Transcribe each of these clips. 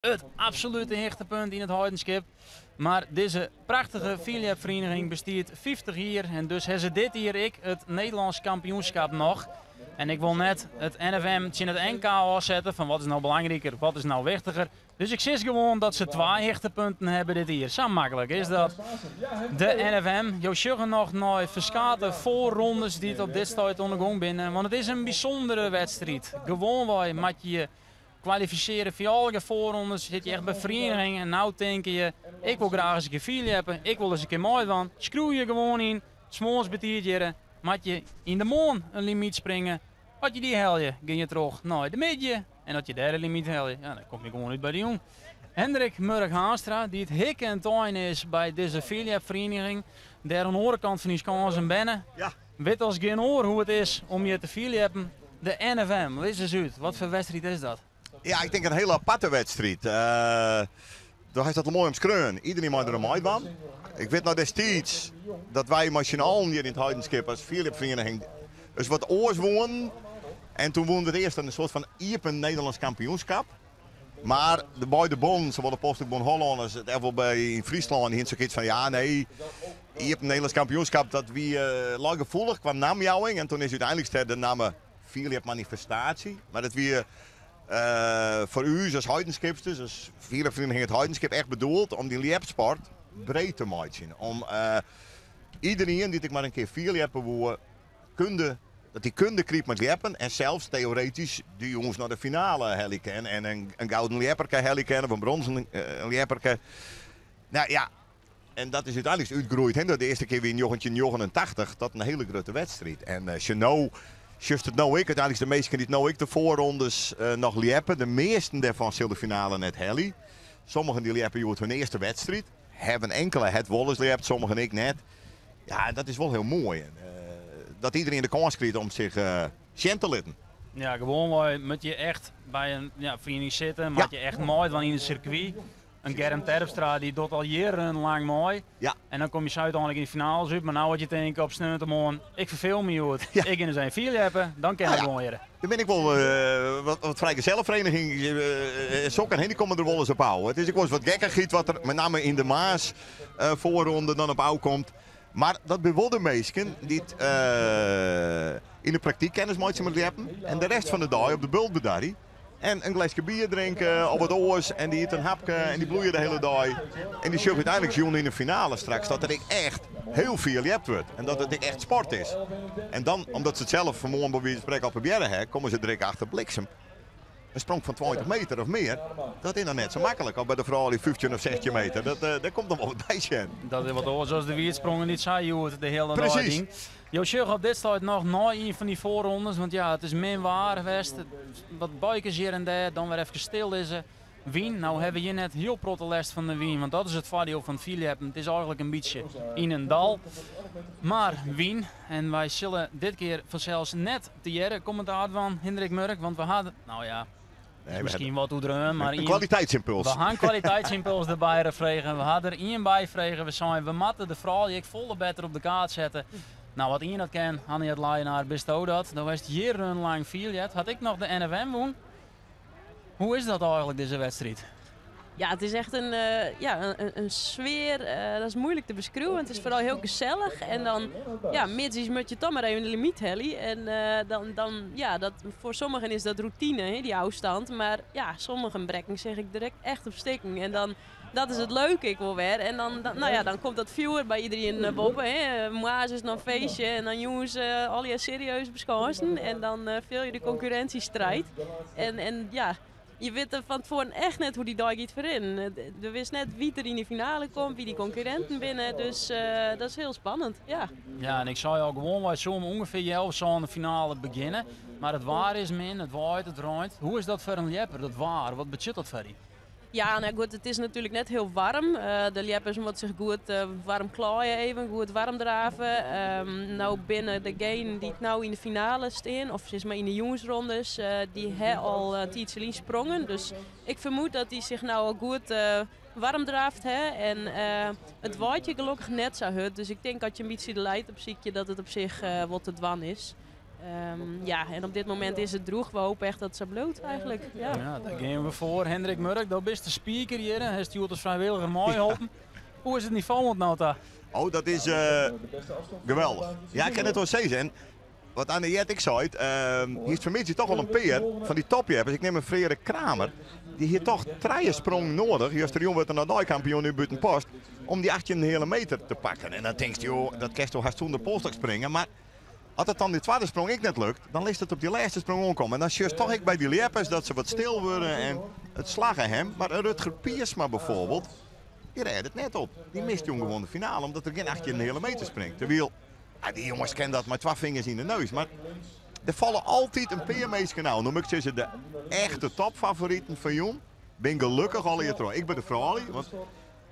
It absolute hichtepunt yn It Heidenskip. Mar dizze prachtige fierljepferieniging bestiet 50 jier en dus ha se dit jier ek it Nederlânsk kampioenskap noch. En ik wol net it NFM tsjin it NK ôfsette fan wat is no belangriker, wat is no wichtiger. Dus ik sis gewoan dat se twa hichtepunten hawwe dit jier. Sa maklik is dat. De NFM, jo sjogge noch nei ferskate foarrondes dy't op dit stuit oan de gong binne, want it is in bysûndere wedstriid. Gewoanwei moat je je kwalifisearje foar allegear foarrondes, sit je echt by ferieniging en no tinke je, ik wol graach ris in kear fierljeppe, ik wol ris in kear meidwaan. Skriuw je gewoan yn, 's moarns betiid hjirre, moat je yn de moarn in limyt springe. As je dy helje, gean je troch nei de middei en as je dêr in limyt helje, ja, dan kom je gewoan út by de jûn. Hendrik Murk Haanstra, dy't hikke en tein is by dizze fierljepferieniging, dêr oan de oare kant fan dy skânsen berne, wit as gjin oar hoe it is om hjir te fierljeppen. De NFM, lis ris út, wat foar wedstriid is dat? Ja, ik tink in hiele aparte wedstriid. Do hast dat al moai omskreaun. Iderien mei der oan meidwaan. Ik wit noch destiids dat wy mei syn allen hjir yn It Heidenskip as fierljepferieniging ris wat oars woenen. En toen wûnen we it earst in soart fan iepen Nederlânsk kampioenskap. Mar de beide bonnen, sawol de Polfstokbond Hollân as it FLB yn Fryslân, dy hiene sokyts fan ja nee, iepen Nederlânsk kampioenskap dat wie lei gefoelich kwa namjouwing. En toen is úteinlik der de namme fierljepmanifestaasje. Mar dat wie foar ús as Heidenskipsters, as fierljepferieniging It Heidenskip echt bedoeld om dy ljepsport breed te meitsjen. Om iderien dy't ek mar in kear fierljeppe woe, kunde, dat dy kunde kriget mei it ljeppen en sels teoretysk de jûns nei de finale helje kin en in gouden ljepperke helje kin of in bronzen ljepperke. Nou ja, en dat is úteinlik útgroeid. Hè. De earste kear wie yn 1989, dat in hiele grutte wedstriid. En sjoch no, sjochst it no ek, úteinlik de minsken dy't no ek de foarrondes noch ljeppe, de measten dêrfan sil de finale net helje. Sommigen dy ljeppe hjoed hun earste wedstriid. Hawwe inkele het wolris ljept, sommigen ek net. Ja, en dat is wol hiel moai. Dat iderien de kâns kriget om sich sjen te litten. Ja, gewoanwei moat je echt by in ja, feriening sitte, moat je echt meidwaan yn it sirkwy. In Germ Terpstra dy docht al jierrenlang mei. En dan kom je sa úteinlik yn de finales út. Mar no as je tinke op sneontemoarn, ik ferfeel my hjoed, ik gean ris even fierljeppe, dan kin dat gewoan hjirre. Der binne ek wol wat frijgezelleverenigings en sokken, dy komme der wolris op ôf. It is ek wolris wat gekkichheid wat der met name yn de moarnsfoarronde dan op ôf komt. Mar dat binne wol de minsken dy't yn de praktyk kennis meitsje mei it ljeppen en de rest fan de dei op de bult bedarje. En in gleske bier drinke of wat oars en dy ite in hapke en dy bloeie de hiele dei. En dy sjogge úteinlik jûn yn de finale straks dat der ek echt hiel fier ljept wurdt en dat it ek echt sport is. En dan, omdat se it sels fanmoarn by wize fan sprekken al probearre ha, komme se der ek achter, bliksem, in sprong fan 20 meter of mear, dat is noch net sa maklik. Of by de froulju 15 of 16 meter, dat, dêr komt noch wol wat by sjen. Dat is wat oars as de wiidsprongen dy't sy hjoed de hiele dei dien. Jo sjogge op dit stuit noch nei ien fan dy foarrondes, want ja, it is min waar west, wat buikes hjir en dêr, dan wer efkes stil lizze. Wyn, no hawwe we hjir net hiel protte lêst fan de wyn, want dat is it foardiel fan it fierljeppen, it is eigenlik in bytsje yn in dal. Mar wyn, en wy sille dit kear fansels net tegearre kommentaar dwaan, Hindrik Murk, want we ha, no ja, Nee, miskien wat oerdreaun, mar in kwaliteitsimpuls. We ha in kwaliteitsimpuls derby frege. We ha der ien by frege. We seinen, we moatte de froulju ek folle better op de kaart sette. No, wat ien dat kin, Anniette Leijenaar, bisto dat? Do hast jierrenlang fierljept. Hat ek noch de NFM wûn. Hoe is dat eigenlik, dizze wedstriid? Ja, it is echt in, ja, in sfear, dat is moeilik te beskriuwen. It is foaral hiel gesellich en dan, ja, middeis moat je toch mar even de limyt helje. En dan, dan, ja, dat, foar sommigen is dat routine, hè, dy ôfstân. Mar ja, sommigen brekken sich ek direkt echt op stikken. En dan, dat is it leuke ek wol wer. En dan, dan, no ja, dan komt dat fjoer by iderien boppe. Hè. Moarns is it noch in feestje en dan jûns allegear serieus beskânsen. En dan fiel je de konkurrinsjestriid. En, en ja, je witte fan tefoaren echt net hoe't dy dei giet ferrinnen. Do witst net wa't der yn de finale komt, wie dy konkurrinten binne. Dus dat is hiel spannend, ja. Ja, en ik sei al, gewoanwei soe om ûngefear healwei sânen de finale begjinne. Mar it waar is min, it waait, it reint. Hoe is dat foar in ljepper, dat waar? Wat betsjut dat foar dy? Ja, no goed, it is natuerlik net hiel waarm. De ljeppers moatte sich goed waarm klaaie even, goed waarm drave. No binne degenen dy't no yn de finale stean, of sis mar yn de jûnsrondes, dy ha al in tiidsje lyn sprongen. Dus ik fermoed dat dy sich no al goed waarm draafd ha. En it waait hjir gelokkich net sa hurd, dus ik tink as je in bytsje de lijt opsykje dat it op sich wol te dwaan is. Ja, en op dit momint is it drûch. We hope echt dat it sa bliuwt eigenlijk. Ja. Ja, dêr gean we foar. Hendrik Murk, do bist de speaker hjir. Hast hjoed as frijwilliger meiholpen. Hoe is it nivo oant no ta? Oh, dat is geweldich. Ja, ik kin it wol sizze. En wat Annejet ek seit, hy is fermiddei toch al in pear fan dy topljeppers. Ik nim in Freark Kramer. Dy hie toch trije sprongen noadich, justerjûn wurdt er noch deikampioen út Bûtenpost, om dy achttjin en in heale meter te pakken. En dan tinkst, joh, dat kinsto hast sûnder polstok springe. Mar as it dan dy twadde sprong ek net lukt, dan litst it op dy lêste sprong oankomme. En dan sjochst toch ek by dy ljeppers dat se wat stil wurde en it slagge him. Mar in Rutger Piersma bijvoorbeeld, dy rêdt it net op. Dy mist jûn gewoan de finale omdat er gjin achttjin en in heale meter springt. Terwyl, ja, dy jonges ken dat mei twa fingers yn de neus. Mar der falle altyd in pear minsken ôf. No moat ik sizze, de echte topfavoriten fan jûn bin gelukkich allegear troch. Ik bin de froulju, want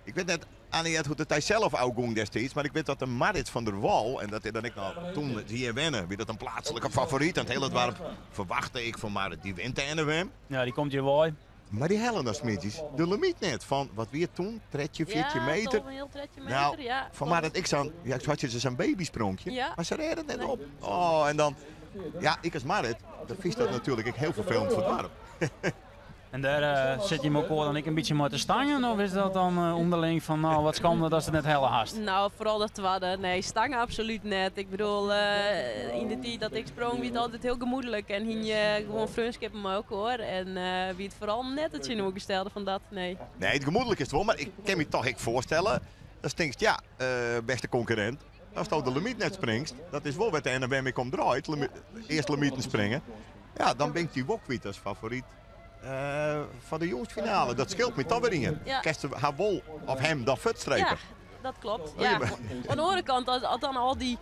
ik wit net, Annejet, hoe't it dy sels ôfgong destiids, mar ik wit dat de Marit van der Wal, en dat is dan ek noch toen it hjir wenne, wie dat in pleatslike favoryt en it hiele doarp ferwachte ik fan Marit, dy wint de NFM. Ja, dy komt hjir wei. Mar dy helle dan smiddeis de limyt net fan, wat wie it toen, 13, 14 Ja, meter? 12, heel 13 meter, Nou, ja. fan Marit ek sa'n, ja, ik had je sa'n babyspronkje, Ja. mar se rêde it net op. Oh, en dan, ja, ik as Marit, dan fynst dat natuerlik ek hiel ferfelend foar it doarp. En dêr sit je elkoar dan ek in bytsje mei te stangen, of is dat dan ûnderling fan, nou, wat skande datst it net helle hast? Nou, foaral dat twadde. Nee, stangen absolút net. Ik bedoel, yn de tiid dat ik sprong wie it altyd hiel gemoedlik en hiene je gewoan freonskippen mei elkoar. En wie it foaral net it tsjinoergestelde fan dat, nee. Nee, it gemoedlik is it wol, mar ik kin my toch ek foarstelle datst tinkst, ja, bêste konkurrint, asto de limyt net springst, dat is wol wêr't de NFM ek om draait, earst limiten springe, ja, dan bin ik dy wol kwyt as favoryt foar de jûnsfinale. Dat skeelt my toch wer ien. Ja. Kinst har wol of him dan fuortstrepe. Ja, dat klopt. Oh, je Ja. bent- Oan de oare kant, as dan al dy,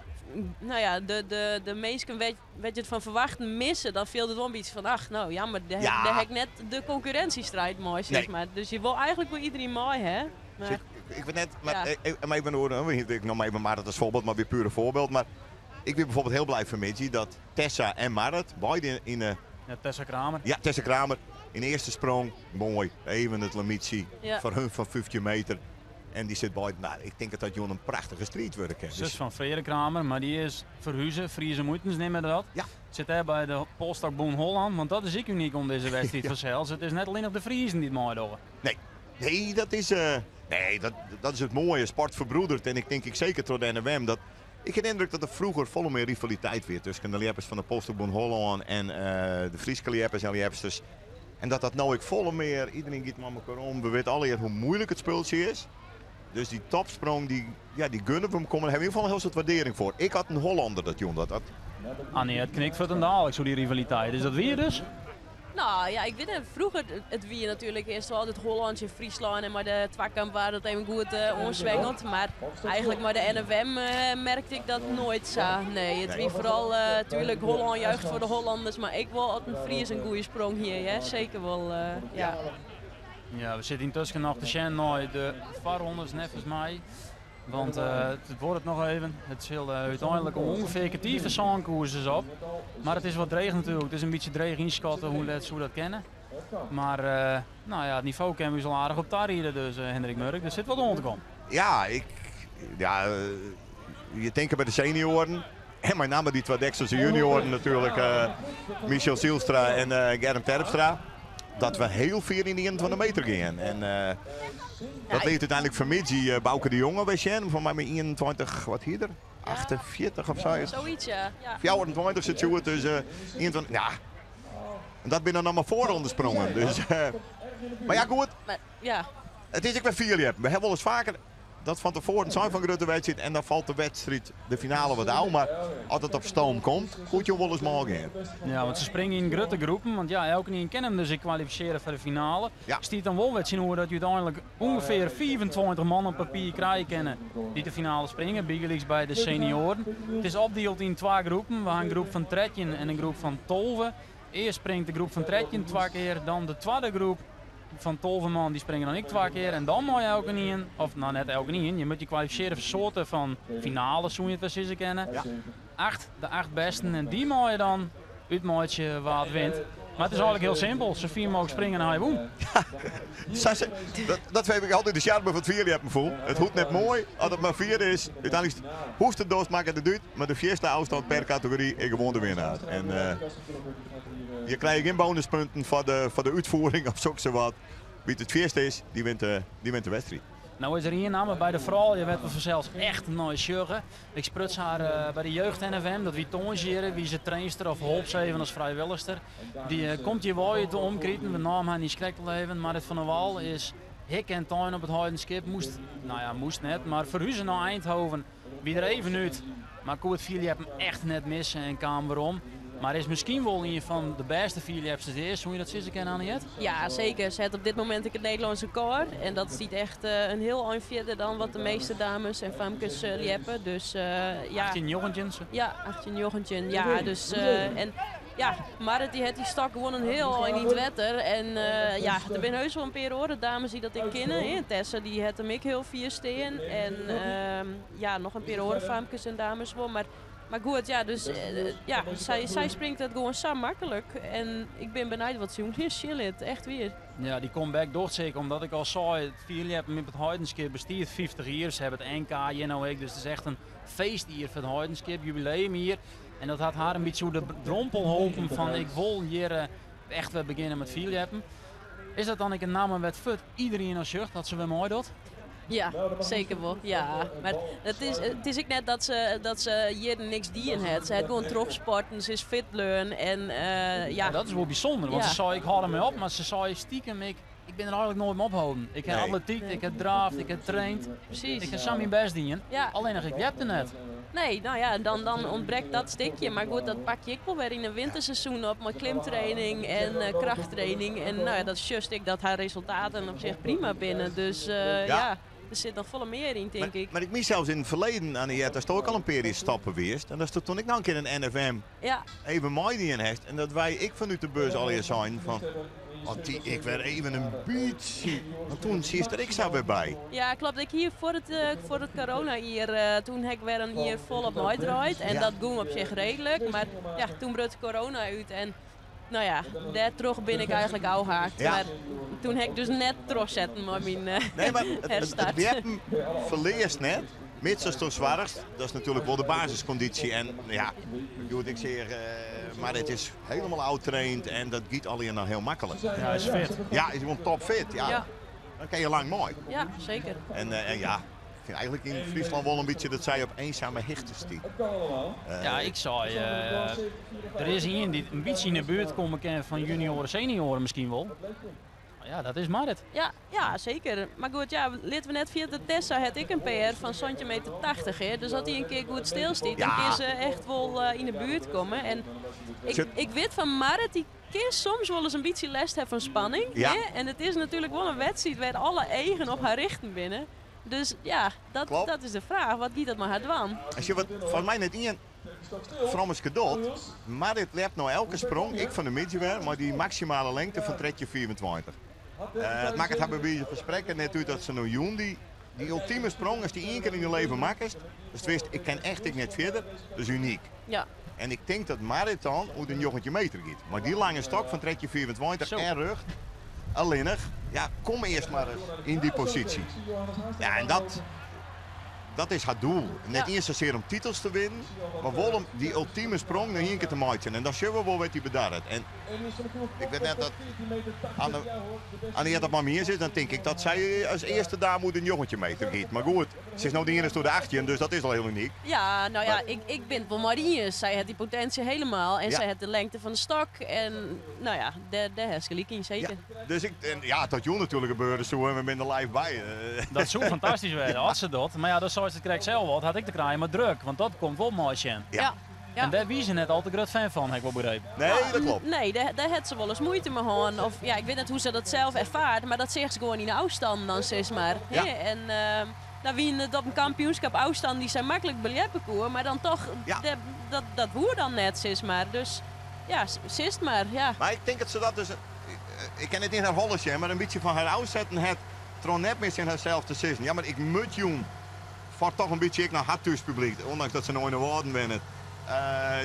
nou ja, de minsken wêr't je it fan ferwachten misse, dan fielt it wol in bytsje fan, ach, no, jammer, dêr ha ik net de konkurrinsjestriid mei, sis Nee. mar. Dus je wol eigentlik wol iderien mei, hè? Mar Ik wit net, mar Ja. maar even oer, ik noem even Marit as foarbyld, mar wie pure foarbyld. Mar ik bin bijvoorbeeld hiel blij fanmiddei dat Tessa en Marit, beide yn de Ja, Tessa Kramer. Ja, Tessa Kramer. Yn de earste sprong, moai, even it limytsje foar hun fan 15 meter. En dy sit by, nou, ik tink dat dat jûn in prachtige striid wurde kin. Sus Dus fan Freark Kramer, mar dy is ferhuze, Friese Moetens neame dat. Ja. Sit dêr by de Polstokbûn Hollân, want dat is ek unyk oan dizze wedstriid fansels. It is net allinnich de Friezen dy't meidogge. Nee, nee, dat is, nee, dat, dat is it moaie. Sport ferbroedert en ik tink ek seker troch de NFM dat ik ha de yndruk dat der froeger folle mear rivaliteit wie tusken de ljeppers fan de Polstokbûn Hollân en de Fryske ljeppers en ljepsters. En dat dat no ek folle mear, iderien giet mei elkoar om, we witte allegear hoe moeilik it spultsje is. Dus dy topsprong, dy, ja, dy gunne we him kommen, dêr ha we yn ieder gefal in hiel soad waardearring foar. Ek as in Hollander dat jûn dat. Ah nee, it knikt fuortendaliks oer dy rivaliteit. Is dat wier dus? Nou ja, ik wit net. Froeger, it wie natuerlik earst wol altyd Hollânsk en Fryslân en mei de twakamp waard dat even goed oanswengeld. Mar eigentlik mei de NFM merkte ik dat noait sa. Nee, it wie foaral tuerlik Hollân juicht foar de Hollanders, mar ek wol as in Fries in goede sprong hie, hear. Seker wol, ja. Ja, we sitte yntusken noch te sjen nei de foarrondes neffens my. Want it duorret noch even. It sil úteinlik om ûngefear kertier foar sân koerses op. Mar it is wat dreech natuerlik. It is in bytsje dreech ynskatten hoe let soe dat kinne. Mar nou ja, it nivo kinne we ús al aardich op tariede dus, Hendrik Murk. Der sit wat oan te kommen. Ja, ik, ja, je tinke by de senioaren en mei namme dy twa Dekselse junioaren natuerlik, Michel Zielstra en Germ Terpstra, dat we hiel fier yn de 21 meter gean. En dat liet úteinlik fanmiddei Bauke de Jonge wer sjen, foar my mei 21, wat hie er? 48 of sa? Zoiets, ja. Ja. 24 sit hjoed, dus 21, ja. En dat binne dan noch mar foarrondesprongen. Dus, mar ja, goed. Mar, ja. It is ek wer fierljeppen. We ha wolris faker dat fan tefoaren sein fan grutte wedstriid en dan falt de wedstriid, de finale wat ôf. Mar as it op stoom komt, koe it jûn wolris mâl gean. Ja, want se springe yn grutte groepen, want ja, elkenien kin him dus ek kwalifisearje foar de finale. Ja. Stiet dan wol wer tsjinoer dat je úteinlik ûngefear 25 man op papier krije kinne dy't de finale springe, bygelyks by de senioaren. It is opdield yn twa groepen. We ha in groep fan 13 en in groep fan 12. Earst springt de groep fan 13 twa kear, dan de twadde groep fan 12 man, dy springe dan ek twa kear. En dan mei elkenien, of nou net elkenien, je moatte je kwalifisearje foar soarte fan finale, soe je it wer sizze kinne. Ja. Acht, de acht bêsten en dy meie dan útmeitsje wa't wint. Mar it is eigenlik hiel simpel, sa fier mooglik springe en hy wûn. Dat, dat vind ik altyd de sjarme fan it fierljeppen fûn. It hoecht net moai, as it mar fier is. Uteinlik hoe'tst it dochst, makket it út. Mar de fierste ôfstân per kategory is gewoan de winnaar. En je krije gjin bonuspunten foar de, foar de útfiering of soksawat. Wie't it fierst is, dy wint de, dy wint de wedstriid. No is der ien namme by de froulju wêr't we fansels echt nei sjogge. Ik spruts har by de jeugd NFM, dat wie tongersdei, wie se trainster of holp se even as frijwillichster. Dy komt hjir wei út de omkriten, we namen har niis krekt al even. Marit van der Wal is hikke en tein op It Heidenskip, moast, no ja, moast net, mar ferhuze nei Eindhoven, wie der even út, mar koe it fierljeppen echt net misse en kaam werom. Mar is miskien wol ien fan de bêste fierljepsters ea, soe je dat sizze kinne, Annejet? Ja, seker. Se hat op dit momint ek it Nederlânsk rekôr. En dat stiet echt in hiel ein fierder dan wat de measte dames en famkes ljeppe. Dus ja. 18, 19? Ja, 18, 19. Ja, dus en ja, Marit dy hat dy stok gewoan in hiel ein yn it wetter. En ja, der binne heus wol in pear oare dames dy't dat ek kinne. Hè. Tessa dy hat him ek hiel fier stean. En ja, noch in pear oare famkes en dames wol. Mar, mar goed, ja, dus ja, sy, sy springt dat gewoan sa maklik. En ik bin benijd wat se jûn sjen lit, echt wier. Ja, dy comeback docht se ek omdat ik al sei, it fierljeppen op It Heidenskip bestiet 50 jier. Se hawwe it NK hjir no ek, dus it is echt in feestjier foar It Heidenskip, jubileumjier. En dat hat har in bytsje oer de drompel holpen fan ik wol hjir echt wer begjinne mei fierljeppen. Is dat dan ek in namme wêr't fuort iderien nei sjocht dat se wer meidocht? Ja, seker wol. Ja, mar it is ek net dat se jierren niks dien hat. Se hat gewoan trochsporten, se is fit bleaun en ja. Dat is wol bysûnder, want se sei ik hâld dermei op, mar se sei stikem ek, ik bin der eigenlik noait mei opholden. Ik ha atletykt, ik ha draafd, ik ha traind. Presys. Ik ha sa myn bêst dien. Ja. Allinnich ik ljepte net. Nee, no ja, dan ûntbrekt dat stikje. Mar goed, dat pak je ek wol wer yn in winterseizoen op mei klimtraining en krachttraining. En no ja, dat sjochst ek dat har resultaten op sich prima binne. Dus ja, der sit noch folle mear yn, tink ik. Mar ik mien sels yn it ferleden, Annejet, datsto ek al in pear jier stoppe wiest. En datsto toen ek noch in kear in NFM even meidien hast. En dat wy ek fanút de bus allegear seinen fan, as dy ek wer even in bytsje, want toen siest der ek sa wer by. Ja, klopt. Ik hie foar it coronajier, toen ha ik wer in jier folop meidraaid. En dat gong op sich reedlik. Mar ja, toen bruts corona út en no ja, dêrtroch bin ik eigenlik ôfhaakt. Mar toen ha ik dus net trochsetten mei myn Nee, mar it herstart. ljeppen ferlearst net, mits asto soargest. Dat is natuerlik wol de basiskondysje. En ja, goed, ik seach, mar it is helemaal ôftraind en dat giet allegear noch hiel maklik. Ja, hy is fit. Ja, is gewoan topfit. Ja. Dan kinne je lang mei. Ja, seker. En ja, ik fyn eigenlik yn Fryslân wol in bytsje dat sy op eensame hichte stiet. Ja, ik sei, der is ien dy't in bytsje yn de buert komme kin fan junioaren, senioaren miskien wol. Ja, dat is Marit. Ja, ja, seker. Mar goed, ja, litte we net ferjitte, Tessa hat ek in PR fan santjin meter tachtich, hè. Dus as dy in kear goed stilstiet, dan kin se echt wol yn de buert komme. En ik wit fan Marit, dy kin soms wolris in bytsje lêst ha fan spanning, hè. En it is natuerlik wol in wedstriid wêr't alle eagen op har richten binne. Dus ja, dat is de fraach. Wat giet dat mei har dwaan? As je wat, foar my net ien frommeske docht, Marit ljept no elke sprong, ek fan de middei wer, mei dy maksimale lengte fan 13,25. It makket har by wize fan sprekken net út dat se no jûn dy ultime sprong, ast dy ien kear yn dyn leven makkest, datst witst, ik kin echt ek net fierder, dat is unyk. En ik tink dat Marit dan oer de njoggentjin meter giet. Mei dy lange stok fan 13,25 en rjocht allinnich, ja, kom earst mar ris yn dy posysje. Ja, en dat, dat is har doel. Net iens sasear om titels te winnen, mar wol om dy ultime sprong noch ien kear te meitsjen. En dan sjogge we wol wêr't dy bedarret. En ik wit net dat Anne, Anne dat mei my iens is, dan tink ik dat sy as earste dame oer de njoggentjin meter giet. Mar goed, se is no de iennichste oer de achttjin, dus dat is al hiel unyk. Ja, no ja, ik bin it wol mei dy iens. Sy hat dy potinsje helemaal en sy hat de lengte fan de stok en no ja, dêr hast gelyk yn, seker. Ja, dus ik, en ja, dat jûn natuerlik gebeure soe en we binne der live by. Dat soe fantastysk wêze as se docht. Mar ja, dat seist it krekt sels al, it hat ek te krijen mei druk, want dat komt wol mei sjen. Ja. En dêr wie se net al te grut fan fan, ha ik wol begrepen. Nee, dat klopt. Nee, dêr hat se wolris muoite mei hân. Of ja, ik wit net hoe't se dat sels erfaart, mar dat seach se gewoan yn de ôfstannen dan sis mar. Ja. En dan wiene it op in kampioenskip ôfstannen dy't sy maklik beljeppe koe, mar dan toch, dat woe dan net sis mar. Dus ja, sist mar, ja. Mar ik tink dat se dat dus, ik kin net yn har holle sjen, mar in bytsje fan har ôfsetten hat troch net mear tsjin harsels te sizzen, ja mar ik moat jûn foar toch in bytsje ek nei har thúspublyk, ûndanks dat se no yn de Wâlden wennet,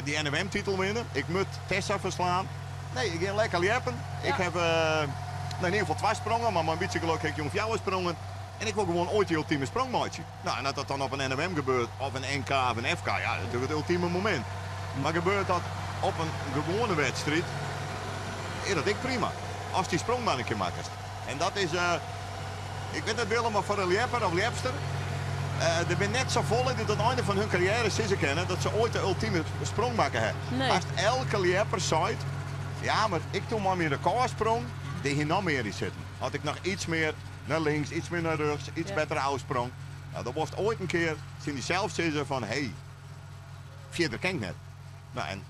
dy NFM-titel winne. Ik moat Tessa ferslaan. Nee, ik gean lekker ljeppen. Ik Ja. heb nou, in ieder geval twa sprongen, mar mei in bytsje gelok ha ik jûn fjouwer sprongen. En ik wol gewoan oait dy ultime sprong meitsje. Nou, en as dat dan op in NFM gebeurt, of in NK of in FK, ja, dat is natuerlik it ultime momint. Mar gebeurt dat op in gewoane wedstriid, is dat ek prima. Ast dy sprong mar in kear makkest. En dat is, ik wit net Willem, mar foar in ljepper of ljepster, der binne net safolle dy't oan it ein fan hun karriêre sizze kinne dat se oait de ultime sprong makke ha. Nee. Hast elke ljepper seit, ja, mar ik toen mei myn rekôrsprong, dêr hie noch mear yn sitten. As ik noch iets mear nei links, iets mear nei rjochts, iets better ôfsprong. Nou, dan wolst oait in kear tsjin dysels sizze fan, hé, fierder kin ik net. Nou, en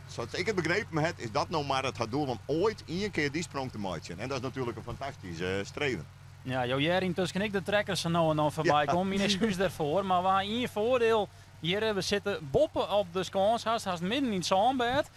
sa't ik it begrepen ha, is dat no mar it har doel om oait ien kear dy sprong te meitsjen. En dat is natuerlik in fantastysk streven. Ja, jo hearre yntusken ek de trekkers sa no en dan foarby kommen. Myn ekskús dêrfoar, mar we ha ien foardiel hjir. We sitte boppe op de skâns, hast midden yn it sânbêd.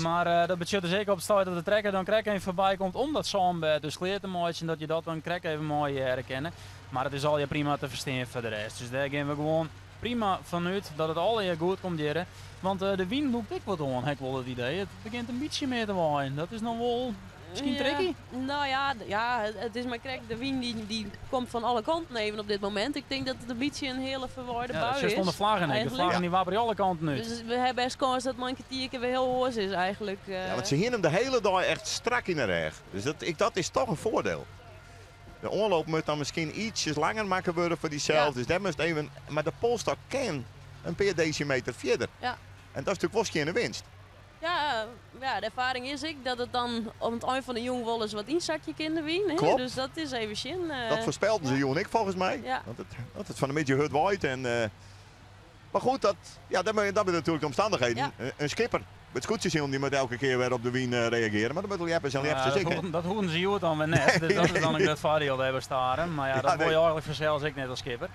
Mar dat betsjut dus ek op it stuit dat de trekker dan krekt even foarby komt om dat sânbêd dus klear te meitsjen, dat je dat dan krekt even meihearre kinne. Mar it is allegear prima te ferstean foar de rest. Dus dêr gean we gewoan prima fanút dat it allegear goed komt hjirre. Want de wyn lûkt ek wat oan, ha ik wol it idee. It begjint in bytsje mear te waaien. Dat is noch wol miskien tricky. Nou ja, ja, it is mar krekt de wyn dy komt fan alle kanten even op dit momint. Ik tink dat it in bytsje in hiele ferwaaide Ja, bui dat sjochst is. oan de flaggen ek. De Eigenlijk. flaggen dy wapperje alle kanten út. Dus we ha bêst kâns dat mei in kertierke wer hiel oars is eigenlijk. Ja, want se hiene him de hiele dei echt strak yn 'e rêch. Dus dat is toch in foardiel. De oanloop moat dan miskien ietsjes langer makke wurde foar dysels. Dus dêr moatst even, mar de polsstok kin in pear desimeter fierder. En dat is natuerlik wol skjinne winst. Ja, ja, de erfaring is ek dat it dan op it ein fan de jûn wolris wat ynsakje kin de wyn, hè? Dus dat is even sjen. Dat foarspelden se jûn ek folgens my. Want it fan 'e middei hurd waait. En, mar goed, dat, ja, dat binne natuerlik de omstannichheden. In skipper, it skûtsjesilen, dy moat elke kear wer op de wyn reagearje. Mar dat moat ljeppers en ljepsters Ja, ek, hè? dat hoegden se hjoed dan wer net. Dus dat is dan in grut foardiel dêr by Starum. Mar ja, dat wol je eigentlik fansels ek net as skipper.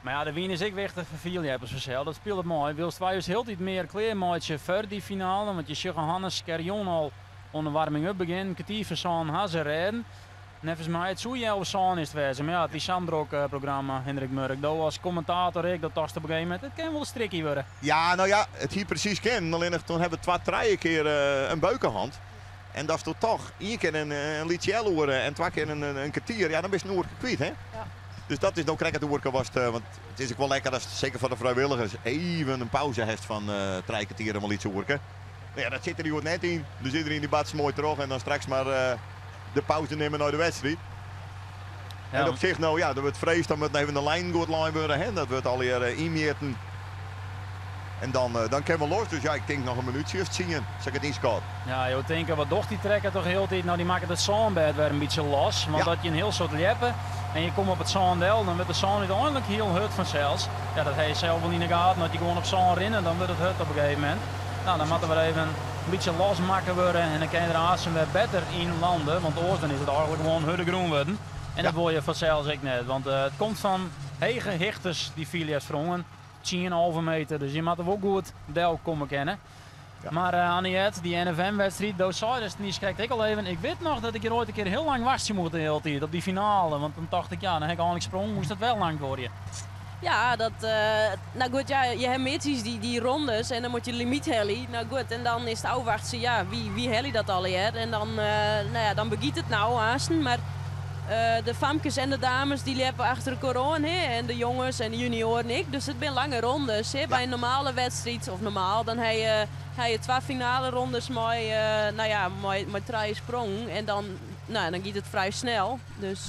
Mar ja, de wyn is ek wichtich foar fierljeppers fansels. Dat spilet mei. Wylst wy ús hieltyd mear klearmeitsje foar dy finale. Want je sjogge Hannes Scherjon al oan de warming-up begjinnen. Kertier foar sân ha se rêden. Neffens my, it soe healwei sân is wêze. Mar ja, it is sa'n drok programma, Hindrik Murk. Do as kommentator ek, dat tochtst op in gegeven momint, it kin wol tricky wurde. Ja, nou ja, it hie presys kinnen. Allinnich toen ha we twa, trije kear in beuke hân. En datst toch ien kear in lyts healoere en twa kear in kertier, ja, dan bist in oerke kwyt, hè? Dus dat is no krekt it oerke watst, want it is ek wol lekker as, seker foar de frijwilligers, even in pauze hast fan trije kertier om in lyts oerke. Nou ja, dat sit der hjoed net yn. Dus iedereen dy batst moai troch en dan straks mar de pauze nimme nei de wedstriid. En op sich, nou ja, der wurdt freesd, dan moat even de lijn goed lein wurde, hè? Dat wurdt allegear ynmjitten. En dan kinne we los. Dus ja, ik tink noch in minútsje of 10, sa ik it ynskat. Ja, jo tinke, wat docht dy trekker toch hiel tiid? Nou, dy makket it sânbêd wer in bytsje los. Want as je in hiel soad ljeppe en je komme op it sân del, dan wurdt de sân úteinlik hiel hurd fansels. Ja, dat ha je sels wol yn 'e gaten. As je gewoan op sân rinne, dan wurdt it hurd op in gegeven momint. Nou, dan moat der wer even in bytsje losmakke wurde en dan kin je der aansten wer better yn lande. Want oars dan is it eigentlik gewoan hurde grûn wurden. En dat wol je fansels ek net, want it komt fan hege hichtes, dy fierljepsprongen. 10, 11 meter, dus je moatte wol goed del komme kinne. Mar Anniette, dy NFM-wedstriid, do seidest niiskrekt ek al even, ik wit noch dat ik hjir oait in kear hiel lang wachtsje moast de hiele tiid op dy finale, want dan tocht ik, ja, dan ha ik einlik sprong, moast dat wer lang duorje. Ja, dat, nou goed, ja, je hebt midsies dy rondes en dan moet je de limiet helje. Nou goed, en dan is it ôfwachtsjen, ja, wie helje dat allegear? En dan, nou ja, dan begjint it nou aansten, mar de famkes en de dames dy ljeppe achter elkoar oan, hè, en de jonges en de junioaren ek. Dus it binne lange rondes. Hè. By in normale wedstriid, of normaal, dan ha je twa finale rondes nou ja, mei trije sprongen. En dan, nou, dan giet it frij snel. Dus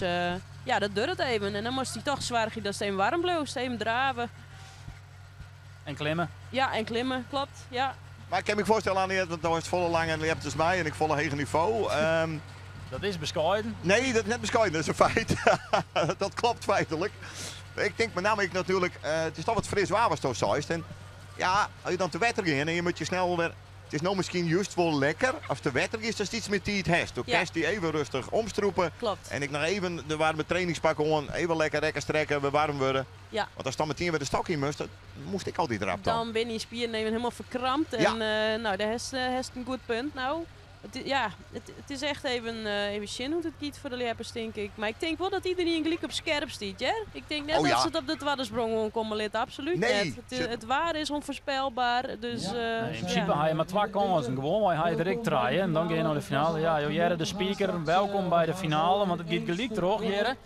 ja, dat duorret even. En dan moatst dy toch soargje datst even waarm bliuwst, even drave. En klimme. Ja, en klimme, klopt. Ja. Mar ik kin my foarstelle, Anniette, want do hast folle langer ljept as my en ik folle heger nivo. Dat is beskeiden. Nee, dat is net beskeiden, dat is in feit. Dat klopt feitlik. Ik tink mei namme ek natuerlik, it is toch wat fris waar watsto seist. En ja, as je dan te wetter gean en je moat je snel wer... It is no miskien just wol lekker as te wetter giest, datst iets mear tiid hast. Do kinst dy even rêstich omstrûpe. En ek noch even de waarme trainingspak oan, even lekker rekken strekke, wer waarm wurde. Want as dan metien wer de stok yn moast, dat moast ik altyd rap dan. Dan binne dyn spieren even hielendal ferkrampt en, nou, dêr hast in goed punt nou. Het, ja, het is echt even, even sjen hoe't it giet foar de ljeppers, tink ik. Mar ik tink wol dat iderien gelyk op skerp stiet, hear. Ik tink net Oh, dat ja. se it op de twadde sprong oankomme litte, absolút Nee, net. ze- Het waar is onvoorspelbaar, dus... Nee, in ja. prinsipe ha je mar twa kânsen. Gewoanwei ha je der ek trije en dan gean je nei de finale. Ja, jo hearre de speaker, welkom by de finale, want it giet gelyk troch hjirre.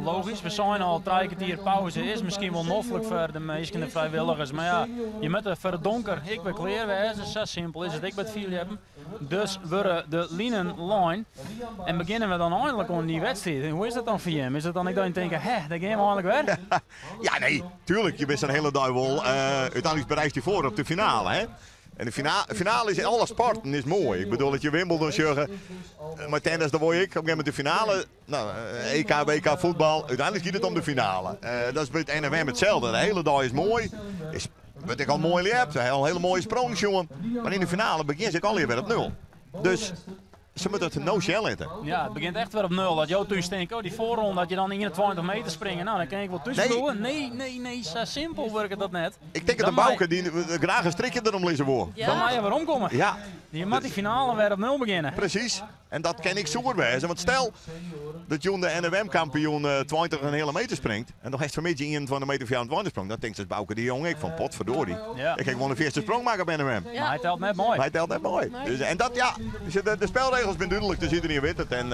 Logysk, we seinen al, trije kertier pauze is miskien wol noflik foar de minsken, de frijwilligers. Mar ja, je moatte foar it donker ek wer klear wêze. Sa simpel is it ek by it fierljeppen. Dus wurde de linen lein en begjinne we dan einlik oan dy wedstriid. En hoe is dat dan foar jim? Is it dan ek dat je tinke, hè, dêr gean we einlik wer? Ja, nee, tuurlijk. Je bist een hele dag wel. Uiteindelijk bereist je voor op de finale. Hè? En de finale is in alle sporten is mooi. Ik bedoel, dat je Wimbledon zeggen. Maar tennis, daar word ik. Op een gegeven moment de finale. Nou, EK, WK voetbal. Uiteindelijk gaat het om de finale. Dat is bij het NFM hetzelfde. De hele dag is mooi. Is, wat ik al mooi heb. Al een hele mooie sprong, jongen. Maar in de finale begint ze al weer op nul. Dus ze moeten het no shell zetten. Ja, het begint echt weer op nul. Dat jou thuis denkt, oh die voorronde, dat je dan 21 meter springen. Nou, dan kan ik wel thuis Nee. blijven. Nee, nee, nee, zo simpel werkt dat net. Ik denk dat Dan de Bouke die graag een strikje erom lezen wordt. Ja. Dan mag je weer omkomen. Ja, Je moet die finale weer op nul beginnen. precies. En dat ken ik zoer wezen. Want stel dat Joen de NFM-kampioen 20 een hele meter springt. En nog heeft vanmiddag 21 meter 24 sprong. Dan denkt ze Bouke de Jong ik van potverdorie. Ja. Ik ga gewoon de eerste sprong maken op NFM. Ja. Maar hij telt net mooi. Maar hij telt net mooi. Nee. Dus, en dat ja, dus de spelregels zijn duidelijk, dus iedereen weet het. En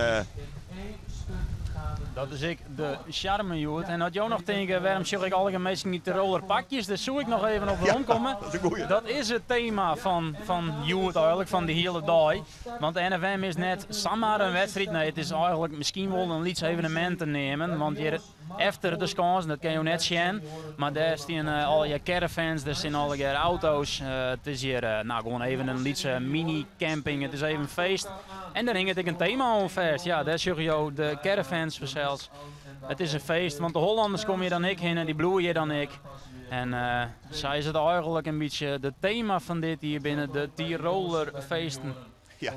Dat is ik de charme, Joert. En had jou nog denken, waarom zag ik alle mensen niet Tiroler pakjes? Daar zoek ik nog even op Ja, rondkomen. dat is een goeie. Dat is het thema van Joert eigenlijk, van de hele dag. Want de NFM is net zomaar een wedstrijd. Nee, het is eigenlijk misschien wel een iets evenement te nemen. Want hier efter de skans, dat kan je net zien. Maar daar staan al je caravans, daar zijn alle je auto's. Het is hier gewoon even een lietse mini-camping. Het is even een feest. En daar hing het ik een thema aan vast. Ja, daar zie je de caravans zelfs. Het is een feest, want de Hollanders kom je dan ik heen en die bloeien je dan ik. En zij is het eigenlijk een beetje het thema van dit hier binnen de Tiroler feesten. Ja.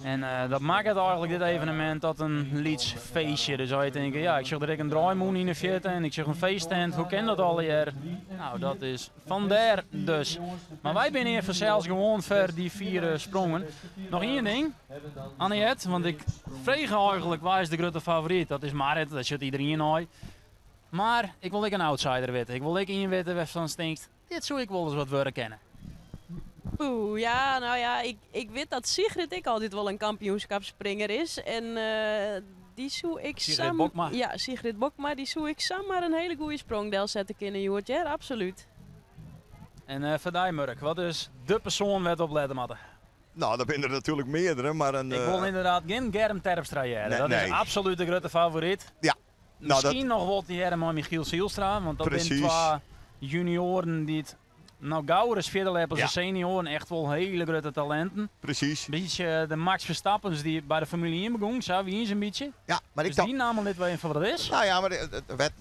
En dat maakt het eigenlijk dit evenement tot een Leeds feestje. Dus zou je denken, ja, ik zag direct een draaimoen in de vierte en ik zag een feesttent. Hoe ken dat al hier? Nou, dat is vandaar dus. Maar wij zijn hier zelfs gewoon voor die 4 sprongen. Nog één ding, Anniette, want ik vreeg eigenlijk waar is de grote favoriet? Dat is Marit, dat zit iedereen uit. Maar ik wil ik een outsider weten. Ik wil ik één weten waarvan stinkt. Dit zou ik wel eens wat willen kennen. Oeh, ja, nou ja, ik weet dat Sigrid ik altijd wel een kampioenschapspringer is. En die zoek ik Sigrid samen Bokma. Ja, Sigrid Bokma, die zoek ik samen maar een hele goede sprongdel zetten kunnen, Joert. Ja, absoluut. En Van Dijmurk, wat is de persoon waar het op letten moet? Nou, daar zijn er natuurlijk meerdere, maar een, Ik wil inderdaad geen Germ Terpstra jaren. Nee, dat is nee. absoluut de grote favoriet. Ja. Nou, dat Misschien nog wat die jaren met Michiel Zielstra, want dat zijn Precies. twee junioren die het nou gauwer is verder hebben als Ja. de senioren, echt wel hele grote talenten. Precies. Een beetje de Max Verstappens die bij de Formule 1 begon, zo wie is een beetje. Ja, maar ik Dus dacht die namen lid wel even wat het is. Nou ja, maar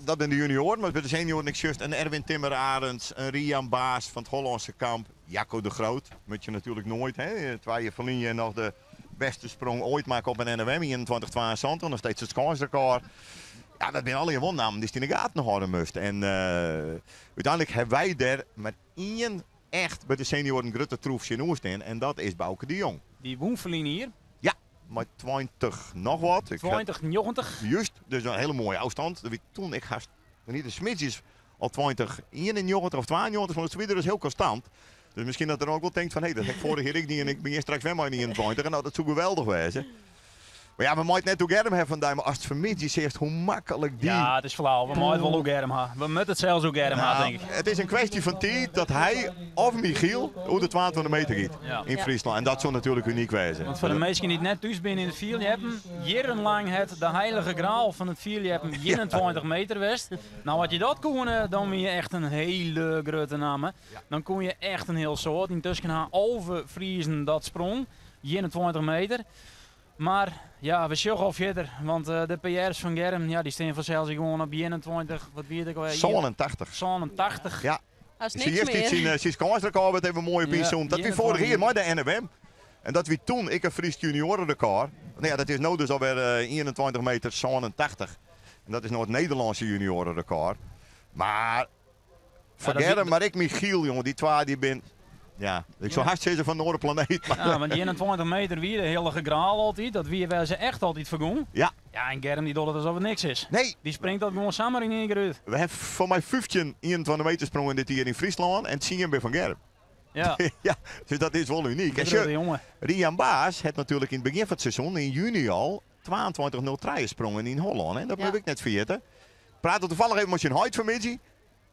dat zijn de junioren, maar bij de senioren ik juist een Erwin Timmer Arends, een Rian Baas van het Hollandse kamp, Jacco de Groot, moet je natuurlijk nooit, hè? Terwijl je van Linie nog de beste sprong ooit maken op een NOM in 2022, nog steeds het kansrecord. Ja, dat zijn alle wonnamen die in de gaten houden moest. En uiteindelijk hebben wij daar maar één echt bij de senioren grote troef in Oerst in, en dat is Bouke de Jong. Die woonverlien hier. Ja, maar 20 nog wat. Ik had 20, 90. Juist, dus een hele mooie afstand. Dat weet toen ik haast, niet de Smits is al 20, 91 of 92, maar het is dus heel constant. Dus misschien dat er ook wel denkt van, hé, dat heb ik vorig jaar ik niet en ik ben hier straks weer maar 21. En nou, dat zou geweldig wezen. Maar ja, we moeten net hoe Germ hebben vandaag, maar als het vermits je zegt hoe makkelijk die... Ja, het is flauw. We moeten wel ook Germ hebben. We moeten het zelfs ook Germ hebben, Nou, denk ik. Het is een kwestie van tijd dat hij of Michiel hoe de 22 meter giet Ja. in Ja. Friesland. En dat zou natuurlijk uniek wezen. Want voor de mensen die net thuis binnen in het vierjeppen, jarenlang het de heilige graal van het vierjeppen 21 meter west. Nou, wat je dat kon, dan ben je echt een hele grote naam. hè. Dan kon je echt een heel soort. Intussen gaan Alve Friesen dat sprong, 21 meter. Maar ja, we zullen al verder, want de PR's van Germ, ja, die staan vanzelfs gewoon op 21, wat weet ik al, 87. 87. Ja. Als Zie niks eerst iets meer. zien, zijn kansrecord werd even mooi op Ja, inzoom. Dat wie vorig jaar 21. maar de NWM. En dat wie toen ik een Fries juniorenrecord. Nou ja, dat is nu dus alweer 21 meter 87. En dat is nog het Nederlandse juniorenrecord. Maar voor dat Germ, wie- maar ik Michiel, jongen, die twee die ben. Ja, ik soe hast sizze fan in oare planeet. Mar... Ja, want 21 meter wie de hillige graal altyd. Dat wie wêr se echt altyd foar gongen. Ja. Ja, en Germ dy docht it asof it niks is. Nee. Dy springt dat gewoan samar yn ien kear út. We hawwe foar my 15 21 meter sprongen dit jier yn Fryslân en tsien binne fan Germ. Ja. Ja, dus dat is wol unyk. De En grutte sjoch, jonge. Rian Baas hat natuerlik yn it begjin fan it seizoen, yn juny al, 22.03 sprongen yn Hollân. Hè? Dat Ja. moat ik net ferjitte. Prate toevallig even mei syn heit fanmiddei.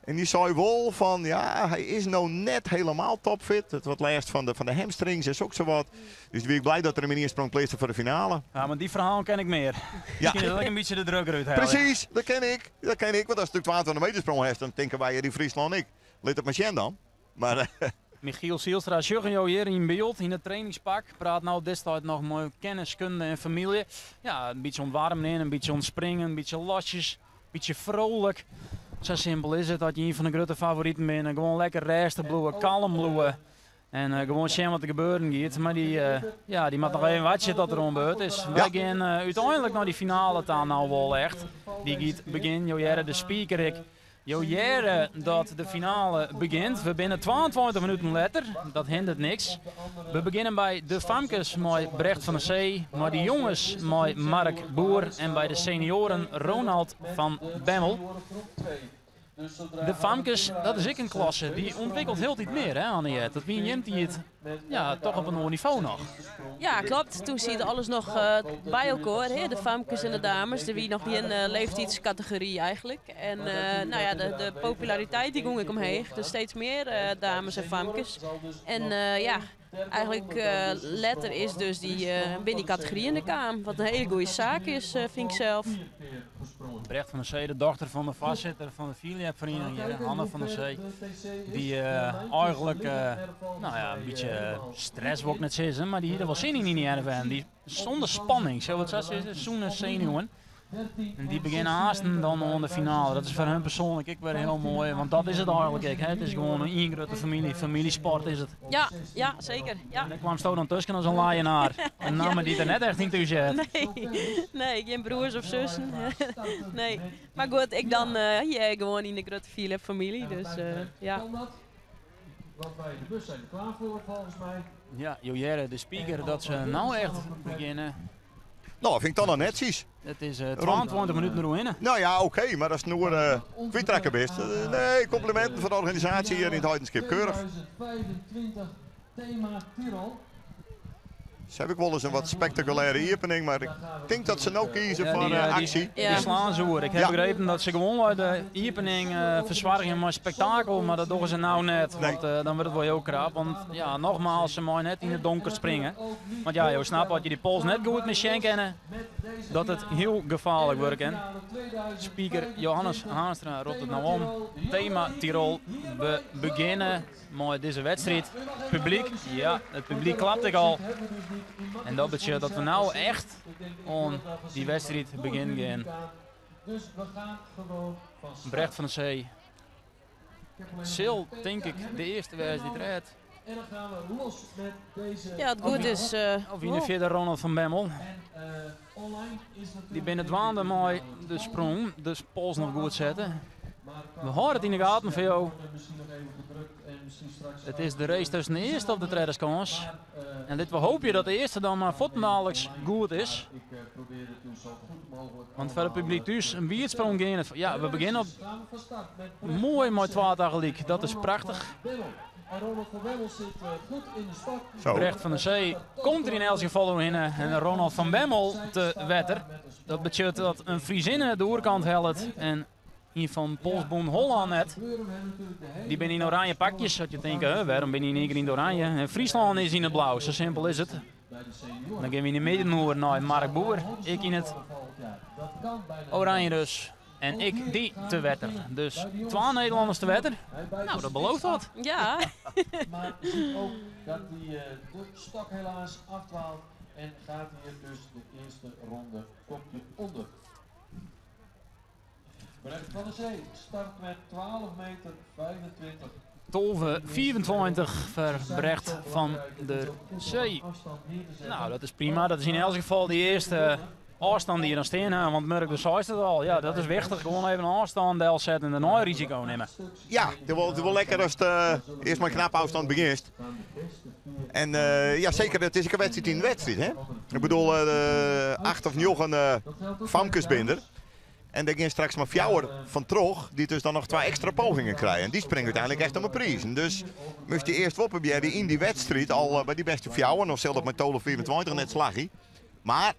En dy sei wol fan, ja, hy is no net helemaal topfit. It wat lêst fan de hamstrings en soksawat. Dus wie ik blij dat er him yn ien sprong pleatste foar de finale. Ja, mar dy ferhalen ken ik mear. Ja. Miskien is dat ek in bytsje de druk derút helje. Presys, dat ken ik. Dat ken ik, want ast natuerlik 22 meter sprong hast, dan tinke wy hjir yn Fryslân ek. Lit it mar sjen dan. Mar, Michiel Zijlstra, sjogge jo hjir yn byld yn it trainingspak. Praat no dit stuit noch mei kennis, kunde en famylje. Ja, in bytsje ûntwaarmjen, in bytsje ûntspringen, in bytsje losjes, in bytsje frolik. Sa simpel is it as je ien fan de grutte favoriten binne. Gewoan lekker rêstich bliuwe, kalm bliuwe. En gewoan sjen wat der gebeuren giet. Mar dy, ja, dy moat noch even wachtsje tot er oan beurt is. Wy gean úteinlik nei dy finale ta no wol echt. Dy giet begjin. Jo hearre de speaker ek. Jo hearre dat de finale begjint. We binne 22 minuten letter. Dat hindert niks. We begjinne by de famkes mei Brecht van der Zee, mei de jonges mei Mark Boer en by de senioaren Ronald van Bemmel. De famkes, dat is ek in klasse, dy ûntwikkelt hieltyd mear, hè Annejet? Dat wie yn jim tiid ja, toch op in oar nivo noch. Ja, klopt. Toen siet alles noch by elkoar, hè? De famkes en de dames. Der wie noch gjin leeftiidskategory eigenlijk. En nou ja, de populariteit dy gong ek omheech. Dus steeds mear dames en famkes. En ja, eigenlijk letter is dus dy, binne dy kategoryen der kaam. Wat in hiele goede saak is, fyn ik sels. Brecht van der Zee, de dochter fan de foarsitter fan de fierljepferiening hjir, Hanne van der Zee, dy eigenlik, nou ja, in bytsje stress wol ik net sizze, mar dy hie der wol sin yn yn dy NFN. Dy sûnder spanning, sil we it sa sizze, sûnder senuwen. En dy begjinne aansten dan oan de finale. Dat is foar hun persoanlik ek wer hiel moai, want dat is it eigenlik ek. Hè? It is gewoan ien grutte famylje, famyljesport is it. Ja, ja, seker. Ja. En dêr kwamsto dan tusken as in Leijenaar. In namme dy't der net echt yn thús heart. Nee, nee, gjin broers of zussen. Nee. Mar goed, ik dan hear gewoan yn de grutte fierljepfamylje, dus ja. Ja, jo hearre de speaker dat se no echt begjinne. No, fyn ik toch noch netsjes. It is 22 minuten deroerhinne. No ja, oké, mar ast in oere kwytrekke bist. Nee, kompliminten foar de organisaasje hjir yn it Heidenskip. Keurich. Se hawwe ek wolris in wat spektakulêre iepening, mar ik tink dat se no kieze foar aksje. Dy slaan se oer. Ik ha begrepen dat se gewoanwei de iepening fersoargje mei spektakel, mar dat dogge se no net, want dan wurdt it wol hiel krap. Want ja, nogmaals, se meie net yn it donker springe. Want ja, jo snappe, as je dy pols net goed mear sjen kinne, dat it hiel gefaarlik wurde kin. Speaker Johannes Haanstra ropt it no om. Tema Tirol, we begjinne mei dizze wedstriid. Publyk, ja, it publyk klapt ek al. En dat betsjut dat we no echt oan dy wedstriid begjinnen gean. Brecht van der Zee sil, tink ik, de earste wêze dy't rêdt. Ja, it goed is. Of yn de fjirde Ronald van Bemmel. Dy binne dwaande mei de sprong, de pols noch goed sette. We hâlde it yn de gaten foar jo. It is de race tusken de earste of de tredde skâns. En lit we hoopje dat de earste dan mar fuortendaliks goed is. Want foar it publyk thús in wiedsprong gean. Ja, we begjinne op moai mei twa tagelyk. Dat is prachtich. Brecht van der Zee komt der yn elts gefal oerhinne en Ronald van Bemmel te wetter. Dat betsjut dat in Friezinne de oerkant hellet en ien fan Polsbûn Hollân net. Dy binne yn oranje pakjes, as je tinke, huh, wêrom binne dy yn ien kear yn it oranje? En Fryslân is yn it blau, sa simpel is it. Dan gean we yn de midden oer nei Mark Boer, ek yn it oranje dus. En ek dy te wetter. Dus twa Nederlanners te wetter. Nou, dat belooft wat. Ja. Maar ziet ook dat die de stok helaas afdwaalt en gaat hier dus de eerste ronde kopje onder. Brecht van der Zee start met 12 meter 25. 12,25 foar Brecht van der Zee. Nou, dat is prima. Dat is yn elts gefal de earste. Ôfstân dy't je dan stean ha, want Murk do seist it al, ja dat is wichtich, gewoan even ôfstân delsette en dêrnei risiko nimme. Ja, it is wol lekker ast earst mei knap ôfstân begjinst. En ja seker, it is ek in wedstriid yn in wedstriid hè. Ik bedoel, acht of njoggen famkes binne der. En dêr gean straks mar fjouwer fan troch, dy't dus dan noch twa ekstra pogingen krije. En dy springe úteinlik echt om 'e prizen. Dus moast je earst wol probearje yn dy wedstriid al by dy bêste fjouwer, no sil dat mei 12,25 net slagje. Mar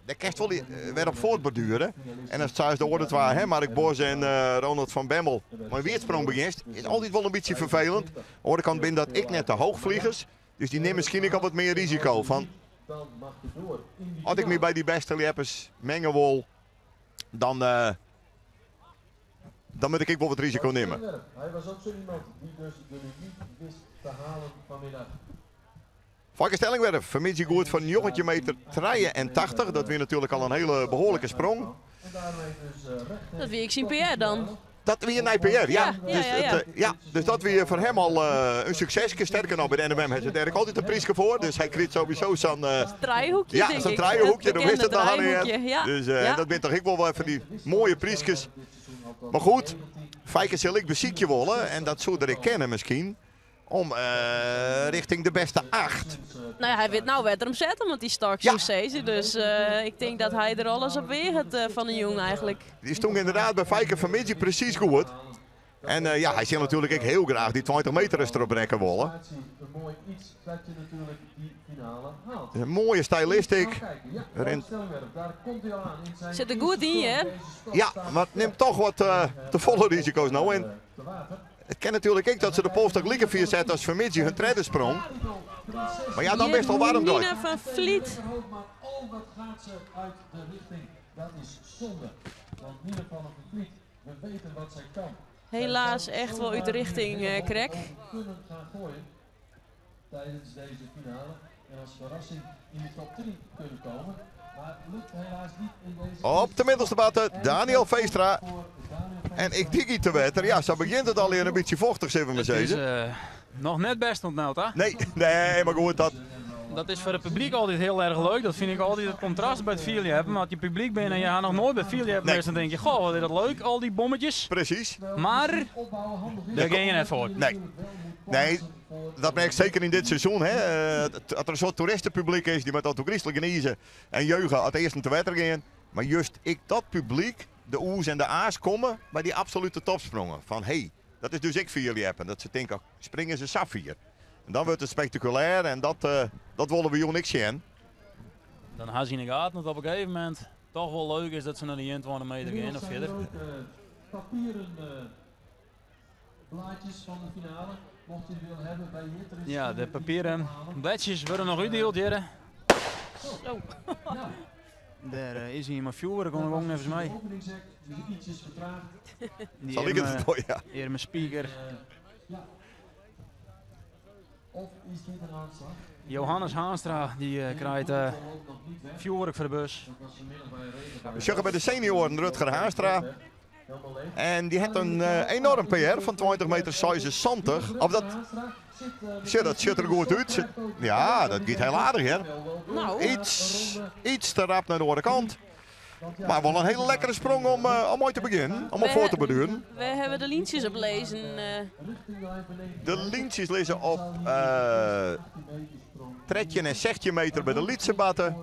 dêr kinst wol wer op fuortborduere. En ast sa as de oare twa, hè, Mark Bos en Ronald van Bemmel, mei in wierdsprong begjinst, is altyd wol in bytsje ferfelend. Oare kant binne dat ek net de hoogvliegers, dus dy nimme miskien ek al wat mear risiko. Fan, as ik my by dy bêste ljeppers menge wol, dan, dan moat ik ek wol wat risiko nimme. Hy was ook zo iemand die dus de limiet wist te halen vanmiddag. Feike Stellingwerf, fermiddei goed foar 19 meter 83. Dat wie natuerlik al in hiele behoarlike sprong. Dat wie ek syn PR dan. Dat wie in nij PR, ja. Ja, ja, Dus, ja, ja. it, ja, dus dat wie foar him al in sukseske. Sterker noch, by de NMM hat se dêr ek altyd in pryske foar. Dus hy kriget sowieso sa'n Trijehoekje, ja, tink sa'n ik. trijehoekje, Het dan wist bekende it noch allegear. trijehoekje, ja. Dus Ja. dat binne toch ek wol wer fan dy moaie pryskes. Mar goed, Feike sil ek besykje wolle, en dat soe er ek kinne miskien, om richting de beste acht. Nou ja, hy wit no wêr't er him sette moat, dy stok, Ja. soe sizze. Dus ik tink dat hy der alles op weaget fan de jûn eigentlik. Dy stong ynderdaad by Feike fanmiddei presys goed. En ja, hy sil natuerlik ek hiel graach dy 20 meter ris derop rekke wolle. Een moai iets dat je natuerlik dy finale haalt. Een mooie stylistic. Ja, Rint. daar komt hij al aan in zijn Sit der goed yn, hear. Ja, mar nimt toch wat te folle risiko's no. En te water. it kin natuerlik ek dat se de polsstok like fier sette as fanmiddei hun tredde sprong. Mar ja, dan bist al warm Nina draaid. van Vliet. Maar oh, wat gaat ze uit de richting. Dat is zonde. Want Nina van Vliet, we weten wat zij kan. Helaas echt wel uit de richting, Krek. Kunnen gaan gooien tijdens deze finale. En als verrassing in de top 3 kunnen komen. Maar lukt helaas niet in deze... Op de middelste batten, Daniel Veestra. Voor Daniel En ik digi te wetter. Ja, zo begint het alweer een beetje vochtig, zullen we maar Het is zeggen. nog net best ontneld, hè? Nee, nee, maar goed, dat... Dat is foar it publyk altyd hiel erch leuk. Dat fyn ik altyd it kontrast by it fierljeppen. As je publyk binne en je ha noch noait by fierljeppen Nee. west, dan tink je, goh, wat is dat leuk, al dy bommetjes. Presys. Mar dêr gean je net foar. Nee. Nee, dat merk ik seker yn dit seizoen. Hè. Dat der in soad toeristepublyk is, dy moat al gryslik gnize en juiche as earsten te wetter gean. Mar just ek dat publyk, de oe's en de a's, komme by dy absolute topsprongen. Fan hé, dat is dus ek fierljeppen. Dat se tinke, springe se sa fier. En dan wurdt it spektakulêr en dat wolle we jûn ek sjen. Dan ha se yn de gaten dat op in gegeven momint toch wol leuk is dat se nei de 21 meter gean of fierder. Ook papieren blaadjes fan de finale, mocht u willen hebben bij Jitter. Ja, de papieren blaadjes wurde noch útdield hjir. Zo. Nou, Dêr is hy mei fjoerwurk oan de gong neffens my. De openingsact is ietsjes vertraagd. Die Zal ik het earme, voor, ja. earme speaker. Ja. Of is dit een aanslag? Johannes Haanstra die krijgt Loopt nog niet weg. fjoerwurk foar de bus. Dat was vanmiddag bij regen. We sjogge by de senioaren Rutger Haanstra. Helemaal leeg. En dy hat in enoarm PR fan 20 meter 76. Of dat, sjoch, dat sjocht der goed út. Ja, dat giet hiel aardich, hè. Nou, Iets te rap nei de oare kant. Mar wol in hiele lekkere sprong om moai te begjinnen. Om op foar te bordueren. we hawwe de lyntsjes op lizzen. De lyntsjes lizze op 13 en 16 meter by de lytse batten.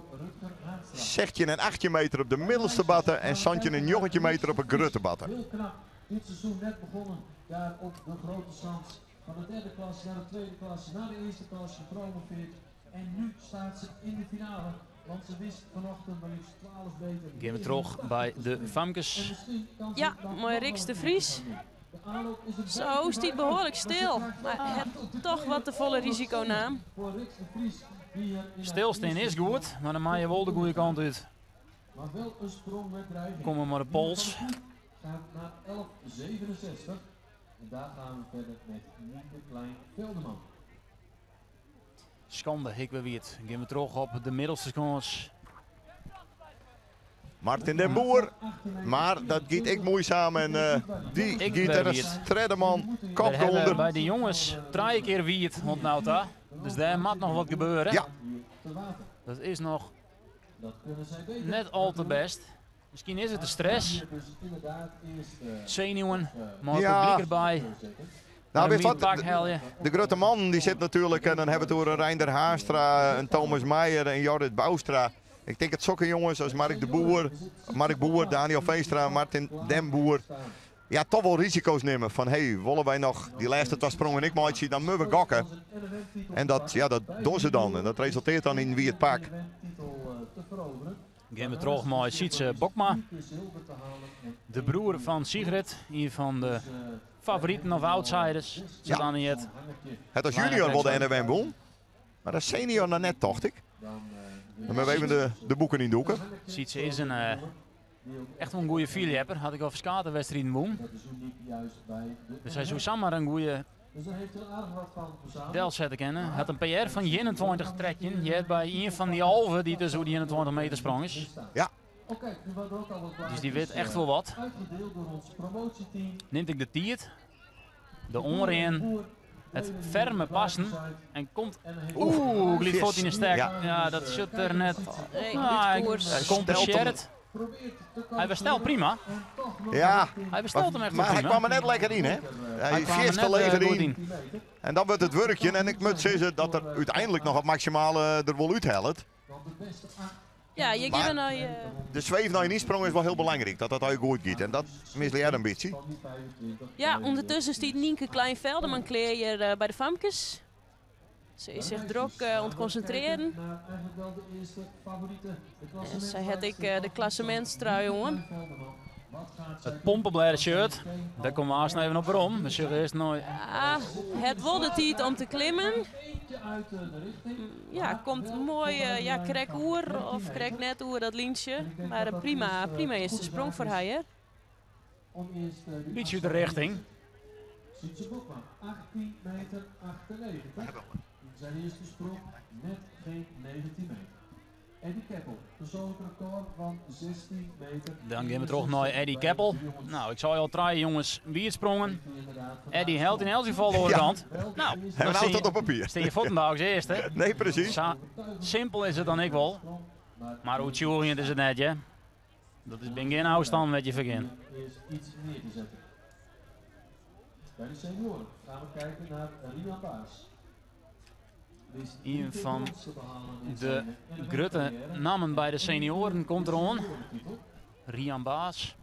16 en 18 meter op de middelste batten. En 17 en 19 meter op de grutte batten. Heel knap. Dit seizoen net begonnen. Daar op de grote sans. Van de derde klas naar de tweede klas, naar de eerste klas gepromoveerd. En nu staat ze in de finale. Want ze wist vanochtend maar liefst 12 meter. Gean we terug by de famkes. En misschien kan ze Ja, dan mooi nog Riks wel de Vries. een De aanloop is een Zo, beetje stiet makkelijk, behoorlijk maar ze stil. krijgt Maar wel het op de toch tweede wat te folle risiko naam. Voor Riks de Vries, die hier in haar Stilstean eerste is goed, mar dan mei je wol de goede kant út. Maar wel een sprong met dreiging. Kom mar de pols. Gaat naar 11,67. En daar gaan we verder met Nienke Klein-Velderman. Skande, ik wer wiet. Gean we terug op de middelste skâns. Martin den Boer. Mar dat giet ek muoisum en dy Ik giet ben der as wiet. tredde man We kop hawwe ûnder. by de jonges trije kear wiet oant no ta. Dus dêr moat noch wat gebeuren. Ja. Dat is noch Net al te bêst. Miskien is it de stress. Senuwen, mei it publyk derby. Nou, Mar witst in wat? pak helje. De grutte mannen die zitten natuurlijk, en dan hebben we het over een Reinder Haanstra, een Thomas Meijer en Jorrit Bouwstra. Ik denk dat zulke jongens als Mark de Boer, Mark Boer, Daniel Veenstra, Martin Den Boer, ja, toch wel risico's nemen. Van, hey, willen wij nog die laatste twee sprongen ik maatje, dan moeten we gokken. En dat, ja, dat doen ze dan. En dat resulteert dan in wie het pak. Gaan we terug met Sietse Bokma. De broer van Sigrid, een van de favorieten of outsiders. Ja. Ja. Het. Het als junior wel de NWM won. Maar als senior nog net, dacht ik. Dan moeten we even de boeken in doeken. Sietse is een, echt wel een goede vierjepper. Had ik al verskate wedstrijden won. Dus hij zou zomaar een goede del zetten kennen. Had een PR van 21 trekjen. Je hebt bij een van die halve die dus hoe die 21 meter sprong is. Ja. Dus die weet echt wel wat. Neemt ik de tiert, de onrin, het ferme passen en komt. Oeh, glidt voet in de stek. Ja. Ja, dat zit er net. Nee, Ah, uit hij koers. compenseert het. Hij bestelt prima. Ja, Hij bestelt hem echt wel maar hij prima. kwam er net lekker in, hè? Hij kwam er vierste net, leger goed in. in. En dan wordt het werkje. En ik moet zeggen dat er uiteindelijk nog het maximale er wel uithelpt. Ja, je Maar- geeft nou je... De zweef naar je insprong is wel heel belangrijk. Dat dat ook goed gaat. En dat misleert een beetje. Ja, ondertussen stiet Nienke Klein-Velderman kleer hier bij de famkes. Ze is zich druk aan het concentreren. En zij had ik de klassementstrui, jongen. Het pompenbladen shirt. Daar komen we haast nog even op waarom. We zullen eerst nooit. Ah, het wordt de tijd om te klimmen. Ja, komt mooi, ja, krek oer of krek net oer dat lintje. Maar een prima, prima eerste sprong voor haar, hè? Beetje uit de richting. Sietse Bokma, 18 meter 98. In zijn eerste sprong net geen 19 meter. Eddie Keppel, persoonlijk record van 16 meter. Dan gaan we terug naar Eddie Keppel. Nou, ik zal je al draaien, jongens. Wie het sprongen. Eddie Held in Elsival de kant. Nou, En dan nou zie tot je, op papier. steen je voetendaags eerst, hè? Nee, precies. Simpel is het dan ik wel. Maar hoe tjoerend is het net, hè? Dat is ben geen afstand met je vergin. Eerst iets neer te zetten. Bij de senioren gaan we kijken naar Rian Baas. Wist Een drie keer van brons te behalen in De zijn Grutte NMM-carrière. namen bij de senioren komt erom. Seniorentitel, Rian Baas.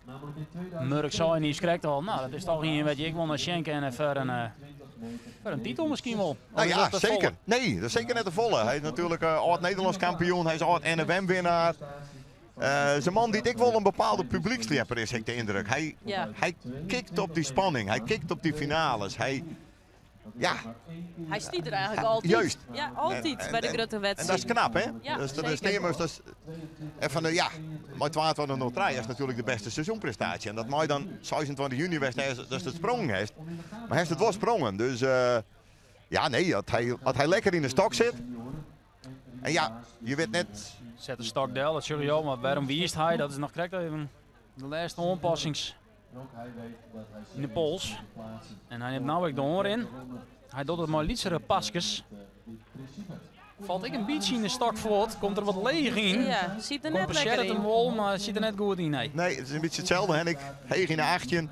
namelijk in 2000 Murk zei niet schrikt al. Nou, dat is toch een wat je ik wil naar schenken en even voor een titel misschien wel. Of Nou is ja, dat de zeker. volle? Nee, dat is zeker net de volle. Hij is natuurlijk oud-Nederlands kampioen. Hij is oud-NFM-winnaar. Is een man die ik wel een bepaalde publieksliefhebber is, heb ik de indruk. Hij, Ja. hij kikt op die spanning. Hij kikt op die finales. Hij, ja, Hij stiet er eigenlijk altijd. Juist. Ja, altijd En- bij de en- grote en dat is wedstrijd. knap, hè? Ja, dus dat is zeker. immers, dat is, en van de, ja, maar 22-03 is natuurlijk de beste seizoenprestatie. En dat mij dan 26 juni was, dat is het sprong heeft. Maar hij heeft het wel sprongen. Dus ja, nee, dat hij lekker in de stok zit. En ja, je weet net, Zet de stok del, dat zullen je maar waarom wiest hij? Dat is nog correct even de laatste aanpassings in de pols. En hij neemt nou ook de oor in. Hij doet het maar lietsere pasjes. Valt ik een beetje in de stok voort, komt er wat leeg in. Ja, ziet er net Compenseert lekker het hem in. wel, maar zit er net goed in. Nee. nee, het is een beetje hetzelfde. En ik heeg in de 18.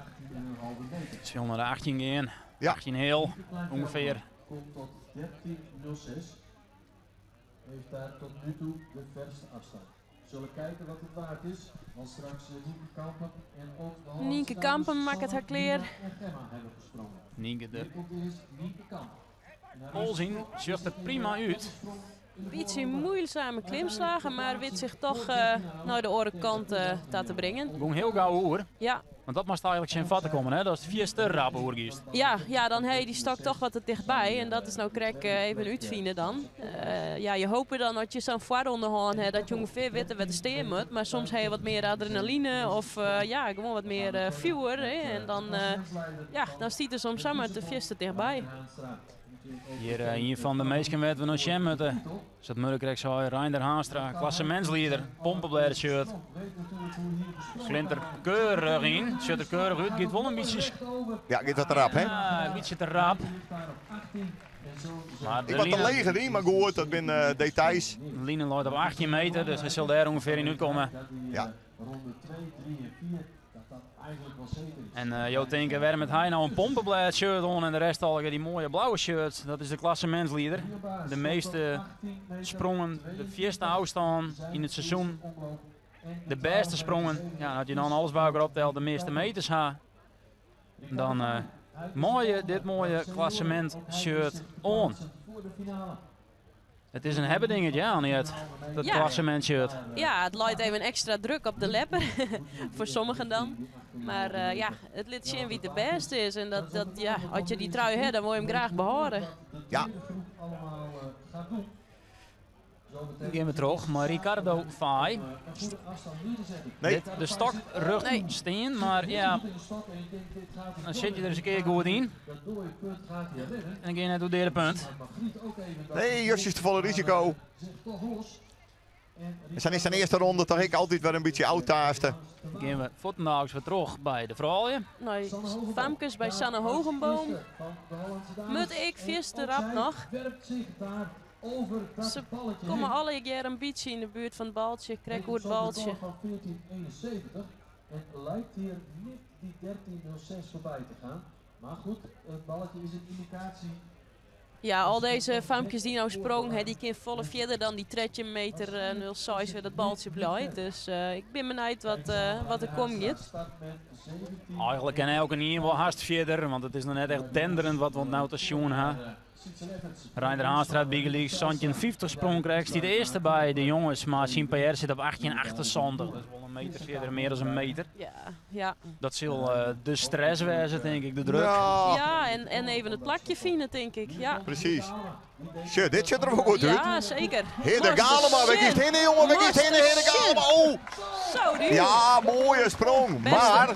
Het wil naar de 18 gaan. Ja. 18 heel, ongeveer. Komt tot 13.06. Heeft daar tot nu toe de verste afstand. Zullen kijken wat het waard is, want straks Nienke Kampen en ook de Hollandse Nienke dames Kampen maakt het haar Sanne, kleer. Nina en Gemma hebben gesprongen. Nienke de Hier komt eerst Nienke Kampen. En haar pols eerste in, sprong zucht is er prima uit. Beetje moeizame klimslagen, maar weet zich toch naar de orenkant te brengen. Gewoon heel gauw hoor. Ja, Want dat mag eigenlijk zijn vatten komen, hè? Dat is vier ster rap hoor, giest. ja, ja, dan heb je die stok toch wat er dichtbij. En dat is nou krek even uitvinden dan. Ja, je hoopt dan dat je zo'n voorronde hand hebt, dat je ongeveer weet wat de steen moet. Maar soms heb je wat meer adrenaline of ja, gewoon wat meer vuur. Hè? En dan, ja, dan stiet er soms samen de vierste dichtbij. Hier een van de meesten werd we nog jam moeten. Dus dat Murkrek zei, Reinder Haanstra, klassementsleider, pompenbladen shirt. Glinter keurig in, zit er keurig uit, gaat wel een beetje, Ja, gaat dat erop, hè? ja, een beetje te rap. Maar Ik wat te leger yn, mar goed, dat binne details. De line leit op 18 meter, dus hy sil dêr ûngefear yn útkomme. Ja. En jo tinke, wêrom hat hy no in pompeblêd shirt oan en de rest allegear dy moaie blauwe shirts? Dat is de klassemintslieder. De measte sprongen, de fierste ôfstân yn it seizoen. De bêste sprongen. Ja, as je dan alles by elkoar optelt, de measte meters ha, dan mei je dit moaie klassemint shirt oan. It is in hebbedingetje, ja, Anniette, dat Ja. klassemintshirt. Ja, it leit even ekstra druk op de ljepper. Foar sommigen dan. Mar ja, it lit sjen wa't de bêste is. En dat, ja, as je dy trui ha, dan wol je him graach behâlde. Ja. Dan gean we troch mei Ricardo Faaij. Nee. Dit, de stok rjocht Nee. stean, mar ja, dan sit je der ris in kear goed yn. En dan gean je net oer de punt. Nee, justjes te folle risiko. En dan is zijn eerste ronde toch ik altyd wer in bytsje ôftaaste. Dan gean we fuortendaliks wer troch by de froulju. Nei famkes by Sanne Hoogenboom. Moat ik fierste rap noch. Se komme allegear in bytsje yn de buert fan it baltsje, krekt oer it baltsje. Van 1471 en lijkt hier nipt die 13.06 voorbij te gaan. Maar goed, het balletje is een indicatie. Ja, al deze famkes dy't no sprongen, hè, dy kinne folle fierder dan dy 13 meter 06 wêr't dat baltsje bliuwt. Dus ik bin benijd wat der kommen giet. Eigenlik kin elkenien wol hast fierder, want it is noch net echt denderend wat we no te sjoen ha. Reinder Haanstra bygelyks 1750 sprong krekt, stiet earste by de jonges, mar syn PR sit op 1878. Dat is wol in meter fierder, mear dan in meter. Ja. Dat sil de stress wêze, tink ik, de druk. Ja. Ja, en even it plakje fine, tink ik. Ja. Presys. Sjoch, dit sjocht der wol goed út. Ja, seker. Hidde Galema, wêr giest hinne, jonge? Wêr giest hinne, Hidde Galema? Oh! Zo, die. Ja, moaie sprong. Bêste. Mar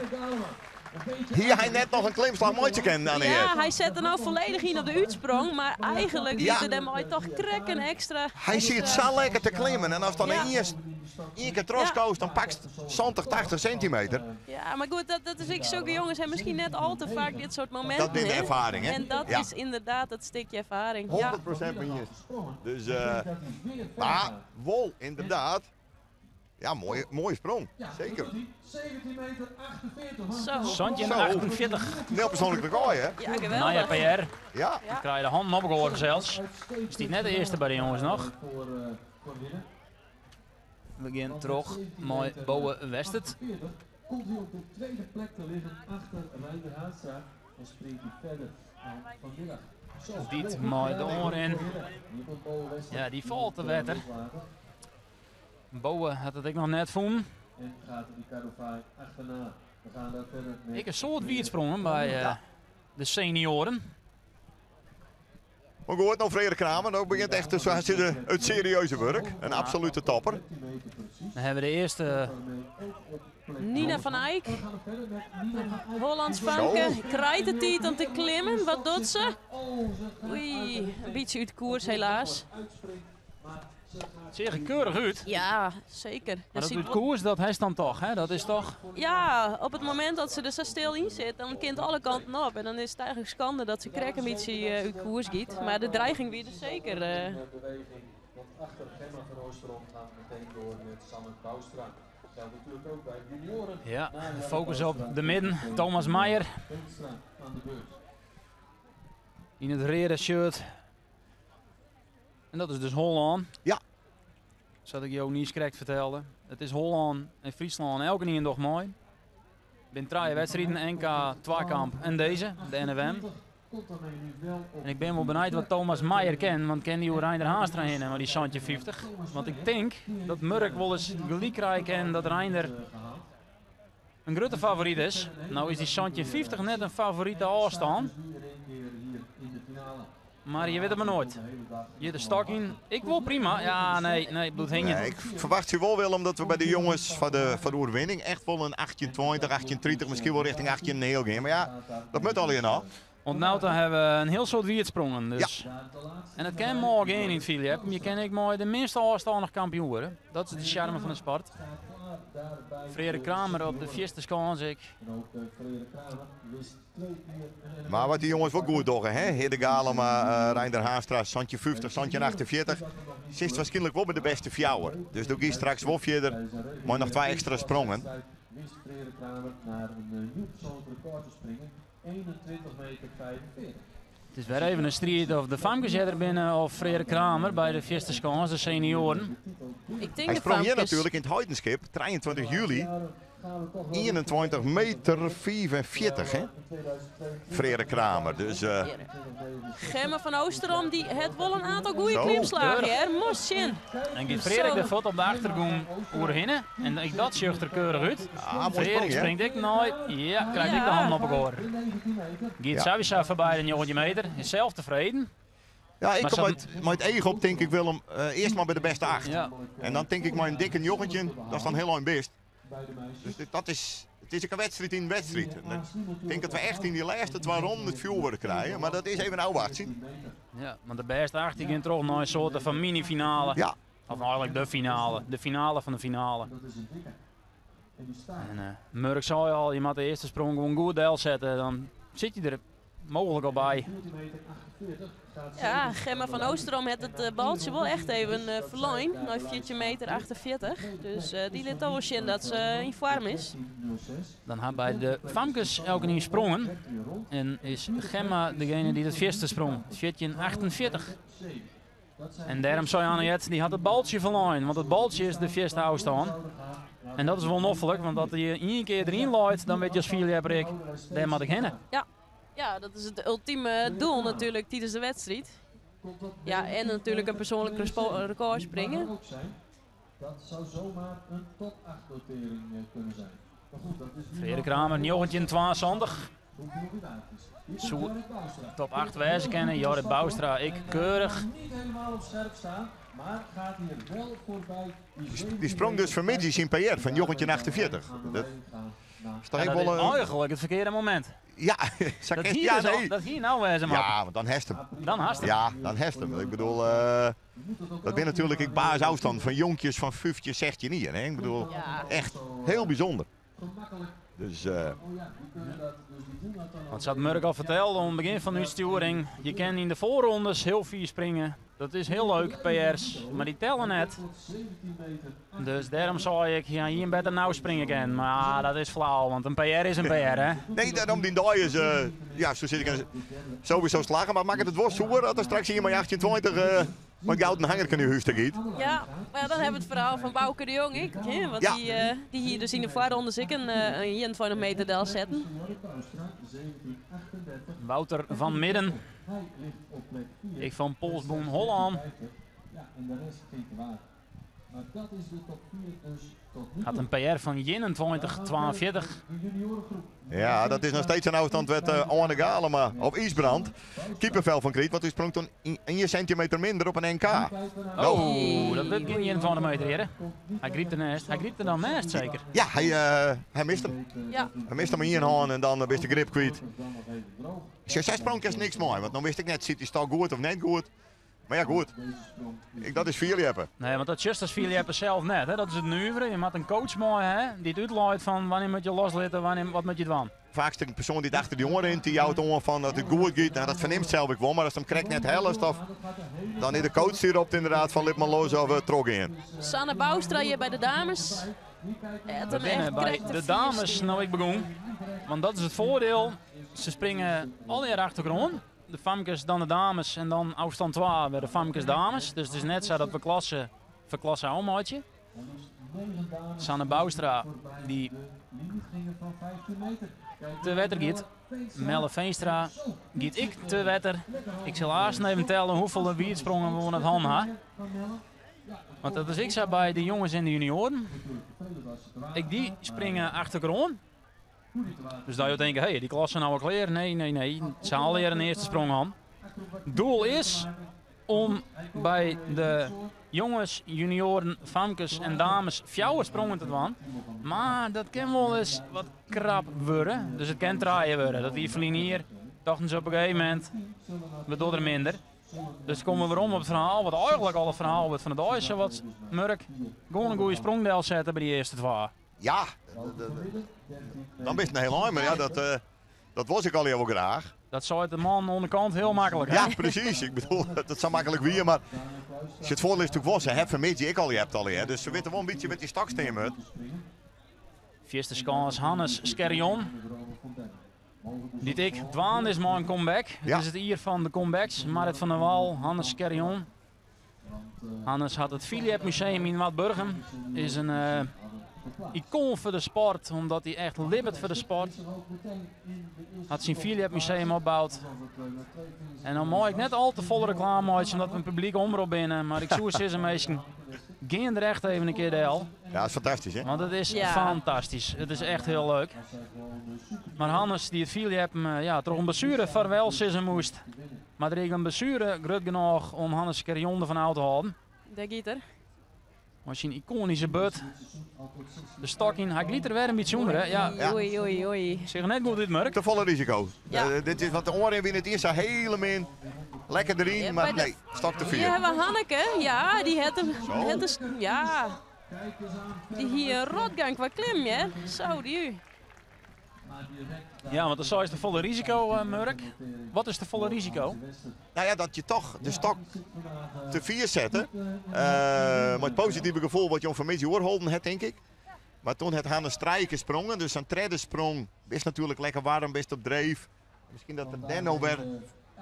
hie hy net noch in klimslach meitsje kinnen, Annie? Ja, hy sette no folledich yn op de útsprong, mar eigenlik liet er dêrmei toch krekt in ekstra. Hy siet sa lekker te klimmen en ast dan Ja. earst ien kear trochskoost, dan pakst 70, 80 sintimeter. Ja, mar goed, dat is ek sokke jonges ha miskien net al te faak dit soart mominten. Dat binne hè. erfaring, hè? En dat Ja. is ynderdaad dat stikje erfaring. Ja. 100% mei iens. Dus, mar wol ynderdaad. Ja, moaie, moaie sprong. Seker. 17 meter 48. Zo. 1748. Nij persoanlik rekôr, hè? Ja, Nije geweldich. PR. Ja. Ja. Krije de hannen op elkoar sels. Stiet net de earste by de jonges noch. We gean troch mei Bowe Westert. Komt hij op de tweede plek te liggen achter Reinder Haanstra en springt hij verder dan vanmiddag. Zo, Dy't mei de oanrin. Hier komt Bowe Westert. Ja, dy falt te wetter. Bowe hat it ek noch net fûn. En gaat Ricardo Faaij achterna. We gaan daar verder met Ek in soad wietsprongen by de senioaren. Mar goed, no Frederik Kramer, no begjint echt dus, it serieuze wurk. In absolute topper. 13 meter precies. Dan ha we de earste Daarmee ook op plek Nina van Eyck, We gaan verder met Nina van Eyck. Hollands famke, Zo. krijt de tiid om te klimmen. Wat docht se? Oh, ze gaat Oei, uit de in bytsje út koers helaas. uitspringt, maar ze gaat Seach der keurich út. Ja, seker. Mar dat ziet út koers, dat hast dan toch, hè? Dat is toch... Ja, op it momint dat se der sa stil yn sit, dan kin it alle kanten op. En dan is it eigenlik skande dat se krekt in bytsje út koers giet. Mar de dreiging wie der seker. in beweging. Want achter Gemma van Oosterom gaan we meteen door met Sanne Bouwstra. Geldt natuurlijk ook bij junioren. Ja, Na de Jelle focus Bouwstra op de midden. komt Thomas Meijer Veenstra aan de beurt. yn it reade shirt. En dat is dus Hollân. Ja. Sa't ik jo niiskrekt fertelde. It is Hollân en Fryslân elkenien docht mei. Binne trije wedstriden, NK, twakamp en dizze, de NFM. Komt daarmee nu wel op En ik bin wol benijd wat Thomas Meijer kin, want kin dy oer Reinder Haanstra hinne, mei dy 1750. Want ik tink dat Murk wolris gelyk krije kin dat Reinder in grutte favoryt is. No is dy 1750 net in favorite ôfstân. Mar je witte it mar noait. Hjir de stok yn. Ik wol prima. Ja, nee, nee, bliuwt hingjen. Nee, ik ferwachtsje wol, Willem, dat we by de jonges foar de oerwinning echt wol in 1820, 1830, miskien wol rjochting 18 gean. Mar ja, dat moat allegear noch. Want no dan ha we in hiel soad wietsprongen. Dus. Ja. En it kin moarn gean yn it fierljeppen. Je kinne ek mei de minste ôfstân noch kampioen wurde. Dat is de sjarme fan de sport. Freark Kramer op de fierste skâns ek. Mar wat dy jonges wol goed dogge, hè? Hidde Galema, Reinder Haanstra, 1750, 1748. Sitst waarskynlik wol by de bêste fjouwer. Dus do giest straks wol fierder mei noch twa ekstra sprongen. It is wer even in striid of de famkes earder binne of Freark Kramer by de fierste skâns, de senioaren. Ik tink Hy de sprong hjir famkes. natuerlik yn it Heidenskip, 23 july, 21 meter 45, hè? Freark Kramer, dus... Gemma van Oosterom die het wol in oantal goede Zo. klimslagen, hè? Moast sjen. En giet Freark Zo. de fuort op de achtergrûn oerhinne. En ek dat sjocht der keurich út. Ah, moai Freark sprong, hè? springt ek nei. Ja, krijt ek de Ja. hannen op elkoar. Giet Ja. sawiesa foarby de 19 meter. Is sels tefreden. Ja, ik Maar kom sa- mei it each op, tink ik, Willem, earst mar by de bêste acht. Ja. En dan tink ik mei in dikke 19, dat is dan hiel ein bist. Dus dit, dat is, it is ek in wedstriid yn in wedstriid. En ik tink dat we echt yn dy lêste twa ronden it fjoerwurk krije, mar dat is even ôfwachtsjen. Ja, want de bêste acht dy gean troch nei in soarte fan mini-finale. Ja. Of eigenlik de finale. De finale fan de finale. En Murk sei al, je moatte de earste sprong gewoan goed delsette. Dan sit je der mooglik al by. Ja, Gemma van Oosterom hat it baltsje wol echt even ferlern. Nei 14 meter 48. Dus dy lit al wol sjen dat se yn foarm is. Dan ha by de famkes elkenien sprongen. En is Gemma degene dy't it fierste sprong. 14,48. En dêrom sei Anniette, dy hat it baltsje ferlern. Want it baltsje is de fierste ôfstân. En dat is wol noflik, want as je ien kear deryn leit, dan wit je as fierljepper ek, dêr moat ik hinne. Ja. Ja, dat is it ultime doel natuerlik tidens de wedstriid. Ja, en natuerlik in persoanlik rekôr springe. Dat zou zomaar een top 8 notering kunnen zijn. Maar goed, dat is nu Freark nog Kramer, 1972. hoeveel die waard is. Hier komt Soe Jorrit Bouwstra. top 8 wêze kinne. Jorrit Bouwstra, ek keurich. Niet helemaal op scherp staan, maar gaat hier wel voorbij die Dy sprong dus fanmiddei syn PR fan 1948. Dat is toch Ja, ek dat wol is in- eigenlik it ferkearde momint. Ja, sa Dat kinst- hier ja, dus al- nee. dat hier no wêze moat. Ja, want dan hast him. Dan hast him. Ja, dan hast him. Ik bedoel, dat binne natuerlik ek basisôfstân fan jonkjes fan 15, 16 jier. Hè? Ik bedoel, Ja. echt hiel bysûnder. Dus, Want sa't Murk al fertelde oan it begjin fan de útstjoering, je kinne yn de foarrondes hiel fier springe. Dat is hiel leuk, PR's, mar dy telle net. Dus dêrom sei ik, ja, ien better no springe kin. Mar dat is flau, want in PR is in PR, hè? Nee, dêrom dyn dei is, ja, sa sit ik sowieso slagge, mar makket it wol soer as der straks ien mei 1820 mei gouden hangerke nei hûs ta giet. Ja, mar ja, dan hawwe we it ferhaal fan Bauke de Jong ek. Hè? Want dy hie dus yn de foarrondes ek in 21 meter delsetten. Wouter van Midden. Ek fan Polsbûn Hollân. Ja, en de rest ging te water. Maar dat is de top 4 dus tot nu Hat toe. in PR fan 21,42. De juniorengroep. Ja, dat is noch steeds in ôfstân wêr't Arne Galema op Ysbrand kippenvel fan kriget, want hy sprong doe 1 sintimeter minder op in NK. Oh, dat wurdt gjin 21 meter, hear. Hy grypt derneist. Hy grypt der dan neist, seker. Ja, hy mist him. Ja. Hy mist him mei ien hân en dan bist de grip kwyt. Sjoch, sy sprong is niks moai, want dan wist ik net, sit dy stôk goed of net goed. Mar ja, goed. Ik, dat is fierljeppen. Nee, want dat sjochst as fierljepper sels net. Hè? Dat is it nuvere. Je moatte in coach mei ha, dy't útleit fan wannear moatte je loslitte, wannear, wat moatte je dwaan. Faak de persoan dy't achter dy oan rint, dy jout oan fan dat it goed giet. No, dat fernimst sels ek wol, mar ast him krekt net hellest, of, dan is de coach dy ropt ynderdaad fan lit mar los of trochgean. Sanne Bouwstra hjir by de dames. Het We him binne echt by krekt te de fier dames stean. no ek begûn. Want dat is it foardiel. Se springe allegear achtergrûn. De famkes, dan de dames en dan ôfstân 2 wer de famkes dames. Dus it is net sa dat we klasse foar klasse ôfmeitsje. Sanne Bouwstra dy te wetter giet. Melle Veenstra giet ek te wetter. Ik sil aanst even telle hoefolle wiedsprongen we oan it hân ha. Want dat is ek sa by de jonges en de junioaren. Ek dy springe achtergrûn. Dus dat je tinke, hey, dy klasse no al klear. Nee, nee, nee. Se ha allegear in earste sprong hân. Doel is om by de jonges, junioaren, famkes en dames fjouwer sprongen te dwaan. Mar dat kin wolris wat krap wurde. Dus it kin trije wurde. Dat wie ferline jier. Tochten se op in gegeven momint, we dogge der minder. Dus komme we werom op it ferhaal, wat eigenlik al it ferhaal wurdt fan de dei. Sa wat Murk, gewoan in goede sprong delsette by dy earste twa. Ja, dan bist in hiel ein, mar ja, dat, dat was ik allegear wol graach. Dat seit de man oan de kant hiel maklik. Ja, presys. Ik bedoel, dat sa maklik wie, mar as it foardiel is natuerlik wol, se ha fanmiddei ek al ljept allegear, dus se witte wol in bytsje wêr't dy stok stean moat. Fierste skâns Hannes Scherjon, dy't ek dwaande is mei in comeback. It is it jier fan de comebacks. Marit van der Wal, Hannes Scherjon. Hannes hat it Fierljepmuseum yn Noardburgum. Is in ikoan foar de sport, omdat hy echt libbet foar de sport. Hat syn Fierljepmuseum opboud. En dan mei ik net al te folle reklame meitsje, omdat we in publike omrop binne. Mar ik soe sizze, minsken, gean der echt even in kear del. Ja, dat is fantastysk, hè? Want it is fantastysk. It is echt hiel leuk. Mar Hannes, dy't it fierljeppen ja, troch in blessuere farwel sizze moast. Mar der is in blessuere grut genôch om Hannes Scherjon derfan ôf te hâlden. Dêr giet er. Mei syn ikoanyske burd. De stok yn. Hy glydt der wer in bytsje ûnder, hè? Ja. Oei, oei, oei. Seach net goed út, Murk. Te folle risiko. Ja. Dit is wat de oanrin wie net iens sa hiele min. Lekker deryn, Ja, mar by de nee, stok te Hier fier. hawwe we Hanneke. Ja, dy hat him, Zo. hat de, ja. Dy hie in rotgang kwa klim, hè. Zo, dy. Ja, want dan is te folle risiko, Murk. Wat is te folle risiko? Nou ja, dat je toch de stok te fier sette. Mei it positive gefoel wat jo fanmiddei oerholden hat, tink ik. Mar toen hat Hannes trije kear sprongen, dus sa'n tredde sprong bist natuerlik lekker waarm, bist op dreef. Miskien dat er dêr no wer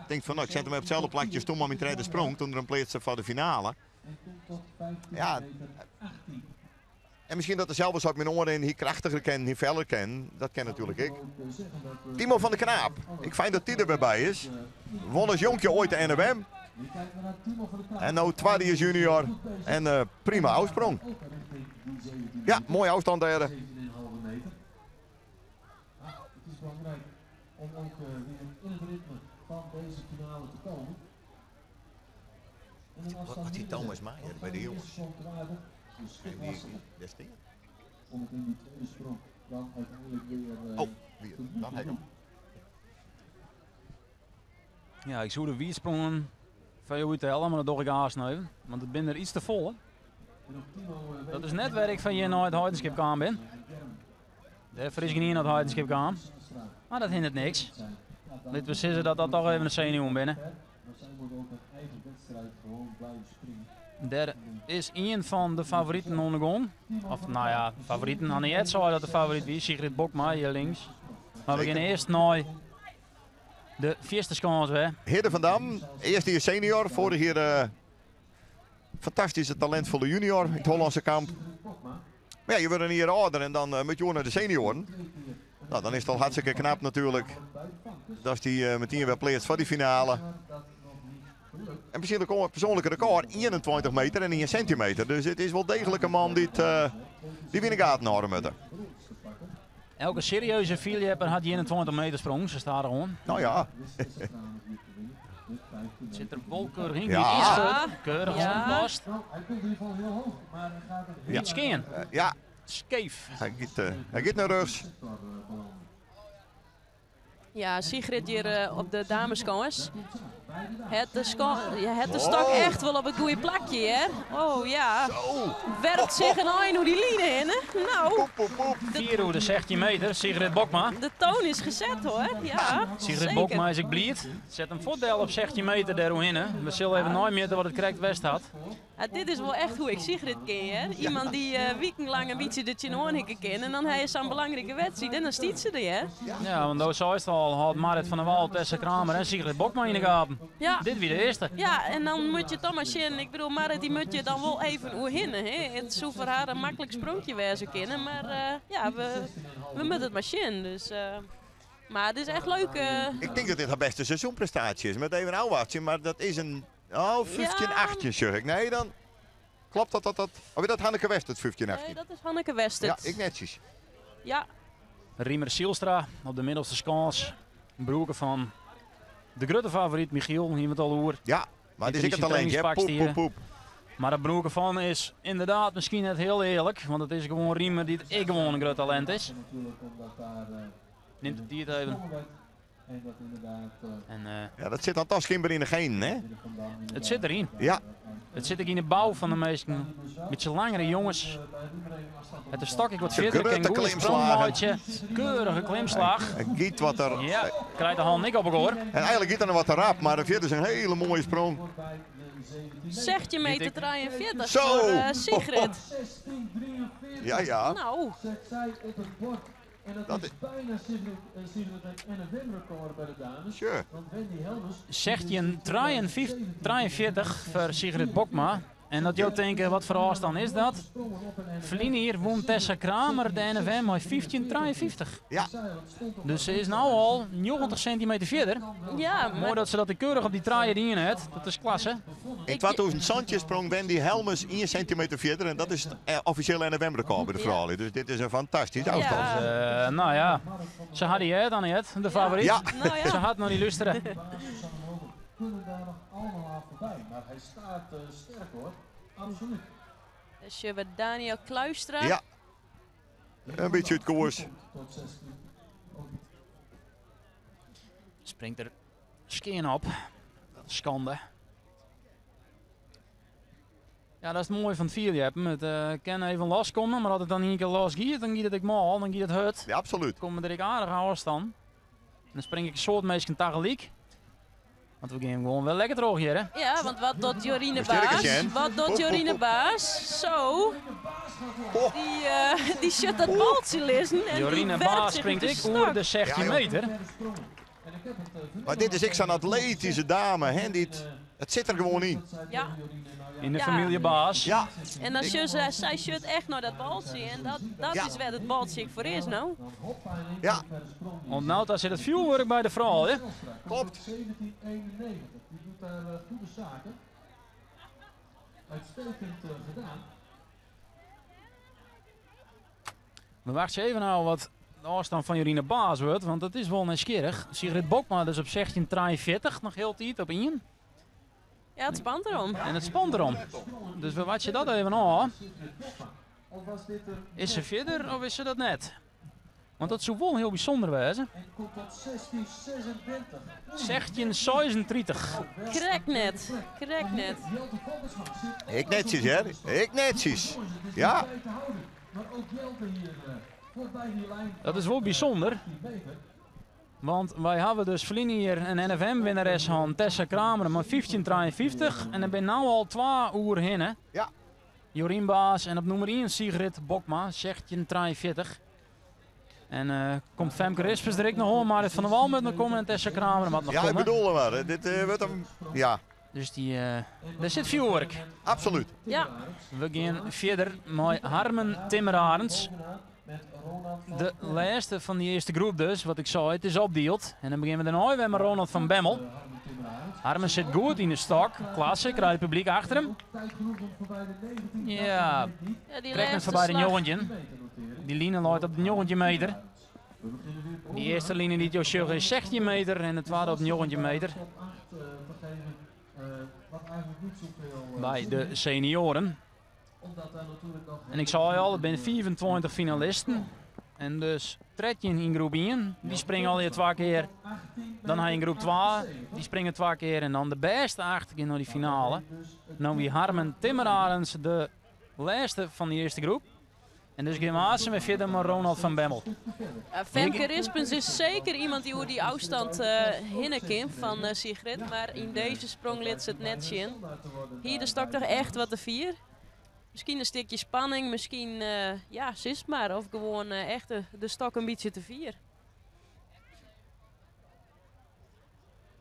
tinkt fan, no, ik set him op itselde plakje as toen mei myn tredde sprong, toen er him pleatste foar de finale. Ja, en miskien dat er sels wol seit, myn oanrin hie krachtiger kinnen, hie feller kinnen. Dat kin natuerlik ek. Timo van der Knaap, ik fyn dat dy der wer by is. Won as jonkje oait de NFM. En no twadde as junior. En prima ôfsprong. Ja, moaie ôfstân dêr. Wat die Thomas Meijer by de jonges? Dêr stean. Oh, wie, dan ha ik him. Ja, ik soe de wiidsprongen foar jo úttelle, mar dat doch ik aanst even, want it binne der iets te folle. Dat is net wêr ik fan hjir nei It Heidenskip kaam bin. Dêrfoar is gjin ien nei It Heidenskip kaam. Mar dat hindert niks. Litte we sizze dat dat toch even de senuwen binne. Der is ien fan de favoriten oan de gong. Of nou ja, favoriten. Anniette sei dat de favoryt wie, Sigrid Bokma hjir links. Mar we gean earst nei de fierste skâns wer. Hidde van Dam, earste jier senior, foarich jier fantastyske talintfolle junior yn it Hollânske kamp. Mar ja, je wurde in jier âlder en dan moat je oer nei de senioaren. No, dan is it al hartstikke knap natuerlik dat dy metien wer pleatst foar dy finale. En persoanlike rekôr 21 meter en 1 sentimeter. Dus it is wol deeglik in man dy't dy wy yn de gaten hâlde moatte. Elke serieuze fierljepper hat 21 meter sprong, sa stadichoan. No ja. Sit der wol keurich yn. Ja. Iets fuort. Keurich Ja. oanpast. Ja. Iets skean. Ja. Skeef. Hy giet nei rjochts. Ja, Sigrid hjir op de dameskâns. Het de, ja, het de stok Oh. echt wol op it goede plakje, hè? Oh ja. Zo. Werpt sich in ein oer dy line hinne. No. Poep, poep, poep. 4 oer de 16 meter, Sigrid Bokma. De toon is gezet hoor. Ja, Sigrid zeker. Bokma is ek bliid. Set him fuort del op 16 meter dêroerhinne. We sille even neimjitte wat it krekt west hat. Ja, dit is wol echt hoe't ik Sigrid ken, hè? Iemand dy't wikenlang in bytsje der tsjinoan hikke kin. En dan ha je sa'n belangrike wedstriid en dan stiet se der, hè? Ja, want do seist al, hâldt Marit van der Wal, Tessa Kramer en Sigrid Bokma yn de gaten. Ja. Dit wie de earste. Ja, en dan moat je toch mar sjen. Ik bedoel, Marit dy moat je dan wol even oerhinne, hè? It soe foar har in maklik spronkje wêze kinne, mar ja, we moatte it mar sjen. Dus, mar it is echt leuk. Ik tink dat dit har bêste seizoenprestaasje is. Met even ôfwachtsje, mar dat is in oh, 15, Ja. 18 sjoch ik. Nee, dan klopt dat, dat, dat. Of is dat Hanneke West, it 15, Nee, 18? dat is Hanneke Westert. Ja, ik netsjes. Ja. Riemer Zielstra op de middelste skâns. Broerke fan de grutte favoryt Michiel, hiene we it al oer. Ja, mar it is ek in talintje, hè? Trainingspak Poep, stier. poep, poep. Mar dat broerke fan is ynderdaad miskien net hiel earlik, want it is gewoan Riemer dy't ek gewoan in grut talint is. Nimt de tiid even. En, ja, dat sit dan toch skynber yn de genen, hè? It sit deryn. Ja. It sit ek yn de bou fan de minsken. Bytsje langere jonges. It de stok ek wat fierder kin Grutte goede sprong klimslagen. meitsje. Keurige klimslach. En giet wat er. Ja, krijt de hân ek op elkoar. En eigenlijk giet er nog wat te rap, maar de is een hele mooie sprong. 16 meter 43 Zo! voor Sigrid. Ja, ja. Nou, Zet zij op het bord. En dat, Dat is is- bijna Sigrid het NFM-record bij de dames. Sure. Want Wendy Helmers... 16,43 voor Sigrid Bokma. En dat jou denken, wat voor afstand is dat? Verliezen hier won Tessa Kramer de NFM met 15,53. Ja. Dus ze is nou al 90 centimeter verder. ja, Mooi maar dat ze dat de keurig op die traaien in heeft. Dat is klasse. In 2000 sprong Wendy Helmers 1 centimeter verder. En dat is het officiële NFM-record bij de vrouwen. Dus dit is een fantastisch afstand. Ja. Nou ja, ze had die het dan het, de favoriet. Ja. nou Ze ja. had nog niet luisteren. Kunnen daar nog allemaal aan voorbij. Maar hij staat sterk hoor. Absoluut. Dus je bij Daniel Kluistra. Ja. Een beetje uit koers. Tot 16. Springt er skeen op. Dat is schande. Ja, dat is het mooie van het vierjeppen. Het kan even loskomen, maar als het dan één keer los gaat, dan gaat het ik mal, dan gaat het hut. Ja, absoluut. Dan komen er ik aardig afstand. En dan spring ik een soort meestal tegelijk. Want we gaan gewoon wel lekker droog hier, hè? Ja, want wat doet Jorine Sterke, Baas? Sjen. Wat doet Hop, Jorine hop, hop. Baas? Zo. Oh. Die, die shut dat baltje lissen. En Jorine die werpt Baas zich springt uit de ik stok. oer de 16 Ja, joh. meter. Maar dit is ik zo'n atletische dame. Hè? Dit, het zit er gewoon in. Ja. In de Ja. familie Baas. Ja, En dan shut ze, zij shut echt naar dat baltje. En dat Ja. is waar het baltje voor is nou. ja, Want nou, daar zit het vuurwerk bij de vrouw, hè? klopt. 1791. Die doet daar goede zaken. Uitstekend gedaan. We wachten even nou wat de afstand van Jorine Baas wordt, want dat is wel nieuwsgierig. Sigrid Bokma dus op 16,43 nog heel tijd op 1. Ja, het spant erom. En het spant erom. Dus we wachten dat even af. Of was dit er Is ze verder of is ze dat net? Want dat zou wel heel bijzonder wezen. En komt tot 1636. 16,36. Krek net. Krek net. Jelte Folkertsma zit Ik netjes, hè? Ik netjes. Ja. bij te houden. Maar ook Jelte hier voorbij die lijn. Dat is wel bijzonder. 10 meter. Want wij hebben dus verleden hier een NFM-winnares van Tessa Kramer met 15,53. En dan ben nou al 2 uur heen. hè. Ja. Jorien Baas en op nummer 1 Sigrid Bokma, 16,43. En komt Femke Rispers er ook nog om, Marit van der Wal moet nog komen en Tessa Kramer moet nog Ja, ik komen. bedoel hem maar. Dit wordt hem. Ja, Dus die, daar zit vuurwerk. absoluut. Ja. We gaan verder met Harmen Timmerarends. De laatste van die eerste groep dus, wat ik zei, het is opdeeld. En dan beginnen we daarna weer met Ronald van Bemmel. Harmen zit goed in de stok, klasse, krijgt het publiek achter hem. Tijd genoeg om voorbij de 19. Ja, Ja, die trekt net laatste voorbij de slag. 19. Die line loopt op de 19 meter. Die eerste line die Joshua is 16 meter en de tweede op 19 meter. Top 8 te geven. Wat eigenlijk niet zoveel Bij de senioren. Omdat daar natuurlijk nog En ik zei al, er zijn 25 finalisten. En dus 13 in groep 1, die springen alweer 2 keer. Dan ga je in groep 2, die springen 2 keer. En dan de beste 8 keer naar die finale. Nou wie Harmen Timmerarends de laatste van die eerste groep. En dus gaan we weer verder met Ronald van Bemmel. Ja, Femke Rispens is zeker iemand die hoe die afstand hinnen kan van Sigrid. Maar in deze sprong liet ze het net zien. Hier de stok toch echt wat te vier. Misschien een stukje spanning, misschien, ja, ze is het maar. Of gewoon echt de stok een beetje te vier.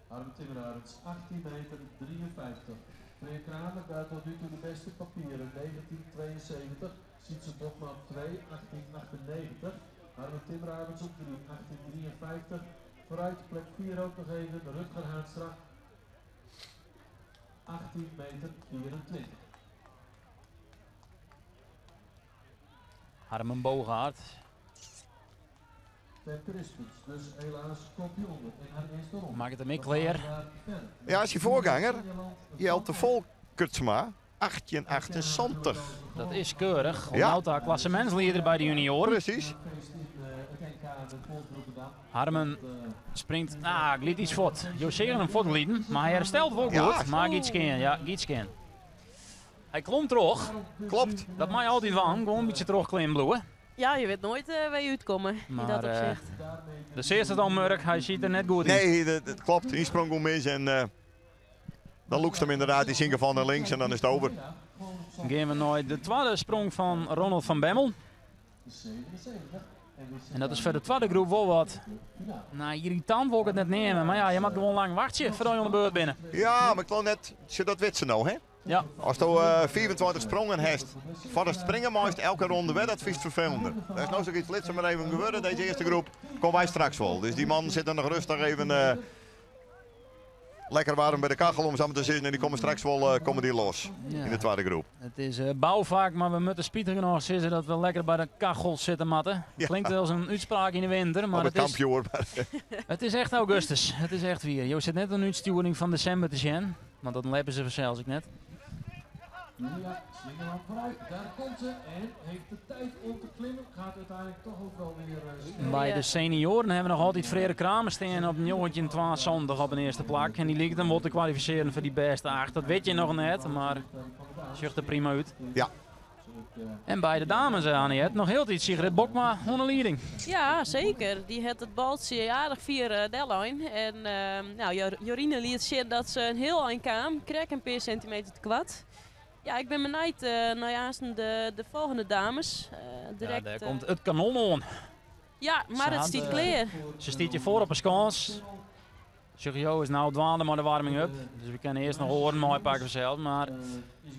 Harm Timmerarends, 18 meter 53. Freer Kramer daar tot nu toe de beste papieren, 1972. Sietse Bokma op 2, 1898. Harm Timmerarends op 3, 1853. Vooruit plek 4 ook nog even, Rutger Haanstra, 18 meter 24. Harmen Bogaert. Femke Rispens, dus helaas komt hij onder in haar eerste ronde. Maak het hem ik klaar. Ja, is je voorganger, Jelte Folkertsma, 1878. Dat is keurig. Ja. Nauta klassementsleider bij de junioren. Precies. Feest in het NK Harmen springt, ah, glydt iets fuort. Jo seagen him fuortgliden, mar hy herstelt wol goed. Mar giet skean, ja, giet skean. Hy klom troch. Klopt. Dat mei altyd dwaan, gewoan in bytsje trochklimmen bliuwe. Ja, je wit noait wêr je útkomme yn dat opsicht. De seachst it al Murk, hy siet der net goed yn. Nee, dat klopt. Ynsprong gong mis en dan lûkst him ynderdaad yn syn gefal nei links en dan is it over. Dan gean we nei de twadde sprong fan Ronald van Bemmel. En dat is foar de twadde groep wol wat. Nou, irritant wol ik it net neame, mar ja, je moat gewoan lang wachtsje foardat je oan de beurt binne. Ja, mar ik wol net, sjoch dat wit se no, hè? Ja. Asto 25 sprongen hast foardatst springe meist, elke ronde wer, dat fynst ferfelender. Dat is no sokyts, lit se mar even gewurde, dizze earste groep. Komme wy straks wol. Dus dy mannen sitte noch rêstich even lekker waarm by de kachel om sa mar te sizzen. En dy komme straks wol komme dy los yn de twadde groep. It is boufak, mar we moatte spitich genôch sizze dat we lekker by de kachel sitte moatte. Klinkt as in útspraak yn de winter, mar it is, it is echt augustus. It is echt wier. Jo sit net in útstjoering fan desimber te sjen. Want dat leppe se fansels ek net. Julia Slingerland vooruit, daar komt ze en heeft de tijd om te klimmen. Gaat uiteindelijk toch ook wel weer snel. By de senioaren hawwe we noch altyd Freark Kramer stean op 1972 op in earste plak. En dy liket him wol te kwalifisearjen foar dy bêste acht. Dat wit je noch net, mar sjocht der prima út. Ja. En by de dames, Anniette, noch hieltyd Sigrid Bokma oan de lieding. Ja, seker. Dy hat it baltsje aardich fier dellein. En nou, Jorine liet sjen dat se in hiel ein kaam. Krekt in pear sintimeter te koart. Ja, ik bin benijd nei aansten de folgjende dames. Direkt, ja, dêr komt it kanon oan. Ja, mar it stiet klear. Se stiet hjir foar op 'e skâns. Sjoch jo is no dwaande mei de warming up. Dus we kinne earst noch oaren meipakke fansels. Mar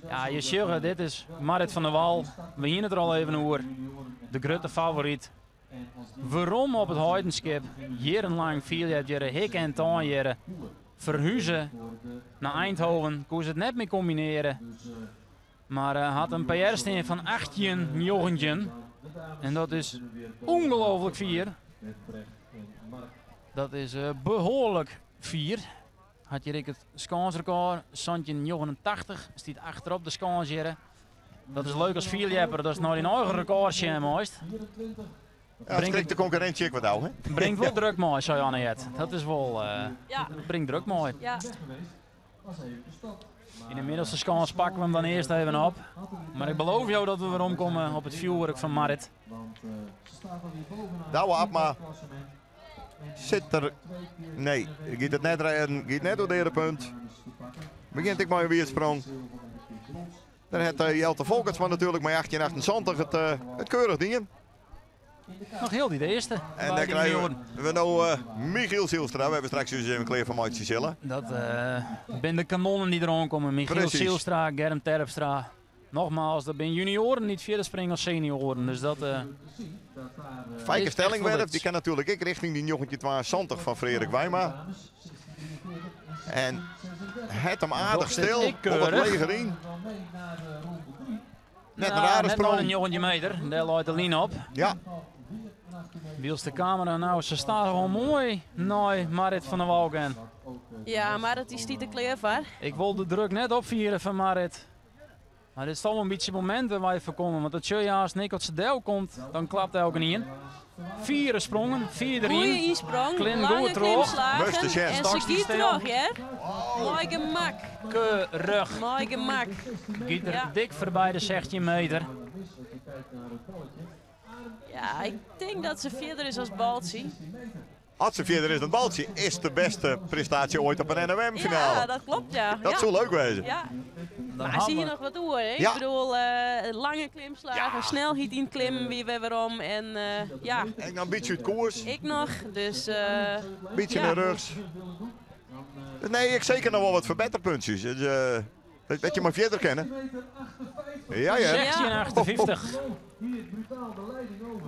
ja, je sjogge, dit is Marit van der Wal. We hiene it der al even oer. De grutte favoryt. Werom op It Heidenskip. Jierrenlang fierljept hjirre hikke en tein hjirre. Ferhuze nei Eindhoven. Koe se it net mear kombinearje. Mar hat in PR stean fan 18,19. En dat is ûngelooflik fier. Dat is behoarlik fier. Hat hjir ek it skânsrekôr, 17,89, stiet achterop de skâns hjirre. Dat is leuk as fierljepper, datst nei dyn eigen rekôr sjen meist. Ja, it skrikt de konkurrinsje ek wat ôf, hè? Bringt wol druk mei, sei Anniette. Dat is wol, bringt druk mei. Yn de middelste skâns pakke we him dan earst even op. Mar ik beloof jo dat we weromkomme op it fjoerwurk fan Marit. Douwe Abma sit der. Nee, giet it net rêden. Giet net oer de earepunt. Begjint ek mei in wierdsprong. Dêr hat Jelte Folkertsma natuerlik mei 1878 it, it keurich dien. Noch hieltyd de earste. En dan krije we no Michiel Zijlstra, wêr't we straks ús even klear foar meitsje sille. Dat binne de kanonnen dy't deroan komme. Michiel Zijlstra, Germ Terpstra. Nogmaals, dat binne junioaren dy't fierder springe as senioaren. Dus dat. Feike Stellingwerf, dy kin natuerlik ek rjochting dy 1972 fan Freark Wijma. En hat him aardich stil, wol wat leger yn. Net in rare sprong. Net in 19 meter, dêr leit de line op. Ja. Wylst de kamera no sa stadichoan moai nei Marit van der Wal gean. Ja, Marit dy stiet der klear foar. Ik wol de druk net opfiere fan Marit. Mar dit is toch wol in bytsje momint wêr't wy foar komme. Want dat sjoch je as Nick as se del komt, dan klapt elkenien. Fiere sprongen, fier deryn. Goeie ynsprong, Klim lange goed troch. klimslagen. En se giet troch, hear. Mei gemak. Keurich. Mei gemak. Giet der dik foarby de 16 meter. Ja, ik tink dat se fierder is as Baltsje. As se fierder is dan Baltsje, is de bêste prestaasje oait op in NOM-finale. Ja, dat kloppet, ja. Dat soe leuk wêze. Ja. Mar se hie noch wat oer, hè? Ik bedoel, lange klimslagen, snelheid yn it klimmen wie wer werom en ja. Ek noch in bytsje út koers. Ek noch, dus. Bytsje nei rjochts. Nee, ek seker noch wol wat ferbetterpuntsjes. Dus, dat je mar fierder kinne. Ja, ja. 1658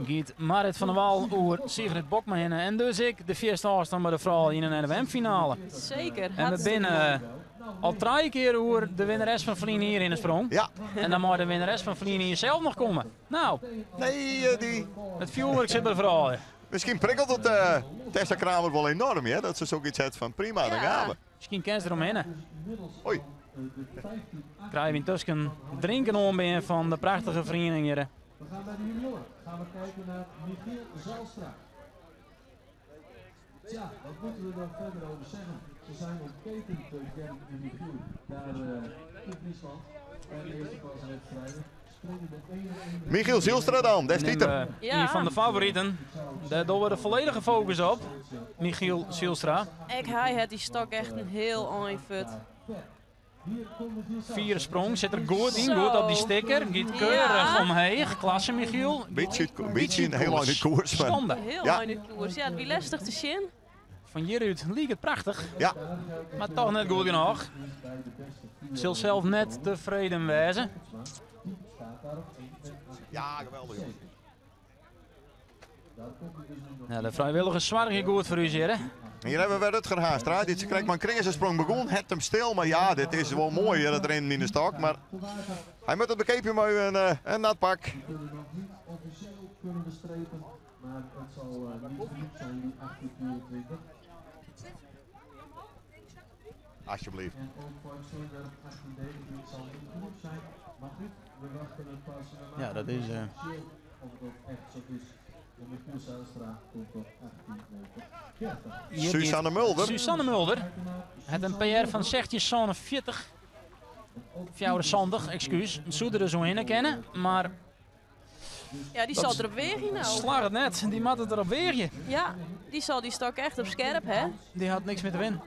giet Marit van der Wal oer Sigrid Bokma hinne. En dus ek de fierste ôfstân by de froulju yn in NOM-finale. Seker. En we binne al trije kear oer de winneres fan ferline jier hinne sprong. Ja. En dan mei de winneres fan ferline jier sels noch komme. Nou. Nee, dy. It fjoerwurk sit by de froulju. Miskien prikkelt it Tessa Kramer wol enorm, hè? Dat se sokyts hat fan prima, dan gean we. Miskien kin se deromhinne. Oei. Krije we yntusken drinken oanbean fan de prachtige feriening hjir. We gaan bij de junioren. Gaan we kijken naar Michiel Zijlstra. Tja, wat moeten we er dan verder over zeggen? Ze zijn ontketend, Gerrit en Michiel, daar in Friesland. Bij de eerste klasse wedstrijden. Springen de ene ene Michiel Zielstra dan, daar is Neem, Dieter. Een van de favorieten. Daar doen we de volledige focus op. Michiel Zielstra. Ik, hij had die stok echt een heel aanvut. Hier komt Michiel Zijlstra. Vier sprong, zit er goed in, Zo. goed op die sticker. Gaat keurig Ja. omheen. Klasse Michiel. Beetje, beetje een heel lange koers. Maar, Schande. Heel Ja. in de koers. Ja, het wie lastig te zien. Van hieruit liep het prachtig, ja, maar toch net goed genoeg. Zal zelf net tevreden wezen. Die staat daar op 1,78. ja, geweldig. jongens. Daar komt hij dus nu nog Ja, de vrijwilligers zorgen goed voor u, heren. Hier hebben we Rutger Haastra. Dit krijgt maar een sprong begon. Het hem stil, maar ja, dit is wel mooi hè, dat erin in de stok. Maar hij moet het bekepen met een nat pak. We kunnen nog niet officieel kunnen we strepen, maar het zal niet genoeg zijn, die 1824. Alsjeblieft. En ook voor Schoenberg 1819 zal niet genoeg zijn. Maar goed, we wachten het pas. We maken Ja, dat het is, pas officieel of het ook echt zo is. En Michiel Zijlstra komt op 18 meter 30. Hier Suzanne gaat Mulder. Suzanne Mulder. Het een PR van 1640. 74, excuus. Zouden er zo in kennen, maar Ja, die Dat zal is- erop wegen nou. slaag het net. Die mat het erop weerje. Ja, die zal die stok echt op scherp, hè? Die had niks meer te winnen.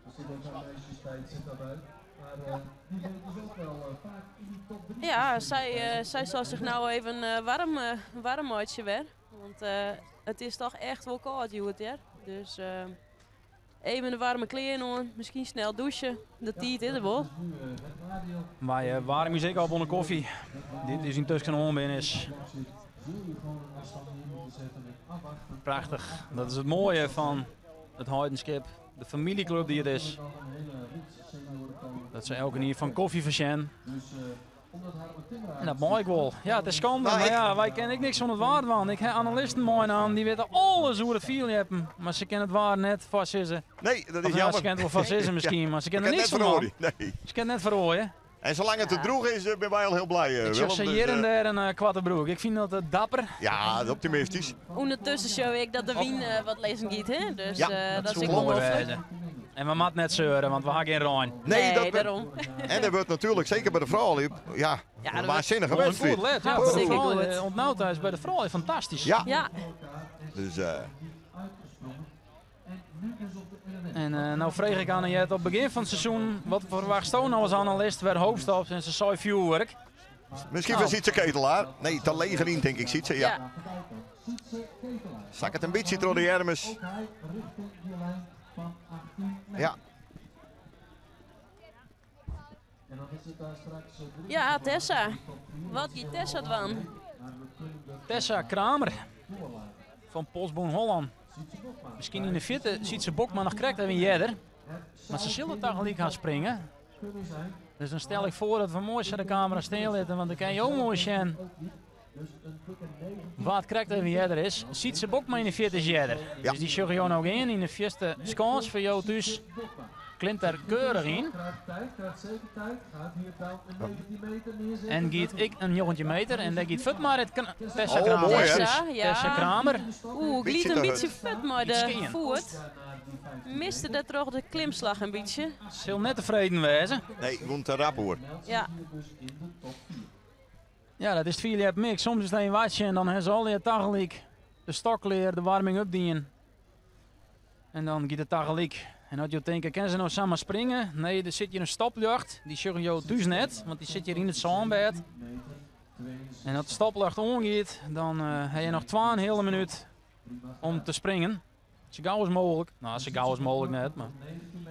Er zit ook een meisjestijd zit daarbij. Maar die weet dus ook wel vaak in die top 3. Ja, zij zal zich nou even warm uitje weer. Want het is toch echt wel koud, joh, hè? Dus even de warme kleren aan, misschien snel douchen. De tijd is er wel. Nu het nadeel. Wij warm muziek op onder koffie. Dit is intussen onbin is. Zul je gewoon een afstand neer moeten zetten en afwachten. Prachtig. Dat is het mooie van het Heidenskip. De familieclub die het is. Er nog een hele rits senioren komen. Dat ze elke keer van koffie voorzien. Dus omdat Harmen Timmerhuis... En dat mooi ik wel. Ja, het is schande, Nou, maar ik- ja, wij kennen ik niks van het waard van. Ik heb analisten mooi aan, die weten alles hoe het viel hebben. Maar ze kennen het waar net vastzitten. Nee, dat Of is ja, jammer. ze kennen het wel vastzitten misschien, maar ze Ik kennen er kan niks net van. verhoren. Nee. Ze kennen het net verrooien. En zolang het te droeg is, ben wij al heel blij. Ik Willem. zag ze Dus, hier en daar een kwarte broek. Ik vind dat dapper. Ja, dat is optimistisch. Ondertussen show ik dat de wien wat lezen giet, hè? Dus Ja, dat is zou ik mooi ongelooflijk. wezen. En we mat net zeuren, want we gaan geen Rijn. Nee, Nee, dat daarom. En er wordt natuurlijk, zeker bij de vrouwen, ja, Ja, een dat waanzinnige Goed wedstrijd. let, ja. Bij de Hartstikke vrouwen, goed. ontnauwd thuis bij de vrouwen, fantastisch. Ja, Ja, dus Uitgesprongen. En nu dus op de NNN. En nou vreeg ik aan Jet op het begin van het seizoen, wat verwacht Stone nou als analist, waar hoofdstap en ze zei vuurwerk. misschien Nou. van Sietse Ketelaar. Nee, te leger in, denk ik, Sietse. Ja. ja. Sietse Ketelaar. Zak het een beetje door de Hermes. Ook hij richting die lijn van 18 meter. Ja. En dan is het daar straks... drie Ja, Tessa. Wat giet Tessa dwan? Maar we kunnen dat Tessa Kramer doorlaten. van Postboen Holland. Sietse Bokma. Misschien in de fitte ziet ze Bokma nog correct even jeder. Maar ze zullen tegelijk gaan springen. Kunnen zijn. Dus dan stel ik voor dat we mooi de camera stil zitten, want dan kan je ook mooi zien Ook niet. Dus een dikke 19. wat correct even jeder is. Ziet ze Bokma in de fitte is jeder. Ja. Dus die zul je ook in de vierde skans voor jou thuis. Bokma. Klimt daar keurig in. Krijgt tijd, krijgt zeker tijd. Gaat hier dan een 19 meter neerzetten. En giet ik een jongetje meter en dan giet Fut maar het Tessa Oh, Kramer. mooi, hè? Tessa, ja. Tessa Kramer. Oeh, ik liet Beetje een te beetje hard. vet, maar Iets de skiën. voet miste dat toch de klimslag een beetje. Zal net tevreden wezen. Nee, gewoon te rap hoor. Ja, Dus in de top 4. Ja, dat is het Philip mix. Soms is het een watje en dan hebben ze al die tegelijk de stokleer, de warming-up dienen. En dan gaat het tegelijk. En had je denken, kunnen ze nou samen springen? Nee, er zit hier een stoplicht. Die zorgen jou dus net, want die zit hier in het zandbed. En als de stoplicht omgaat, dan heb je nog 2,5 minuut om te springen. Zo gauw als mogelijk. Nou, zo gauw als mogelijk net, maar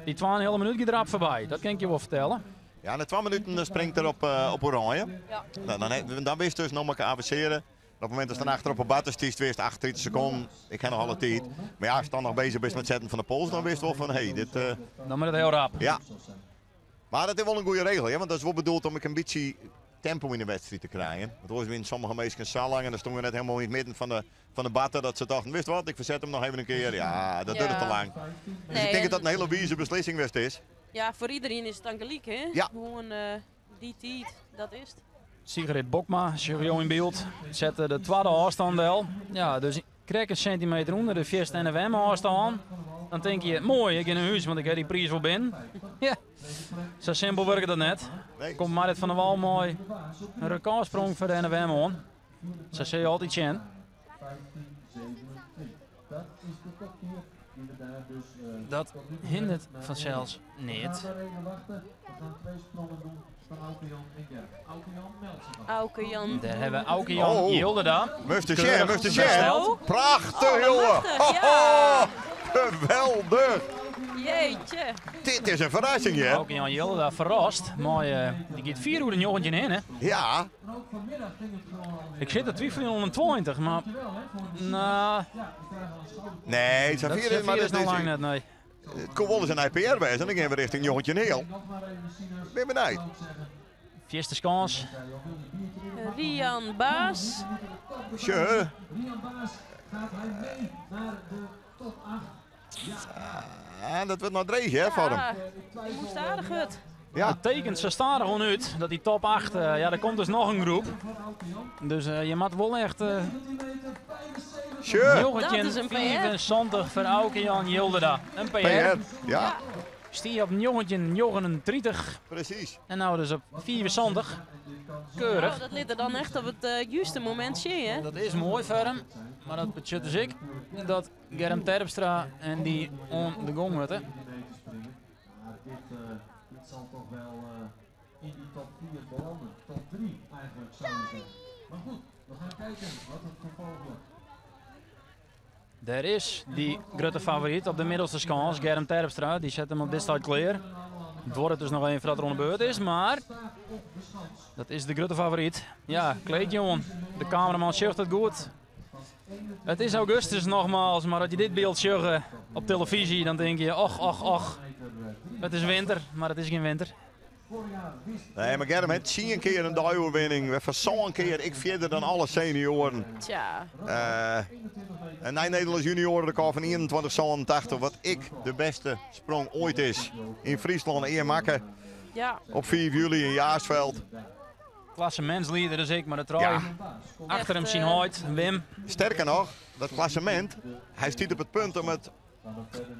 die 2,5 minuut gaat erop voorbij. Dat kan ik je wel vertellen. Ja, na 2 minuten springt er op oranje. Ja. Nou, dan wist dus nog maar avanceren. Op het moment dat ze dan achter op een bad is, het weer 38 seconden. Ik heb nog alle tijd. Maar ja, als je dan nog bezig bent met het zetten van de pols, dan wist wel van, hé, hey, dit... Dan moet het heel rap. ja. Maar dat is wel een goede regel, hè? Want dat is wel bedoeld om een beetje tempo in de wedstrijd te krijgen. Want was in sommige mensen zo lang en dan stonden we net helemaal in het midden van de batten dat ze dachten, wist wat, ik verzet hem nog even een keer. Ja, dat duurt Ja. te lang. Dus Nee, ik denk dat en- dat een hele wijze beslissing geweest is. Ja, voor iedereen is het dan gelijk, hè? Ja. Gewoon die tijd, dat is het. Sigrid Bokma, Sergio in beeld, zette de tweede afstand wel. Ja, dus Krekt in sintimeter ûnder de fierste NFM-ôfstân. Dan tinke je, moai, ik gean nei hûs, want ik ha dy priis wol binnen. Ja, sa simpel wurket dat net. Komt Marrit van der Wal mei in rekôrsprong foar de NFM oan. Sa sil je altyd sjen. Dat hindert fansels neat. Auke Jan. Dêr hawwe we Auke Jan oh. Jilderda. Moatst sjen, moatst sjen. Prachtich, jonge. Ja. Geweldich. Jeetje. Dit is in ferrassing, hè? Auke Jan Jilderda ferrast. Mei, dy giet 4 oer de 19 hinne. Ja. Ik sit te twiveljen om in 20, mar... Nou... Nee, sa fier is, maar is noch lang net, nee. It koe wolris in nij PR wêze en dan gean we richting 19 heal. Bin benijd. Fierste skâns. Rian Baas. Sjoch. Ja, dat wurdt noch dreech hè, foar him. Ja, dy moast aardich hurd. Ja. It tekent sa stadichoan út dat dy top 8, ja, der komt dus noch in groep. Dus je moatte wol echt Sjoch. Dat is in PR. 1975 foar Auke Jan Jilderda. In PR. PR, ja. Stie op 1939. Presys. En no dus op 75. Keurich. Oh, dat lit er dan echt op it juste momint sjen, hè? Dat is moai foar him. Mar dat betsjut dus ek dat Germ Terpstra en dy oan de gong moatte. Maar dit, dit zal toch wel in die top 4 belanden. Top 3 eigenlijk zou je zeggen. Maar goed, we gaan kijken wat het gevolg wordt. Dêr is dy grutte favoryt op de middelste skâns, Germ Terpstra. Dy set him op dit stuit klear. Duorret dus noch even foardat er oan de beurt is, mar dat is de grutte favoryt. Ja, kleedje oan. De kameraman sjocht it goed. It is augustus nogmaals, mar as je dit byld sjogge op telefyzje, dan tinke je och, och, och. It is winter, mar it is gjin winter. Nee, mar Germ hat tsien kear in deioerwinning. Wer foar sân kear ek fierder dan alle senioaren. Tja. In nij Nederlânsk junioarerekôr fan 21,87, wat ek de bêste sprong oait is yn Fryslân ea makke. Ja. Op 5 july yn Jaarsveld. Klassemintslieder dus ek, mar de trui achter him syn heit, Wim. Sterker noch, dat klassemint, hy stiet op it punt om it,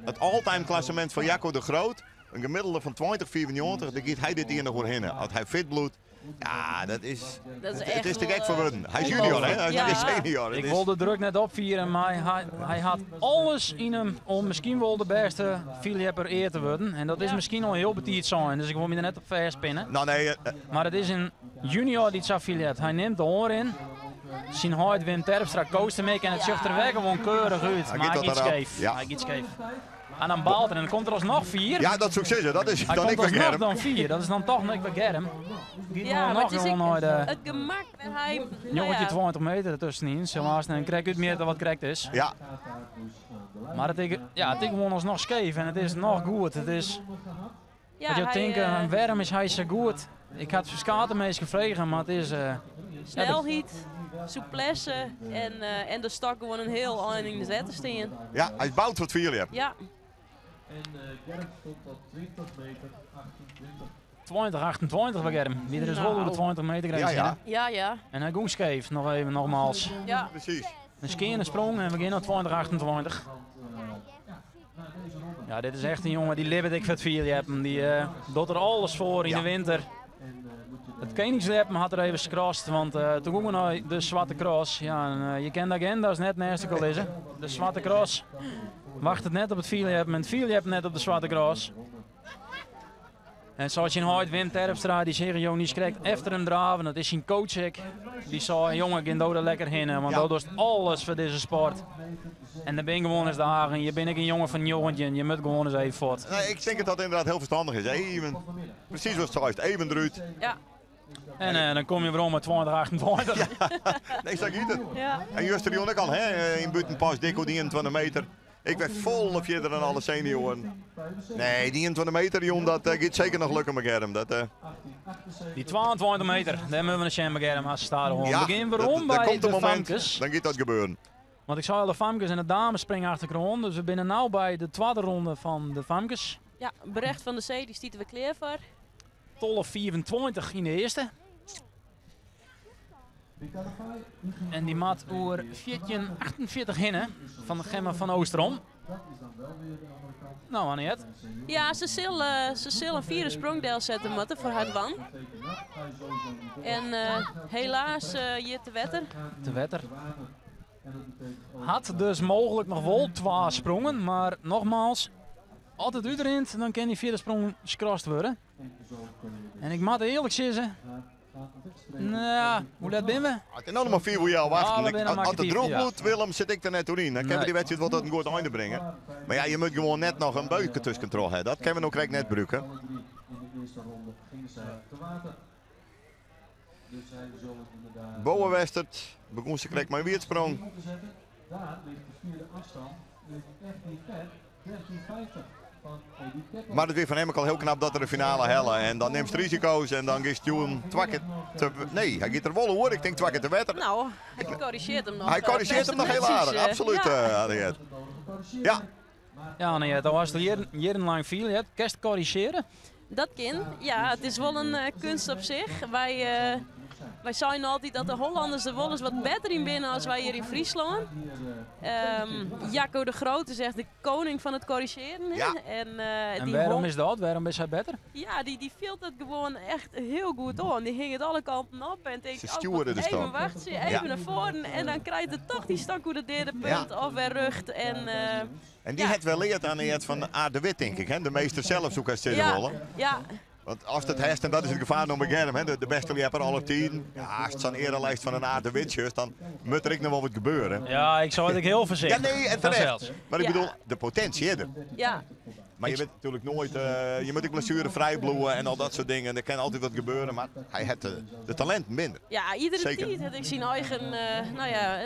it all-time klassemint fan Jacco de Groot, in gemiddelde fan 20,95, dêr giet hy dit jier noch oerhinne. As hy fit bliuwt, ja, dat is, Dat is it echt is te wol, gek foar wurden. Hy is junior, hè? Hy is noch gjin senior. Ik It is- wol de druk net opfiere, mar hy, hy hat alles yn him om miskien wol de bêste fierljepper ea te wurden. En dat is Ja. miskien al hiel betiid sein, dus ik wol my der net op fêstpinne. Nou nee, Mar it is in junior dy't sa fierljept. Hy nimt de oanrin. Syn heit Wim Terpstra coacht him ek en it sjocht der wer gewoan keurich út. Hy Mar giet hy wat giet erop. skeef. Ja. Hy giet skeef. En dan baalt er en dan komt er alsnoch fier. ja, dat soe ik sizze. Dat is Hy dan komt ek wer alsnoch Germ. dan fier. Dat is dan toch ek wer Germ. Giet Ja, gewoan mar noch it is gewoan ek nei de it gemak wêr hy... nou jongetje ja, 20 meter dertuskenyn. Sil aanst en krekt útmjitte wat krekt is. Ja, Mar it is, ja, it is gewoan alsnoch skeef en it is noch goed. It is, ja, dat jo hy, tinke, wêrom is hy sa goed? Ik ha ferskate minsken frege, mar it is... Snelheid, souplesse en de stok gewoan in hiel ein yn it wetter stean. ja, hy is boud foar it fierljeppen. Ja, En Germ stond op 20 meter 28. 20, 28 by Germ. Wie der is wol oer de Nou. 20 meter grins Ja, ja. hinne. ja, ja. En hy gong skeef, noch even nogmaals. Ja, Presys. In skeane sprong en we gean nei 20, 28. Ja, dit is echt in jonge dy libbet ek foar it fierljeppen. Dy docht der alles foar yn Ja. de winter. It keningsljeppen hat er even skrast, want toen gong we nei de Swarte Cross. Ja, en je ken de agenda's net neist elkoar lizze. De Swarte Cross wachtet net op it fierljeppen en it fierljeppen net op de Swarte Cross. En sa syn heit Wim Terpstra, dy seach jo niiskrekt efter him draven. Dat is syn coach ek. Dy sei, jonge, gean do der lekker hinne, want Ja. do dochst alles foar dizze sport. En dan bin gewoan ris dagen. Je bin ek in jonge fan 19, je moat gewoan ris even fuort. Nee, ik denk dat dat inderdaad heel verstandig is. Even, precies wat het zei, even eruit. ja, En dan kom je werom met 20, 28. Nee, sa giet it. ja. En juster ek al, hè, yn Bûtenpost, dik oer dy 21 meter. Ik werd folle fierder dan alle senioaren. Nee, dy 21 meter, jong, dat giet seker noch lukken mei Germ. Dat, Dy 22 meter, dêr moatte we nei sjen mei Germ as stadichoan. ja, We gean werom dat by komt de een moment, famkes. dan giet dat gebeuren. Want ik sei al, de famkes en de dames springe achterkroon. Dus we binne no by de twadde ronde fan de famkes. Ja, Brecht van der Zee, dy stiet der wer klear foar. 12,24 yn de earste. En dy moat oer 14,48 hinne fan Gemma van Oosterom. Nou, Anniette. Ja, se sil, eh, se sil in fiere sprong delsette moatte foar har dwaan. En eh, helaas uh, hjir te wetter. Te wetter. Hat dus mooglik noch wol twa sprongen, mar nogmaals, as it útrint, dan kin dy fjirde sprong skrast wurde. En ik moat earlik sizze, nou, hoe let binne we? Het is noch mar 5 oer healwei achten. As it drûch bliuwt, Willem, sit ik der net oer yn. Dan kinne we dy wedstriid wol tot in goed einde bringe. Mar ja, je moatte gewoan net noch in buike tuskentroch ha. Dat kinne we no krekt net brûke. Bowe Westert begûn se krekt mei in wierdsprong. Mar it wie fan him ek al hiel knap dat er de finale helle. En dan nimst risiko's en dan giest jûn twa kear te... Nee, hy giet der wol oer. Ik tink twa kear te wetter. Nou, hy korrigearret him noch. Hy korrigearret him noch hiel aardich, absolút, ja. Anniette. Ja. Ja, Anniette, do hast jierrenlang fierljept. Kinst korrigearje? Dat kin, ja. It is wol in kunst op sich. Wy, wy seinen altyd dat de Hollanners der wolris wat better yn binne as wy hjir yn Fryslân. Jacco de Groot is echt de koning fan it korrigearjen. Ja. En, uh, en wêrom is dat? Wêrom is hy better? Ja, dy fielt it gewoan echt hiel goed oan. Dy hinget alle kanten op en tinkt, Se stjoere de oh, even stôk. wachtsje, even nei foaren. En dan krijt er toch dy stôk oer de deade punt of wer rjocht. En, uh, En dy ja. hat wer leard Anniette fan Aart de Wit, tink ik. Hè? De meester sels, soe ik hast sizze Ja, wolle. ja. Want ast it hast, en dat is it gefaar no mei Germ, hè, de bêste ljepper aller tiden. Ja, ast sa'n earelijst fan in Aart de Wit sjochst, dan moat der ek noch wol wat gebeure. Ja, ik sei it ek hiel foarsichtich. Ja, nee, en terecht. Fansels. Mar ik Ja. bedoel, de potinsje is der. Ja. Mar je witte natuerlik noait, je moatte ek blessuerefrij bliuwe en al dat soart dingen. Der kin altyd wat gebeure, mar hy hat de talinten minder. Ja, iedere Zeker. tiid hat ek syn eigen, nou ja,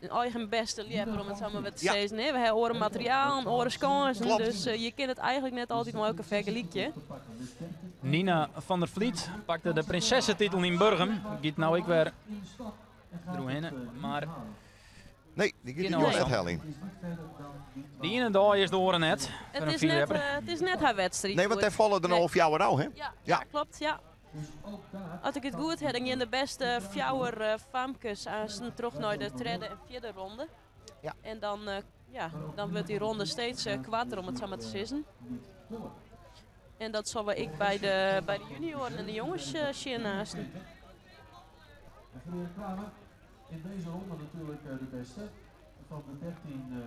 eigen bêste ljepper, om it sa mar wer te Ja. sizzen. Hè. We ha oare materialen, oare skânsen, Klopt. dus je kinne it eigentlik net altyd mei elkoar fergelykje. Nina van der Vliet pakte de prinsessetitel yn Burgum. Giet no ek wer deroerhinne, mar Nee, dy giet Kin der net net heljen. De iene dei is de oare net. It is net, it is net har wedstriid. Nee, want dêr falle der no al fjouwer ôf, hè? Ja, ja. klopt, ja. As ik it goed ha, dan gean de bêste fjouwer famkes aansten troch nei de tredde en fjirde ronde. Ja. En dan, ja, dan wurdt dy ronde steeds koarter, om it sa mar te sizzen. En dat sille we ek by de, by de junioaren en de jonges sjen aansten. In deze ronde natuurlijk de beste. Van de 13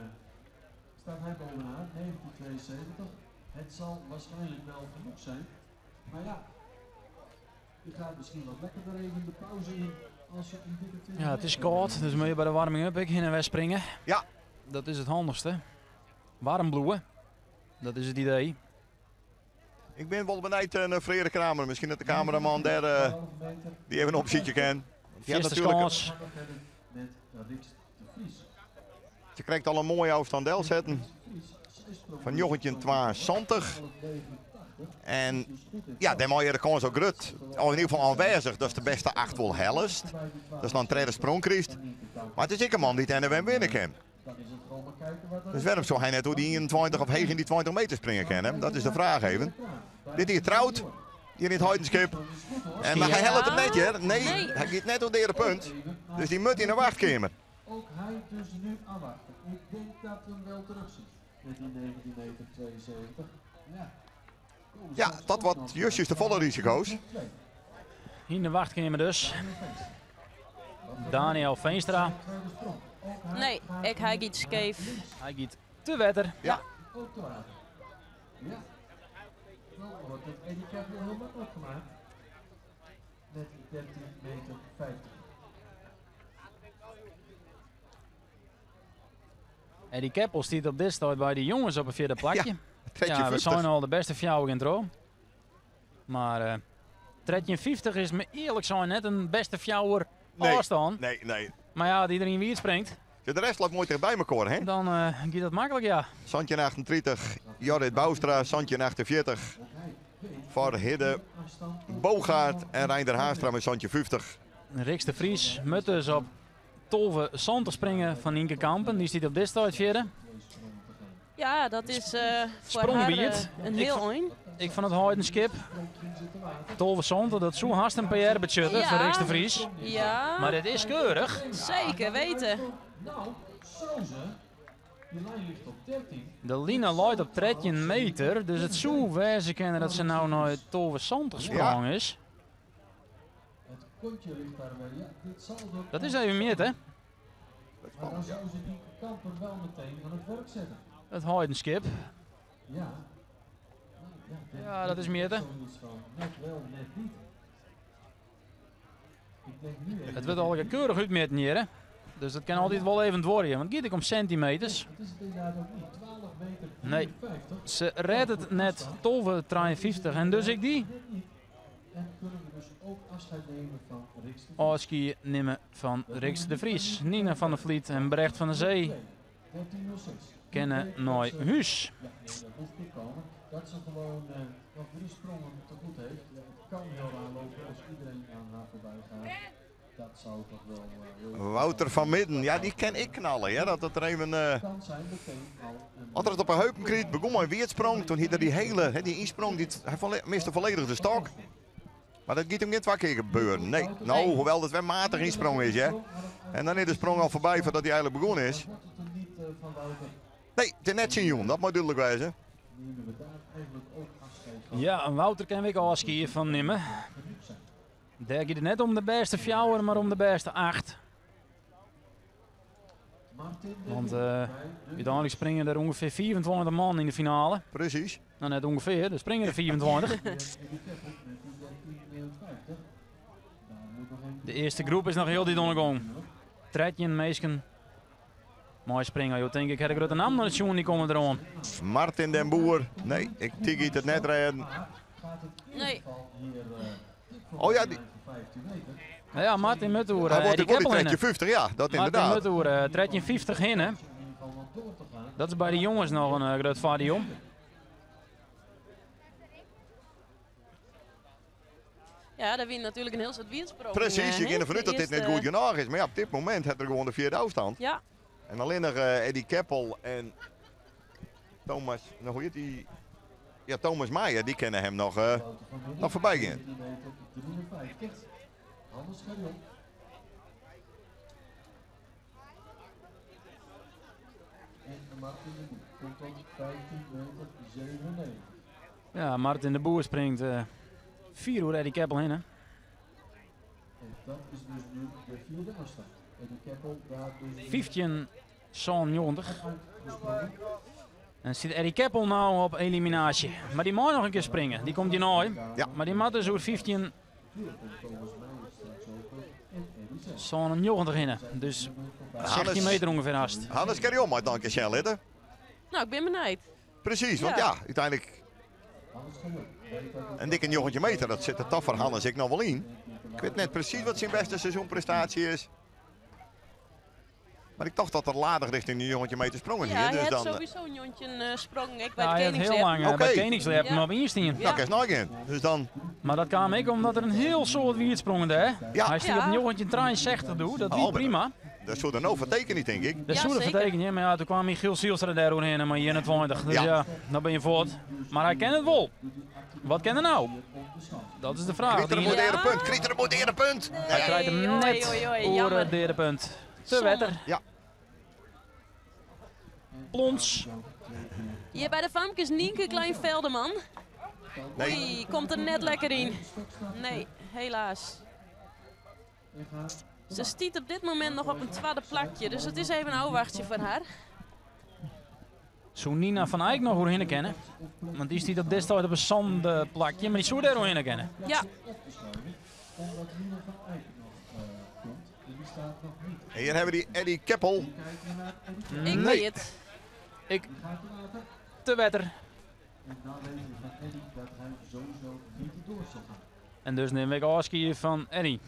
staat hij bovenaan, 1972. Het zal waarschijnlijk wel genoeg zijn. Maar ja, je gaat misschien wat lekkerder even de pauze in als je een dikke 20 Ja, it is kâld, dus moatte je by de warming-up ek hinne en wer springe. Ja. Dat is it handichste. Waarm bliuwe, dat is it idee. Ik bin wol benijd nei Freark Kramer. Miskien dat de kameraman dêr dy even opsykje kin. Die hat Fierste natuerlik kâns. Se krijt al in moaie ôfstân delsetten fan 1972. En ja, dêrmei is de kâns al grut. Of yn ieder gefal oanwêzich datst de bêste acht wol hellest. Datst dan in tredde sprong krijst. Mar it is ek in man dy't NFM winne kin. Dus wêrom soe hy net oer dy 21 of heech yn dy 20 meter springe kinne? Dat is de fraach even. Dit jier troud, hjir yn it Heidenskip. En, mar hy hellet him net hear. Nee, Nee. hy giet net oer de deade punt. Dus dy moat yn de wachtkeamer. Ook hij dus nu afwachten. Ik denk dat we hem wel terug zien. Met die 19 meter 72. Ja. Ja, dat wat justjes te folle risiko's. Yn de wachtkeamer dus. Daniel Veenstra. Nee, ek hy giet skeef. Hy giet te wetter. Ja. Ook te water. Ja. Dan wordt het Eddie Keppel heel makkelijk gemaakt. Met 13 meter 50. Eddie Keppel stiet op dit stuit by de jonges op it fjirde plakje. Ja, we seinen al de bêste fjouwer yn troch. Mar 13,50 is my earlik sein net in bêste fjouwer Nee. ôfstân. Nee, nee. Mar ja, as iderien wiet springt, Ja, de rest loopt moai tichtby mekoar, hè? dan giet dat maklik, ja. 1738, Jorrit Bouwstra, 1748 foar Hidde Bogaert en Reinder Haanstra mei 1750. Rixt de Vries moat dus op 12,70 springe fan Nienke Kampen. Dy stiet op dit stuit fjirde. Ja, dat is foar har Sprongwiet. in hiel ein. Ek fan it Heidenskip. 12,70, dat soe hast in PR betsjutte Ja. foar Rixt de Vries. Ja, Mar dit is keurich. zeker weten. Nou, zo ze. Die lijn ligt op 13. De line leit op 13 meter, dus it soe wêze kinne dat se no nei 12,70 sprong is. Het kontje ligt daarbij. Ja, dit zal de Dat is even mear, hè? Dat is Maar dan spannend, ja. zou ze die Kamper wel meteen aan het werk zetten. It Heidenskip. Ja. Nou, ja, dit- Ja, dat is meer, hè? Zoiets van net wel, net niet. Ik denk nu even. It wurdt allegear keurich útmjitten hjir, hè? Dus dat kin altyd wol even duorje, want it giet ek om sintimeters. Het is het inderdaad ook niet. 12 meter Nee. 54. Se rêdt it net 12,53 en dus ek dy Net niet. En kunnen we dus ook afscheid nemen van Rixt de Vries. ôfskie nimme fan Rixt de Vries. Nina van der Vliet en Brecht van der Zee 13.06. kinne nei hús. Ja, nee, dat moest goed komen. Dat ze gewoon nog drie sprongen te goed heeft. Ja, het kan heel raar lopen als iedereen aan haar voorbij gaat. Dat zou toch wel heel Wouter van Midden, ja, die ken ik knallen. Ja, dat het er even, kan zijn meteen al een Als er het op een heupen kreeg, begon hij weer het sprong. Toen hield hij die hele, hè, die insprong, die, hij miste volledig de stok. Maar dat gaat hem niet twee keer gebeuren. Nee, nou, hoewel dat wel matig insprong is, hè. En dan is de sprong al voorbij voordat hij eigenlijk begonnen is. Wordt het hem niet van Wouter? Nee, het is net zijn jongen, dat moet duidelijk wijzen. Nemen we daar eigenlijk ook afscheid van? Ja, en Wouter kin ik ôfskie fan nimme. Dêr giet it net om de bêste fjouwer, mar om de bêste 8. Martin de Want, Boer bij de úteinlik springe der ûngefear 25 man yn de finale. Precies. No, net ûngefear, der springe der 25. Eddie Keppel met die 13,50. Daar moet nog een De earste groep is noch hieltyd oan de gong. 13 minsken. Moai springe, jo tinke, ik ha de grutte naam noch net sjoen, dy komme deroan. Martin den Boer. Nee, ik tik het net redden. gaat het in Nee. ieder geval hier dik voor Oh ja, de die lijn van 15 meter. Nou ja, Martin moet oer, Hij wordt Eddie ook wel die Keppel hinne. 13,50, ja, dat Martin inderdaad. moet oer 13,50 hinne. In ieder geval nog door te gaan. Dat is by de jonges noch in grut stadion. Ja, daar wint natuerlik in hiel soad wynsprongen, Precies, je hè? gaat ervan uit De dat dit net earste- goed genoeg is. Maar ja, op dit moment heeft er gewoon de vierde afstand. Ja, En alleen nog Eddie Keppel en Thomas, nou hoe heet die? Ja, Thomas Meijer, die kennen hem Wouter van Midden, nog voorbij gaan. 14 meter 53. Hannes Scherjon. En Martin de Boer komt op 15 meter 97. Ja, Martin de Boer springt 4 oer Eddie Keppel hinne. En dat is dus nu de vierde afstand. Eddie Keppel daar dus 15 90. uitgesprongen. En sit Eddie Keppel no op eliminaasje. Mar dy mei noch in kear springe. Dy komt hjirnei. Ja. Mar dy moat dus oer 15 Natuurlijk komt Thomas Meijer straks ook nog en Eddie zelf. 90 hinne. Dus 16 meter ûngefear hast. Hannes Scherjon mag dan een keer snel zitten. nou, ik ben benijd. Precies, want Ja. ja, uiteindelijk Hannes Scherjon weet dat het een dikke 9 meter, dat zit er toch voor Hannes ik nog wel in. Ik weet net precies wat zijn beste seizoenprestatie is. Maar ik dacht dat er later richting die 9 meter sprongen Ja, hier. hij Dus had dan, sowieso in jonkje sprong. Ik bij Ja, het hij had heel Koningslab. lang Oké. by Koningslab Ja. maar op ien stien. Nou, kijk eens in. Dus dan, Mar dat kaam ek omdat der in hiel soad wietsprongen dêr. Ja. Hy stie Ja. op 1963 doe, dat wie Oh, maar prima. dat zou er nou voor tekenen, denk ik. Dat Ja, zou er zeker. vertekenen, maar ja, toen kwam Michiel Zielstra daar doorheen mei 21. Dus Ja. ja, dan bin je fuort. Mar hy kin it wol. Wat kin er nou? Dat is de fraach. Kriet er een Die- moderne punt, kriet er een moderne punt. Hij krijgt hem Nee, oei, net oei, oei, oer jammer. het derde punt. Te Zonde. wetter. Ja. Plons. Hier bij de famkes Nienke Klein-Velderman. Nee. Oei, komt er net lekker in. Nee, helaas. En gaat Ze stiet op dit moment nog op een tweede plakje, dus het is even een ôfwachtsje foar har. Soe Nina van Eijk noch oerhinne kinne. Want dy stiet op dit stuit op in sânde plakje, mar dy soe dêr oerhinne kinne. Ja. op te schuiven, omdat Nina van Eijk nog komt. En die staat nog niet. En hier hebben we die Eddie Keppel. Kijken naar Eddie Keppel. Ik Nee. weet het. Ik Die gaat te water. te wetter. En dan weten we van Eddie dat hij sowieso niet door zal gaan. En dus neem ik afscheid van Eddie.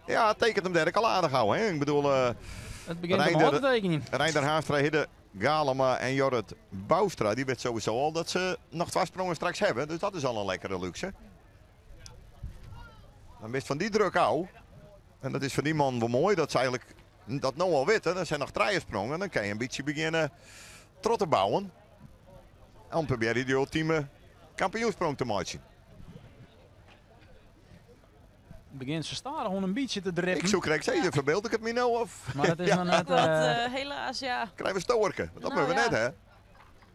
Ja, het tekent hem derk al aardig houden. Hè? Ik bedoel, Het begint Reinder- om al te tekenen. Reinder Haanstra, Hidde Galema en Jorrit Bouwstra. Die weet sowieso al dat ze nog twee sprongen straks hebben. Dus dat is al een lekkere luxe. Dan wist van die druk al. En dat is voor die man wel mooi dat ze eigenlijk dat nou al weten. Dan zijn nog drie sprongen. Dan kan je een beetje beginnen trot te bouwen. En dan probeer je die ultieme kampioensprong te maken. Begjint se stadichoan in bytsje te drippen. Ik soe krekt sizze, ferbyld ik it my no of? Mar dat is noch net. Wat helaas, ja. Krije we stoarke? Dat moatte we net, hè?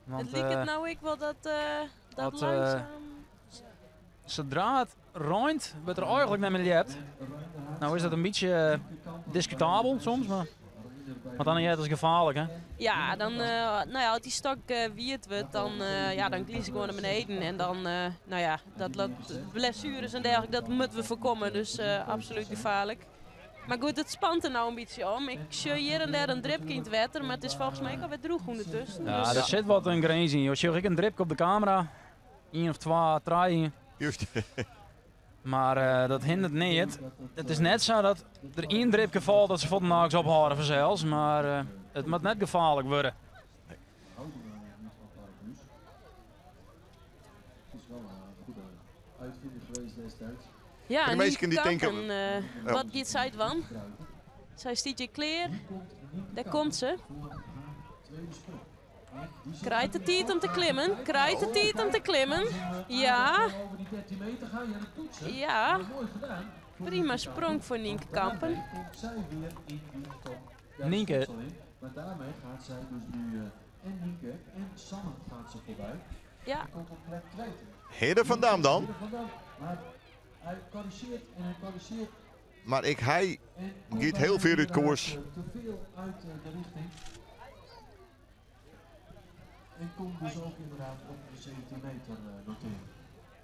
Want, it liket no ek wol dat dat langsaam. Sadra it reint, wurdt der eigenlik net mear ljept. No is dat in bytsje diskutabel soms, mar want dan is it gefaarlik, hè? Ja, dan, no ja, as dy stok wiet wurdt, dan, ja, dan glyst se gewoan nei beneden. En dan, no ja, dat, dat blessueres en dergelike, dat moatte we foarkomme. Dus absolút gefaarlik. Mar goed, it spant der no in bytsje om. Ik sjoch hjir en dêr in dripke yn it wetter, mar it is folgens my ek alwer drûch ûndertusken. Ja, der sit wat in grins yn. Jo sjogge ek in dripke op de kamera. Ien of twa, trije. Just. Mar dat hindert neat. It is net sa dat der ien dripke falt dat se fuortendaliks ophâlde fansels, mar it moat net gefaarlik wurde. Ja, de minsken dy't tinke. Wat giet sy dwaan? Sy stiet hjir klear. Dêr komt se. Krijt de tiid om te klimmen. Krijt de tiid om te klimmen. Ja. Ja. Prima sprong foar Nienke Kampen. Nienke. Ja. Hidde van Dam dan. Mar ek hy giet hiel fier út koers.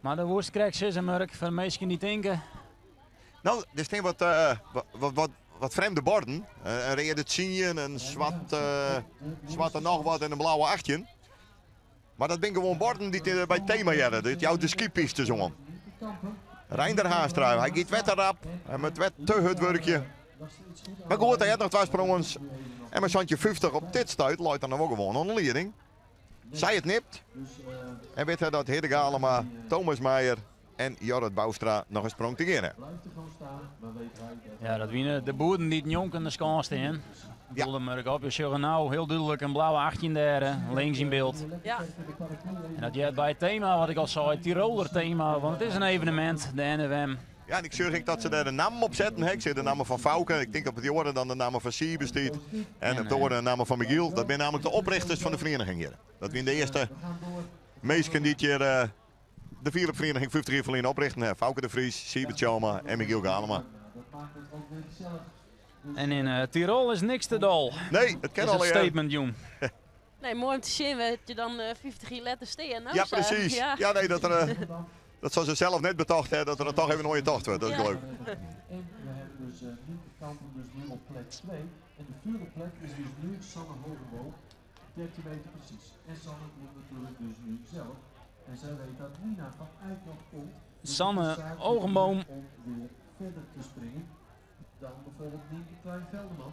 Mar do woest krekt sizze, Murk, foar minsken dy't tinke. No, der stean wat, wat, wat, wat frjemde borden. In reade tsien, in swart, swarte noch wat en in blauwe 18. Mar dat binne gewoan borden dy't by it tema hearre. Dit jout de skypistes oan. Reinder Haanstra, hy giet wer te rap. Hy moat wer te hurd wurkje. Mar goed, hy hat noch twa sprongen. En mei 17,50 op dit stuit leit er noch wol gewoan oan de lieding. Sy it nipt. En wit hy dat Hidde Galema, Thomas Meijer en Jorrit Bouwstra noch in sprong te gean hawwe. Ja, dat wiene de boerden dy't njonken de skâns stean. Ja. Doelde Murk op. Je sjogge no hiel dúdlik in blauwe 18 dêr links yn byld. Ja. En dat heart by it tema wat ik al sei, it Tiroler tema, want it is in evenemint, de NFM. Ja, en ik sjoch ek dat se dêr de nammen op setten. Ik sjoch de namme fan Fouke, ik tink op it oare dan de namme fan Siebe stiet. En op de oare de namme fan Michiel. Dat binne nammentlik de oprichters fan de ferieniging hjir. Dat wiene de earste minsken dy't hjir de fierljepferieniging 50 jier ferlyn oprichten hawwe. Fouke de Vries, Siebe Tjalma en Michiel Galema. En yn Tirol is niks te dol. Nee, it kin Is it allegear. statement jûn. Nee, moai om te sjen wêr't je dan 50 jier letter stean. No, Ja, sa. presys. Ja. Ja, nee, dat, er, dat sa se sels net betocht ha, dat der dan toch even oan je tocht wurdt. Dat is Ja. leuk. En we hebben dus Nienke Kampen dus nu op plek 2. En de vierde plek is dus nu Sanne Hoogenboom. 13 meter precies. En Sanne moet natuurlijk dus nu zelf. En zij weet dat Nina van Eyck nog komt. Dus het is Sanne zaak Hoogenboom. om weer verder te springen. Dan bijvoorbeeld Nienke Klein-Velderman.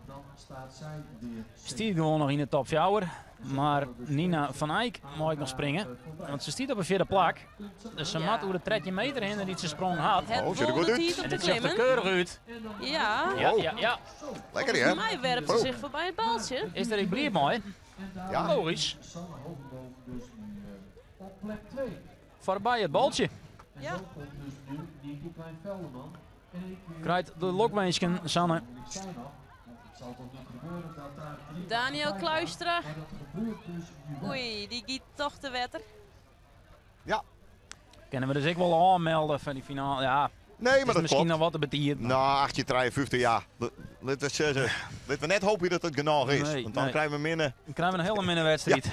Dan staat zij weer Stiet gewoan noch yn de top fjouwer. Mar Nina van Eyck mei ek noch springe. Want se stiet op in fjirde plak. Dus se Ja. moat oer de 13 meter hinne dy't se sprongen hat. Het Oh, ziet er wol goed de uit. tiid om En te dit sjocht er klimmen. keurich út. Ja. Ja, ja, ja. Lekker Volgens hè? mij werpt ze Oh. zich voorbij het baltje. Is der ek bliid mei? Ja. Logysk. Sanne Hoogenboom dus nu op plek 2. Foarby it baltsje. En Ja. zo komt dus nu Nienke Klein-Velderman. In één keer Krijt de lokwinsken, Sanne. En ik zei nog, want het zal toch niet gebeuren dat daar drie Daniel voorbij gaan. Kluistra. Maar dat gebeurt dus nu wel. Oei, die giet toch te wetter. Ja. Kinne we dus ek wol oanmelde foar dy finale. Ja, Nee, is maar dat miskien klopt. noch wat te betiid. Nou, 1853, ja. Laten we zeggen, laten we net hopen dat het genoeg is. Nee, want dan nee. krijgen we minder. Dan krijgen we een hele minne wedstrijd.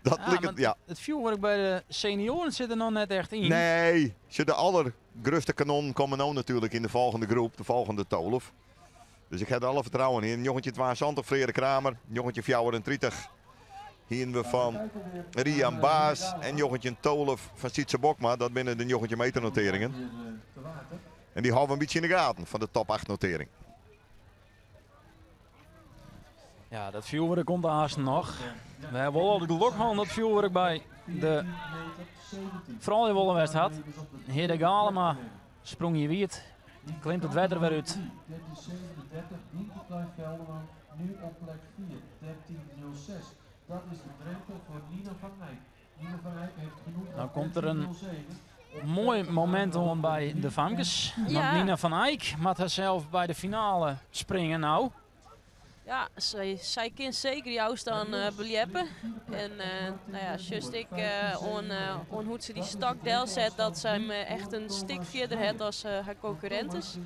Dat Ja, lijkt maar het, ja. Het vuurwerk bij de senioren zit er nog net echt in. Nee, ze de allergrootste kanon komen nou natuurlijk in de volgende groep, de volgende tolf. Dus ik heb er alle vertrouwen in. Jochentje 72, Frere Kramer. Jochentje 34. Hier we van Rian Baas en Jochentje Tolf van Sietse Bokma. Dat binnen de Jochentje meternoteringen. Weer, te water. En die houden we een beetje in de gaten van de top 8 notering. Ja, dat vuurwerk komt haast nog. We hebben al de geluk gehad dat vuurwerk bij de froulju wollen west hat. Hidde Galema sprong je wiet. Klimt it wetter wer út. 1337, Nienke Klein-Velderman nu op plek 4, 1306. Dat is de drempel voor Nina van Eyck. Nina van Eyck heeft genoeg Nou komt er een 1307 om Moai momint oan by de famkes. Want Nina van Eyck moat harsels by de finale springe no. Ja, sy, sy kin seker dy ôfstân beljeppe. En nou ja, sjochst ek oan, oan hoe't se dy stok delset dat sy him echt in stik fierder hat as har konkurrintes.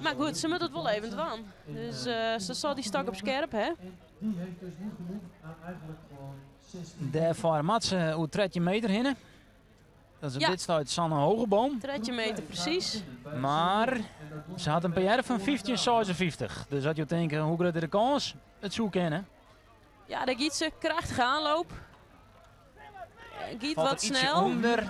Mar goed, se moat it wol even dwaan. Dus se sil dy stok op skerp ha. Dêrfoar moat se oer 13 meter hinne. Dat is op dit stuit Sanne Hogeboom. 13 meter presys. Mar se hat in PR fan 15,56. Dus as jo tinke, hoe grut is de kâns? It soe kinne. Ja, dêr giet se. Krachtige oanloop. Giet Falt wat er ietsje snel. ûnder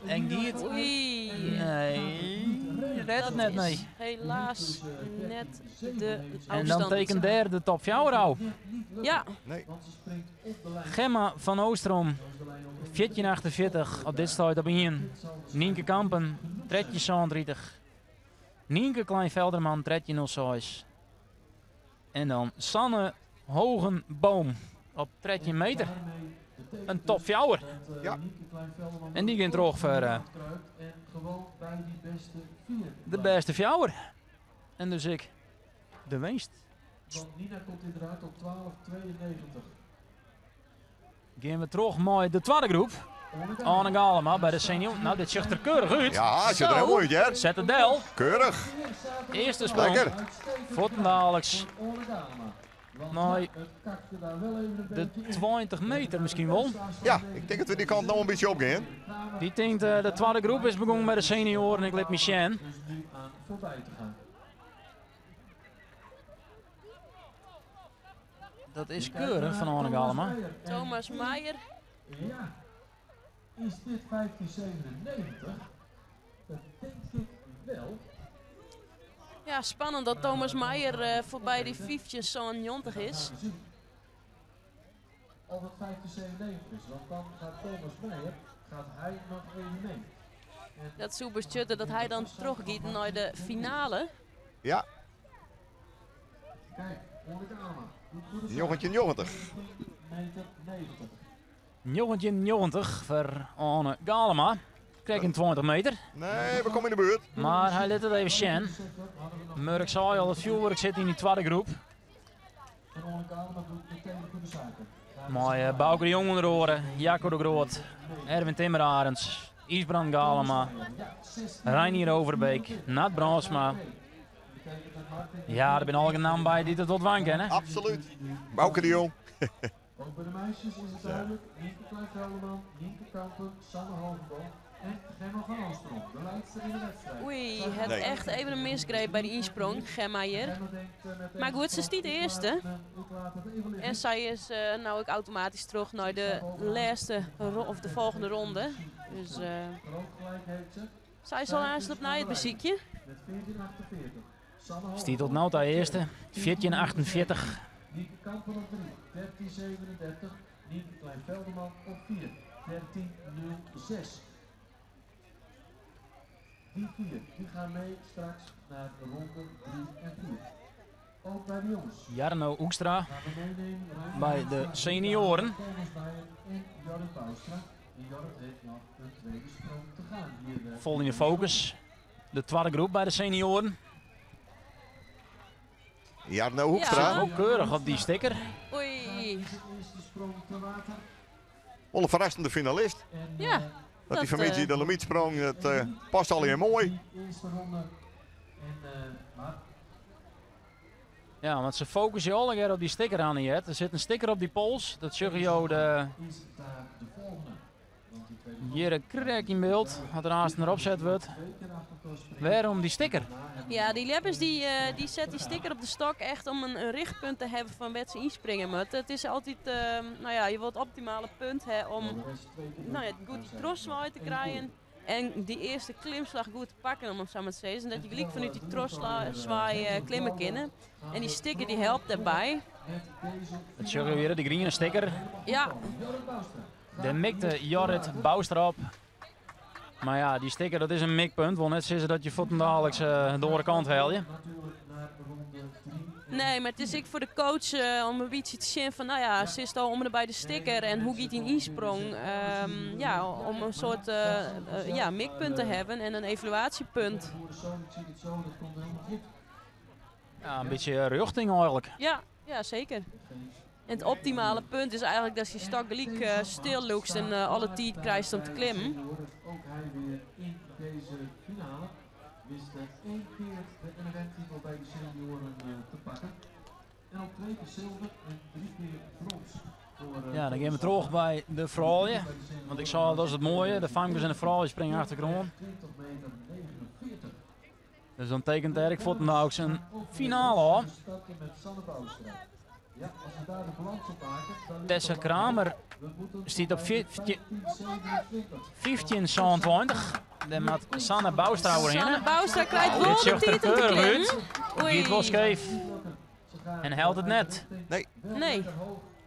en giet... Oei. Nee, rêdt it net, Dat nee. is helaas net de En dan ôfstân. tekent dêr de top 4 ôf. Ja. Nee. Gemma van Oostrom, 14,48 op dit stuit op 1. Nienke Kampen, 13,37. Nienke Kleinvelderman, 13,06. En dan Sanne Hogenboom op 13 meter. In top 4. Ja. En dy gean troch foar de bêste fjouwer. En dus ek de winst. Want Nina komt inderdaad op 12,92. Gean we troch mei de twadde groep. Anne Galema by de senior. Nou, dit sjocht der keurich út. Ja, sjocht der hiel moai út, hear. Set it del. Keurich. Earste sprong. Lekker. Fuortendaliks nei de 20 meter miskien wol. Ja, ik tink dat we dy kant no in bytsje opgean. Dy tinkt, de twadde groep is begûn by de senioaren, ik lit my sjen. Dat is keurich fan Anne Galema. Thomas Meijer. Ja, is dit 1597? Dat denk ik wel. Ja, spannend dat Thomas Meijer foarby dy 1597 is. Of het 1597 is, want dan gaat Thomas Meijer gaat hy noch even mei. Dat soe betsjutte dat hy dan trochgiet nei de finale. Ja. Kijk, Anne Galema. 1990. 1990 foar Anne Galema. Krekt in 20 meter. Nee, we komme yn de buert. Mar hy lit it even sjen. Murk sei al, it fjoerwurk sit yn dy twadde groep. Mei Bauke de Jong ûnder oare, Jacco de Groot, Erwin Timmerarends, Ysbrand Galema, Reinier Overbeek, Nat Brandsma. Ja, der binne allegear nammen by dy't it wol dwaan kinne. Absolút. Bauke de Jong. Ook by de meisjes is it dúdlik. Nienke Kleinvelderman, Nienke Kampen, Sanne Hogeboom en Gemma van Oostrom. De leidster yn de wedstriid. Oei, hat Nee. echt even in misgreep by de ynsprong, Gemma hjir. Mar goed, se stiet earste. En sy is no ek automatysk troch nei de lêste of de folgjende ronde. Dus sy sil aanst opnij it besykje. Met 14,48. Stiet oant no ta earste, 14,48. Nienke Kampen op 3, 13,37. Nienke Kleinvelderman op 4, 13,06. Die vier die gaan mee straks naar de ronde 3 en 4. Ook by de jongens. Jarno Hoekstra Gaan we meenemen, Rijn by de Hoekstra, senioaren. Thomas Meijer en Jorrit Bouwstra. En Jorrit heeft nog een tweede sprong te gaan hier. Vol yn de fokus. De twadde groep by de senioaren. Jarno Hoekstra. Ja. Ook keurich op dy stikker. Oei. Wol in ferrassende finalist. Ja. Dat dy familie de limietsprong, dat past allegear moai. Earste ronde. En, mar Ja, want se fokusje allegear op dy stikker oan hear. Der sit in stikker op dy pols. Dat sjogge jo de is daar de volgende. Want die tweede hjir krekt yn byld, as der aanst derop set wurdt. twee keer achter elkaar springen. Wêrom dy stikker? Ja, dy ljeppers dy set dy stikker op de stok echt om in richtpunt te hawwen fan wêr't se ynspringe moatte. It is altyd, no ja, je wolst it optimale punt ha om no ja, goed dy trochswaai te krijen. En dy earste klimslach goed te pakken, om it sa mar te sizzen. Dat je gelyk fanút dy trochswaai klimme kinne. En dy stikker dy helpt dêrby. Dat sjogge we hjir, dy griene stikker. Ja. Dêr mikte Jorrit Bouwstra op. Mar ja, dy stikker dat is in mikpunt. Wol net sizze dat je fuortendaliks de oare kant helje. Natuerlik nei ronde 3 Nee, mar it is ek foar de coach om in bytsje te sjen fan, no ja, sitst al om en by de stikker en hoe giet dyn ynsprong? Ja, om in soart ja, mikpunt te hawwen en in evaluatiepunt. Ja, in bytsje rjochting eigenlik. Ja, ja, seker. En it optimale punt is eigenlik dat je stok gelyk stil lûkst en alle tiid krijst om te klimmen. Wist één keer de NRM-titel by de senioaren te pakken. En al twee keer zilver en drie keer brons. Ja, dan gean we troch by de froulju. Want ik sei, dat is it moaie, de famkes en de froulju springe achtergroan. Dus dan tekent Erik fuortendaliks in finale ôf. Tessa Kramer stiet op 15,27. Dêr moat Sanne Bouwstra oerhinne. Sanne Bouwstra krijt wol de tiid om te klimmen. Giet wol skeef en hellet it net. Nee. Nee.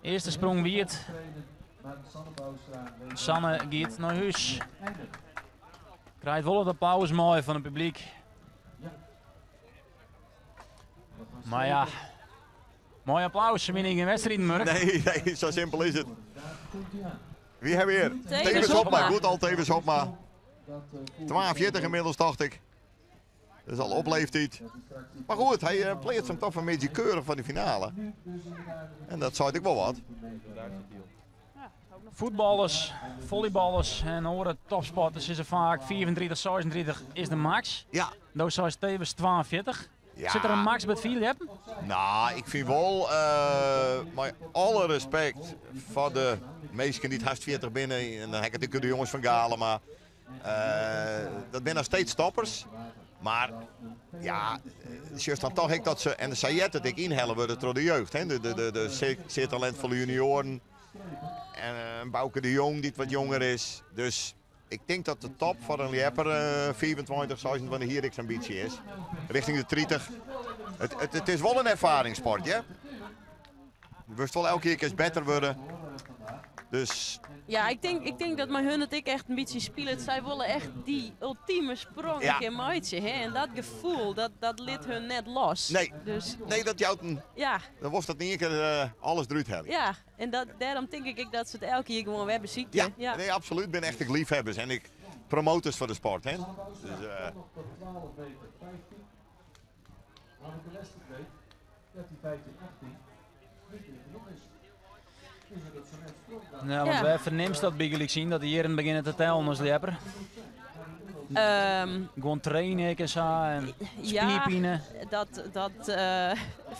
Earste sprong wiet. Sanne giet nei hús. Krijt wol it applaus mei fan it publyk. Mar ja, mei applaus win ik gjin wedstriden, Murk. Nee, nee, sa simpel is it. Wy hawwe hjir Thewis Hobma, goed al Thewis Hobma. 42 ynmiddels, tocht ik. Dat is al op leeftiid. Mar goed, hy eh, pleatst him toch fan middei keurich foar de finale. En dat seit ek wol wat. Fuotballers, folleyballers en oare topsporters sizze faak 35, 36 is de max. Ja. No seist Thewis 42. Ja. Sit der in max by it fierljeppen? No, ik fyn wol, uh, mei alle respekt foar de minsken dy't hast 40 binne, en dan ha ik it ek oer de jonges fan Galema, uh, dat binne noch steeds toppers. Mar ja, sjochst dan toch ek dat se, en sa heart it ek, ynhelle wurde troch de jeugd. Hè? De, de, de, de zeer, zeer talentvolle junioaren. En uh, Bauke de Jong dy't wat jonger is. Dus ik tink dat de top foar in ljepper 25, 26 jier ek sa'n bytsje is. Richting de 30. It, it, it is wol in erfaringssport, hè? Je wurdst wol elke kear better wurde. Dus Ja, ik tink dat mei hun it ek echt in bytsje spilet. Sy wolle echt dy ultime sprong Ja. in kear meitsje. Hè? En dat gefoel, dat, dat lit hun net los. Nee. Dus nee, dat jout in. ja, Dan wolst dat yn ien kear eh, alles derút helje. ja. En dat, dêrom tink ik ek dat se it elke jier gewoan wer besykje. Ja, Ja. nee, absolút. Binne echt ek leafhebbers en ek promoters foar de sport. Hè? Dus, eh, Tot 12 meter 15. Maar de lêste week, 13, 15, 18, niet meer genoeg is. Dus dat ze net sprong Ja, want Ja. wêr fernimst dat bygelyks yn, dat de jierren begjinne te tellen as ljepper? Gewoan traine ek en sa en Ja, spierpine. dat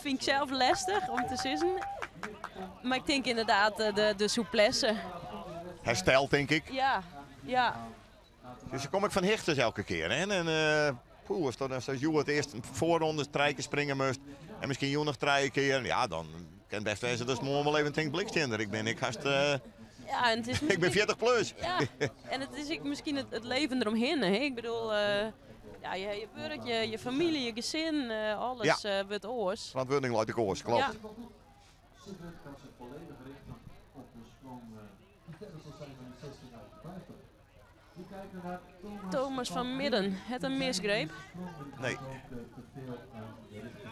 fyn ik sels lestich om te sizzen. Mar ik tink ynderdaad de souplesse. Herstel, tink ik. Ja, ja. Dus dan kom ik fan hichtes elke kear. Hè? En eh poeh, as dan as hjoed earst in foarronde trije kear springe moast en miskien jûn noch trije kear, ja, dan kin it bêst wêze dat moarn wol even tinkt blikstinder. Ik bin ek hast, eh, Ja, en it is ik bin 40 plus. Ja, en it is ek miskien it leven deromhinne. Hè? Ik bedoel, eh, ja, je, je wurk, je, je famylje, je gesin, alles wurdt oars. Ferantwurding leit ek oars, klopt. Ja. Ze kan zich volledig richten op de sprong die verder zal zijn dan 16,58. We kijken naar Thomas, Thomas van Midden, het in misgreep. Nee. Te veel aan de richting.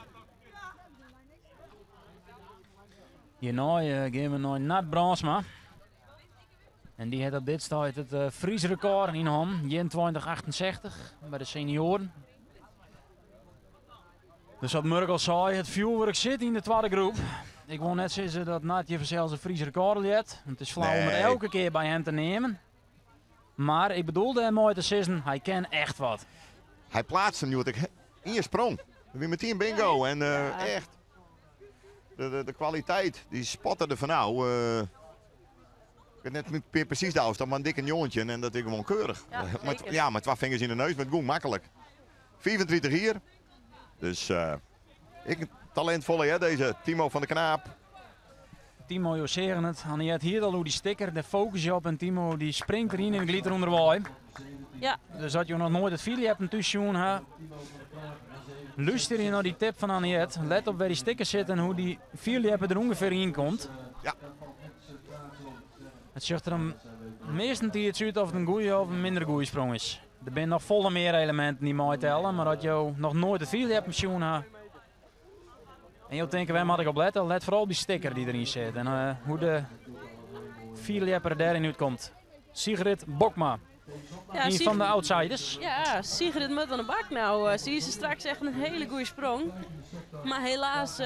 Hjirnei gean we nei Nard Brandsma. En dy hat op dit stuit it Frysk rekôr yn hannen, 21,68 by de senioaren. Dus wat Murk al sei, it fjoerwurk sit yn de twadde groep. Ik wol net sizze dat Nard hjir fansels in Frysk rekôr ljept, want it is flau om it Nee. elke kear by him te neamen. Mar ik bedoel dêrmei te sizzen, hy kin echt wat. Hy pleatste him hjoed ek ien sprong. Dat wie metien bingo. En eh, Ja. echt, de, de, de kwaliteit, dy spatte der fanôf. Eh, ik wit net mear presys de ôfstân, mar in dikke njoggentjin en dat is gewoan keurich. Ja, Met, seker. ja, mei twa fingers yn de neus, mar it gie maklik. 35 jier. Dus eh, ek talintfolle, hè, dizze Timo van der Knaap. Timo, jo seagen it. Anniette hie it al oer dy stikker, dêr focus je op en Timo dy springt deryn en glydt der ûnderwei. Ja. Dus as jo noch noait it fierljeppen thús sjoen ha, lústerje nei dy tip fan Anniette. Let op wêr dy stikker sit en hoe't dy fierljepper der ûngefear yn komt. Ja. It sjocht der him meastentiids út oft it in goede of in minder goede sprong is. Der binne noch folle mear eleminten dy't meitelle, mar as jo noch noait it fierljeppen sjoen ha, En jo tinke, wêr moat ik op lette? Let foaral op dy sticker dy't deryn sit en hoe de fierljepper dêryn útkomt. Sigrid Bokma, Ja, ien fan de outsiders. Ja, Sigrid moat oan de bak no. Se is straks echt in hiele goede sprong. Mar helaas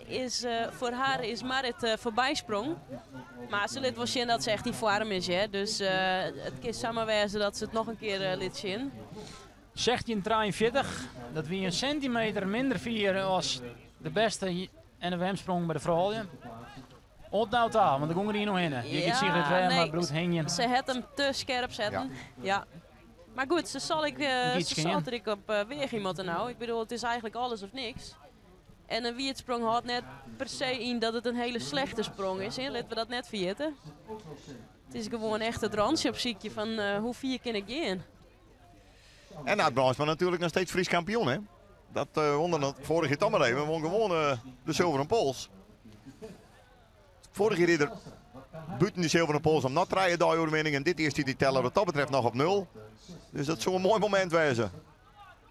is foar har is Marit foarbysprong. Mar se lit wol sjen dat se echt yn foarm is, hear. Dus it kin samar wêze dat se it noch in kear lit sjen. 16,43, dat wie in sintimeter minder fier as de bêste NFM-sprong by de froulju. Oant no ta, want der gong der ien oerhinne. Hjir giet Sigrid wer, mar bliuwt hingjen. Se hat him te skerp setten. Ja. Mar goed, se sal ek, se sal der ek op weagje moatte no. Ik bedoel, it is eigentlik alles of niks. En in wiedsprong hâldt net per se yn dat it in hiele slechte sprong is. Hè. Litte we dat net ferjitte. It is gewoan echt it rantsje opsykje fan hoe fier kin ik gean. En Aat Bruinsma natuerlik noch steeds Frysk kampioen, hè? Dat wûn er noch foarich jier toch mar even. Wûn gewoan de Zilveren Pols. Foarich jier is er bûten de Zilveren Pols om noch trije dei-oerwinningen. En dit jier stiet dy teller wat dat betreft noch op nul. Dus dat soe in moai momint wêze.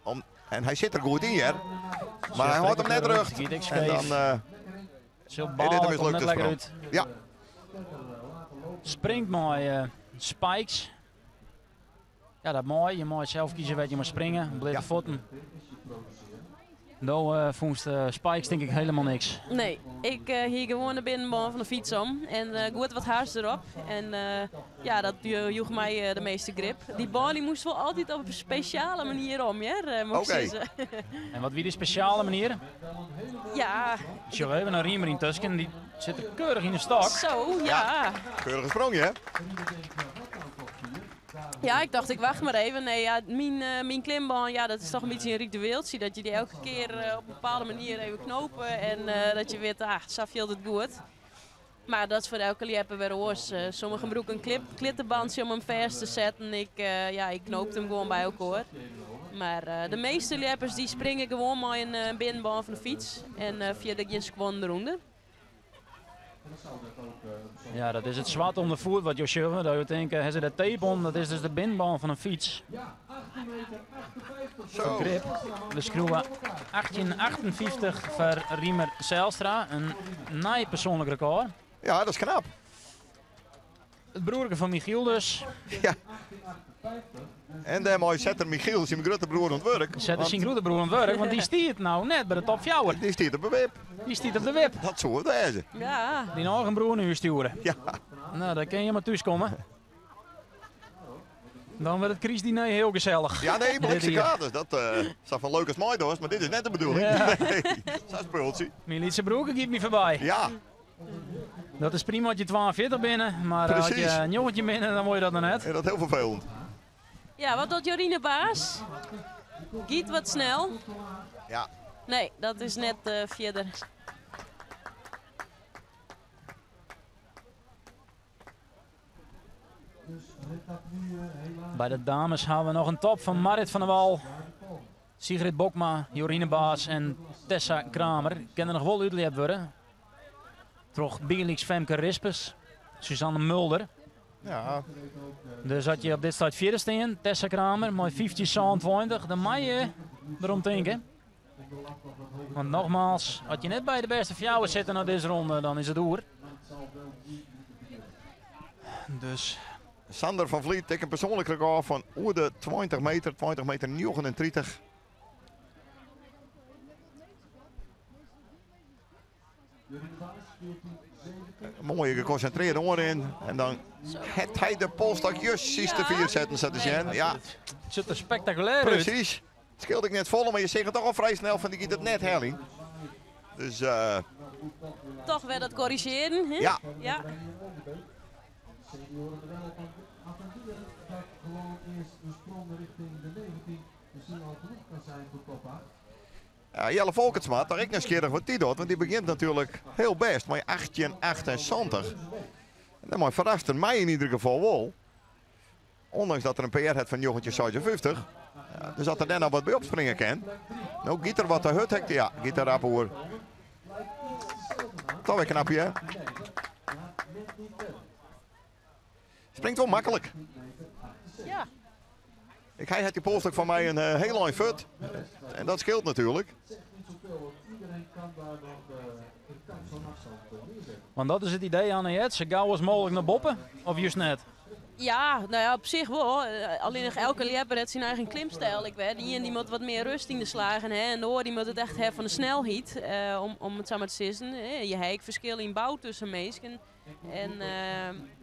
Om, en hy sit der goed yn, hear. Mar hy hâldt him net rjocht. En dan Sil is dit bale, in komt mislukte net lekker sprong. út. Ja. Springt mei spikes. Ja, dat mei. Je meie sels kieze wêr't je mei springe. Bleate fuotten. No uh, fûnst uh, spikes tink ik hielendal niks. Nee, ik uh, hie gewoan de binnenbân fan de fyts om. En goed wat hars derop. En ja, dat joech my de measte grip. Dy bân dy moast wol altyd op in spesjale manier om, hear, moat ik sizze. En wat wie dy spesjale manier? Ja. Sjoch even in Riemer yntusken. Dy sit der keurich yn de stok. Zo, ja. Ja, keurige sprong, hè? Ja, ik dacht ik wacht mar even. Nee, ja, myn klimbân, ja, dat is toch in bytsje in ritueeltsje. Dat je dy elke kear op in bepaalde manier even knope. En dat je witte, ah, sa fielt it goed. Mar dat is foar elke ljepper wer oars. Sommigen brûke in klittenbandsje om him fêst te setten. Ik, ja, ik knoopte him gewoan by elkoar. Mar de measte ljeppers dy springe gewoan mei in binnenbân fan de fyts. En fierder gjin skuon derûnder. Ja, dat is it swart om de foet wat jo sjogge. Dat jo tinke, ha se dêr tape om? Dat is dus de binnenbân fan in fyts. Zo. Grip. We skriuwe 1858 foar Riemer Zijlstra. In nij persoanlik rekôr. Ja, dat is knap. It broerke fan Michiel dus. Ja. En dêrmei set er Michiel, syn grutte broer, oan it wurk. Set er syn grutte broer oan it wurk, want dy stiet no net by de top fjouwer. Dy stiet op de wip. Dy stiet op de wip. Dat soe it wêze. Ja. Dyn eigen broer nei hûs stjoere. Ja. No, dan kinne je mar thús komme. Dan wurdt it krystdiner hiel gesellich. Ja, nee, Dit blikse jier. katers. Dat sa fan leuk as meidochst, mar dit is net de bedoeling. Ja. Nee, sa'n spultsje. Myn lytse broerke giet my foarby. Ja. Dat is prima as je 42 binne, mar as je 19 binne, dan wolle je dat noch net. Ja, dat is hiel ferfelend. Ja, wat docht Jorine Baas? Giet wat snel. Ja. Nee, dat is net fierder. By de dames ha we noch in top fan Marit van der Wal, Sigrid Bokma, Jorine Baas en Tessa Kramer. Kin der noch wol útljept wurde troch bygelyks Femke Rispers, Suzanne Mulder. Ja. Dus as je op dit stuit fjirde stean, Tessa Kramer mei 15,27, dan meie je derom tinke. Want nogmaals, as je net by de bêste fjouwer sitte nei dizze ronde, dan is it oer. Dus. Sander van Vliet, ek in persoanlik rekôr fan oer de 20 meter, 20 meter 39. Moaie gekonsintrearre oanrin. En dan hat hy de polsstok justjes te fier setten, sa te sjen. Ja. It sjocht der spektakulêr út. Presys. It skeelt ek net folle, mar je seagen toch al frij snel fan dy giet it net heljen. Dus, Toch wer dat korrizjearjen, hè? Ja. Ja. Ja, Jelle Folkertsma, toch ek nijsgjirrich wat dy docht, want dy begjint natuerlik hiel bêst mei 18,78. En dêrmei ferrast er my yn ieder gefal wol. Ondanks dat er in PR hat fan 1956. Ja, dus as er dêr noch wat by opspringe kin. No giet er wat te hurd, hek, ja, giet er rap oer. Toch wer knap, hè? Springt wol maklik. Ja. Ik, hy hat dy polsstok fan my in hiel ein fuort. En dat skeelt natuerlik. Want dat is it idee, Anne-Jet, sa gau as mooglik nei boppe, of just net? Ja, no ja, op sich wol. Allinnich elke ljepper hat syn eigen klimstyl ek wer. De ien dy moat wat mear rêst yn de slagen ha en de oar dy moat it echt ha fan de snelheid, om it sa mar te sizzen. Je ha ek ferskil yn bou tusken minsken. En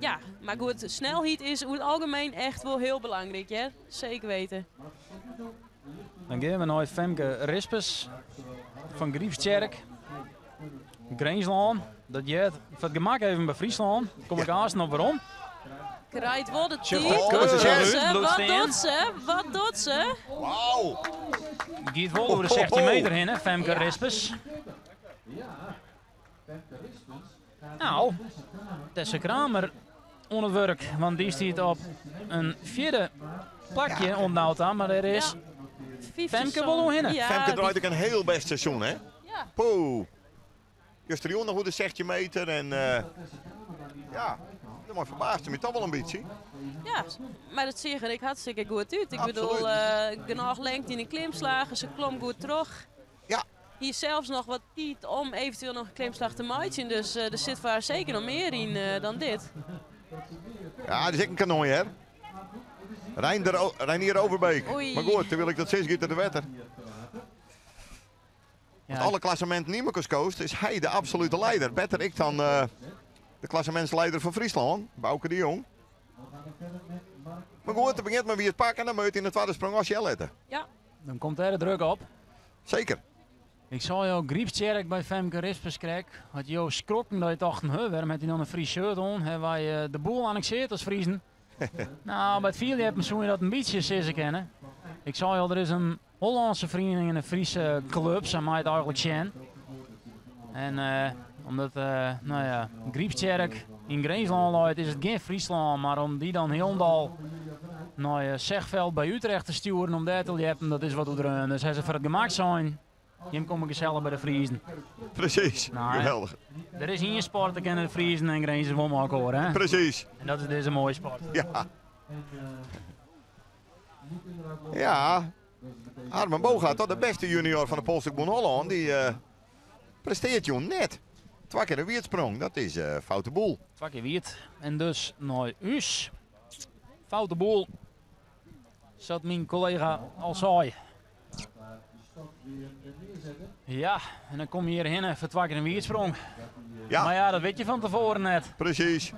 ja, mar goed, snelheid is oer it algemien echt wol hiel belangryk, hear. Seker weten. Dan gean we nei Femke Rispens fan Grypstsjerk. Grinslân, dat heart foar it gemak even by Fryslân. Kom ik aanst op werom. Krijt wol de Sjocht tiid. der keurich Wat út, bliuwt Wat stean. docht se? Wat docht se? Wauw! Giet wol oer de 16 meter hinne, Femke Rispens. Nou, Tessa Kramer oan it wurk, want dy stiet op in fjirde plakje oant no ta, mar der is Femke wol oerhinne. Ja, Femke die- draait ek in hiel bêst seizoen, hè? Ja. Poeh. Justerjûn noch oer de 16 meter en ja, dat ferbaasde my toch wol in bytsje. Ja, mar dat seach der ek hartstikke goed út. Ik bedoel, genôch lengte yn de klimslagen, se klom goed troch. Hie sels noch wat tiid om eventueel noch in klimslach te meitsjen. Dus der sit foar har seker noch mear yn dan dit. Ja, dat is ek in kanon, hear. Reinder, Reinier Overbeek. Oei. Mar goed, terwyl ik dat sis, giet er te wetter. Ja, Alle klasseminten yn mekoar skoost, is hy de absolute lieder. Better ek dan de klassemintslieder fan Fryslân, Bauke de Jong. Mar goed, it begjint mar wie it pak en dan moat yn de twadde sprong as litte. Dan komt dêr de druk op. Seker. Ik sei jo Grypstsjerk by Femke Rispens krekt. Hat jo skrokken dat je tochten, huh, wêrom hat hy dan in Fries shirt oan? Hawwe wy de boel anneksearre as Friezen? Nou, by it fierljeppen soe je dat in bytsje sizze kinne. Ik sei al, der is in Hollânske feriening en in Fryske klup, sa mei it eigentlik sjen. En omdat nou ja, Grypstsjerk yn Grinslân leit, is it gjin Fryslân, mar om dy dan hielendal nei Zegveld by Utrecht te stjoeren om dêr te ljeppen, dat is wat oerdreaun. Dus ha se foar it gemak sein, jim komme gesellich by de Friezen. Presys, Nou, geweldich. Der is ien sport, dêr kinne de Friezen en Grinzers wol mei elkoar, hè? Presys, En dat is dizze moaie sport. ja. Ja, Harmen Bogaert, toch de bêste junior fan de Polsstôkbûn Hollân, dy prestearret jûn net. Twa kear in wierdsprong, dat is foute boel. Twa kear wierd. En dus nei ús. Foute boel, sa't myn kollega al sei. Ja, en dan kom je hjirhinne foar twa kear in wierdsprong. Ja. Mar ja, dat witte je fan tefoaren net. Presys.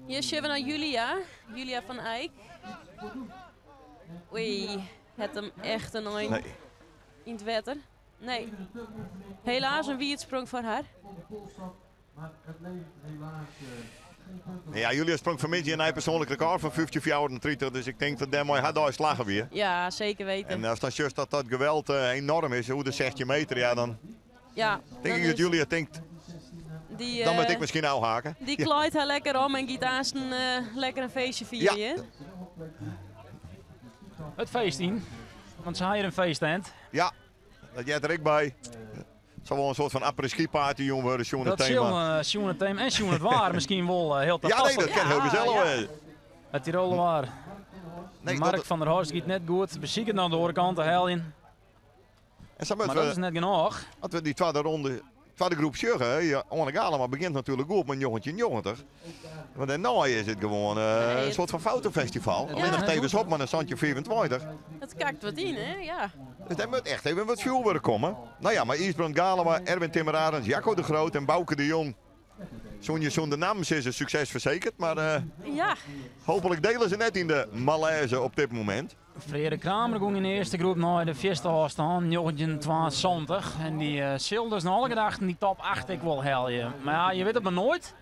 Hjir sjogge we nei Julia. Julia van Eyck. Oei, hat him echt in ein Nee. yn it wetter. Nee. Helaas in wierdsprong foar har. Ja, Julia sprong fanmiddei in nij persoanlik rekôr fan 15,34. Dus ik tink dat dêrmei har dei slagge wie. Ja, seker weten. En as dan sjochst dat dat geweld enoarm is, oer de 16 meter, ja, dan ja, tink dan ik dat is Julia tinkt, die, dan moat ik miskien ôfheakje. Die klaait har lekker om en giet aanst lekker in feestje fieren. Ja. It feest yn, want se ha hjir in feesttent. Ja, dat heart der ek by. It sil wol in soart fan après-ski party jûn wurde, sjoen it Dat tema. sil sjoen it tema en sjoen it waar miskien wol hiel Ja, nee, tapasslik. dat kin hiel gesellich Ja, ja. wêze. It Tiroler waar. Nee, Mark dat, van der Horst giet net goed. Besiket oan de oare kant te heljen. en sa Mar moatte dat is we, net genôch. as we dy twadde ronde, twadde groep sjogge, ja, Oane Galema begjint natuerlik goed mei 1990. Want dêrnei is it gewoan Nee, in it- soart fan foutefestival. Ja. Allinnich Thewis Hobma in 1725. Dat kakt wat yn, hè? Ja. Dus dêr moat echt even wat fjoerwurk komme. No ja, mar Ysbrand Galema, Erwin Timmerarends, Jacco de Groot en Bauke de Jong. Soene je sûnder nammen sizze, sukses fersekere. Mar hooplik diele se net yn de malêze op dit momint. Frederik Kramer gie yn de earste groep nei de fierste ôfstân, 1972. En dy sil dus nei alle gedachten dy top 8 ek wol helje. Mar ja, je witte it mar noait.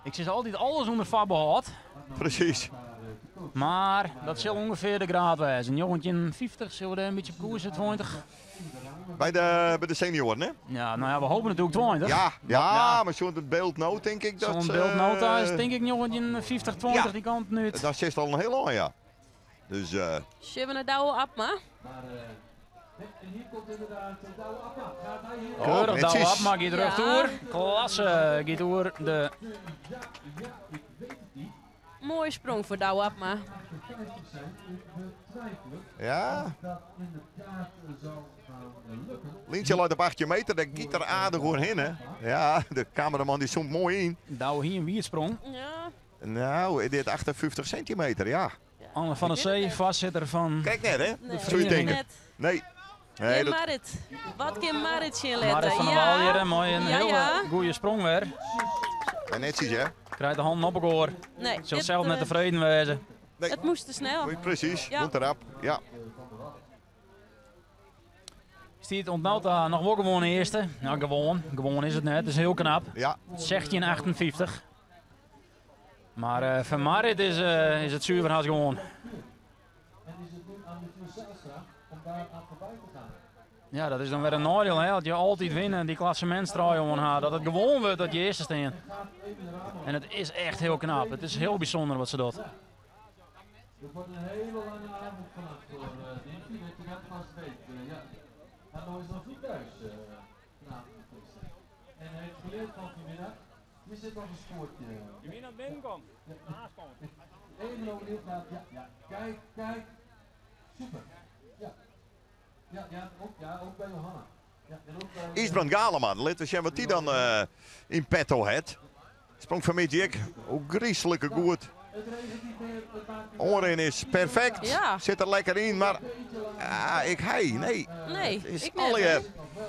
Ik sis altyd alles ûnder foarbehâld. Presys. Mar dat sil ûngefear de graad wêze. 1950 sille we dêr in bytsje op koerse, 20. By de senioaren, hè? Ja, no ja, we hoopje natuerlik 20. Ja, Ja. mar sûnt it byld no, tink ik dat... Zo'n byldnota is tink ik 1950, 20 Ja. dy kant út. Dat sit al in hiel ein, ja. Dus Sjogge we nei Douwe Abma? Oh, Keurig, Douwe netjes. Abma giet rjochtoer. Klasse, giet oer de... Moaie sprong foar Douwe Abma. Ja. Lyntsje leit op 18 meter, dêr giet er aardich oerhinne. Ja, de kameraman dy zoomt moai yn. Douwe hie in wiedsprong. Ja. Nou, dit 58 centimeter, ja. Anne van der Zee, foarsitter fan Kijk net, hè? Nee, Soe je tinke. net. Nee. Nee, Kin dat, Marit. Wat kin Marit sjen litte? Marit van der Ja. Wal hjir, mei in Ja, hiele ja. goede sprong wer. en netjes, hè? Krijt de handen op elkoar. Nee, Sil dit, zelf net tevreden wêze. Nee. Het moest te snel. Precies, Ja. komt erop. Ja. Stiet ontnauta noch wol gewoan earste. Nou, gewoan. Gewoan is it net. Het is hiel knap. Ja, 16,58. Mar foar Marit is it suver hast gewoan. En is het nu aan Michiel Zijlstra om daar aan voorbij te gaan. Ja, dat is dan wer in neidiel, hè. As je altyd winne en dy klassementstrui oan ha, dat it gewoan wurdt dat je earste stean. En it is echt hiel knap. It is hiel bysûnder wat se docht. Het wordt een hele lange avond vannacht voor Dimphy, dat je dat vast weet. Ja. Hanno is nog niet thuis vanavond gisteren. En hij heeft geleerd van vanmiddag, hier zit nog een spoortje. Je moet naar binnen komen. Even overnieuw gaat, ja, ja. Kijk, kijk. Super. Ja. Ja, ja, ook, ja, ook bij Johanna. Ja, en ook bij... Ysbrand Galema, laten we zien wat die dan in petto heeft. Sprong van Jack, ook griezelijke goed. Het regent niet meer, het maakt niet Orin is perfect, Ja. zit er lekker in, maar ah, ik hij, nee. Nee, Het is ik net, alle hè. jaar.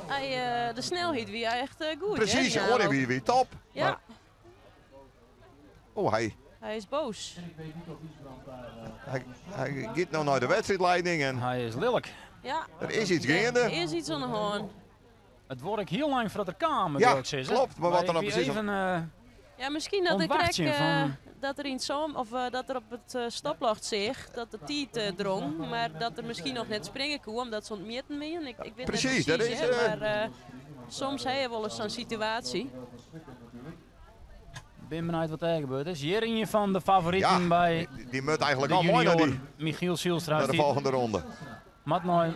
Hij, de snelheid wie hij echt goed. hè, Precies, die Orin aanloop. wie top. Ja, Maar, oh, hij, hij is boos. En ik weet niet of Ysbrand daar... hij, hij gaat nou naar de wedstrijdleiding en Hij is lelijk. Ja, er is iets er gaande. is iets aan de hand. Het wordt ook heel lang voordat er kwam, Ja, wil ik zeggen. klopt, maar wat er nou ik precies Even, Ja, misschien dat de Ontwacht krek, je van- dat er in zo'n of dat er op het stoplicht zich dat de tijd drong, maar dat er misschien nog net springen kon omdat ze ontmeten waren. Ik weet Precies, net dat precies, is, hè, maar soms heb je wel eens zo'n situatie. ben benieuwd wat er gebeurd is. Hier een van de favorieten Ja, bij die moet eigenlijk de al mooi naar, junior die, Michiel Zijlstra. naar de volgende ronde. Mat nou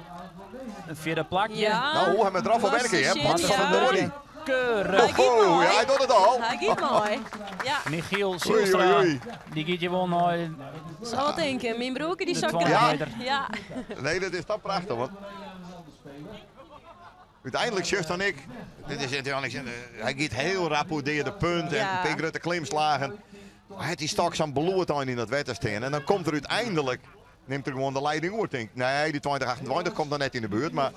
het vierde plakje. Ja, Nou, hoe hij met eraf al was werken, de hè? zin, Wat ja. verdorie. Keurig. Hij giet Oh, mooi. ja, hij doet het al. Hij giet mooi. Ja, Michiel Oei, Zijlstra, oei, oei. die giet je wel naar zal wat denken. Mijn broertje die de zou 20 krijgen. meter. Ja, Nee, dat is toch prachtig, want uiteindelijk zucht dan ik. Dit is uiteindelijk, hij gaat heel rap hoe de punt en Ja. een paar grote klimslagen. Maar hij heeft die stok zo'n beloerd aan in dat wetter staan. En dan komt er uiteindelijk, neemt er gewoon de leiding oor. Denk, nee, die 2028 komt dan net in de buurt, maar,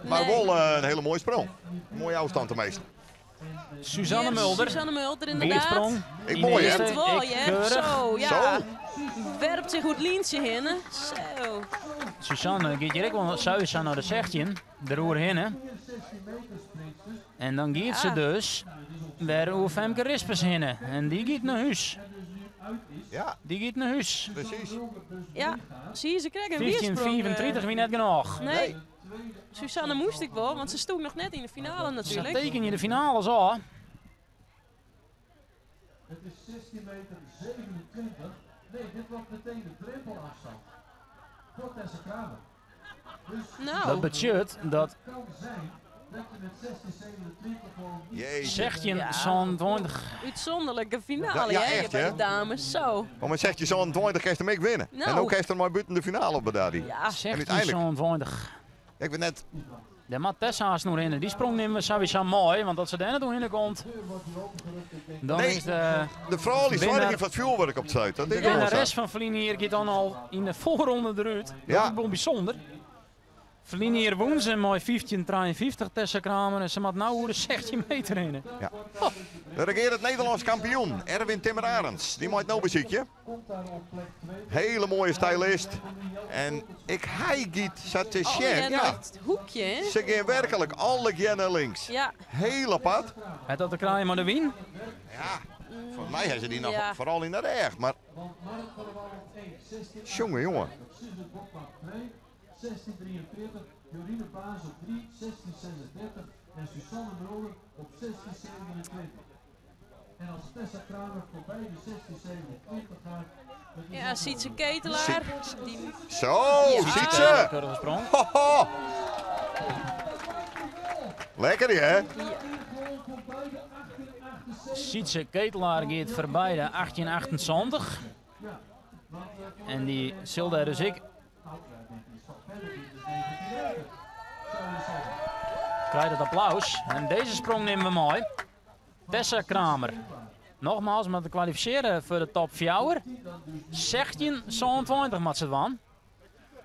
maar Nee. wel een hele mooie sprong. Mooie afstand de meeste. Suzanne Hier, Mulder. Suzanne Mulder inderdaad. Weersprong. Ik In de mooi, hè? eerste, Neemt wel, ik hè? keurig. Zo, ja. Zo. Werpt zich goed lientje heen. hè. Zo. Suzanne gaat hier ook wel zuizen naar de 16. De roer heen, hè. En dan gaat ze Ja. dus weer over Femke Rispers heen. En die gaat naar huis. Ja, Die gaat naar huis. precies. Ja, zie je, ze krijgen een weersprong. 15,34 wie net genoeg. Nee, Suzanne moest ik wel, want ze stond nog net in de finale Ze natuurlijk. teken je de finale zo. Het is 16 meter 27. Nee, dit wordt meteen de drempelafstand. Voor Tessa Kramer. Dus Nou, Dat betekent dat het kan zijn dat je met 16,27 gewoon niet Jeetje. 16 Ja. zo'n 20. uitzonderlijke finale Ja, ja, hè, echt, bij hè? de dames. Zo. Maar met zegt je zo'n 20 heeft hem ik winnen. Nou. En ook heeft er maar buiten de finale op Badadi. Ja, 16 uiteindelijk- zo'n 20. Ik ben net De Matt Tessa is nog in. Die sprong nemen we sowieso mooi, want als ze daar naartoe heen komt, dan Nee. is de, de vrouw die Winnaar- zwaar van het vuurwerk op het zuid. Dat de is gewoon zo. winnares van Verlinier gaat dan al in de voorronde eruit. Dat Ja. is wel bijzonder. Verlinier won ze mooi 15,53 Tessa Kramer en ze moet nou de 16 meter in. Ja. De regerend Nederlands kampioen, Erwin Timmer Arends. Die maakt nou muziekje. komt daar op plek 2. Hele mooie stylist. En ik hij giet zat te oh, sjen. ja, Ja, dat hoekje hè. ze gaan werkelijk alle keer naar links. Ja, Heel apart. Het dat de kraaien maar de win. Ja, voor mij hebben ze die nog Ja. vooral in de reg. Maar Want Mark van der Wal op 1, 16. jongen, jongen. Suze Bokma 2, 16,43. Jorine Baas op 3, 16,36. En Susanne Mulder op 16,27. En als Tessa Kramer voorbij de 16,27 gaat... dat is ja ook Sietse Ketelaar. Die, Zo, Ja. ziet ze. Keurige sprong. Ho, ho. Lekker die, hè? ja, gewoon voorbij de 18,78. Sietse Ketelaar gaat voorbij de 18,28. Ja, want En dy sil dêr dus ek krijt it applaus. En dizze sprong nimme we mei. Tessa Kramer. Nogmaals, moat kwalifisearje foar de top 4. 16,27 moat se dwaan.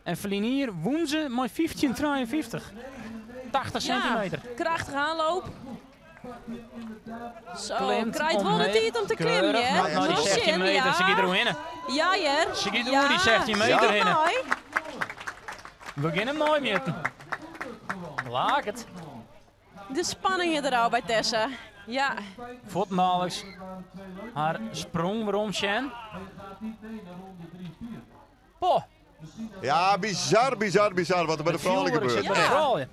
En ferline jier wûn se mei 15,53. 80 centimeter. Ja, krachtige aanloop. Zo, krijt wol de tiid om te klimmen, hè? Nei dy 16 meter, se giet deroerhinne. Ja, hear. Se giet oer dy 16 meter hinne. We gean him neimjitten. Laket. De spanning is der al by Tessa. Ja. Fuortendaliks har sprong werom sjen. Poh. Ja, bizar, bizar, bizar wat der by de froulju gebeurt. Ja.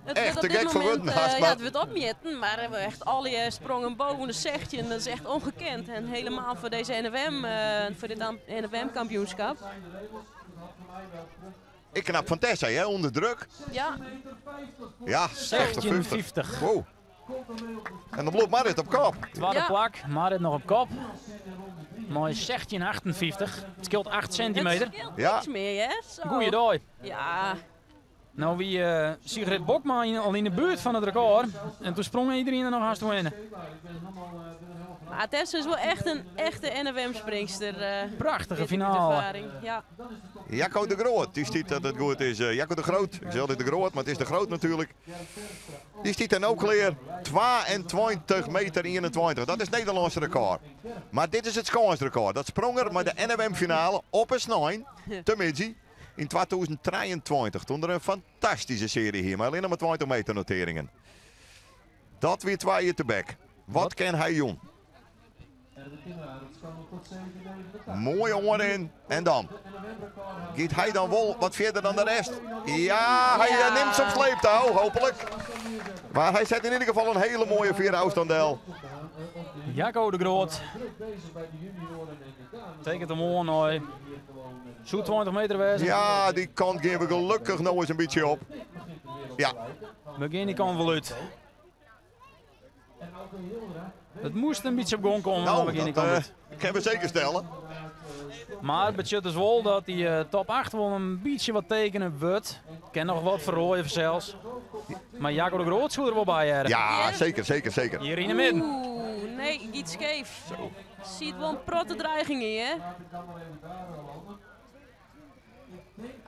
Het Echt wordt op te dit gek voor moment, wurden haast, ja, maar- het wordt opmjitten, maar echt alle sprongen boven de 16, dat is echt ongekend. En helemaal voor deze NFM, voor dit NFM-kampioenschap. Ik knap van Tessa, hè, onder druk. Ja, Ja, 16,50. Wow. En dan loopt Marit op kop. Tweede Ja. plak, Marit nog op kop. Mooi 16,58. Het scheelt 8 centimeter. Het scheelt Ja. niks meer, hè? Zo. Goeiedag. Ja, Nou wie Sigrid Bokma al in de buurt van het record. En toen sprong iedereen er nog haast doorheen. maar Tessa is wel echt een echte NFM-springster. Prachtige finale. Ervaring. Ja. Jacco de Groot, die ziet dat het goed is. Jacco de Groot, ik zeg altijd de Groot, maar het is de Groot natuurlijk. Die stiet dan ook leer 22 meter 21. Dat is het Nederlandse record. Maar dit is het record. Dat sprong er met de NFM-finale op een snijn, te Midgie, in 2023. Toen er een fantastische serie hier, maar alleen nog maar 20 meter noteringen. Dat weer twee te bek. Wat kan hij doen? Mooi in. En dan? Gaat hij dan wel wat verder dan de rest? Ja, hij Ja. neemt ze op sleeptouw, hopelijk. Maar hij zet in ieder geval een hele mooie vierde afstandel. Jacco de Groot. Tekent hem aan, hoor. Zo'n 20 meter wezen. Ja, die kant geven we gelukkig nog eens een beetje op. Ja, We gaan die kant wel uit. Het moest een beetje op gang komen, maar nou, we gaan die dat kant uit. kunnen we zeker stellen. Maar het betekent dus wel dat die top 8 wel een beetje wat tekenen wordt. Kan nog wat verrooien zelfs. Maar Jacco de Groot zou er wel bij hebben. Ja, zeker, zeker, zeker. Hier in de midden. Oeh, nee, iets scheef. Ziet wel een protte dreiging in, hè?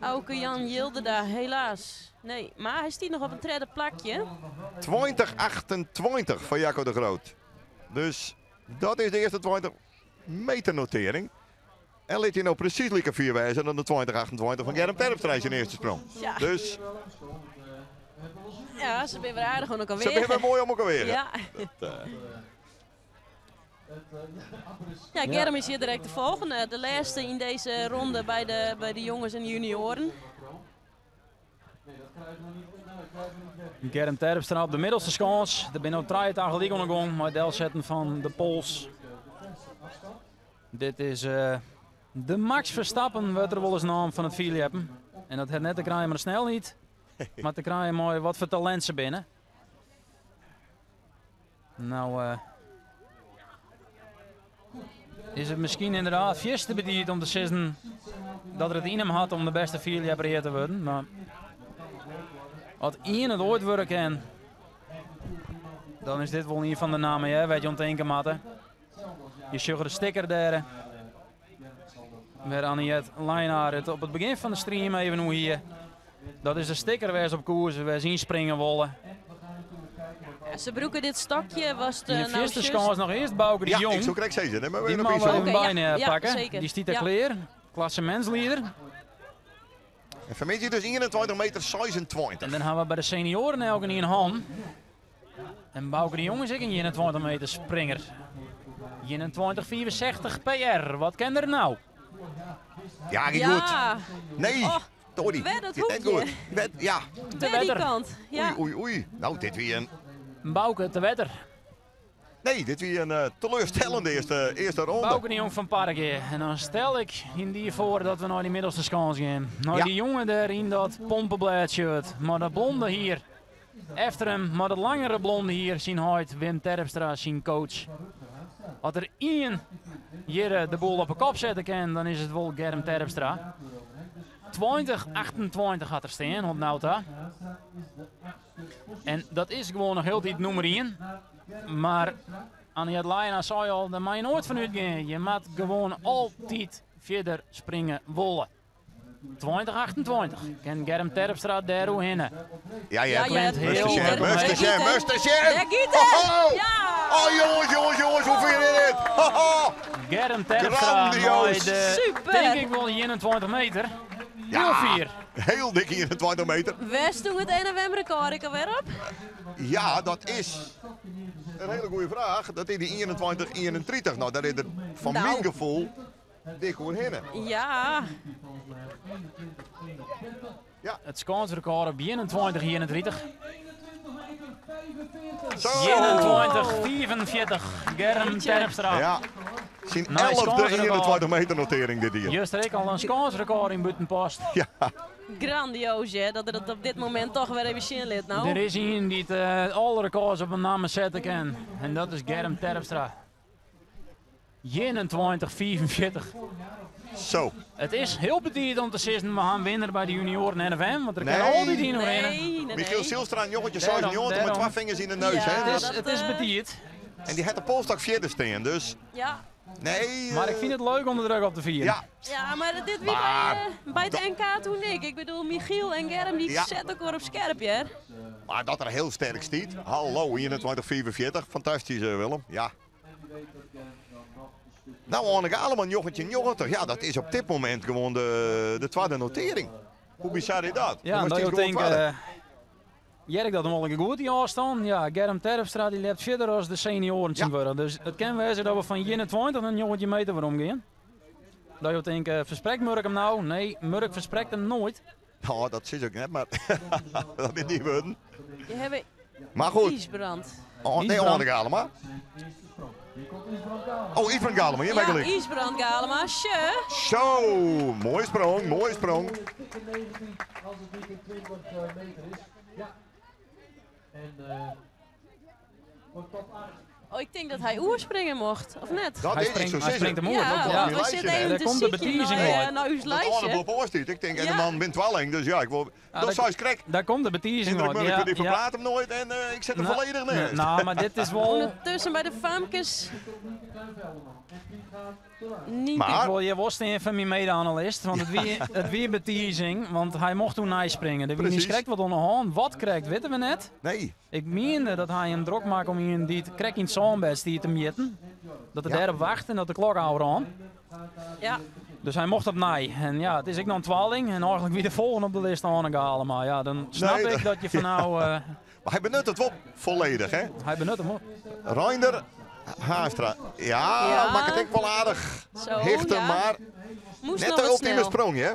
Auke Jan Jildeda, helaas. Nee, maar hij stiet nog op een derde plakje. 20-28 van Jacco de Groot. Dus dat is de eerste 20 meter notering. En liet hij nou precies lekker vier wijzen dan de 20-28 van Germ Terpstra in zijn eerste sprong. Ja. Dus Ja, ze zijn weer aardig om elkaar ze zijn weer mooi om elkaar weer. Ja. Ja, Germ is hier direct de volgende. De laatste in deze ronde bij de jongens en junioren. Germ Terpstra op de middelste schans. Er binnen ook drie gelijk aan de gang, maar het zetten van de pols. Dit is de Max Verstappen, wordt er wel eens naam van het vierljeppen. En dat heeft net te krijgen, maar snel niet. Maar te krijgen mooi wat voor talent ze binnen. Nou, is het misschien inderdaad vierste bediend om te zeggen dat er het in hem had om de beste vierljepper te worden. Maar als één het ooit worden kan, dan is dit wel een van de namen, hè? Weet je, om te inken, matten. Je sugar de sticker daar. Waar Anniette Leinaar het op het begin van de stream even hoe hier. Dat is de sticker waar ze op koers, waar ze inspringen willen. Ja, ze broeken dit stokje was de In de nou eerste juist- schans nog eerst Bouke de Ja, Jong. ik zou correct zeggen. hè, Maar we Die nog mag iets we zo. even Oké, ja, bijna ja, pakken. zeker. Die stiet daar Ja. kleer. Klassementsleider. En Vermeer dus 21 meter 26. En dan hebben we bij de senioren elke in hand. En Bouke de Jong is ook een 21 meter springer. 21,64 PR. Wat ken er nou? Ja, ging goed. Ja, Nee, Oh, Tori. werd het Dit net hoekje. goed. Werd, ja. weer die wetter. kant. Ja. Oei, oei, oei. Nou, dit weer een... Bouke te wetter. Nee, dit weer een teleurstellende eerste ronde. Bouke de Jong van Parken. En dan stel ik in die voor dat we naar die middelste schans gaan. Nou, Ja. die jongen daar in dat pompenblad shirt. Maar dat blonde hier. Efter hem, maar dat langere blonde hier, zien huid Wim Terpstra, zijn coach. Had er één hjir de boel op 'e kop sette kin, dan is it wol Germ Terpstra. 20, 28 hat er stean oant no ta. En dat is gewoan noch hieltyd nûmer ien. Mar Annejet Leijenaar sei al, dêr moat je noait fan útgean. Je moat gewoan altyd fierder springe wolle. 20, 28. Kin Germ Terpstra dêr oerhinne? Ja, ja. Ja, Moatst sjen, moatst sjen, moatst sjen! Dêr giet er! Ja! Oh jongens, jongens, jongens, hoe fyn je dit? Ho, ho. Germ Terpstra Grandioos. mei de, Super. tink ik wol 21 meter. Hiel fier. Hiel dik 21 meter. Wêr stong it NFM-rekôr ek alwer op? Ja, dat is in hiele goede fraach. Dat is dy 21, 31. No, dêr is er fan Nou. myn gefoel dik oerhinne. Ja. It skânsrekôr op 21, 31. Zo! 21, 45. Germ Terpstra. Ja. Syn Nei 11e skânsrekôr. 21 meter notering dit jier. Juster ek al in skânsrekôr yn Bûtenpost. Ja. Grandioos, hè, dat er dat op dit momint toch wer even sjen lit no. Der is ien dy't alle rekôrs op in namme sette kin. En dat is Germ Terpstra. 21, 45. Zo. It is hiel betiid om te sizzen, we ha in winner by de junioaren NFM, want der kin Nee. altyd ien oerhinne. Nee, nee, nee. Michiel Zijlstra 1996 met Dêrom. twa fingers yn de neus. Ja. Hè? It is, Dat, it is betiid, En dy hat de polsstok fierder stean, dus Ja. nee. mar ik fyn it leuk om de druk op te fieren. Ja, Ja, mar dit wie Maar by it NK toen ek. Ik bedoel, Michiel en Germ dy Ja. sette elkoar op skerp, hear. maar dat er hiel sterk stiet. Hallo, 21, 45. Fantastysk, Willem. Ja. No, Anneke Aleman, 1990. Ja, dat is op dit momint gewoan de twadde notering. Hoe bizar is dat? Ja, Dan en is dan het je gewoon denkt, twadde. hear ik dat noch wol goed, dy ôfstân? Ja, Germ Terpstra dy ljept fierder as de senioaren tsjintwurdich. Dus it kin wêze dat we fan 21 nei 19 meter werom gean. Dat je tinke, fersprekt Murk him no? Nee, Murk fersprekt him noait. No, dat sis ik net, mar dat binne dy wurden. Je hawwe Mar goed. Ysbrand. Oh, nee, Ysbrand. Anneke Galema. Oh, Ysbrand Galema, hjir Ja, gelyk. Ysbrand Galema, sje. Zo, moaie sprong, moaie sprong. Als het niet in 20 meter is. Ja. En voor top 8. Oh, ik tink dat hy oerspringe mocht, of net? Dat Hy is springt, zo hy springt het. him oer. Ja, Ja. want Ja. we zitten Daar even te komt de ziekje betizing uit. naar uw Dat Arne lijstje. boppe stiet. Ik tink, en de Ja. man wint twalling, dus ja, ik wil. Dat dat- zou krek. Daar komt de betizing Hendrik uit. Murk, Ja, die ja. verpraat him noait en ik set him Nou, folledich neist. No, mar dit is wol... Ûndertusken by de famkes. Nienke. Maar- Ik wol hjir wol stean foar myn mede-analist, want it wie betizing, want hy mocht toen neispringe. Der wie Presys. krekt wat oan de hân. Wat krekt, witte we net. Nee. Ik miende dat hy him drok makke om ien dy't krekt yn it sânbêd stie te mjitten. Dat er Ja. dêrop wachte en dat de klok ôfrûn. Ja. Dus hy mocht opnij. En ja, it is ek noch in twalling. En eigentlik wie de folgjende op de list Arne Galema. Ja, dan snap Nee, ik dat- dat je fan no... Mar hy benut it wol folledich, hè? hy benut him wol. Reinder Haanstra. Ja, Ja. makket ek wol aardich Zo, hichte, ja. mar Moest net noch de wat ultieme snel. sprong, hè?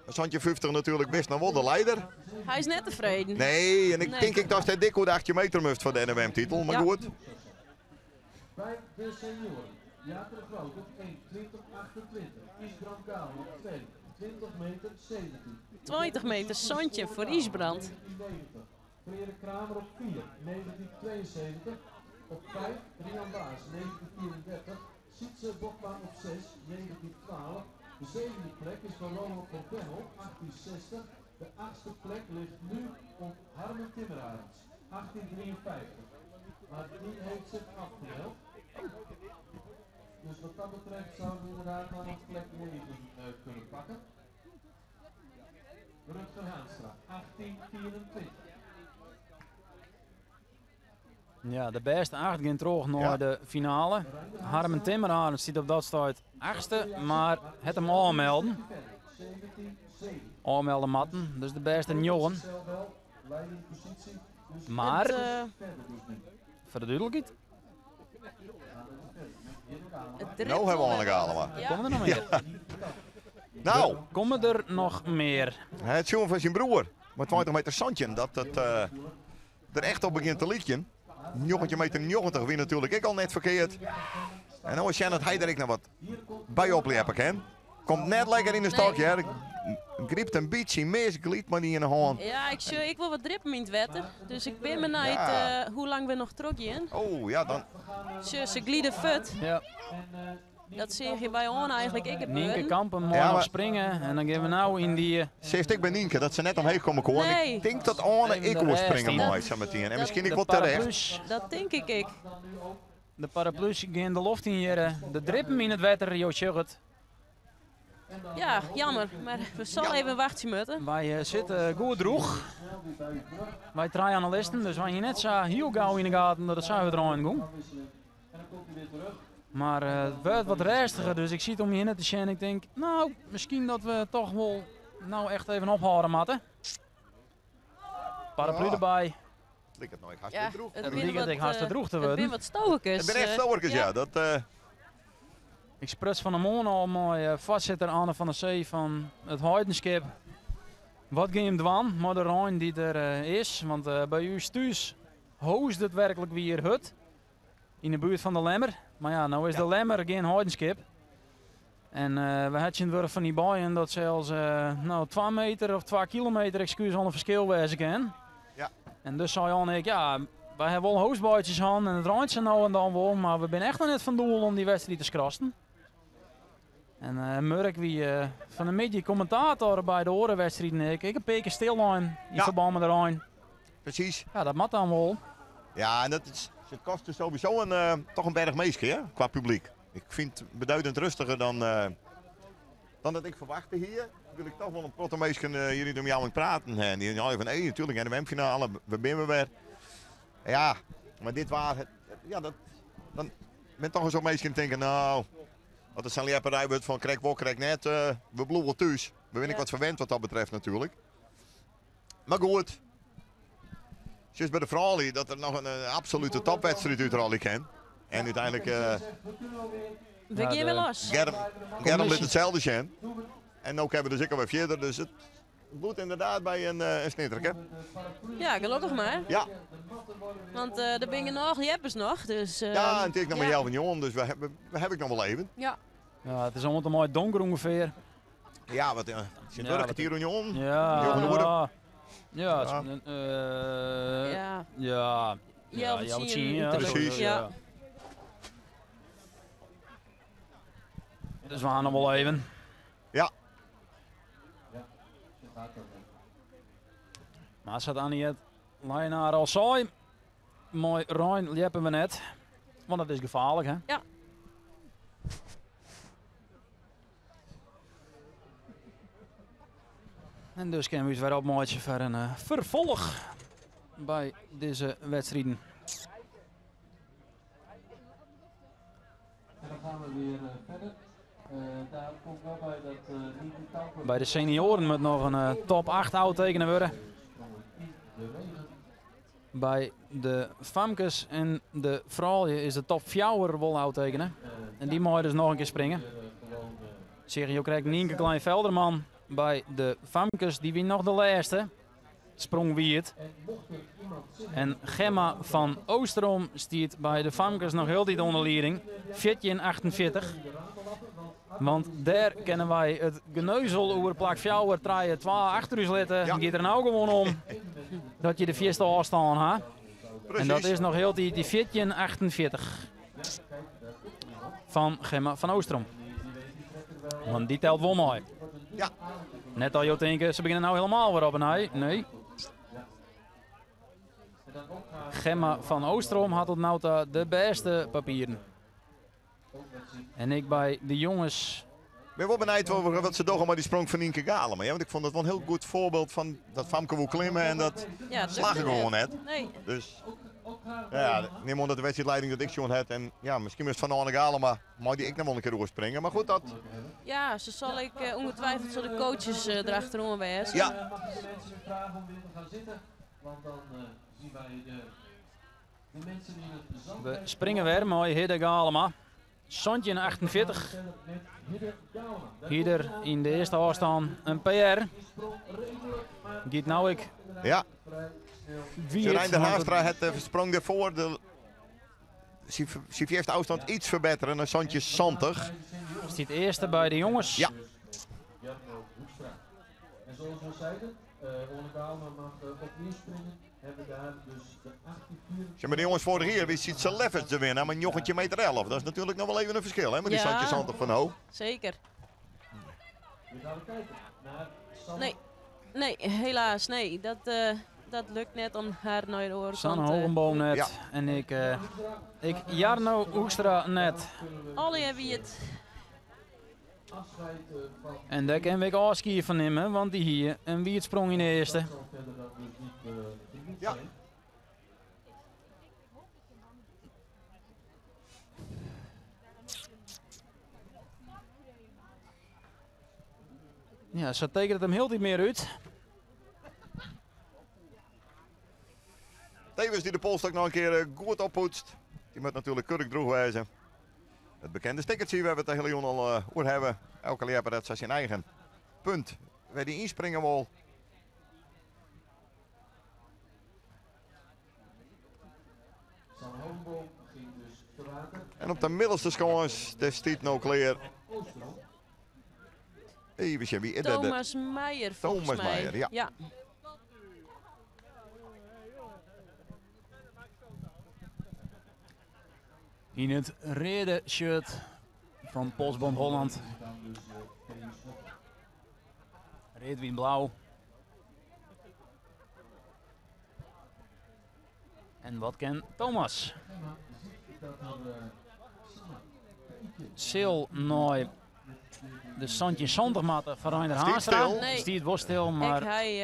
Santjin 50 natuerlik bist noch wol de lieder. Hy is net tefreden. Nee, en ik Nee. tink ek dat hy dik oer de 18 meter moast foar de NFM-titel, mar Ja. goed. By de senioren. Jaap de Groot op 1, 20, 28. Ysbrand Galema op 2, 20 meter 17. 20 meter 17 foar Ysbrand. 1990. Frere Kramer op 4, 1972. Op 5, Rian Baas, 1934. Sietse Bokma op 6, 1912. De zevende plek is voor Ronald van Bemmel, 1860. De achtste plek ligt nu op Harmen Timmerarends, 1853. Maar die heeft zich afgemeld. Dus wat dat betreft zouden we inderdaad dan nog plek 9 kunnen pakken. Rutger Haanstra, 1824. Ja, de bêste acht gean troch nei Ja. de finale. Harmen Timmerarends stiet op dat stuit achtste, mar hat him ôfmelden. Ôfmelde moatten, dus de bêste njoggen. Mar, Het, foar de dúdlikheid, het No hawwe we Anneke Galema. Ja. komme der noch mear. No, Komme der noch mear. it sjoen fan syn broer. Mei 20 meter 17, dat it der echt op begjint te lykjen. 19 meter 90 wie natuerlik ek al net ferkeard. En no is sjen dat hy der ek noch wat by opljeppe kin. Komt net lekker yn de stok, Nee. hear. Grypt in bytsje mis, glydt mei dy iene hân. Ja, ik sjoch ek wol wat drippen yn it wetter. Dus ik bin benijd hoe lang we noch trochgean. Oh, ja, dan. Sjoch, se glide fuort. Ja. Dat seach je by Oane eigentlik ek gebeuren. Nynke Kampen mei Ja, noch mar- springe en dan gean we no yn dy... Seachst ek by Nynke dat se net omheech komme koe. En Nee. ik tink dat Oane Even ek de oer rêst springe yn. mei sametien. En Dat- miskien ek De wol terecht. paraplu's, Dat tink ik ek. de paraplu's gean de loft yn hjirre. De drippen yn it wetter, jo sjogge it. Ja, jammer. Mar we sal even wachtsje moatte. Wy sitte goed droech. Wy trije analisten, dus wy hiene net sa hiel gau yn de gaten dat it sa hurd reinen gong. Mar it wurdt wat rêstiger, dus ik siet om my hinne te sjen. Ik tink, no, miskien dat we toch wol no echt even ophâlde moatte. Paraplu Ja. derby. Liket no ek hast Ja, weer droech. it Het bin liket wat, ek hast te droech te It wurden. bin wat stokerkes. It bin echt stokerkes, ja. Dat, Ik spruts fan 'e moarn al mei foarsitter Anne van der Zee fan it Heidenskip. Wat gean jim dwaan mei de rein dy't der is? Want by ús thús hoosde it werklik wier hurd. Yn de buert fan de Lemmer. Mar ja, no is de Lemmer gjin Heidenskip. En we ha tsjintwurdich fan dy buien dat sels no, 2 meter of 2 kilometer ekskús al in ferskil wêze kin. En dus sei Anne ek, ja, wy ha wol hoosbuitsjes hân en it reint sa no en dan wol, mar we binne echt noch net fan doel om dy wedstriid te skrassen. En Murk wie fan 'e middei kommentator by de oare wedstriden ek. Ek in pear kear stillein yn ferbân mei de rein. Presys. Ja, dat moat dan wol. Ja, en dat is, it kostet sowieso in, toch in berch minsken, hè, kwa publyk. Ik fyn it beduidend rêstiger dan dat ik ferwachte hie. Wil ik toch wol in protte minsken hjir yn de omjouwing praten. En dy seinen fan, hey, natuerlik, NMM-finale, we binne wer. Ja, mar dit waar, ja, dat, dan ben toch eens minsken tinke, no, wat it sa'n ljepperij wurdt fan krekt wol, krekt net, we bliuwe thús. We binne ek wat ferwend wat dat betreft natuurlijk. Mar goed, sjochst by de froulju dat der noch in absolute topwedstriid útrôlje kin. En úteinlik... We gean wer los. Germ, Germ lit itselde sjen. En no kinne we dus ek alwer fierder. Dus it bliuwt ynderdaad by in snitterke. Ja, gelokkich mar. Want der binne genôch ljeppers noch. Dus, Ja, en it is noch mar 8.30, dus we hawwe ek noch wol even. Ja, it is oant en mei donker ûngefear. Ja, wat, tsjintwurdich kertier oer njoggen. Ja, Njoggen oere. ja. Ja, het is Ja. een, Ja. ja. Ja, Ja, of ja, wat tien, tien, ja, uiterlijk. Precies. Ja. Dus we gaan nog wel even. Ja. Maar zat Annie Leyenaar al sei. Mei rein ljeppe we net. Want dat is gefaarlik, hè? Ja. En dus kinne we ús wer opmeitsje foar in ferfolch by dizze wedstriden. En dan gaan we weer verder. Daar komt wel bij dat Nienke Kamper By de senioaren moat noch in top 8 ôftekene wurde. By de famkes en de froulju is de top 4 wol ôftekene. En dy meie dus noch in kear springe. Seagen jo krekt Nienke Klein-Velderman by de famkes, dy wie noch de lêste. Sprong wie it. En Gemma van Oosterom stiet by de famkes noch hieltyd oan de lieding. 14,48. Want dêr kinne wy it geneuzel oer plak 4, 3, 2 achter ús litte. Giet der no gewoan om dat je de fierste ôfstân ha. En dat is noch hieltyd dy 14,48 fan Gemma van Oosterom. Want dy telt wol mei. Net al jo tinke, se begjinne no hielendal wer op 'e nij. Nee. Gemma van Oosterom hat oant no ta de bêste papieren. En ek by de jonges. Ik bin wol benijd wat se dogge mei dy sprong fan Nienke Galema. Ja, want ik fûn dat wol in hiel goed foarbyld fan dat famke woe klimme en dat Ja, dat slagge lukt gewoan net. Nee. Dus ja, nim oan dat de wedstriidlieding dat ek sjoen hat. En ja, miskien is it fan Anne Galema, mei dy ek noch wol in kear oerspringe. Mar goed, dat... Ja, se sil ek ûngetwifeld sil de coaches derachteroan wêze. Ja. Mag ik de mensen weer vragen om weer te gaan zitten? Want dan zien wij de mensen die in het zand We springe wer mei Hidde Galema. 17,48. Hier yn de earste ôfstân in PR. Giet no ek wie it, Reinder want Haastra hat de sprong dêrfoar de syn earste ôfstân iets ferbettere nei 17,70. Stiet earste by de jonges. Ja. En zoals we zeiden, Oane Galema mag opnieuw springen. Hebben we daar dus de 18 Zeg maar, de jongens vorig jaar wist Sietse Leffers te winnen, maar 19 meter 11. Dat is natuurlijk nog wel even een verschil, hè? Maar die Ja. Santje Santer van Ho. Zeker. We gaan kijken naar Sanne Nee. Nee, helaas. Nee, dat lukt net om haar naar de oren Sanne Hogenboom net. Ja. En ik Jarno Hoekstra net. Alle wie het. afscheid van En daar kan ik afskiën van nemen, want die hier een wie het sprong in de eerste. zal verder dan dus niet genoeg Ja. zijn. Ja, ze tekent het hem heel niet meer uit. Tevens die de polstok nog een keer goed oppoetst. Die moet natuurlijk keurig droeg wijzen. Het bekende stickertje waar we het de hele jongen al over hebben. Elke leerper dat zijn eigen punt. Waar die inspringen wil. Sanne Hogenboom ging dus te water. En op de middelste schans, daar stiet nou klaar. Oosterom. Even zien wie is dat? Thomas Meijer, volgens Thomas mij. Meijer, ja. Ja. In het rode shirt van Postbond Holland. Dan dus Kees Hop. Rood, wit, blauw. En wat kent Thomas? Gemma ziet dat er Sanne een beetje Sil naar de Santje Sandermatten van Reiner Stiet Haanstra. stil. Nee. Stiet was stil, maar Ik hij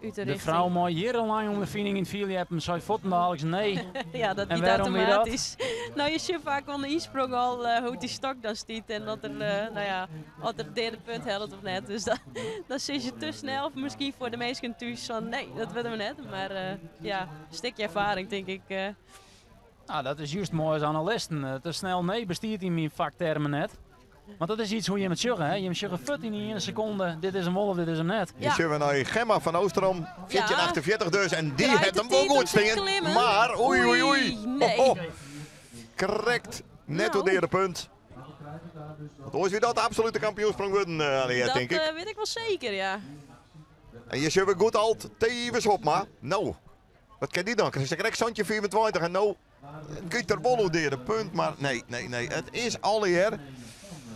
uit de de richting. vrouw mooi jarenlang om de vining in het Philip zei voetendaliks nee. Ja, dat En niet waarom weer dat? automatisch. Nou, je ziet vaak onder insprong al hoe die stok dan stiet en dat er, nou ja, of er het derde punt helpt of net. Dus dat, dat zit je te snel, of misschien voor de meesten thuis van nee, dat willen we net. Maar ja, een stukje ervaring denk ik. Nou, dat is juist mooi als analisten. Te snel nee bestiert in mijn vaktermen net. Want dat is iets hoe je met juggen, hè? Je moet juggen fut in een seconde. Dit is hem wel of dit is hem net. Hier zien we naar Gemma van Oosterom, 1448 dus. En die Draait heeft de hem wel tijd om goed te staan. klimmen. Maar oei oei oei. Oei, nee. Oh, oh. Correct. Net Nou. op het punt. Want hoe is weer dat de absolute kampioensprong worden, Annie, dat denk ik. weet ik wel zeker, ja. En je ziet weer goed alt tevens op, maar nou, wat kan die dan? Ze krijgt Santje 24 en nou, kun je er wel op de punt, maar nee, nee, nee. Het is alweer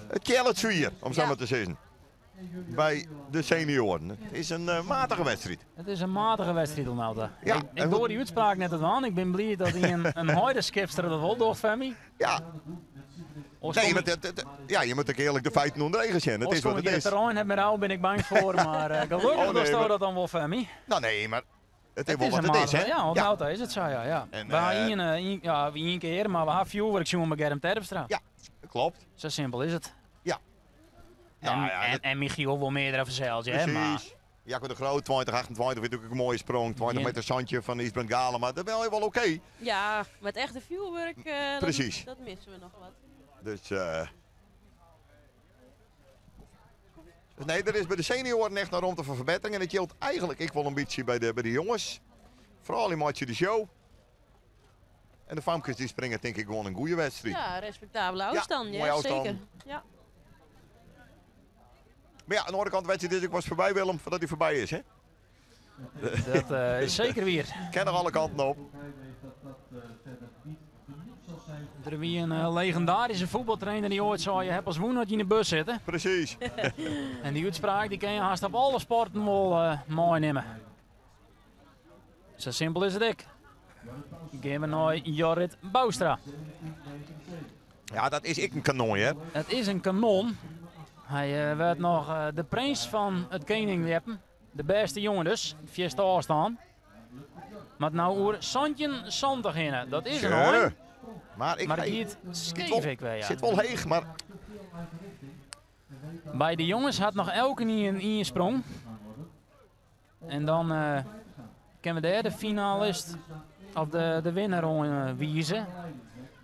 het kjelletje om zo Ja. maar te zeggen. Bij de senioren. Het is een matige wedstrijd. Het is een matige wedstrijd, Ronaldo. Ja, ik en door wat- die uitspraak net het aan. Ik ben blij dat hij een huidenskipster dat wel doort van mij. Ja, nee, maar ja, je moet ook eerlijk de feiten onder eigen zien. Het is wat het Het is. terrein heb met jou ben ik bang voor, maar gelukkig Oh, nee, dat maar- dat dan wel van mij. Nou nee, maar het is Het wel is wat een het is, matige, hè? ja, want nou is het zo, ja. ja. En, we hebben één keer, maar we hebben vuurwerk zien met Germ Terpstra. Ja, klopt. Zo simpel is het. Ja. En, Nou ja, dat- en Michiel wil meerdere verzeild, hè, maar Precies. Jacco de Groot, 2028, weer natuurlijk een mooie sprong. 20 Ja. meter zandje van Isbrand Galen, maar dat is wel wel oké. Ja, met echte vuurwerk, Precies. dat missen we nog wat. Dus, dus nee, er is bij de senioren echt naar ruimte voor verbetering. En dat geldt eigenlijk ik wel een beetje bij de jongens. Vooral in Matje de Show. En de famkes die springen denk ik gewoon een goede wedstrijd. Ja, respectabele afstand, ja, mooie afstand. zeker. Ja. Maar ja, aan de andere kant, wedstrijd is ook was voorbij Willem, voordat hij voorbij is. Hè? dat is zeker weer. Ken er alle kanten op. Ook hij weet dat dat verder niet genoeg zal zijn. Er wie een legendarische voetbaltrainer die ooit zei, je hebt als woen dat je in de bus zit. Precies. En die uitspraak die kan je haast op alle sporten wel meenemen. Zo simpel is het ik. Gaan we naar Jorrit Bouwstra. Ja, dat is ik een kanon, hè? Het is een kanon. Hij werd nog de prins van het Koningliepen. De beste jongen dus, vierste afstand. Maar nou oer Santjen Sandig in. Dat is een hoor. Maar ik Maar hij het scheef ik weer, ja. zit wel heeg, maar Bij de jongens had nog elke niet een insprong. En dan kennen we de derde finalist of de winnaar wijzen.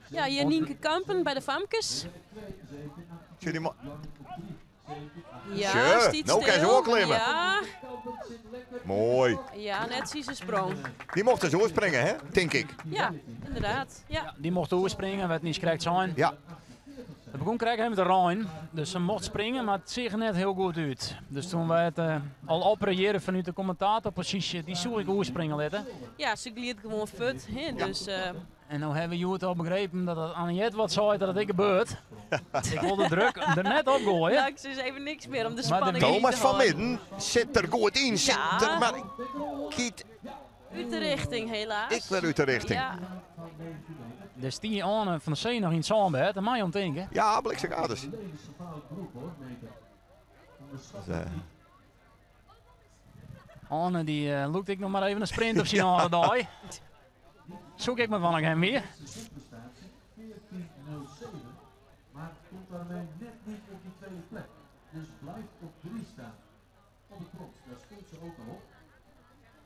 Ja, hier Nienke Kampen bij de Famkes. Zit die Ja, Tje, stiet nou kan ze stil. ook klimmen. Ja, Mooi. ja, net zie ze sprong. Die mocht dus oorspringen, hè? Denk ik. Ja, inderdaad. Ja. Die mocht oorspringen, werd niet correct zijn. Ja. Het begon krekt even te reinen, dus ze mocht springen, maar het zag er net heel goed uit. Dus toen wij het al opereren vanuit de commentatorpositie, die zoek ik oerspringen laten. Ja, ze gliet gewoon fut. Hè, dus, En nou hebben we het al begrepen dat het Anniette wat zei dat het ik gebeurt. Ik wil de druk er net op gooien. Nou, ik dus even niks meer om de Maar de spanning in Thomas te van houden. Midden zit er goed in. Zit Ja. er maar. Kiet Uit de richting, helaas. ik weer uit de richting. Ja, Dus die Anne van de Zee nog in het zandbed, daar mag je om denken. Ja, bliksemgaders. Dus, Anne die loekt ik nog maar even een sprint op zijn andere dag. Zoek ik me van hem weer. 14.07, maar komt daarmee net niet op die tweede plek. Dus blijft op 3 staan. Op het brons, daar stond ze ook al op.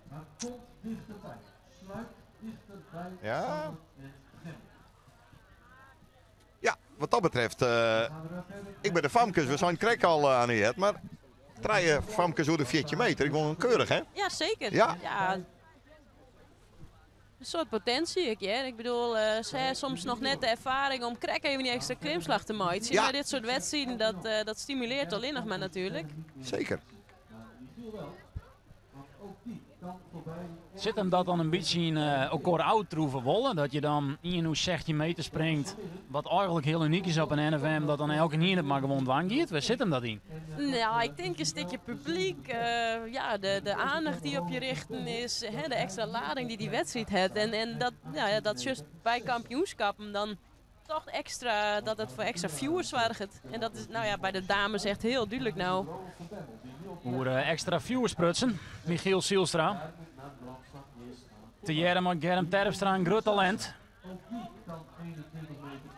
Maar komt dichterbij. Sluit dichterbij. Ja. Sander en Gem. ja, wat dat betreft, Gaan we daar verder? ik ben de Famkes, we zijn krek al aan het, maar treien Famkes door de 14 meter, ik won een keurig hè? ja zeker. Ja. Een soort potentie, ik, ja. Ik bedoel, ze hebben soms nog net de ervaring om krek even die extra klimslag te maken. Ja. Maar dit soort wedstrijden, dat stimuleert alleen nog maar natuurlijk. Zeker. Die viel wel. Want ook die kan voorbij. Zit hem dat dan een beetje in elkaar oud troeven wollen? Dat je dan in hoe 16 meter springt, wat eigenlijk heel uniek is op een NFM, dat dan elke keer het maar gewoon dwang gaat. Waar zit hem dat in? Nou, ik denk een stukje publiek, ja, de aandacht die op je richten is, hè, de extra lading die die wedstrijd heeft. En dat, nou ja, dat just bij kampioenschappen dan toch extra, dat het voor extra viewers zorgt. En dat is nou ja, bij de dames echt heel duidelijk nou. Hoe extra viewers prutsen, Michiel Sielstra. Te Jerem Germ Terpstra, een groot talent.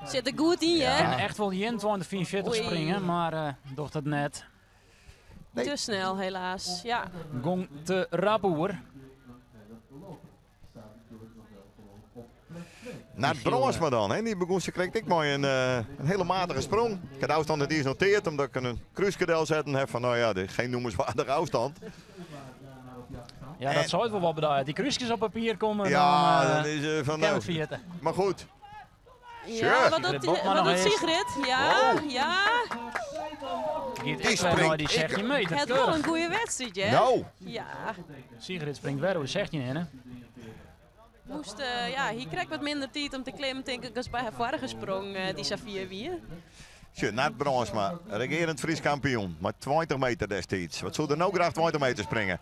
Zit er goed in, hè? En echt wel die in 2044 Oei. springen, maar docht het net. Nee. Te snel helaas, ja. Gong te rapoer. Naar het brons maar dan, hè? Die begon ze kreeg ik mooi een hele matige sprong. Ik heb de afstand het eerst noteerd, omdat ik een kruiskadel zetten heb van, nou ja, dit is geen noemenswaardige afstand. Ja, dat zou het wel wat beduiden. Die kruisjes op papier komen, Ja, dan, dan is van kan nou. het vergeten. Maar goed, Ja, Sure. wat doet, Sigrid Bokma wat nog doet eerst. Sigrid? Ja, ja. Giet Die echt weer springt naar die ik- 16 meter. Het wel Keurig. een goede wedstrijd, hè? nou, Ja. Sigrid springt weer over de 16 heen, hè? Moest, ja, hier krijg ik wat minder tijd om te klimmen, denk ik, als bij haar vorige sprong, die Safia Wier. Tje, naar het brons maar. Regerend Fries kampioen, maar 20 meter destijds. Wat zou er nou graag 20 meter springen?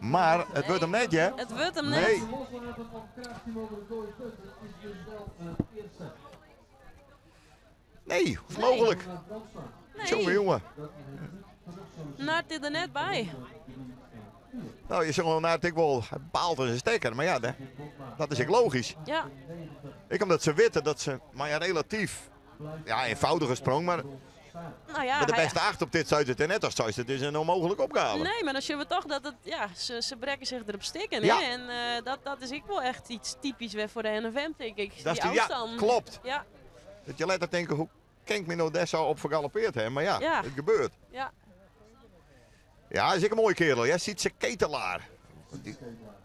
Maar het wordt hem net, hè? Het wordt hem net. Nee. Loslaten van Kracht over de dode putten is dus wel het eerste. Nee, hoe is het mogelijk? Nee, Jongen, jongen. Nart is er net bij. Nou, je zegt wel naar het ik wel, hij baalt als een stekker. Maar ja, dat is ook logisch. Ja, Ik omdat ze weten dat ze, maar ja, relatief, ja, eenvoudige sprong, maar nou ja. met de hij- beste acht op dit zuid het en net als thuis, het is een onmogelijke opgave. Nee, maar dan zien we toch dat het, ja, ze brekken zich erop stikken. Ja. Hè? En dat is ook wel echt iets typisch weer voor de NFM, denk ik. Dat is die die- ja, afstand. klopt. Ja, Dat je letterlijk denkt, hoe kan ik me nou daar zo op vergalopeerd hebben? Maar ja, Ja. het gebeurt. ja. Ja, is ik een mooie kerel. Jij ziet ze ketelaar.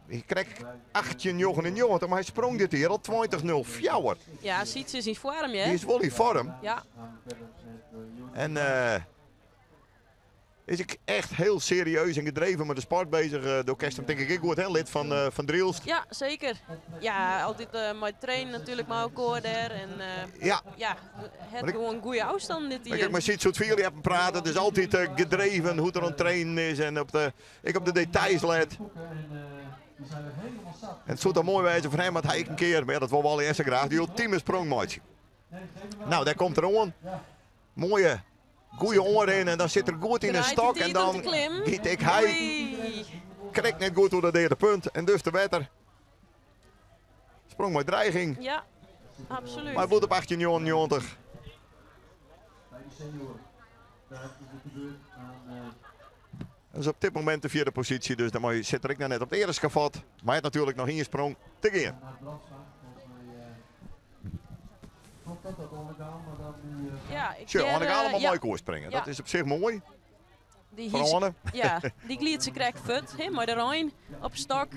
Die kreeg 18 jongen en jongen, maar hij sprong dit hier al 20-0-4. Ja, Sietse is in vorm, hè? Die is wel in vorm. Ja, En is ik echt heel serieus en gedreven met de sport bezig. Door Kersten denk ik goed, hè? Lid van Drielst. ja, zeker. Ja, altijd mijn train natuurlijk, maar ook hoor daar. En Ja, ja, het Maar ik- gewoon goede afstand dit maar hier. kijk, maar ziet zo'n jullie hebben praten. Het is altijd gedreven hoe er aan het trainen is en ik op de details let. En die zijn er helemaal zat. En het zou dan mooi wijzen voor hem, want hij een keer, maar ja, dat wil wel eerst graag, die ultieme sprongmaatje. Nou, daar komt er aan. Mooie, goeie oor in en dan zit er goed in een Draait stok het en niet om dan te klimmen. giet ik hij, Oei. krijgt net goed door dat derde punt en dus de wetter. Sprong met dreiging, Ja, absoluut. maar hij moet op 18,99. Bij de senioren. Daar is het gebeurd aan Dat is op dit moment de vierde positie, dus dan zit er ik nou net op de eerste schavot. Maar hij heeft natuurlijk nog één sprong te gaan. naar Brandsma. Volgens mij klopt dat, dat Onnegaal, maar dan nu... Ja, ik Tjie, ken, Anneke allemaal ja, mooi koers springen. Ja. Dat is op zich mooi. Die Van hies- Arne. Ja, die gliet ze krijgt fut, hè, maar de Rijn op stok.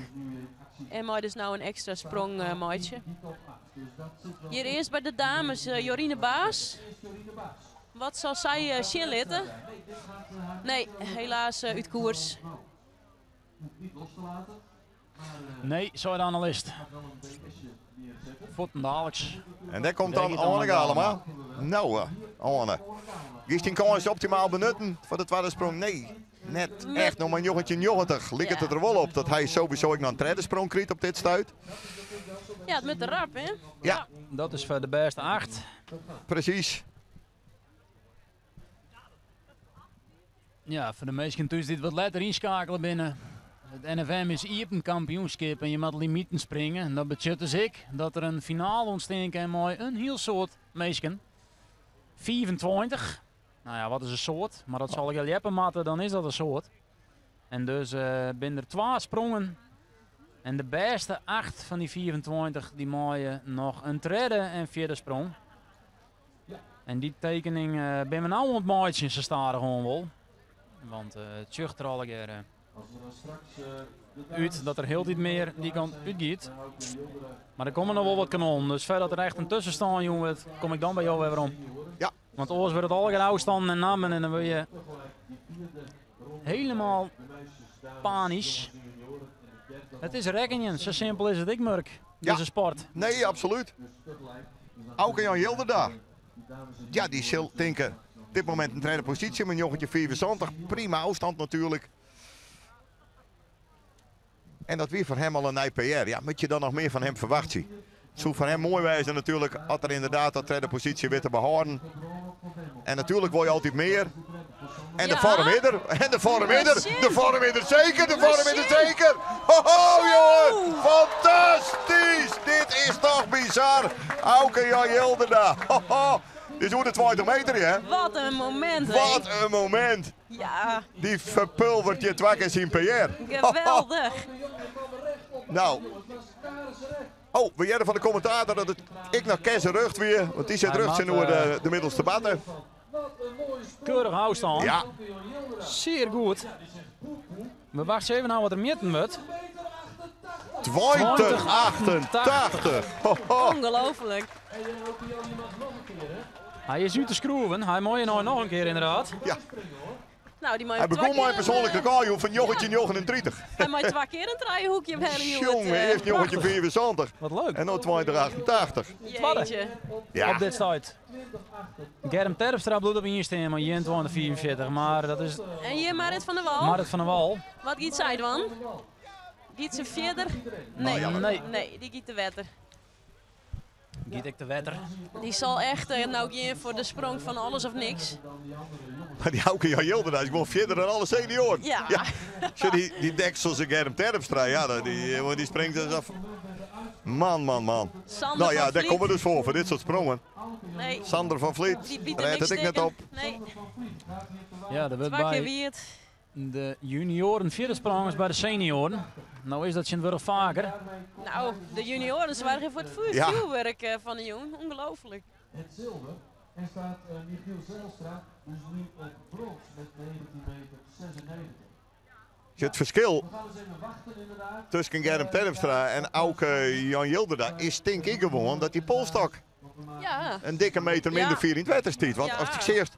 En maar dus nou een extra sprong, maatje. Hier eerst bij de dames, Jorine Baas. Wat zal sy eh, sjen litte? Nee, helaas eh, út koers. Nee, sei de analist. Fuortendaliks. En dêr komt dan Oane Galema. Nou, eh, Oane. Giest dyn kâns optimaal benutten foar de twadde sprong? Nee, net echt. No mei 1990 liket it der wol op dat hy sowieso ek noch in tredde sprong krijt op dit stuit. Ja, it moat rap, hè? Ja. Dat is foar de bêste acht. Presys. Ja, foar de minsken thús dy't wat letter ynskeakele binne. It NFM is iepen kampioenskip en je moatte limiten springe. En dat betsjut dus ek dat der in finale ûntstean kin mei in hiel soad minsken. 25. Nou ja, wat is in soad? Mar as se allegear ljeppe moatte, dan is dat in soad. En dus uh, binne der twa sprongen. En de bêste acht fan dy 25 dy meie noch in tredde en fjirde sprong. En dy tekening uh, binne we no oan it meitsjen, sa stadichoan wol. Want uh, it sjocht der allegear út dat der hieltyd mear dy kant útgiet. Mar der komme noch wol wat kanonnen, dus foardat der echt in tuskenstân jûn wurdt, kom ik dan by jo wer werom. Ja. Want oars wurdt it allegear ôfstannen en nammen en dan wurde je helemaal panysk. It is rekkenjen, sa simpel is it ek, Murk, dizze sport. Nee, absolút. Auke Jan Jilderda. Ja, dy sil tinke, op dit momint in tredde posysje mei 1975. Prima ôfstân natuerlik. En dat wie foar him al in nij PR. Ja, moatte je dan noch mear fan him ferwachtsje? It soe foar him moai wêze natuerlik as er ynderdaad dat tredde posysje wit te behâlden. En natuerlik wol je altyd mear. En de foarm is der. En de foarm is der. De foarm is der seker. De foarm is der seker. Ho, ho, jongen. Fantastysk. Dit is toch bizar. Auke Jan Jilderda. Ho, ho. Dit is oer de 20 meter, hè? Wat in momint, hè? Wat in momint. Ja. Dy ferpulveret hjir twa kear syn PR. Geweldich. Nou. Oh, we hearre fan de kommentator dat it ek noch kersenrucht wie, want dy sit rjocht tsjinoer de, de middelste batte. Keurich ôfstân. Ja. Sear goed. We wachtsje even ôf wat der mjitten wurdt. 20, 88. Ongelooflijk. Hy is út de skroeven. Hy mei no noch in kear ynderdaad. Ja. Nou, dy mei Hy begûn mei in persoanlik rekôr joe fan 1939. Hy mei twa kear in trijehoekje ophelje. Jonge, earst 1975. Wat leuk. En no 2088. Twadde. Ja. Op dit stuit. Germ Terpstra bliuwt op ien stean mei 21,45, mar dat is... En hjir Marit van der Wal. Marit van der Wal. Wat giet sy dwaan? Giet se fierder? Nee. Nee. Nee, dy giet te wetter. Giet ek te wetter. Dy sil echt eh, no gean foar de sprong fan alles of niks. Mar dy Auke Jan Jilderda is gewoan fierder dan alle senioaren. Ja. Sjoch, dy, dy deksels en Germ Terpstra, ja, dy, dy springt dus af. Man, man, man. Sander Nou ja, van dêr Vliet. komme we dus foar, foar dit soart sprongen. Nee. Sander van Vliet Dy byt rêdt him it ek net op. Nee, Ja, der wurdt twa kear by wie it. de junioaren fierder sprongen as by de senioaren. No is dat tsjintwurdich faker. Nou, de junioaren soargje foar it vuur, Ja. fjoerwurk eh, fan de jûn. Ongelooflijk. Het zilver. En staat eh, Michiel Zijlstra dus nu op brons met 19 meter 96. Het ferskil We gaan eens even wachten inderdaad. tusken Germ Terpstra en Auke Jan Jilderda is tink ik gewoan dat dy polsstok Ja, in dikke meter minder Ja. fier yn it wetter stiet. Want Ja. as ik seach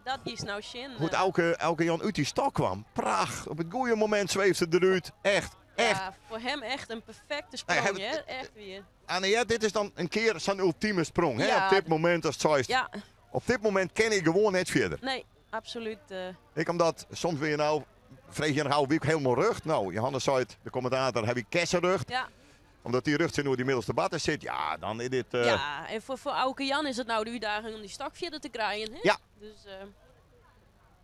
dat is no sjen. hoe't eh. Auke, Auke Jan út dy stok kaam, pracht. Op it goede momint sweefde er derút. Echt, echt. Ja, foar him echt in perfekte sprong, Nee, hy- hè? Echt wer. Anne, dit is dan in kear sa'n ultime sprong. Hè? Ja. Op dit momint, ast seist, Ja, op dit momint kin ik gewoan net fierder. nee, absolút. eh. Ik omdat soms weer nou, freegje je nou wie ik helemaal rug. Nou, Johannes zei het, de commentator, heb ik kersenrug. ja. Omdat dy rug tsjinoer dy middelste batte sit. Ja, dan is dit... eh, ja, en foar Auke Jan is it no de útdaging om dy stok fierder te krijen. Hè? Ja. Dus, eh,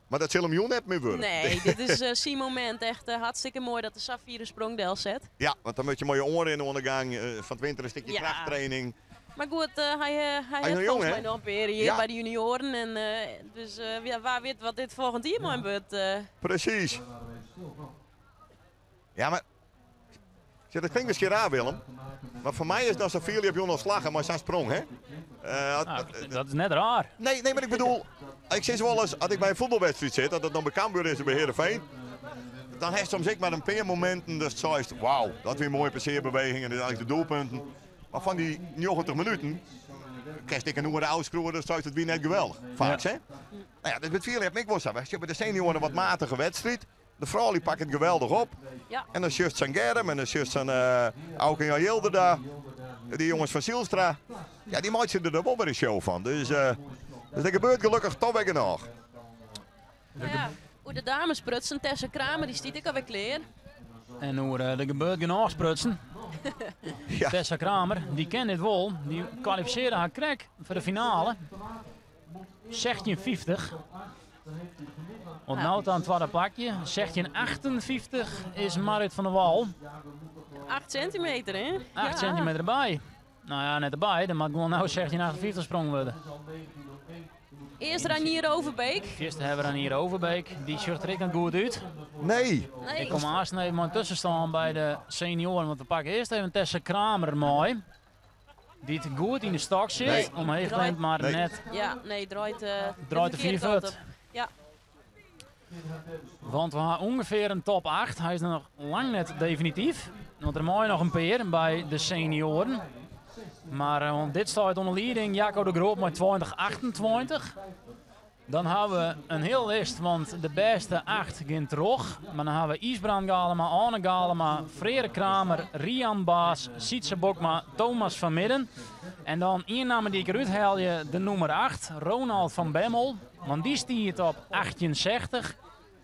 Mar dat sil him jûn net mear wurde. nee, dit is eh syn momint. Echt eh, hartstikke moai dat er sa'n fiere sprong delset. Ja, want dan moat je mei je oaren oan de gang. eh, fan 't winter in stikje Ja. krachttraining. Mar goed, eh, hy, eh, hy is hat noch jong, folgens hè? my noch in pear jier Ja. by de junioaren. En, eh, dus eh, ja, wa wit wat dit folgjend jier mei wurdt. eh. Presys. Ja, mar... Sjoch, dat klinkt miskien raar, Willem. Mar foar my is dan sa'n fierljepjûn al slagge mei sa'n sprong, hè? Eh, Nou, dat is net raar. Nee, nee, mar ik bedoel, ik sis wolris, as ik by in fuotbalwedstriid sit, dat it dan by Cambuur is of by Heerenveen, dan hast soms ek mar in pear mominten datst seist, wauw, dat wie in moaie passearbeweging en dit eigentlik de doelpunten. Mar fan dy 90 minuten Kinst ek in oere ôfskriuwe, dan seist it wie net geweldich. Faaks, hè? No ja, dat is by it fierljeppen ek wol sa. Wy sjogge by de senioaren in wat matige wedstriid. De froulju pakke it geweldich op. Ja. En dan sjochst sa'n Germ en dan sjochst sa'n Auke Jan Jilderda. Dy jonges fan Zylstra. Ja, dy meitsje der dan wol wer in show fan. Dus, dus der gebeurt gelokkich toch wer genôch. Nou ja, oer de dames sprutsen, Tessa Kramer dy stiet ek alwer klear. En oer der gebeurt genôch sprutsen. Ja. Tessa Kramer, dy ken dit wol. Dy kwalifisearre har krekt foar de finale. 16,50. Want no ta in twadde plakje. 16,58 is Marit van der Wal. 8 centimeter, hè? 8 Ja. centimeter derby. Nou ja, net derby. Der moat gewoan no 16,58 sprongen wurde. Earst Reinier Overbeek. Earst hawwe we Reinier Overbeek. Dy sjocht der ek net goed út. Nee. Nee. Ik kom aanst even mei in tussenstân by de senioaren, want we pakke earst even Tessa Kramer mei. Dy't goed yn de stok sit, Nee. omheech klimt, mar Nee. net Ja, nee, draait, de draait de verkeerde vier kant voet. op. Ja. Want we ha ûngefear in top 8. Hy is noch lang net definityf. Want der meie noch in pear by de senioaren. Mar eh, dit stiet ûnder lieding Jacco de Groot mei 2028. Dan hawwe we in hiel list, want de bêste 8 gean troch. Mar dan hawwe we Ysbrand Galema, Arne Galema, Freark Kramer, Rian Baas, Sietse Bokma, Thomas van Midden. En dan ien namme dy't ik derút helje, de nûmer 8, Ronald van Bemmel. Want dy stiet op 1860.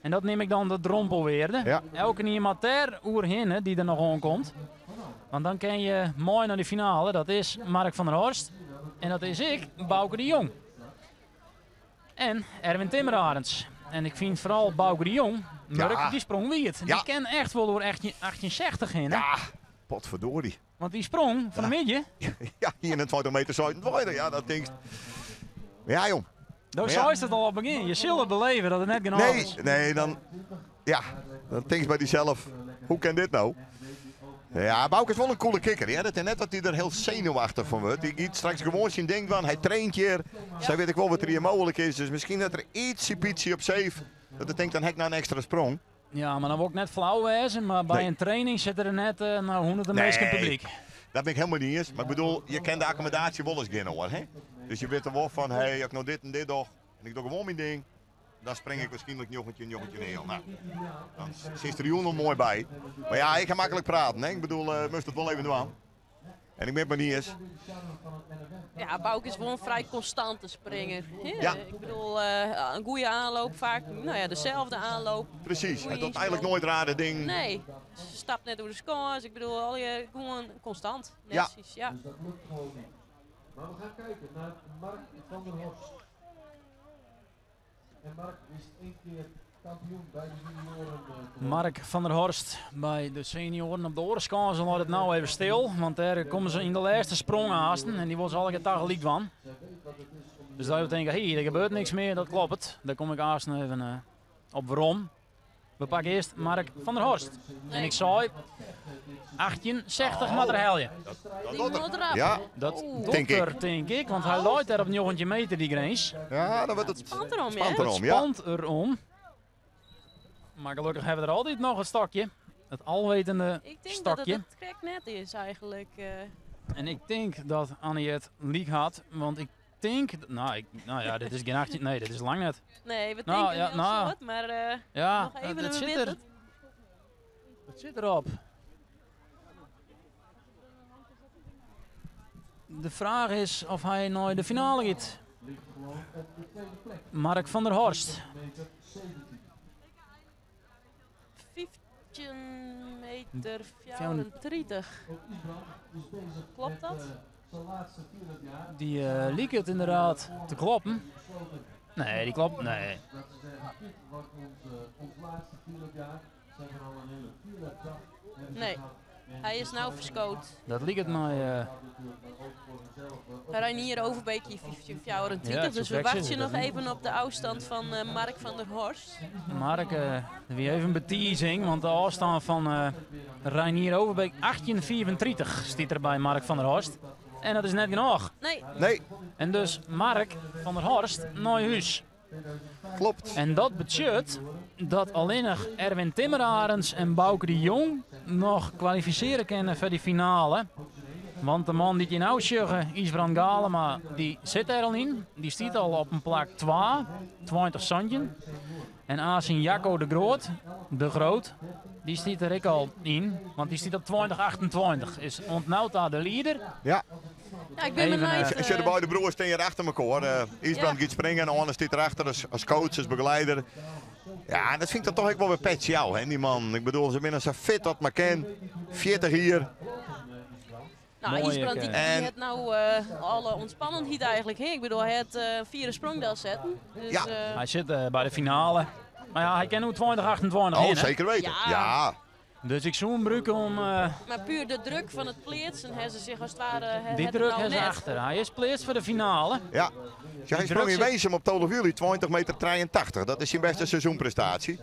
En dat neam ik dan de drompelwearde. Ja. Elkenien moat dêr oerhinne dy't der noch oankomt. Want dan kin je moai nei de finale. Dat is Mark van der Horst. En dat is ek Bauke de Jong. En Erwin Timmerarends. En ik fyn foaral Bauke de Jong, Murk, Ja. dy sprong wiet. Ja. Dy kin echt wol oer 1860 hinne. Ja, potverdorie. Want dy sprong fan 'e middei. Ja, 21 meter 27. Ja, dat tinkst. Ja, jong. Do Ja. seist it al op it begjin. Je sille beleve dat it net genôch Nee, is. nee, dan. Ja, dan tinkst by dysels, hoe kin dit no? Ja, Bauke is wol in coole kikker. Ja, dat is net dat hy der hiel senuwachtich fan wurdt. Dy giet straks gewoan syn ding dwaan. Hy traint hjir. Sy wit ek wol wat der hjir mooglik is. Dus miskien dat er ietsje bytsje op safe. Dat er tinkt, dan ha ik no in ekstra sprong. Ja, mar dan wol ik net flau wêze, mar by Nee. in training sitte der net no hûnderten Nee. minsken publyk. Dat bin ik hielendal net iens. Mar ik bedoel, je kin de akkommodaasje wol ris gean hoor. Hè? Dus je witte wol fan, hé, as ik no dit en dit doch en ik doch gewoan myn ding, dan spring ik wierskynlik 19, 19 heal. No, dan sitst der jûn noch moai by. Mar ja, ik ha maklik praten. Hè? Ik bedoel, moatst it wol even dwaan. En ik bin it mar net iens. Ja, Bauke is wol in frij konstante springer. Hè? Ja. Ik bedoel, in goede aanloop, faak no ja, deselde aanloop. Presys, hy Goeie docht eigentlik ynspring. noait rare dingen. Nee, se stapt net oer de skâns. Ik bedoel, allegear gewoan konstant. Ja. Netsjes, ja. Dus dat lukt gewoon niet. Maar we gaan kijken naar Mark van der Horst. En Mark is één keer kampioen by de junioren te worden. Mark van der Horst by de senioaren op de oare skâns leit it no even stil, want dêr komme se yn de lêste sprong haasten en dy wolle se allegear tagelyk dwaan. Zij weet wat het is om Dus dat je tinke, hé, der gebeurt niks mear, dat kloppet. Dêr kom ik haasten even op werom. We pakke earst Mark van der Horst. En ik sei, 1860 moat er helje. Dat Dy docht er. moat erop. Ja, Dat Oeh. docht Tink ik. er, tink ik, want hy leit dêr op 19 meter, dy grins. ja, dan wurdt it Spant erom, Spant hè? erom, It ja. spant erom. Mar gelokkich hawwe we der altyd noch it stokje. It alwetende Ik tink dat it stokje. it krekt net is eigentlik. En ik tink dat Anniette lyk hat, want ik tink... No, ik, no ja, dit is gjin 18... Nee, dit is lang net. Nee, we No, tinke ja, in no. soad, mar Ja, noch even it en we sit witte der, it. it sit derop. De fraach is oft hy nei de finale giet. Ligt gewoon op de tweede plek. Mark van der Horst. Meter 17. 15 meter 34. Ook Ysbrand is bezig Klopt met, dat? zijn laatste vierde jaar. Dy liket ynderdaad te kloppen. Besloten Nee, dy klopt. Nee. dat ze zeggen, dit wordt ons laatste vierde jaar. Ze hebben al een hele vierde dag. hebben ze Nee. gehad. En Hy is no ferskood. Dat liket my... Reinier Overbeek hier 1524. Ja, ik dus soe we krekt wachtsje sizze, noch dat even op de ôfstân fan Mark van der Horst. Mark, wie even betizing, want de ôfstân fan Reinier Overbeek 1834 stiet der by Mark van der Horst. En dat is net genôch. Nee, Nee, En dus Mark van der Horst nei hûs. klopt. En dat betsjut dat allinnich Erwin Timmerarends en Bauke de Jong noch kwalifisearje kinne foar dy finale. Want de man dy't je no sjogge, Ysbrand Galema, dy sit dêr al yn. Dy stiet al op in plak 2, 20-17. En Asen Jacco de Groot, de Groot, dy stiet der ek al yn. Want dy stiet op 20-28. Is oant no ta de lieder. Ja. Ja, ik bin Even, benijd. Sjoch, de beide broers stean hjir achter mekoar. Ysbrand giet springen, Arne stiet erachter as, as coach, as begeleider. Ja, dat fyn ik dan toch ek wol wer petsje ôf, hè, dy mannen. Ik bedoel, se binne sa fit as mar kin. 40 jier. Nou, Mooi, Ysbrand die, ik, die En- hat nou alle ontspannendheid eigenlijk. Hè? Ik bedoel, hij hat vierde sprong daar zetten. Dus, Ja. Hij zit by de finale. Mar ja, hy kin oer 20-28 Oh, hinne. zeker weten. Ja. Ja. Dus ik soe him brûke om... Maar puur de druk fan it pleatsen ha se sich as it ware dy hat druk nou is net. achter. Hy is pleatst foar de finale. Ja. Ja, hy Die sprong druk yn sit- Winsum op 12 juli 20 meter 83. Dat is syn bêste seizoenprestaasje.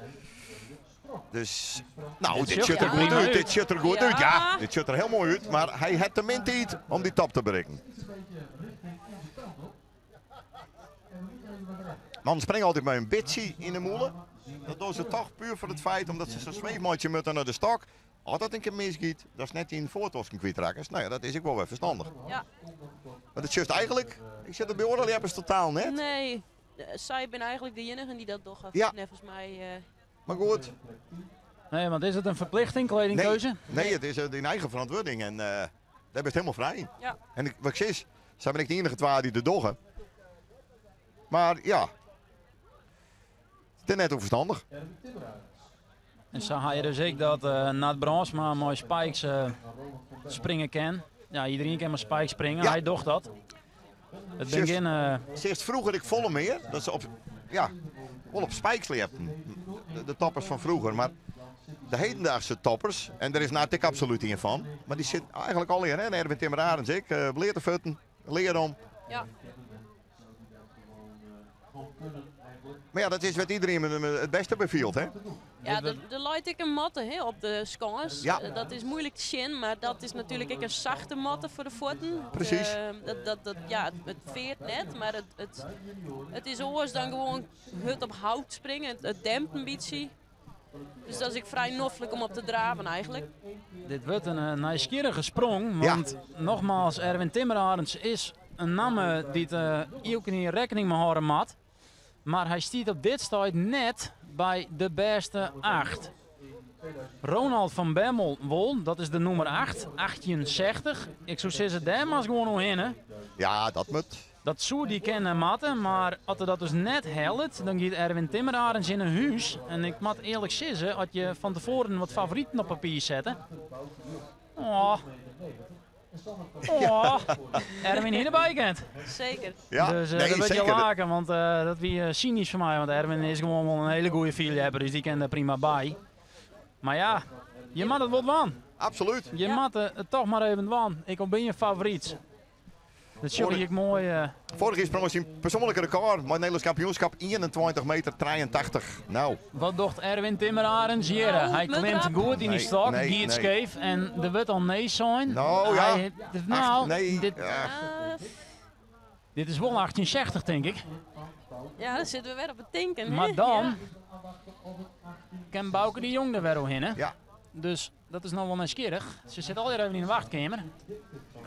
Dus, no, Dit dit sjocht sjocht der er goed prima út. út. Dit sjocht der goed Ja. út. Ja, dit sjocht der hiel moai út. Mar hy hat te min tiid om dy top te berikken. Mannen springe altyd mei in bytsje yn de mûle. Dat dogge se toch puer foar it feit omdat se sa'n sweef meitsje moatte nei de stok. As dat in kear misgiet, dat is net dyn foartosken kwytrakkest. No ja, dat is ek wol wer ferstannich. Ja. Mar dat sjochst eigentlik, ik sjoch dat by oare ljeppers totaal net. Nee, sy binne eigentlik de iennigen dy't dat dogge, Ja. neffens my. Mar goed. Nee, want is it in ferplichting, kledingkeuze? Nee, nee, it is dyn eigen ferantwurding en dêr bist hielendal frij yn. Ja. En ik, wat ik sis, sy binne ek de iennige twa dy't it dogge. Mar ja, it is net ûnferstannich. En sa ha je dus ek dat Nat Brandsma mei spikes springe kin. Ja, iderien kin mei spikes springe. Ja. Hy docht dat. It bin Sjochst- gjin... Seachst froeger ek folle mear dat se op, ja, wol op spikes ljepten. De toppers fan froeger. Mar de hedendaagse toppers, en dêr is Nat ek absolút ien fan, mar dy sit eigentlik allegear, hè, Erwin Timmerarends ek, bleate fuotten, lear om. Ja. Mar ja, dat is wat iderien it bêste befielt, hè? Ja, der leit ek in matte, hè, op de skâns. Ja. Dat is muoilik te sjen, mar dat is natuerlik ek in sachte matte foar de fuotten. Presys. Dat, ja, it feart net, mar it is oars dan gewoan hurd op hout springe. It dempt in bytsje. Dus dat is ek frij noflik om op te draven eigentlik. Dit wurdt in nijsgjirrige sprong, Ja. want nogmaals, Erwin Timmerarends is in namme dy't elkenien rekkening mei hâlde moat. Mar hy stiet op dit stuit net by de bêste 8. Ronald van Bemmel wol, dat is de nûmer 8, 1860. Ik soe sizze, dêr moatst gewoan oerhinne. Ja, dat moat. Dat soe dy kinne moatte, mar as er dat dus net hellet, dan giet Erwin Timmerarends yn 'e hûs. En ik moat earlik sizze, as je fan tefoaren wat favoriten op papier sette. Oh. Oh. Erwin hie derby kind. Seker. Ja, Dus nee, dat wurdt je seker. laken, want dat wie synysk foar my. Want Erwin is gewoan wol in hiele goede fierljepper, dus dy kin der prima by. Mar ja, je moatte it wol dwaan. Absolút. Je Ja. moatte it toch mar even dwaan. Ek al bin je favoryt. Dat sjoch ik moai. Foarich jier sprong syn persoanlike rekôr mei it Nederlânsk kampioenskip 21 meter 83. No. Wat docht Erwin Timmerarends hjir? Nou, Hy het moet klimt erop. goed yn die Nee, stok, nee, giet nee. skeef en der wurdt al nee sein. Nou ja. Hy, nou, Acht, nee. dit, Ja. dit is wol 1860, tink ik. Ja, dan sitte we wer op it tinken. hè? Mar dan Ja. kin Bauke de Jong der wer oerhinne. Ja. Dus dat is noch wol nijsgjirrich. Se sit allegear even yn de wachtkeamer.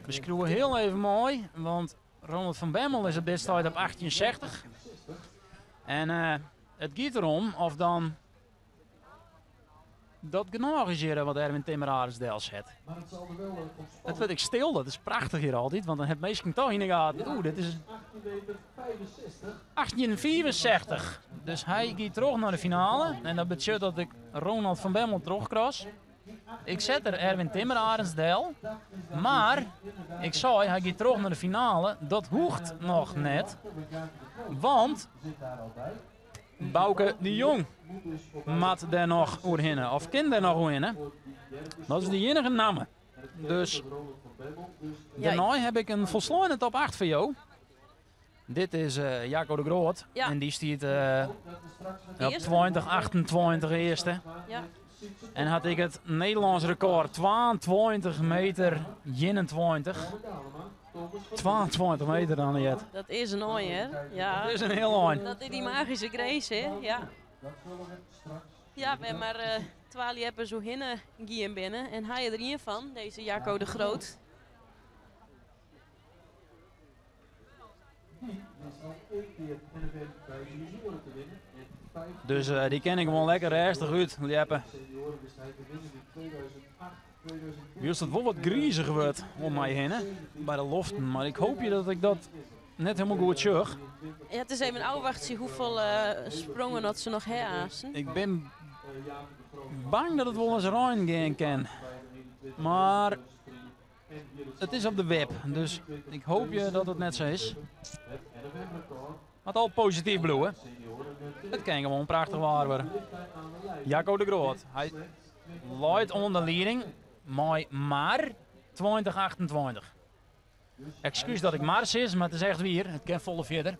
We skriuwe hiel even moai, want Ronald van Bemmel is op dit stuit op 1860. En it giet derom oft dan dat genôch is hjir wat Erwin Timmerarends delset. It wurdt ek stil, dat is prachtich hjir altyd, want dan ha minsken toch yn de gaten. Oeh, dit is 1865. Dus hy giet troch nei de finale. En dat betsjut dat ik Ronald van Bemmel trochkras. Ik set der Erwin Timmerarends del. Mar ik sei, hy giet troch nei de finale. Dat hoecht noch net. Want Bauke de Jong moat dêr noch oerhinne. Of kin dêr noch oerhinne. Dat is de iennige namme. Dus Ja, dêrnei ha ik in folsleine top 8 foar jo. Dit is Jacco de Groot. Ja. En dy stiet op Earste. 20, 28 earste. Ja. En hat ek it Nederlânsk rekôr 22 meter 21. 22 meter dan jet. Dat is in ein, hè? Ja. Dat is in hiel ein. Dat is dy magyske grins, hè? Ja. Ja, we mar twa ljeppers oerhinne gien binne. En hy is der ien fan, dizze Jacco de Groot. Dus eh, die kin ik gewoan lekker rêstich út ljeppe. Wylst it wol wat grizich wurdt om my hinne by de loften, mar ik hoopje dat ik dat net hielendal goed sjoch. Ja, it is even ôfwachtsje hoefolle sprongen dat se noch ha aansten. Ik bin bang dat it wol ris reinen gean kin. Mar it is op de wip, dus ik hoopje dat it net sa is. Moat al posityf bliuwe. It kin gewoan prachtich waar wurde. Jacco de Groot, hy leit oan de lieding mei mar 2028. Ekskús dat ik mar sis, mar it is echt wier. It kin folle fierder.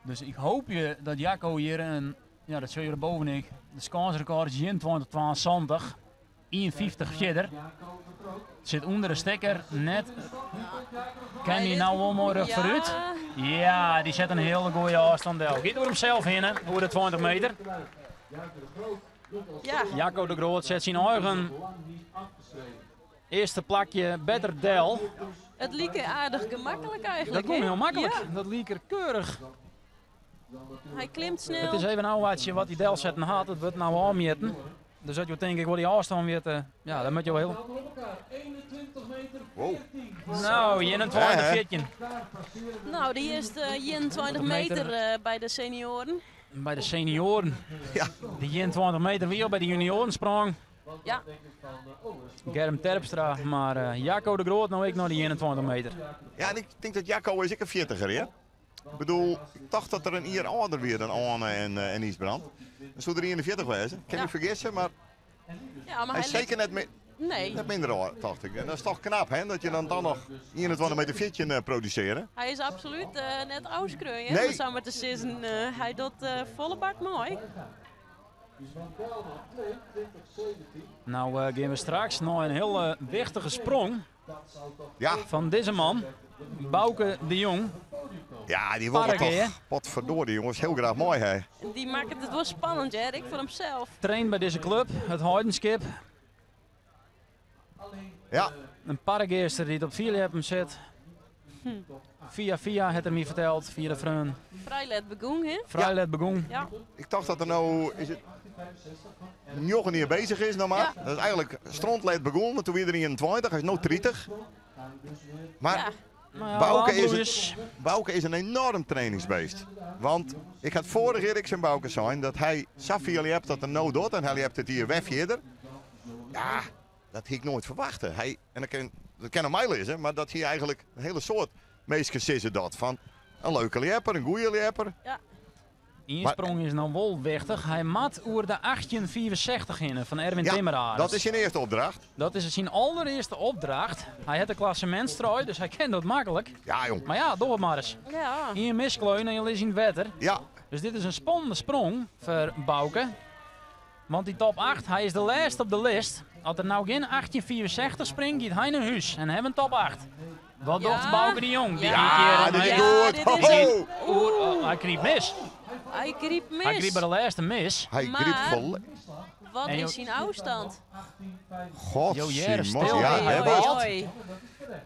Dus ik hoopje dat Jacco hjir in, ja dat sjogge je boven ik, de skânsrekôr is 21,72. 51 fierder. Sit ûnder de stekker net. Kin dy nou wol moai rjocht foarút? Ja, dy set in hiele goede ôfstân del. Giet oer himsels hinne, oer de 20 meter. Ja. Jacco de Groot set syn eigen earste plakje better del. It like aardich gemaklik eigentlik. Dat gong hiel maklik. Ja. Dat like er keurich. Hy klimt snel. It is even ôfwachtsjen wat hy delsetten hat. It wurdt no ôfmjitten. Dus as jo tinke ik wol dy ôfstân witte, ja, dan moat jo hiel. Wow. No, 21, 14. No, de earste 21 meter eh, by de senioaren. By de senioaren. Ja. De 21 meter wie al by de junioaren sprong. Ja. Germ Terpstra, mar eh, Jacco de Groot no ek nei de 21 meter. Ja, en ik tink dat Jacco is ek in fjirtiger, ja? Ik bedoel, ik tocht dat er in jier âlder wie dan Anne en, eh, en Ysbrand. Dan soe er 41 wêze. Kin Ja. my fergisse, mar Ja, mar hy is hy seker net, mi Nee, net minder âld, tocht ik. En dat is toch knap, hè? Dat je dan dan noch 21 meter 14 eh, produsearje. hy is absolút eh, net ôfskreaun. Nee. Om it sa mar te sizzen. Eh, hy docht eh, folle bak mei. No eh, gean we straks nei in hiele wichtige sprong Ja, fan dizze man, Bauke de Jong. ja die wol Parregea. toch. Potverdorie, jonges, hiel graach mei, hè? Dy makket it wol spannend, hear. Ek foar himsels. Traint by dizze klup, it Heidenskip. Ja, In Parregeaster dy't op fierljeppen sit. Fia fia hat er my ferteld, fia de freon. Frij let begûn, hè? Frij let begûn. Ja. ik tocht dat er no is it njoggen jier beuzich is noch mar. Ja. Dat is eigentlik strontlet begûn, want doe wie er 21, hy is no 30. Mar Ja. No ja, Bauke is, Laanbloeiers. Bauke is in enoarm trainingsbeest. Want ik ha foarich jier ek tsjin Bauke sein dat hy safolle ljept dat er no docht en hy ljept it jier wer fierder. Ja, dat hie ik noait ferwachte. Hy, en dat kin, dat kin oan my lizze, mar dat hie eigentlik in hiele soad minsken sizze dat. Fan in leuke ljepper, in goede ljepper. Ja. Ien sprong is no wol wichtich. Hy moat oer de 1865 hinne fan Erwin Ja, Timmeraar. dat is syn earste opdracht. Dat is syn alderearste opdracht. Hy hat de klassemintstrui, dus hy kin dat maklik. Ja, jong. Mar ja, doch it mar ris. Ja. Ien miskleun en je lizze yn it wetter. Ja, Dus dit is in spannende sprong foar Bauke. Want dy top 8, hy is de lêste op de list. As er no gjin 1864 springt, giet hy nei hûs en ha in top 8. Wat Ja. docht Bauke de Jong? Die Ja. ja kear dit is Ja, goed. dit Ho, is ho. Oer, oh, hy griep mis. Hy griep mis. Hy griep by de lêste mis. Hy Maar- griep volle. Wat En jo- is syn ôfstân? God, Jo, Jerry, Simon. stil. Ja, Oei, hè, oei, Bas? oei.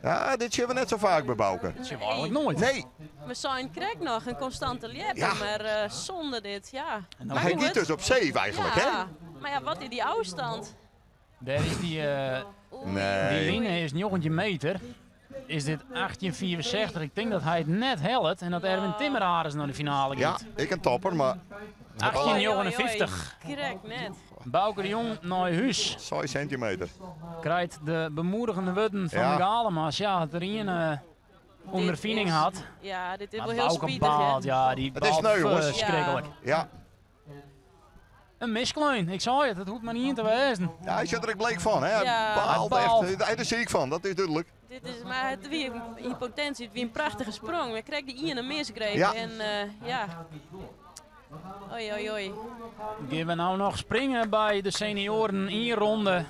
Ja, dit sjogge we net sa faak by Bauke. Dat sjogge we eigentlik noait. Nee, We seinen krekt noch in konstante ljepper, Ja. mar eh, sûnder dit, ja. En dan Maar hy goed. giet dus op 7 eigentlik, hè? Ja, mar ja, wat is dy ôfstân? Dêr is dy, eh, Oei. dy Nee. line is 19 meter. Is dit 1864? Ik tink dat hy it net hellet en dat Erwin Timmeraar nei de finale Ja, giet. ik in topper, mar 1859. Oei, oei, Krekt net. Bauke de Jong nei hûs. 6 centimeter. Krijt de bemoedigende wurden fan Ja. de Galema's. Ja, dat er ien eh, ûnderfining Dit is- hat. Ja, dit is Maar wol hiel Bauke spitich, baalt, hè? ja, dy It is baalt sneu, jonges. ferskriklik. Ja, In miskleun, ik sei it, it hoecht mar ien te wêzen. ja hy sjocht der ek bleek fan, hè? Hy Ja. baalt Hy baalt. echt. Hy is der siik fan, dat is dúdlik. Dit is, mar it wie yn potinsje, it wie in prachtige sprong. We krekt dy iene misgreep Ja. en eh, ja. Oei, oei, oei. Gean we no noch springe by de senioaren ien ronde.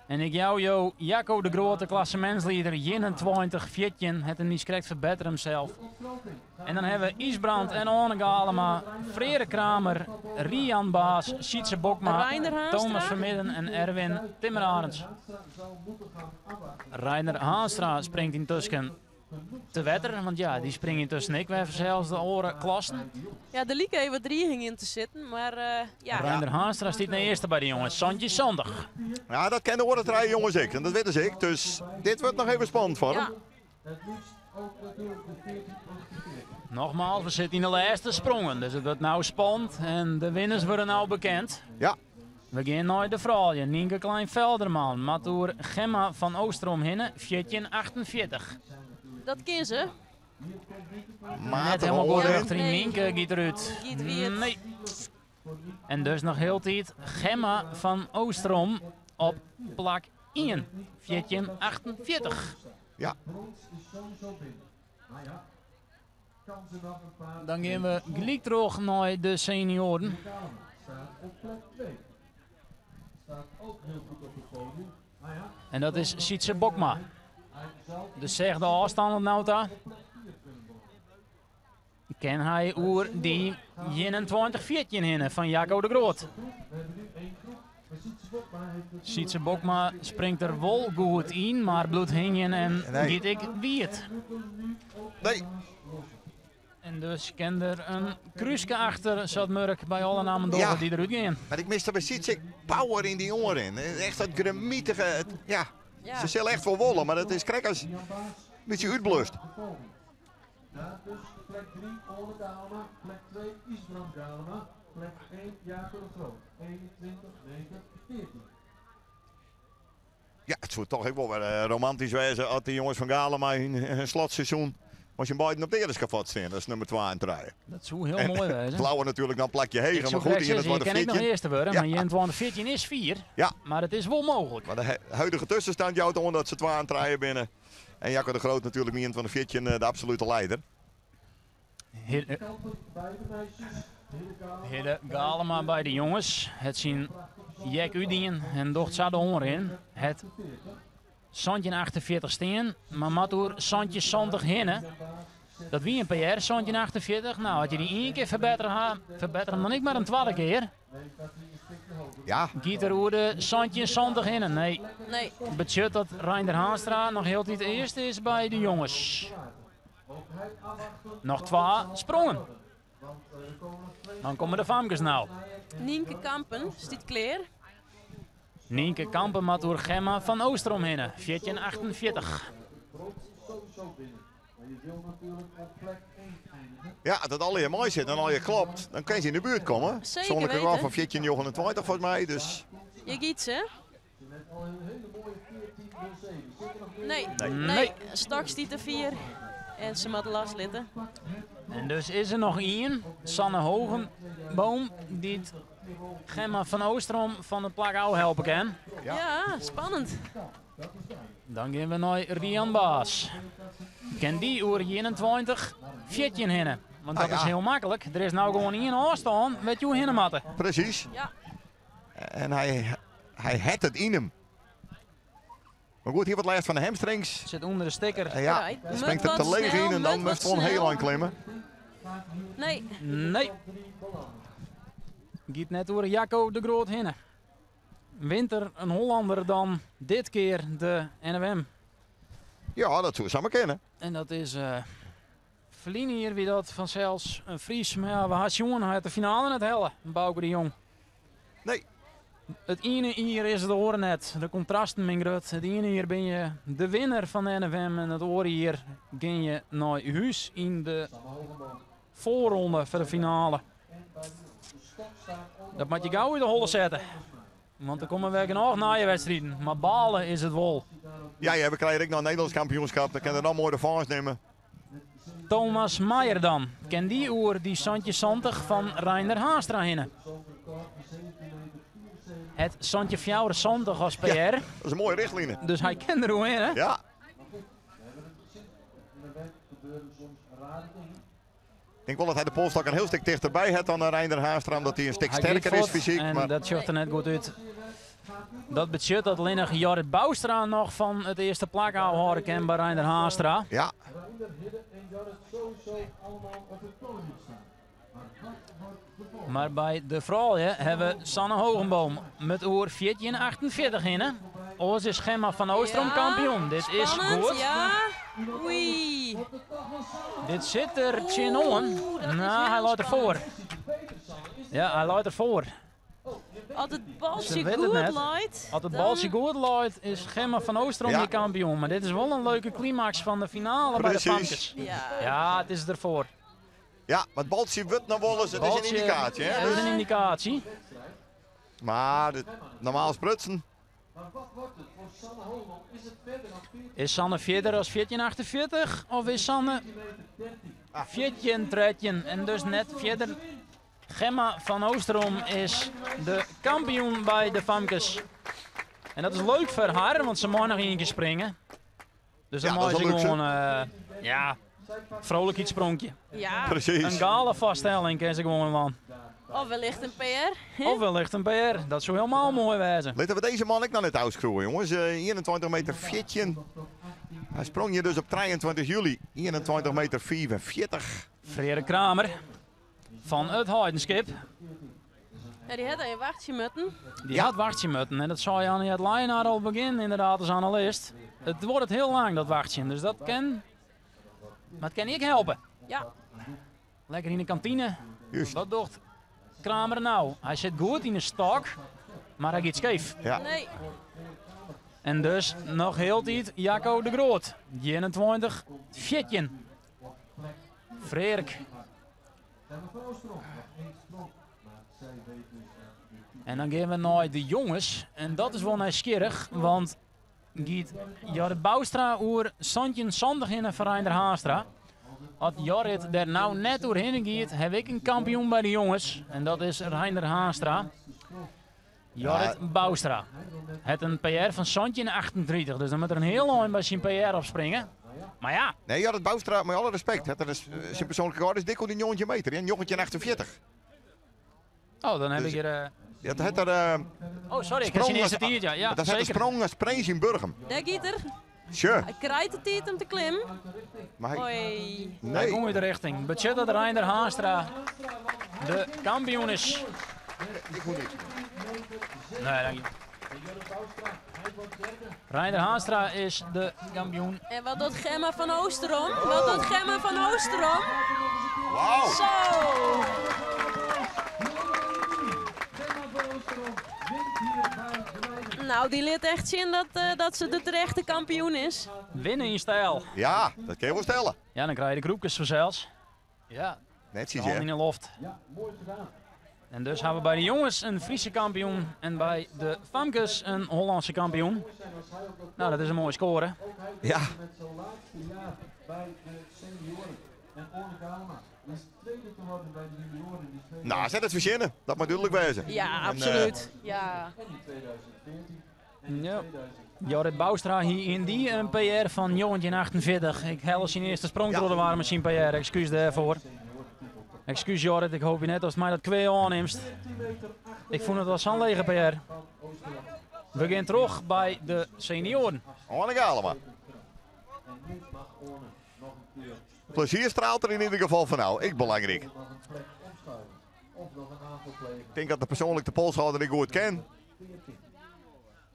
En ik jou jo Jacco de Grote klassemintslieder 21-14. Hat him net krekt ferbettere himsels. En dan ha we Ysbrand en Anne Galema, Frere Kramer, Rian Baas, Sietse Bokma, Reiner Haanstra. Thomas Vermidden en Erwin Timmerarends. Reiner Haanstra springt yntusken. Te wetter, want ja, dy springe yntusken ek wer fansels de oare klassen. Ja, der like even wat driging yn te sitten, mar ja. Reinder Haanstra stiet nei earste by de jonges, 17-70. Ja, dat ken de oare trije jonges ek en dat witte se ek, dus dit wurdt noch even spannend foar him. Nogmaals, we sitte yn de lêste sprongen, dus it wurdt no spannend en de winners wurde no bekend. Ja. We gean nei de froulju. Nynke Klein Velderman moat oer Gemma van Oostrom hinne, 14:48. Dat kin se. Net helemaal goed rjochting Nynke giet derút. Nee. En dus noch hieltyd Gemma van Oostrom op plak 1, 14:48. Ja. Dan gean we gelyk troch nei de senioaren. En dat is Sytse Bokma. De sechde ôfstân oant no ta. Kin hy oer dy 21-14 hinne fan Jacco de Groot. Sytse Bokma springt der wol goed yn, mar bliuwt hingjen en giet ek wiet. Nee. En dus kin der in krúske achter, sa't Murk by alle nammen dogge ja. dy't derút gean. Mar ik mis by Sytse power yn dy oanrin. Echt dat gremitige. Ja. Ja. Se sil echt wol wolle, mar it is krekt as in bytsje útblust. Daar dus plek 3 Ole Galema, plek 2 Isbrand Galema, plek 1 Jaco de Groot, 21, 9, 14. Ja, it soe toch ek wol wer eh, romantysk wêze as de jonges fan Galema hun, hun slotseizoen mei syn beiden op de eareskafot stean. Dat is nummer 2 en 3. Dat soe hiel moai wêze. It leauwe natuerlik dan plakje heger, mar goed, 21 kin ek noch earste wurde, Ja. mar 21 14 is fier. Ja. Mar it is wol mooglik. Mar de huidige tuskenstand jout oan dat se 2 en 3 binne. En Jacco de Groot natuerlik mei 21 14 de absolute leider. Hidde Galema by de jonges. Hat syn jek útdien en docht sa de oanrin. Hat 1748 stean, mar moat oer 1770 hinne. Dat wie in PR, 1748. No, as je dy ien kear ferbettere ha, ferbetter him dan ek mar in twadde kear. Ja. Giet er oer de 1770 hinne? Nee. Nee. Betsjut dat Reinder Haanstra noch hieltyd earste is by de jonges. Noch twa sprongen. Dan komme de famkes no. Nienke Kampen stiet klear. Nienke Kampen moat oer Gemma van Oostrom hinne, 14:48. Ja, dat allegear moai sit en allegear klopt, dan kin se yn de buert komme. Zeker Persoanlik weten. rekôr fan 14,29 folgens my. Dus Je giet ze. Nee. Nee. Nee. Stok stiet er 4. En se moat loslitte. En dus is der noch ien, Sanne Hogenboom, dy't Gemma van Oostrom fan it plak ôf helpe kin. Ja. Ja, spannend. Dan gean we nei Rian Baas. Kin dy oer 21, 14 hinne? Want dat Ah, ja. is hiel maklik. Der is no gewoan ien ôfstân wêr't jo hinne moatte. precies. Ja. En hy, hy hat it yn him. Mar goed, hy hat wat lêst fan de hamstrings. Sit ûnder de stikker. En ja, Ja, dan springt er te wat leech snel, yn en dan moet moast wat er heel snel. ein klimme. Nee. Nee. Giet net oer Jacco de Groot hinne. Wint der in Hollander dan dit kear de NFM. Ja, dat soe samar kinne. En dat is eh ferline jier wie dat fansels in Fries. Mar ja, we ha sjoen, hy hat de finale net helle, Bauke de Jong. Nee. It iene jier is it oare net. De kontrasten binne grut. It iene jier binne je de winner fan de NFM en it oare jier gean je nei hús yn de foarronde foar de finale. Dat moat je gau út de holle sette. Want der komme wer genôch nije wedstriden. Mar bale is it wol. Ja, ja, we krije ek noch in Nederlânsk kampioenskip. Dan kin er dan moai de fâns nimme. Thomas Meijer dan. Kin dy oer dy 17-70 fan Reinder Haanstra hinne? Hat 17-74 as PR. Ja, dat is in moaie richtline. Dus hy kin der oerhinne. Ja. Ik tink wol dat hy de polstok in hiel stik tichterby hat dan Reinder Haanstra, omdat hy in stik Hy giet sterker is fuort fysyk. En Mar dat sjocht der net goed út. Dat betsjut dat allinnich Jorrit Bouwstra noch fan it earste plak ôfhâlde kin by Reinder Haanstra. ja, Mar by de froulju hawwe we Sanne Hogenboom met oer 14,48 hinne. Oars is Gemma van Oostrom Ja, kampioen. Dit is spannend, goed. Ja. Oei. Dit sit der tsjinoan. Oeh, dat is Nou, hy heel leit derfoar. spannend. Ja, hy leit derfoar. As it Ze baltsje weet het goed net. leit. Als het dan- baltje goed leit, is Gemma van Oosterom Ja. je kampioen. Maar dit is wel een leuke climax van de finale bij de Precies. famkes. Ja. Ja, het is ervoor. Ja, maar het baltje wordt nog wel eens. Het is een Baltje- indicatie, hè? Het is een indicatie. Maar dit- normaal sprutsen. Maar wat wordt het voor Sanne Holman? Is het verder dan 14 Is Sanne verder als 1448 of is Sanne meter 13? 1413 en dus net verder? Gemma van Oosterom is de kampioen bij de famkes. En dat is leuk voor haar, want ze mag nog één keer springen. Dus dan Ja, mag dat ze is wel leuk, gewoon, ja, vrolijk iets spronkje. Ja. Een Precies. gala vaststelling kan ze gewoon man. Of wellicht een PR. Of wellicht een PR, dat zou helemaal mooi wezen. Laten we deze man ik nou net uitschroeven, jongens. 21 meter 14. Hij sprong hier dus op 23 juli. 21 meter 44. Frere Kramer van het Heidenskip. Ja, die had een wachtje mutten. Die Ja. had wachtje en dat zei Annie Leyenaar al begin inderdaad als analist. Het wordt het heel lang dat wachtje, dus dat kan. Maar het kan ik helpen. Ja. Lekker in de kantine. Juist. Wat doet Kramer nou? Hij zit goed in de stok, maar hij gaat scheef. Ja. Nee. En dus nog heel tijd Jacco de Groot. 21, 14. Freerk. Gemma van Oosterom nog één sprong. Maar zij weet dus dat de En dan gaan we naar de jongens. En dat is wel nieuwsgierig, want giet Jorrit Bouwstra oer Santjen Sandig in en Vereinder Haastra. Als Jorrit er nou net doorheen giet, heb ik een kampioen bij de jongens. En dat is Reinder Haastra. Jorrit Bouwstra. Het een PR van Santjen 38, dus dan moet er een heel eind bij zijn PR opspringen. Maar ja, Nee, ja, dat Bouwstra, met alle respect. Het is, zijn persoonlijke record is dik op die 19 meter. Hè? 1948. oh, dan heb Dus- ik hier... Ja, dat het er, Oh, sorry, ik heb zijn sprong eerste als- tiert, ja. Ja, dat het de zeker. sprong als prins in Burgum. Daar giet er. Tje, Hij krijgt de tijd om te klimmen. maar hij, Hoi. Hij nee. komt uit de richting. Budget dat Reinder Haastra de kampioen is. Ik moet niet. Nee, dank je. Reinder Haastra is de kampioen. En wat doet Gemma van Oosterom? Wat doet Gemma van Oosterom? Wauw. Zo. Gemma van Oosterom wint hier bij de meiden. Nou, die liet echt zien dat ze de terechte kampioen is. Winnen in stijl. Ja, dat kun je wel stellen. Ja, dan krijg je de kroepjes vanzelfs. Ja, Netjes, de hand hè? in de loft. Ja, mooi gedaan. En dus hebben we bij de jongens een Friese kampioen en bij de famkes een Hollandse kampioen. Nou, dat is een mooie score. Ook hij Ja. met zijn laatste jaar bij de senioren. En Orne Galema is tweede te worden bij de junioren in 2000 Nou, zet het verzinnen. Dat moet duidelijk wezen. Ja, En, absoluut. Ja. en in 2014 en in Ja. 2015. Jorrit Bouwstra hier in die een PR van 1948. Ik hel zijn eerste sprong Ja. door de war met zijn PR. Excuus daarvoor. Excuus Jorrit, ik hoop je net als mij dat kwee aanneemt. Ik vond het wel zo'n lege PR. We gaan terug bij de senioren. Arne Galema. En nu mag Orne nog een keer Plezier straalt er in ieder geval van nou. Ik belangrijk. nog een plek opschuiven. Of nog een aanval plegen. Ik denk dat de persoonlijk de polshouder ik goed ken.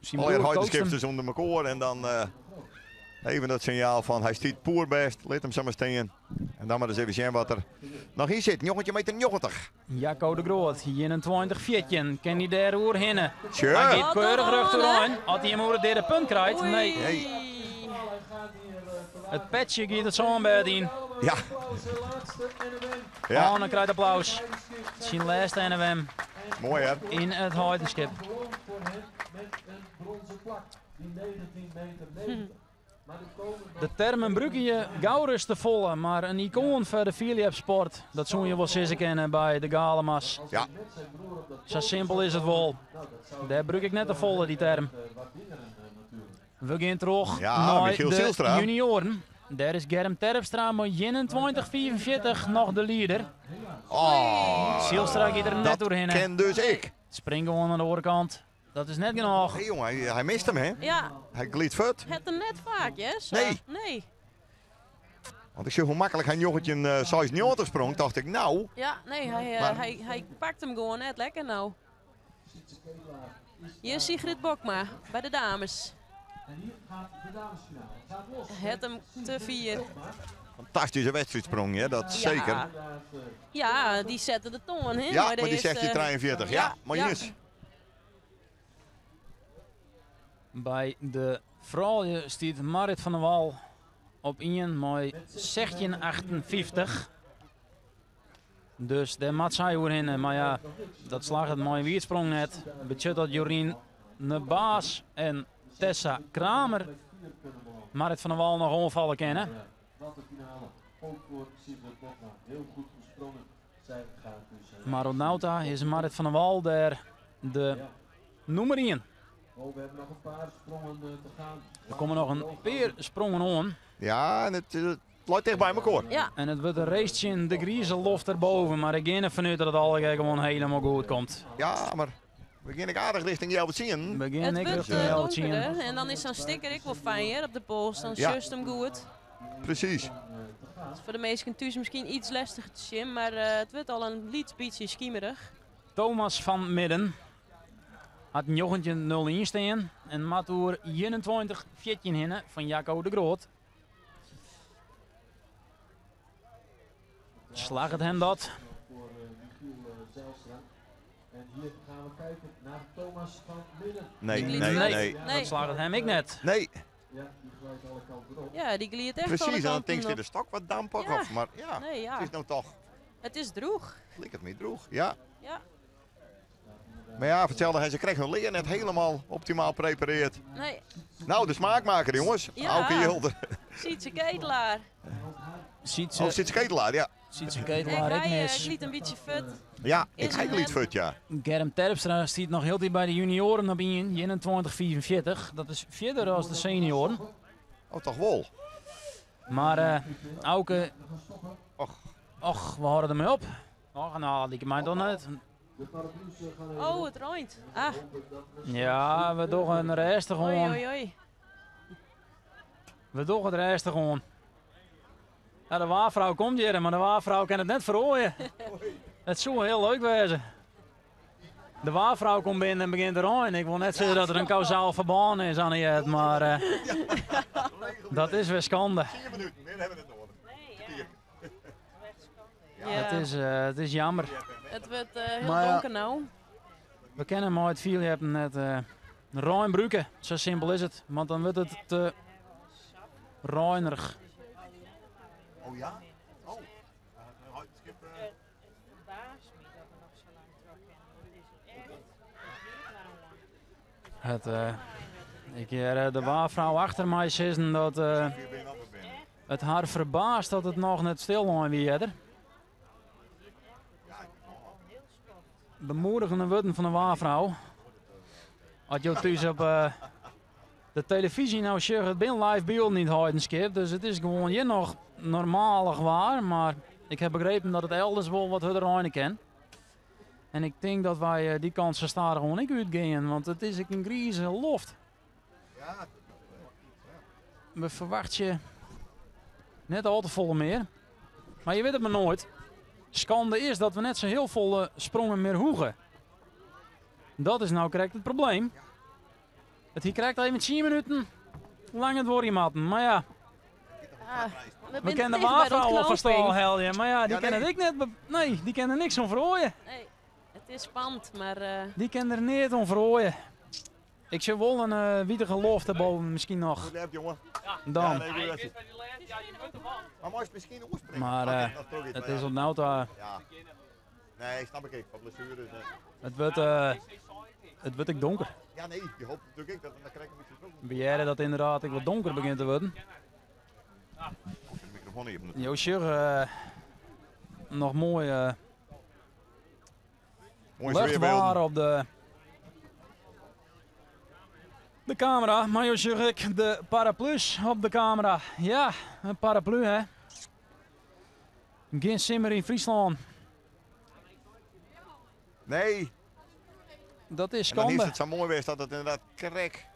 Zijn Alweer broer coacht hem. huidenschrifters onder elkaar en dan even dat signaal van hij stiet poerbest, laat hem zo maar staan. En dan maar eens even zien wat er nog in zit. 19 meter 90. Jacco de Groot, 21 14. Kan die daar oer hinnen? Tje. Hij gaat keurig Wat terug een eraan. Als hij hem oer het derde punt krijgt. Oei. Nee, Nee. het petje gaat het zo'n in. Ja. Zijn laatste NMM. Ja, Oh, dan krijgt applaus. Zijn laatste NWM mooi hè. in het Heidenskip. Beloond voor hem met een bronzen plak. Die 19 meter 90. Maar er komen nog De termen gebruiken je gauw te volle, maar een icoon voor de Philips-sport, dat zul je wel eens kennen bij de Galemas. Ja. met zijn broer op dat Zo simpel is het wel. Daar gebruik ik net te volle, die term. waarderen natuurlijk. We gaan terug Ja, naar Michiel de Zijlstra. junioren. Daar is Germ Terpstra met 21-44 nog de leader. Oh, Zijlstra gaat er net dat doorheen. ken dus ik. Spring gewoon aan de oorkant. Dat is net genoeg. Hé jongen, hij mist hem hè. Ja, Hij glidt voort. het er net vaak, hè? Zo. Nee. Nee. Want ik zie hoe makkelijk hij jochetje een 96 sprong. Dacht ik nou, Ja, nee, Maar- hij pakt hem gewoon net lekker nou. Hier is Sigrid Bokma bij de dames. Het hem te fier. Fantastyske wedstriidsprong, hè, dat seker. Ja, dy sette de toan, hè? Ja, mei de mei dy earste- 1643. Ja, mei ja. iens. By de froulju stiet Marit van der Wal op 1 mei 1658. Dus dêr moat sy oerhinne. Mar ja, dat slagget mei in wiedsprong net. Betsjut dat Jorien Baas en Tessa Kramer Marit van der Wal noch oanfalle kinne. Mar oant no ta is Marit van der Wal dêr de nûmer 1. Der komme noch in pear sprongen oan. Ja, en it leit ticht by mekoar. Ja. En it wurdt in race tsjin de grize loft derboven. Mar ik gean derfan út dat it allegear gewoan hielendal goed komt. Ja, mar we gean ek aardich rjochting healwei tsienen. We gean It ek wurdt rjochting healwei tsienen. donkerder en dan is sa'n stikker ek wol fijn hear, op de pols. Dan Ja. sjochst him goed. Presys. It is foar de minsken thús miskien iets lestiger te sjen, mar it wurdt al in lyts bytsje skimerich. Thomas van Midden hat 19.01 stean en moat oer 21.14 hinne fan Jacco de Groot. Slagget him dat? Nee, Die nee, gliet- nee. Nee. Dat slagget him ek net. Nee, Ja, dy gliet echt alle precies. En dan kanten tinkst op. de stok wat dampich. Ja. Of, mar ja, Nee, ja. it is no toch, It is drûch. liket my drûch. Ja. Ja. Mar ja, fertelde hy, se krije hun lear net hielendal optimaal preparearre. Nee, No, de smaakmaker, jonges. Ja. Auke Jilder. Sietse Ketelaar. Sietse, Oh, Sietse Ketelaar, ja. Sietse Ik Ketelaar, ik hij mis. gliet in bytsje fuort. Ja, ik Is ga het liet hem? fut, ja. Germ Terpstra stiet noch hieltyd by de junioaren op 1, 21,45. Dat is fierder as de senioaren. Oh, toch wol. Mar Auke, Och. och, we hâlde dermei op. Och, no, dy mei toch net. Oh, it reint. Ah, Ja, we dogge it rêstich oei, oan. oei, oei. We dogge it rêstich oan. Ja, de waarfrou komt hjir, mar de waarfrou kin it net feroarje. It soe hiel leuk wêze. De waarfrou komt binnen en begjint te reinen. Ik wol net sizze dat der in kausaal ferbân is, Anniette, mar dat is wer skande. 10 minuten, mear hawwe we net nedich. Nee, ja. Ja. It is jammer. It wurdt hiel Mar ja. donker no. We kinne mei it fierljeppen net rein brûke. Sa simpel is it. Want dan wurdt it te reinerich. Oh ja? Oh. Skip, Ik hear de waarfrou achter my sizzen dat Vier binnen, of binnen. it har ferbaast dat it noch net stillein wie earder. Bemoedigende wurden fan de waarfrou. As jo thús op de telefyzje no sjogge, it binne live bylden yn it Heidenskip, dus it is gewoan hjir noch normalich waar, mar ik ha begrepen dat it elders wol wat hurder reine kin. En ik tink dat wy dy kant sa stadichoan ek útgean, want it is ek in grize loft. We ferwachtsje net al te folle mear, mar je witte it mar noait. Skande is dat we net sa hiel folle sprongen mear hoege. Dat is no krekt it probleem. It hie krekt even 10 minuten langer duorje moatten, mar ja. Ah, we We binne kinne de ticht by de waarfrou al fan stâl ontknoping. helje, mar ja, dy Ja, kin nee. it ek net be-, nee, dy kin der niks oan feroarje. Nee, it is spannend, mar Dy kin der neat oan feroarje. Ik sjoch wol in witige loft derboven, miskien noch. Goed lêft, jonge. Dan. Ja, nee, goeie wedstriid. Mar meist miskien oerspringe. Mar, Oké, dat troch iets, it mar is ja. op no ta. Ja. Nee, snap ik ek. Wat blessures en- It wurdt ek donker. Ja, nee, je hoopt natuerlik ek dat it dan krekt in bytsje troch We hearre dat ynderdaad ek wat donker begjint te wurden. De mikrofoan iepen. Jo sjogge noch moai Moai luchtwaar sfearbeelden. op de kamera. Mar jo sjogge ek de paraplu's op de kamera. Ja, in paraplu, hè. Gjin simmer yn Fryslân. Nee. Dat is En dan is skande. it sa moai west dat it ynderdaad krekt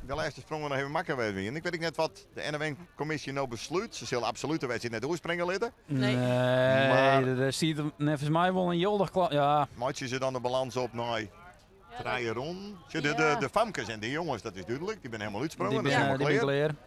de lêste sprongen noch even makke west wiene. Ik wit ek net wat de NOW-kommisje no beslút. Se sille absolút de wedstriid net oerspringe litte. Nee. Nee, Mar der stiet neffens my wol in jildich ja. Meitsje se dan de balâns op nei Ja, Trije ronden. Sjoch, de, de, de famkes en de jonges, dat is dúdlik. Dy binne helemaal útsprongen. Die dat is binne, helemaal die binne klear. klear.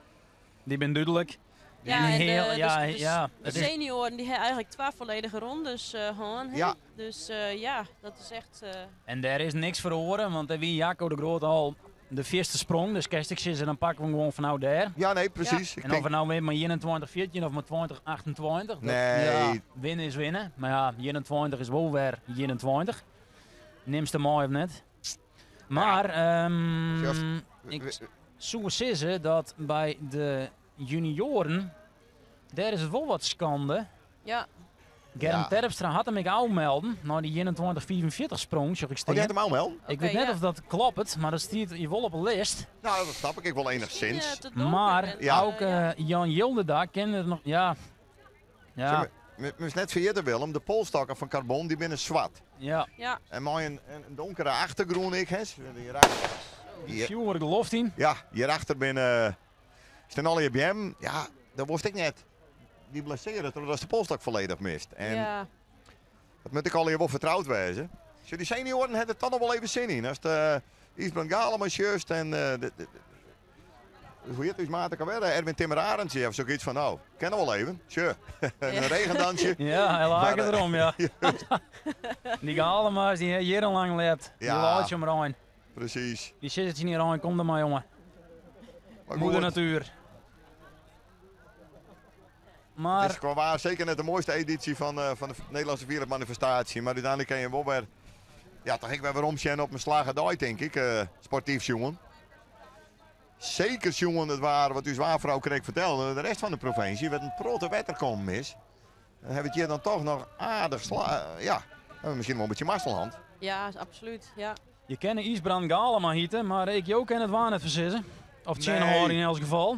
Die binne dúdlik. Ja, En en de, heel- de, ja, de, ja, de het is- senioren die hebben eigenlijk twee volledige rondes gehad. hè. Ja. Dus ja, dat is echt... En daar is niks verloren, want daar wie Jacco de Groot al de eerste sprong. Dus kerst ik zitten, dan pakken we hem gewoon van nou daar. Ja, nee, precies. Ik En of denk, we nou weer maar 21, 14 of maar 20, 28. Dat, Nee. Ja, winnen is winnen. Maar ja, 21 is wel weer 21. Neemst de mooi of net. Maar Just- ik zou zeggen dat bij de junioren, daar is het wel wat schande. Ja, Germ Ja. Terpstra had hem ik al melden, na die 21-44 sprong, zag ik oh, staan. die had hem al wel? Ik oké, weet net ja. of dat klopt, maar dat staat hier wel op een list. Nou, dat snap ik ik wel Misschien, enigszins. te donker Maar en, Ja. ook ja. Jan Jilderda kende het nog. Ja. Ja. Zeg maar, me is net vergeten, Willem, de polstokken van carbon die binnen zwart. Ja. Ja, En mooi een donkere achtergroen ik, hè. Hierachter, hier, Vuur de loft in. ja, hierachter binnen staan alle IBM. Ja, dat wist ik net. Die blesseren doordat de polstok volledig mist. En ja. dat moet ik al hier wel vertrouwd wezen. Dus die senioren hebben het dan nog wel even zin in. Als de Isbrand Galema juist en hoe heet het, Maarten Cabrera, Erwin Timmer Arends, die heeft zoiets van, nou, kennen we wel even. Sure. een regendansje. Ja, hij Maar, laat het erom, ja. Die Galema's die jarenlang lept. Die Ja. laat je hem rein. Precies. Die zit het niet rein, kom dan maar jongen. Maar Moeder goed, natuur. het Maar is qua waar zeker net de mooiste editie van de Nederlandse manifestatie. Maar uiteindelijk kan je wel weer, ja, toch ik weer weer omzien op mijn slagen dag, denk ik, sportief jongen. Zeker jongen, het waar wat uw zwaarvrouw kreeg vertelde. De rest van de provincie werd een protte wetterkom mis. Dan hebben we het hier dan toch nog aardig sla. Ja, hebben we misschien wel een beetje mazzelhand. Ja, absoluut. Ja. je kent Isbrand Galema hieten, maar ik jou ken het waar net versissen. Of Nee. nee. in elk geval.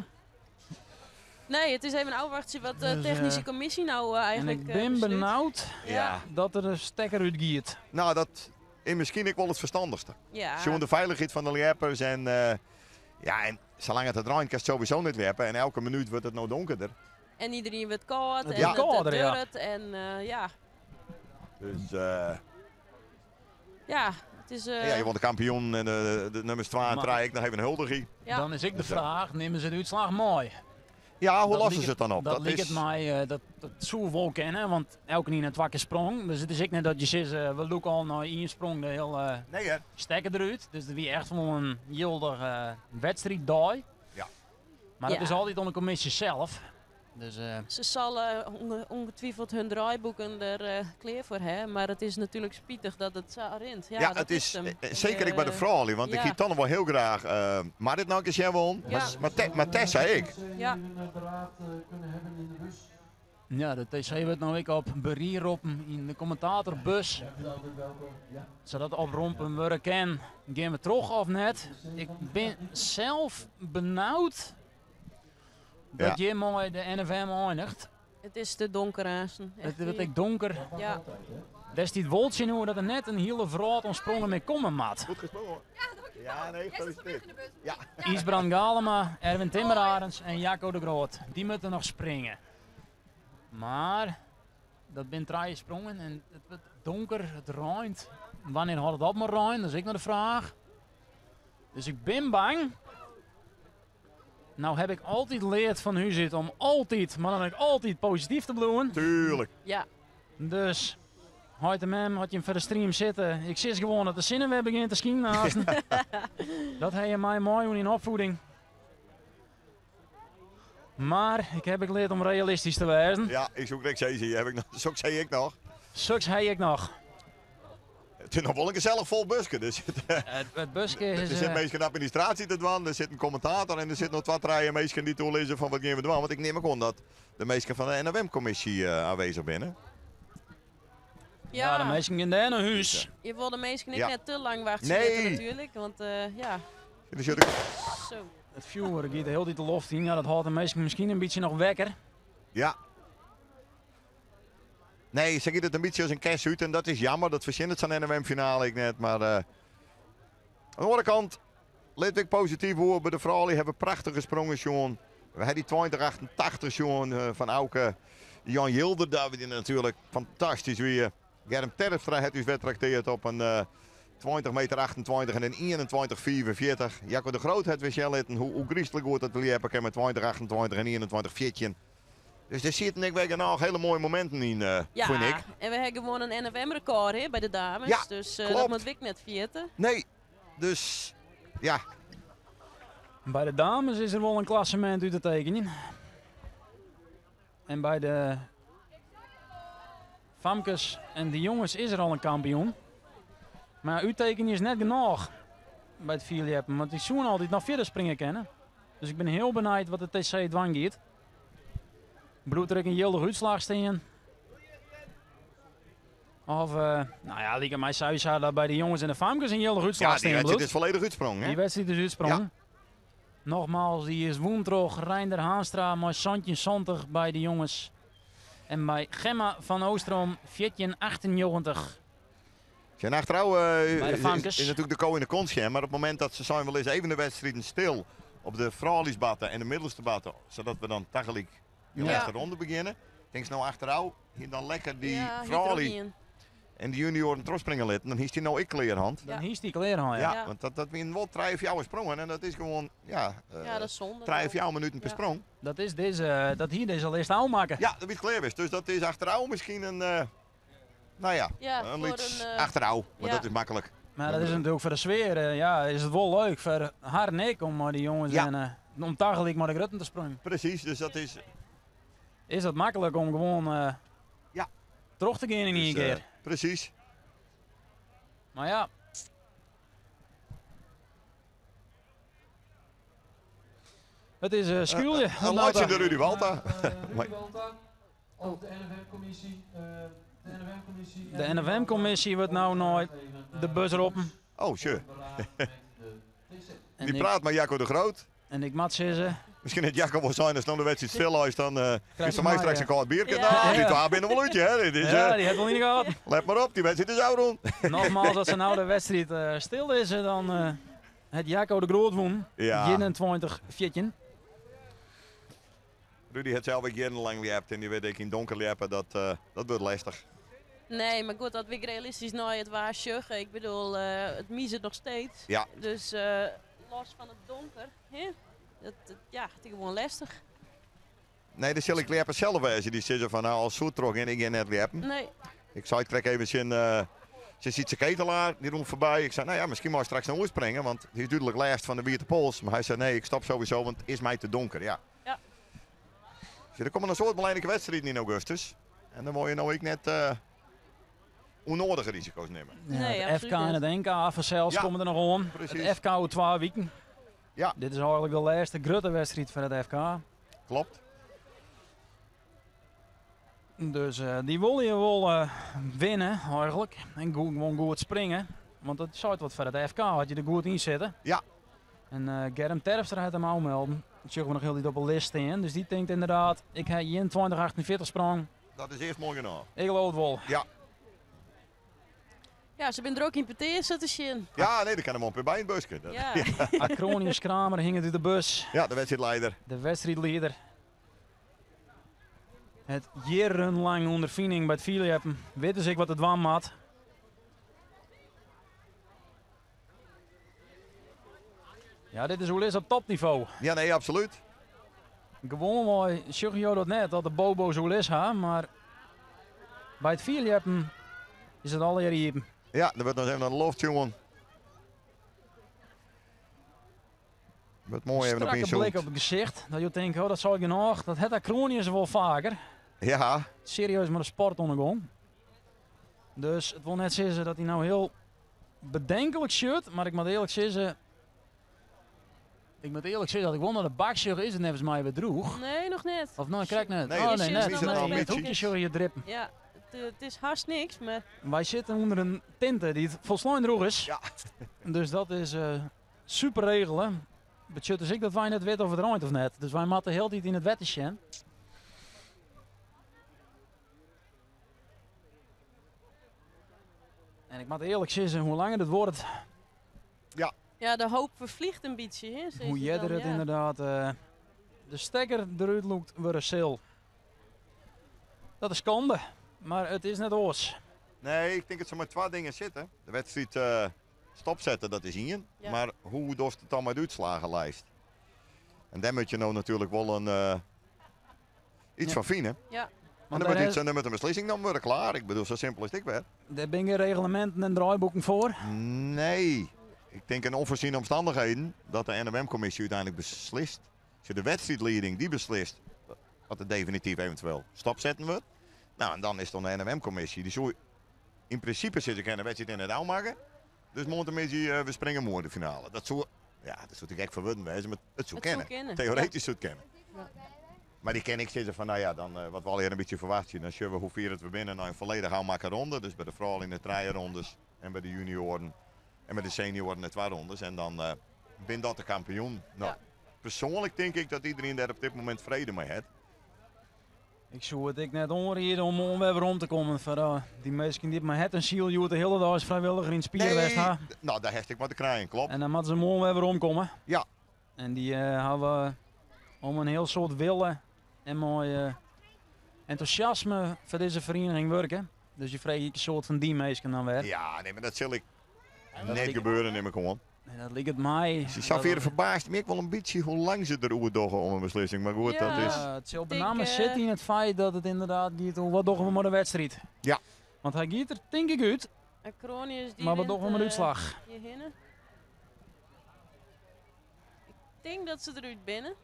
Nee, het is even afwachten wat de Dus, technische commissie nou En eigenlijk ik ben besluit. benauwd Ja. dat er een stekker uitgiet. Nou, dat is misschien ook wel het verstandigste. Ja. Gewoon de veiligheid van de leppers en ja, en zolang het het draait, kan het sowieso niet leppen. En elke minuut wordt het nou donkerder. En iedereen wordt koud Het en wordt het, het kouder, ja. duurt en ja. Dus Ja, het is... ja, je wordt de kampioen en de nummers 2 en Maar- 3, ik nog even een huldiging. ja. Dan is ik de Dus, vraag, nemen ze de uitslag mooi? Ja, hoe Dat lossen liep ze het dan op? Dat, liep het mij, dat zou wel kennen, want elke niet een twakke sprong. Dus het is ik net dat je zegt, we loeken al naar één sprong de hele Nee hè? stekker eruit. Dus dat wie echt wel een gildig wedstrijd die. Ja. Maar dat Ja. is altijd onder de commissie zelf. Dus Ze zal ongetwijfeld hun draaiboeken er kleer voor hebben, maar het is natuurlijk spietig dat het zo rint. Ja, Ja, dat het is hem. zeker ik bij de vrouwen, want ik ja. hield dan nog wel heel graag. Maar dit nou een keer gewoon. Ja. Maar Tessa ik. Ja. Een beraad kunnen hebben in de bus. ja, de TC wordt nou ik op berieroppen in de commentatorbus. Ja, altijd welkom. Ja. Zodat oprompen worden kan. Gaan we terug of net? Ik ben zelf benauwd dat je mooi de NFM eindigt. Het is te donker aanstaan. Het wordt echt donker. Ja. Daar staat woltje in hoe dat er net een hele verraad ontsprongen mee komen mat. Goed gesprongen. Ja, dankjewel. Ja, nee, gefeliciteerd. Ja. Isbrand Galema, Erwin Timmerarends en Jacco de Groot. Die moeten nog springen. Maar dat zijn drie sprongen en het wordt donker, het ruimt. Wanneer had het op maar ruim? Dat is ik nog de vraag. Dus ik ben bang. Nou heb ik altijd geleerd van u zit om altijd, maar dan ook altijd positief te bloeien. Tuurlijk. Ja, Dus, hoi de mem, had je hem voor de stream zitten. Ik zit gewoon dat de zinnen weer begint te schieten naast. Dat heb je mij mooi in opvoeding. Maar ik heb geleerd om realistisch te wezen. Ja, ik zoek niks hier heb ik nog. Zo zei ik nog. Suks heb ik nog. Het is nog wel een gezellig vol busje. Dus Het busje er is... zit meestal een administratie te doen, er zit een commentator en er zit nog twee rijen mensen die toelezen van wat gaan we doen. Want ik neem ook aan dat de meesten van de NOM-commissie aanwezig binnen. ja, de meesten gaan daar naar huis. Je wil de meesten niet Ja. net te lang wachten Nee. zitten natuurlijk, want ja, Er zit ook- zo. Het vuur gaat heel die de loft in. Ja, dat houdt de meesten misschien een beetje nog wekker. Ja. Nee, ze giet het een beetje als een kerst uit en dat is jammer. Dat verzint het zo'n NOM-finale ik net. Maar aan de andere kant, let ik positief hoor. Bij de vrouwen hebben prachtige sprongen, jongen. We hebben die 2088, jongen, van Auke. Jan Jilder, daar die natuurlijk fantastisch weer. Germ Terpstra heeft dus wedtrakteerd op een 20 meter 28 en in 21 45. Jacco de Groot hat wer sjen litten hoe ôfgryslik goed dat ljeppe kin mei 20 28 en 21 14. Dus dêr sieten ek wer genôch hiele moaie mominten yn, Ja, fûn ik. en we ha gewoan in NFM-rekôr hè, by de dames. Ja, dus dat klopt. moat ik net ferjitte. Nee, dus ja. By de dames is der wol in klassemint út te tekenjen. En by de famkes en de jonges is der al in kampioen. Mar úttekenjen is net genôch by it fierljeppen, want dy soene altyd noch fierder springe kinne. Dus ik bin hiel benijd wat de TC dwaan giet. Bliuwt der ek in jildige útslach stean? Of, nou ja, liket my sawiesa dat by de jonges en de famkes in jildige útslach Ja, dy stean wedstriid bliuwt. is folledich útsprongen. Hè? Dy wedstriid is útsprongen. Nogmaals, dy is wûn troch Reinder Haanstra mei 17,70 by de jonges. En by Gemma van Oostrom 14,98. Sjen, achterôf By de famkes. is natuerlik de ko yn de kont sjen, mar op it momint dat se sein wol is even de wedstriden stil op de frouljusbatte en de middelste batte, sadat we dan tagelyk de Ja. lêste ronde begjinne. Tinkst no achterôf, hie dan lekker dy Ja, hie er ook froulju ien. en de junioren trochspringe litten, dan hiest dy no ek klear hân. Dan hiest dy klear hân, ja. Ja, Ja. want dat wienen wol trije, fjouwer sprongen en dat is gewoan, ja, Ja, dat is zonde. trije, fjouwer minuten per Ja. sprong. Dat is dizze, dat hie dizze list ôfmakke. Ja, dat wie it klear west. Dus dat is achterôf miskien in, nou ja, Ja, in foar lyts in, achterôf, mar ja. dat is maklik. Mar dat is natuerlik foar de sfear, ja, is it wol leuk foar har en ik om mei de jonges Ja. en om tagelyk mei de grutten te springen. Presys, dus dat is Is dat maklik om gewoan Ja. troch te gean yn dus, ien kear. Presys. Mar ja. It is skûlje. Een laatje de Rudy Walta. Rudy Walta of de NFM-commissie. De NFM-commissie. De NFM-commissie wurdt no nei de bus roppen. Oh, sure. En Die ik, praat mei Jacco de Groot. en ik moat sizze, Miskien hat Jacco wol sein, as no de wedstriid stil is, dan is foar my my, straks ja. in kâld bier. Ja. Nou, dy Ja. twa binne wol út, hè. Dit is, ja, dy hat wol yn de gaten. Let mar op, dy wedstriid is ôfrûn. Nogmaals, as se no de wedstriid stil is, dan hat Jacco de Groot wûn. Ja. 21 14. Rudy hat sels ek jierrenlang ljept en dy wit ek yn donker ljeppe, dat wurdt lestich. Nee, mar goed, as we realistysk nei it waar sjogge. Ik bedoel, it mizet noch steeds. Ja. Dus los fan it donker, hè? Dat, ja, it is gewoan lestich. Nee, dan sil ik ljeppen sels wêze. Dy sizze fan, nou, as soe troch en ik gean net ljeppen. Nee. Ik sei krekt even tsjin tsjin Sietse Ketelaar, dy rûn foarby. Ik sei, nou ja, miskien moatst straks nei oerspringe, want hy is dúdlik lêst fan de wiete pols. Mar hy sei, nee, ik stop sowieso, want it is my te donker. Ja. Ja. Dus der komme in soad belangrike wedstriden yn augustus. En dan wolle je no ek net ûnnoadige risiko's nimme. Ja, Nee, it absoluut FK en net. it NK fansels Ja, komme der noch oan. precies. It FK oer 2 wiken. Ja. Dit is eigentlik de lêste grutte wedstriid foar it FK. Klopt. Dus dy wolle je wol winne eigentlik. En gewoan goed springe. Want dat seit wat foar it FK, as je der goed yn sitte. Ja. En Germ Terpstra hat him ôfmelden. Dat sjogge we noch hieltyd op de list stean. Dus dy tinkt ynderdaad, ik ha 21,48 sprong. Dat is earst moai genôch. Ik leau it wol. Ja. Ja, se binne der ek yn petear te sjen. Ja, nee, dêr kin him op by in buske. Dat, Ja. Acronius Kramer hinget út de bus. ja, de wedstriidlieder. De wedstriidlieder. It jierrenlang ûnderfining by it fierljeppen. Wit dus ek wat it dwaan moat. Ja, dit is oerlis op topnivo. Ja, nee, absoluut. Gewoanwei sjogge jo dat net, dat de bobo's oerlis ha, mar by it fierljeppen is it allegear iepen. Ja, der wurdt noch even nei de loft sjoen. Wurdt moai even op Strakke ynzoomd. blik op it gesicht, dat jo tinke, oh, dat sei genôch. Dat hat Acronius wol faker. Ja. Serieus mei de sport oan de gong. Dus it wol net sizze dat hy no hiel bedenklik sjocht, mar ik moat earlik sizze, ik moat earlik sizze dat ik wol nei de bak sjoch, is it neffens my wer droech. Nee, noch net. Of no, krekt net. Nee, Oh, het nee, is net. niet zo Nee, een het ambitie. hoekje sjogge je drippen. Ja, it is hast niks, mar Wy sitte ûnder in tinte dy't folslein droech is. Ja. Dus dat is super regele. Betsjut dus ek dat wy net witte oft it reint of net. Dus wy moatte hieltyd yn it wetter sjen. En ik moat earlik sizze, hoe langer it duorret, Ja. Ja, de hoop ferfljocht in bytsje. Hè, sizze hoe se earder dan, it ja. ynderdaad de stekker derút lûkt wurde sil. Dat is skande, mar it is net oars. Nee, ik tink dat se mei twa dingen sitte. De wedstriid Stopsette, dat is ien. Ja. Mar hoe dochst it dan mei de útslagenlijst? En dêr moat je no natuerlik wol in, iets Ja. fan fine. Ja. En Want dan moet dêr, iets, dan moet in beslissing nommen wurde, klear. Ik bedoel, sa simpel is it ek wer. dêr binne gjin regleminten en draaiboeken foar. Nee, ik tink in ûnfoarsiene omstannichheden dat de NOM-kommisje úteinlik beslist. Sjoch, de wedstriidlieding dy beslist wat der definityf eventueel stopsetten wurdt. No, en dan is it oan de NOM-kommisje. Dy soe yn prinsipe sizze kinne, de wedstriid is net ôfmakke. Dus moarntemiddei we springe moarn de finale. Dat soe, ja, dat soe natuerlik ek foar wurden wêze, mar it soe It soe kinne. kinne, Teoretysk soe it kinne. Mar dy kin ek sizze fan, no ja, dan wat we allegear in bytsje ferwachtsje, dan sjogge we hoe fier it we binne nei in folledich ôfmakke ronde. Dus by de froulju de trije rondes en by de junioaren en by de senioaren de twa rondes. En dan bin dat de kampioen. No, Ja. persoanlik tink ik dat iderien dêr op dit momint frede mei hat. Ik soe it ek net oanriede om moarn wer werom te kommen foar dy minsken dy't mei hert en siel hjoed de hiele dei as frijwilliger yn it spier west ha. No, dêr hast ek mei te krijen, kloppet. En dan moatte se moarn wer werom komme. Ja. En dy hawwe om in hiel soad wille en mei entûsjasme foar dizze feriening wurke. Dus je freegje ek in soad fan dy minsken dan wer. Ja, nee, mar dat sil ek dat net gebeure, nim ik oan. En dat liket my. Safier ferbaast my ek wol in bytsje hoe lang se der oer dogge om in beslissing. Mar goed, Ja. dat is. It sil Denk, benammen sitte yn it feit dat it ynderdaad giet oer wat dogge we mei de wedstriid. Ja. Want hy giet der tink ik út, Acronius dy mar wat rint, dogge we mei de útslach? hjirhinne. Ik tink dat se derút binne.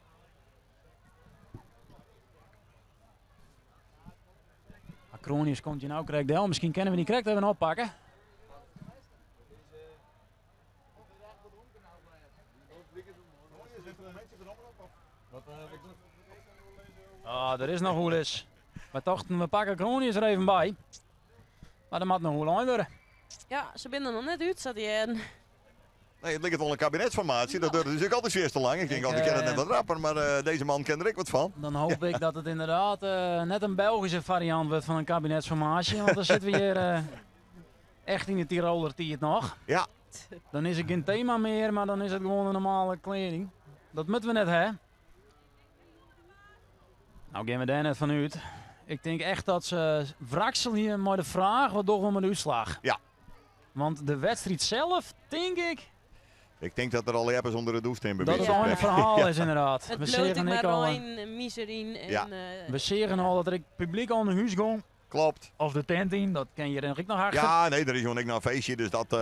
Acronius komt hjir no krekt del. Miskien kinne we dy krekt even oppakke. Ah, der is noch oerlis. We tochten we pakke Acronius der even by. Mar der moat noch oerlein wurde. Ja, se binne der noch net út, sa't dy hearden. Nee, it liket wol in kabinetsformaasje. Dat duorret dus ek altyd fierste lang. Ik tink Ik, altyd, ik kin it net eh, wat rapper, mar dizze man kin der ek wat fan. Dan hoopje ik dat it ynderdaad net in Belgyske fariant wurdt fan in kabinetsformaasje. Want dan sitte we hjir echt yn de Tiroler tiid noch. Ja. Dan is it gjin tema mear, mar dan is it gewoan in normale kleding. Dat moatte we net ha. No gean we dêr net fan út. Ik tink echt dat se wrakselje mei de fraach wat dogge we mei de útslach. Ja. Want de wedstriid sels, tink ik, Ik tink dat der al ljeppers ûnder de dûs stean by dat wize it fan ein spreken. ferhaal is ynderdaad. It We bliuwt ek seagen mar ek al, rein, miseryn en, Ja. we seagen al dat der ek publyk al nei hûs gong. Kloppet. Of de tent yn, dat kin hjir ek noch achter. Ja, nee, der is jûn ek noch in feestje, dus dat...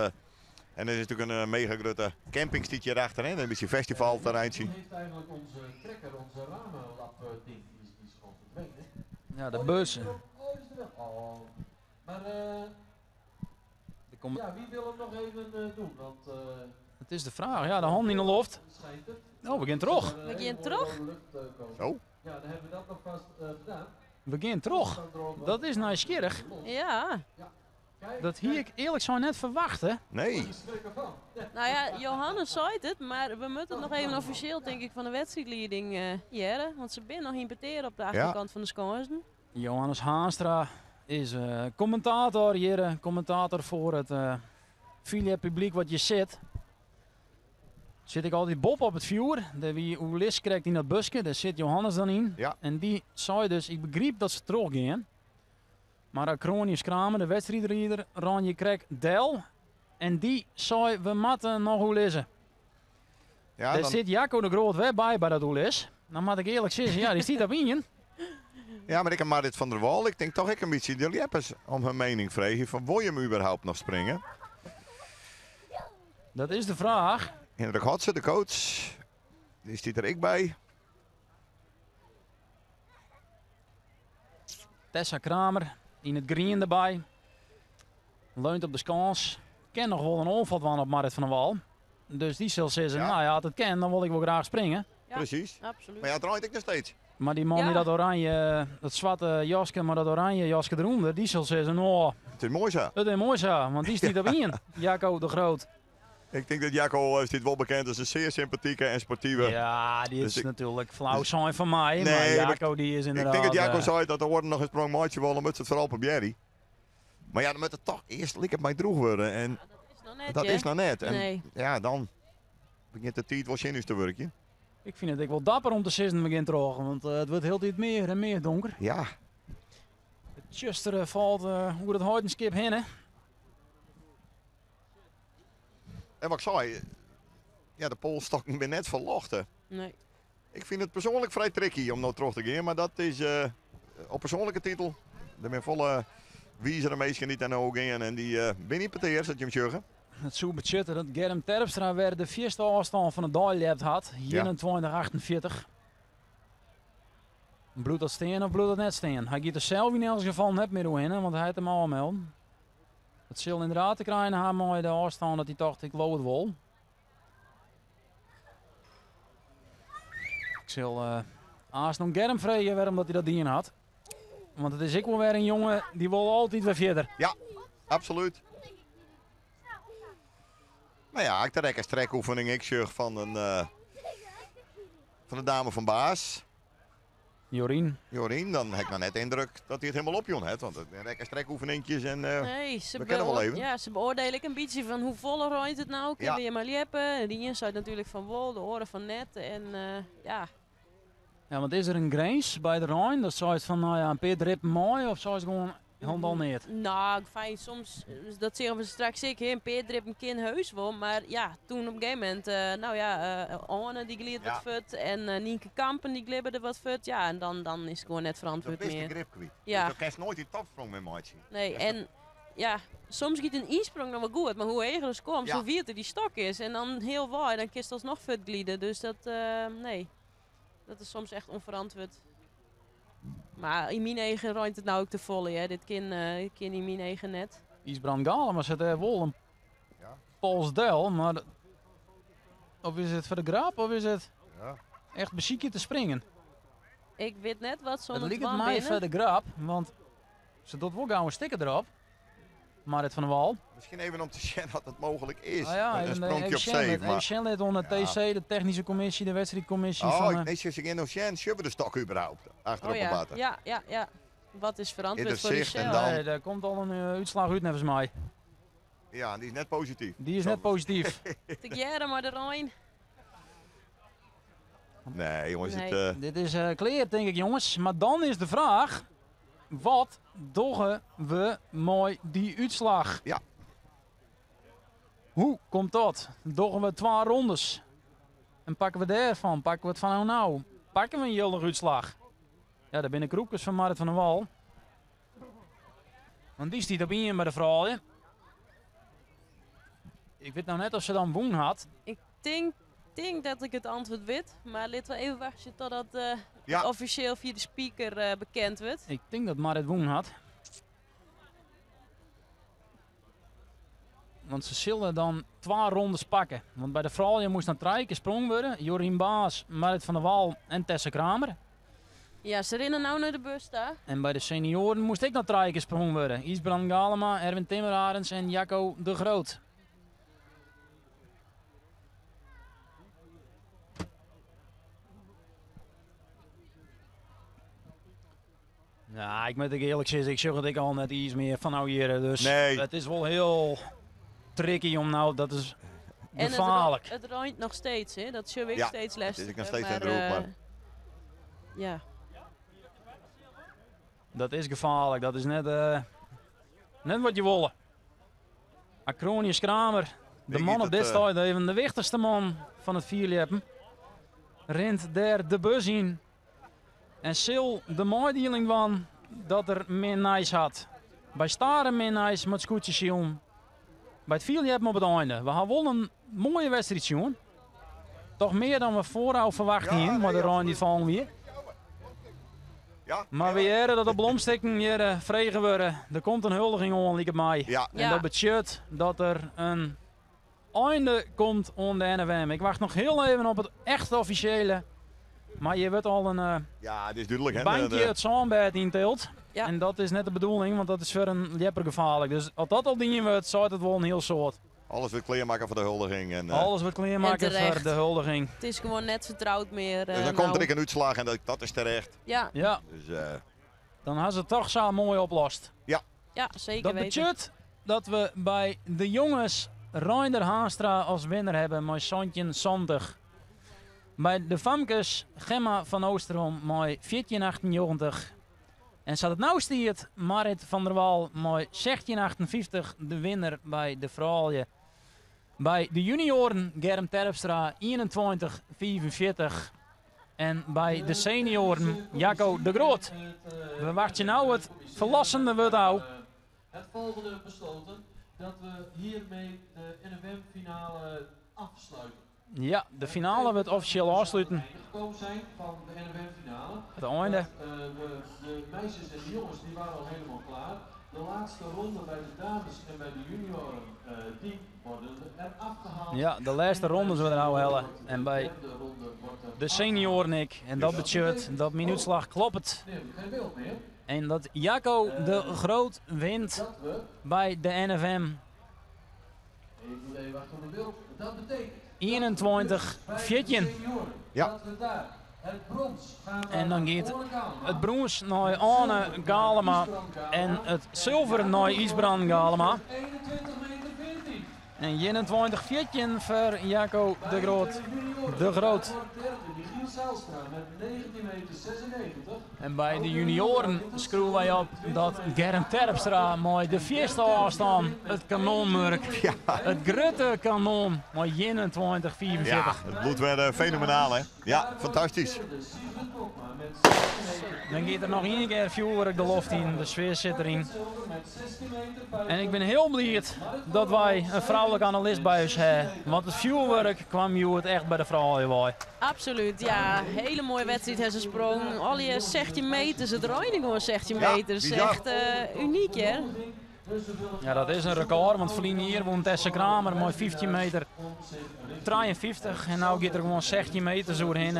En der is natuerlik in mega grutte camping stiet hjir achter, hè? In bytsje festivalterreintsje. Die heeft eigenlijk onze trekker, onze ramenlap ding, die is gewoon verdwenen. Ja, de Oh, die bus. is er ook. Oh, die is er wel. Oh. Maar Er komt ja, wie wil hem nog even doen? Want Het is de vraag, ja, de hand in de loft. schijnt het. Oh, we gaan terug. Maar, We gaan hele mooie terug. rode lucht, komen. Zo. Ja, dan hebben we dat nog vast gedaan. We gaan terug. Dan droog Dat is nieuwsgierig. Ja. Kijk, Dat hie ik eerlijk zo net verwacht, hè? Nee. ik schrik ervan. Nou ja, Johannes zei het, maar we moeten het nog even officieel, denk ik, van de wedstrijdleiding jaren. Want ze zijn nog in peteer op de achterkant van de skansen. Johannes Haanstra is commentator hier, commentator voor het fierljep publiek wat je zit. Zit ik altyd boppe op it fjoer, dêr wie oerlis krekt yn dat buske, dêr sit Johannes dan yn. Ja. En dy sei dus, ik begryp dat se trochgean. Mar Acronius Kramer, de wedstriidrider, rûn hjir krekt del. En dy sei, we moatte noch oerlizze. Ja, Dêr dan sit Jacco de Groot wer by, by dat oerlis. Dan moat ik earlik sizze, ja, dy stiet op ien. Ja, mar ik en Marit van der Wal, ik tink toch ek in bytsje de ljeppers om har miening freegje fan wol je him überhaupt noch springe? Dat is de fraach. Hendrik Hotze, de coach, dy stiet der ek by. Tessa Kramer yn it grien derby. Leunt op de skâns. Kin noch wol in oanfal dwaan op Marit van der Wal. Dus dy sil sizze, Ja. no ja, as it kin, dan wol ik wol graach springe. Ja. Presys. Absoluut. Mar ja, it reint ek noch steeds. Mar dy man Ja. dy dat oranje, dat swarte jaske, mar dat oranje jaske derûnder, dy sil sizze, no, It is moai sa. it is moai sa, want dy stiet op ien. Jacco de Groot. Ik tink dat Jacco stiet wol bekend as in sear sympatike en sportive. Ja, dy is Dus ik natuerlik flau sein fan my, Nee, mar mar Jacco dy is Ik ynderdaad, tink dat Jacco sei dat de oaren noch in sprong meitsje wolle, moat se it foaral probearje. Mar ja, dan moat it toch earst liket my droech wurde. En Ja, dat is noch net, dat hè? is noch net. En Nee. ja, dan begjint de tiid wol tsjin ús te wurkjen. Ik fyn it ek wol dapper om te sizzen, we gean troch, want it wurdt hieltyd mear en mear donker. Ja. It tsjustere falt oer it Heidenskip hinne. En wat ik sei, ja, de polsstokken binne net ferlochte. Nee. Ik fyn it persoanlik frij tricky om no troch te gean, mar dat is op persoanlike titel. Der binne folle wizere minsken dy't dêr no oer gean en dy binne yn petear, sa't jim sjogge. Dat soe betsjutte dat Germ Terpstra wer de fierste ôfstân fan de dei ljept hat, 21,48. Bliuwt dat stean of bliuwt dat net stean? Hy giet der sels yn elts gefal net mear oerhinne, want hy hat him ôfmelden. Dat sil ynderdaad te krijen ha mei de ôfstân dat hy tocht, ik leau it wol. Ik sil uh, aanst oan Germ freegje wêrom dat hy dat dien hat. Want it is ek wol wer in jonge dy wol altyd wer fierder. Ja, absolút. Nou ja, ik trek een strekoefening ik sjoch fan een uh, fan de dame fan Baas. Jorien. Jorien, dan ha ik noch net de yndruk dat hy it hielendal opjûn hat. Want it binne rek- en strekoefeninkjes en uh, Nee, se we kinne wol even. Ja, se beoordelen ek in bytsje fan hoe folle reint it no, kinne we hjir mei ljeppe. En de ien seit natuerlik fan wol, de oare fan net. En uh, ja. Ja, want is der in grins by de rein? Dat seist fan, no ja, in pear drippen mei of seist gewoan hielendal neat? No, fijn, soms, dat seagen we straks ek, in pear drippen kin heus wol. Mar ja, toen op in gegeven momint, no ja, Arne dy glied wat fuort en Nienke Kampen dy glibbe der wat fuort. Ja, en dan, dan is it gewoan net ferantwurd mear. Dan bist de grip kwyt. Ja. Dus dan kinst noait dy topsprong mear meitsje. Nee, en ja, soms giet in ynsprong noch wol goed, mar hoe heger ast komst, hoe wierder dy stok is. En dan healwei, dan kinst alsnoch fuortglide. Dus dat, nee, dat is soms echt ûnferantwurd. Mar yn myn eagen reint it no ek te folle. Hear. Dit kin, kin yn myn eagen net. Ysbrand Galema set dêr wol in pols del, mar of is it foar de grap of is it echt besykje te springen? Ik wit net wat se It liket my foar de grap, want se docht wol gau in stikker derop. Marit van der Wal. Miskien even om te sjen oft it mooglik is. Ah ja, in even, spronkje even op sjen, see. lit, even sjen lit oan de TC, de technyske kommisje, de wedstriidkommisje. Oh, fan, nee, se gean no sjen, sjogge we de stok überhaupt achter Oh op ja, de batte. ja, ja, ja. Wat is ferantwurd Is er foar sicht en dysels? dan- Nee, dêr komt al in útslach út neffens my. Ja, en dy is net posityf. Dy is net posityf. Tegearre mei de rein. Nee, jonges, Nee. it, Dit is klear, tink ik, jonges. Mar dan is de fraach, wat dogge we mei dy útslach? Ja. Hoe komt dat? Dogge we twa rondes? En pakke we dêrfan? Pakke we it fan no? Pakke we in jildige útslach? Ja, dêr binne krûpkes fan Marit van der Wal. Want dy stiet op ien by de froulju. Ik wit no net oft se dan wûn hat. Ik tink, tink dat ik it antwurd wit, mar litte we even wachtsje totdat Ja. it offisjeel fia de speaker bekend wurdt. Ik tink dat Marit wûn hat. Want se sille dan twa rondes pakke. Want by de froulju moast dan trije kear sprong wurde. Jorien Baas, Marit van der Wal en Tessa Kramer. Ja, se rinne no nei de bus ta. En by de senioaren moast ek noch trije kear sprong wurde. Ysbrand Galema, Erwin Timmerarends en Jacco de Groot. Ja, ik moat ek earlik sizze, ik sjoch it ek al net iens mear fan no hjir. Dus Nee. it is wol hiel tricky om no, dat is En it gefaarlik. it reint noch steeds, hè? Dat sjoch ik Ja, steeds het is lestiger. ek noch steeds maar, net drûch, mar- ja. Dat is gefaarlik, dat is net, net wat je wolle. Acronius Kramer, de Die man giet op dit it, stuit even de wichtichste man fan it fierljeppen, rint dêr de bus yn en sil de meidieling dwaan dat er min nijs hat. By Starum min nijs mei it skûtsjesilen. By it fierljeppen op it einde. We ha wol in moaie wedstriid sjoen. Toch mear dan we foarôf ferwachte Ja, hienen, mei de nee, rein dy't fallen wie. Ja, Mar we hearre dat de blomstikken hjir frege wurde. Der komt in huldiging oan, liket my. Ja. En dat betsjut dat der in einde komt oan de NFM. Ik wacht noch hiel even op it echt offisjele. Mar hjir wurdt al in Ja, it is dúdlik. Hè? bankje it sânbêd yntild. Ja. En dat is net de bedoeling, want dat is foar in ljepper gefaarlik. Dus as dat al dien wurdt, seit it wol in hiel soad. Alles wurdt klearmakke foar de huldiging. En, Alles wurdt klearmakke En foar terecht. de huldiging. It is gewoan net fertroud mear. dus dan komt no. der ek in útslach en dat is terecht. Ja, Ja, Dus, dan ha se it toch sa moai oplost. ja, zeker Dat weten. betsjut dat we by de jonges Reinder Haanstra as winner hawwe mei 17,70. By de famkes Gemma van Oosterom mei 14,98. En sa't it no stiet, Marit van der Wal mei 16,58 de winner by de froulju. By de junioaren Germ Terpstra 21, 45 en by de senioaren Jacco de Groot. We wachtsje no it ferlossende wurd ôf. Het volgende besloten dat we hiermee de NFM-finale afsluiten. Ja, de finale wurdt offisjeel ôfsluten. Gekomen zijn van de NFM-finale. Het einde. Dat, we, de meisjes en de jongens die waren al helemaal klaar. De laatste ronde bij de dames en bij de junioren, die worden er afgehaald. Ja, de laatste ronde zullen we nou hellen. En bij de senioren ik. En dat betsjut dat myn útslach kloppet. Nee, geen beeld meer. En dat Jacco de Groot wint Dat we, by de NFM even even wachten op het beeld. Dat betekent 21 bij de 14. senioren Ja. dat we daar het brons gaat En dan naar gaat Orne Galema. het brons naar Arne Galema en het zilver naar Isbrand Galema. 21 meter 14. En 21 14 voor Jacco de Groot. De Groot. Wordt derde Michiel Zijlstra met 19 meter 96. En bij de junioren schroeven wij op dat Germ Terpstra met de vierste afstand het kanonmurk. Ja. Het grote kanon met 21 Ja, 44. het bloed werd fenomenaal, hè? Ja, fantastisch. Derde Sigrid Bokma met 16 meter. Dan gaat er nog één keer vuurwerk de loft in, de sfeer zit erin. Zilver met 16 meter 50. En ik ben heel blij dat wij een vrouwelijke analist bij ons hebben. Want het vuurwerk kwam je het echt bij de vrouwen bij. Absoluut, ja. Hele mooie wedstrijd, hè, ze sprong. Al die 16 meters, het rijden gewoon 16 Ja, meters. bizar. Echt uniek, hè? Ja, dat is een record, want verleden hier won Tessa Kramer met 15 meter 53. En nu gaat er gewoon 16 meter doorheen.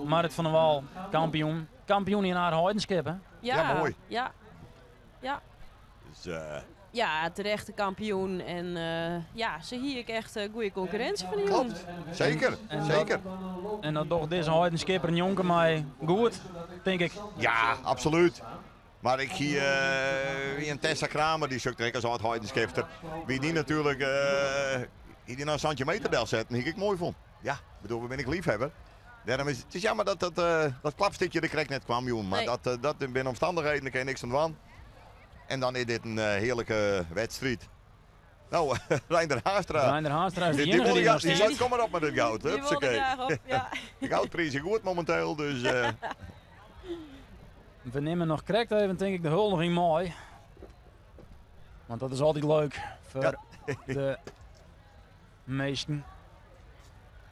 Marit van der Wal, kampioen. Kampioen in haar heidenskip, hè? Ja, Ja, mooi. Ja, ja. Dus, Ja, terechte kampioen. En ja, ze hier ik echt goede concurrentie van die jongen. klopt. Zeker, En dat- zeker. En dat docht deze heidenskipper Jonker mij goed, denk ik. Ja, absoluut. Maar ik hier, wie een Tessa Kramer, die zoekt als oud heidenskipster. Wie die natuurlijk, die nou een centje meter del zet, die ik mooi vond. Ja, ik bedoel, ben ik liefhebber. Daarom is het is jammer dat dat, dat klapstikje er correct net kwam, joh. Maar Nee. dat, dat binnen omstandigheden, daar kan je niks aan doen. En dan is dit een heerlijke wedstrijd. Nou, Reinder Haastra. Reinder Haastra is de Die, die, enige wilde die nog die steeds. zei, kom maar op met het goud. Die wilde Hupsakee. graag op, ja. De goudprijs is goed momenteel, dus... We nemen nog correct even, denk ik, de huldiging mooi. Want dat is altijd leuk voor Ja. de meesten.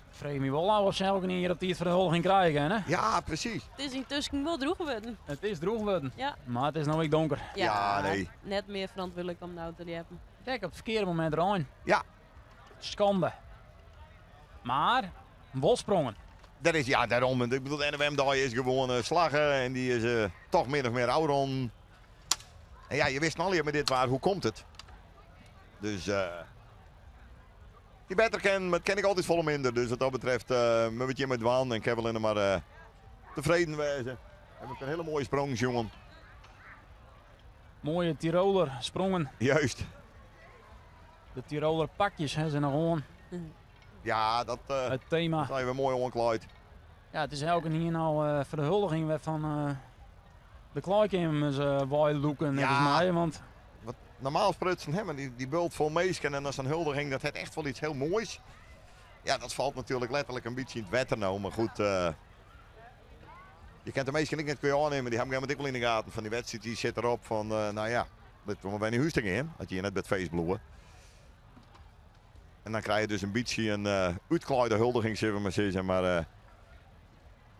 Ik vrees me wel nou of ze elke keer op die het voor de huldiging krijgen, hè? ja, precies. Het is intussen wel droeg geworden. Het is droeg geworden, Ja. maar het is nou ook donker. Ja, Ja, nee. Net meer verantwoordelijk om nou te hebben. Kijk, op het verkeerde moment erin. Ja. Schande. Maar, wolsprongen. Dat is, ja, daarom. Ik bedoel, de NWM daar is gewoon slagen en die is toch min of meer ouder. En ja, je wist nog niet met dit waar, hoe komt het? Dus die beter ken, maar ken ik altijd volle minder. Dus wat dat betreft, met je met Dwan en Kevin maar tevreden wezen. Heb ik een hele mooie sprong, jongen. Mooie Tiroler sprongen. Juist. De Tiroler pakjes hè, zijn nog gewoon Ja, dat het thema. zijn we mooi onkleid. Ja, het is elke hier nou voor de huldiging weer van de kleikemers loeken, Ja. volgens mij. Want Wat normaal sprutsen, hè, maar die bult vol meesken en als een huldiging, dat het echt wel iets heel moois. Ja, dat valt natuurlijk letterlijk een beetje in het wetter nou, maar goed. Je kent de meesten ik net kun je aannemen, die hebben helemaal wel in de gaten van die wedstrijd, die zit erop van, nou ja, dat we maar bij de huisting in, had je hier net bij het feest bloeien. En dan krijg je dus een beetje een uitklaaide huldiging, zullen we maar zeggen, maar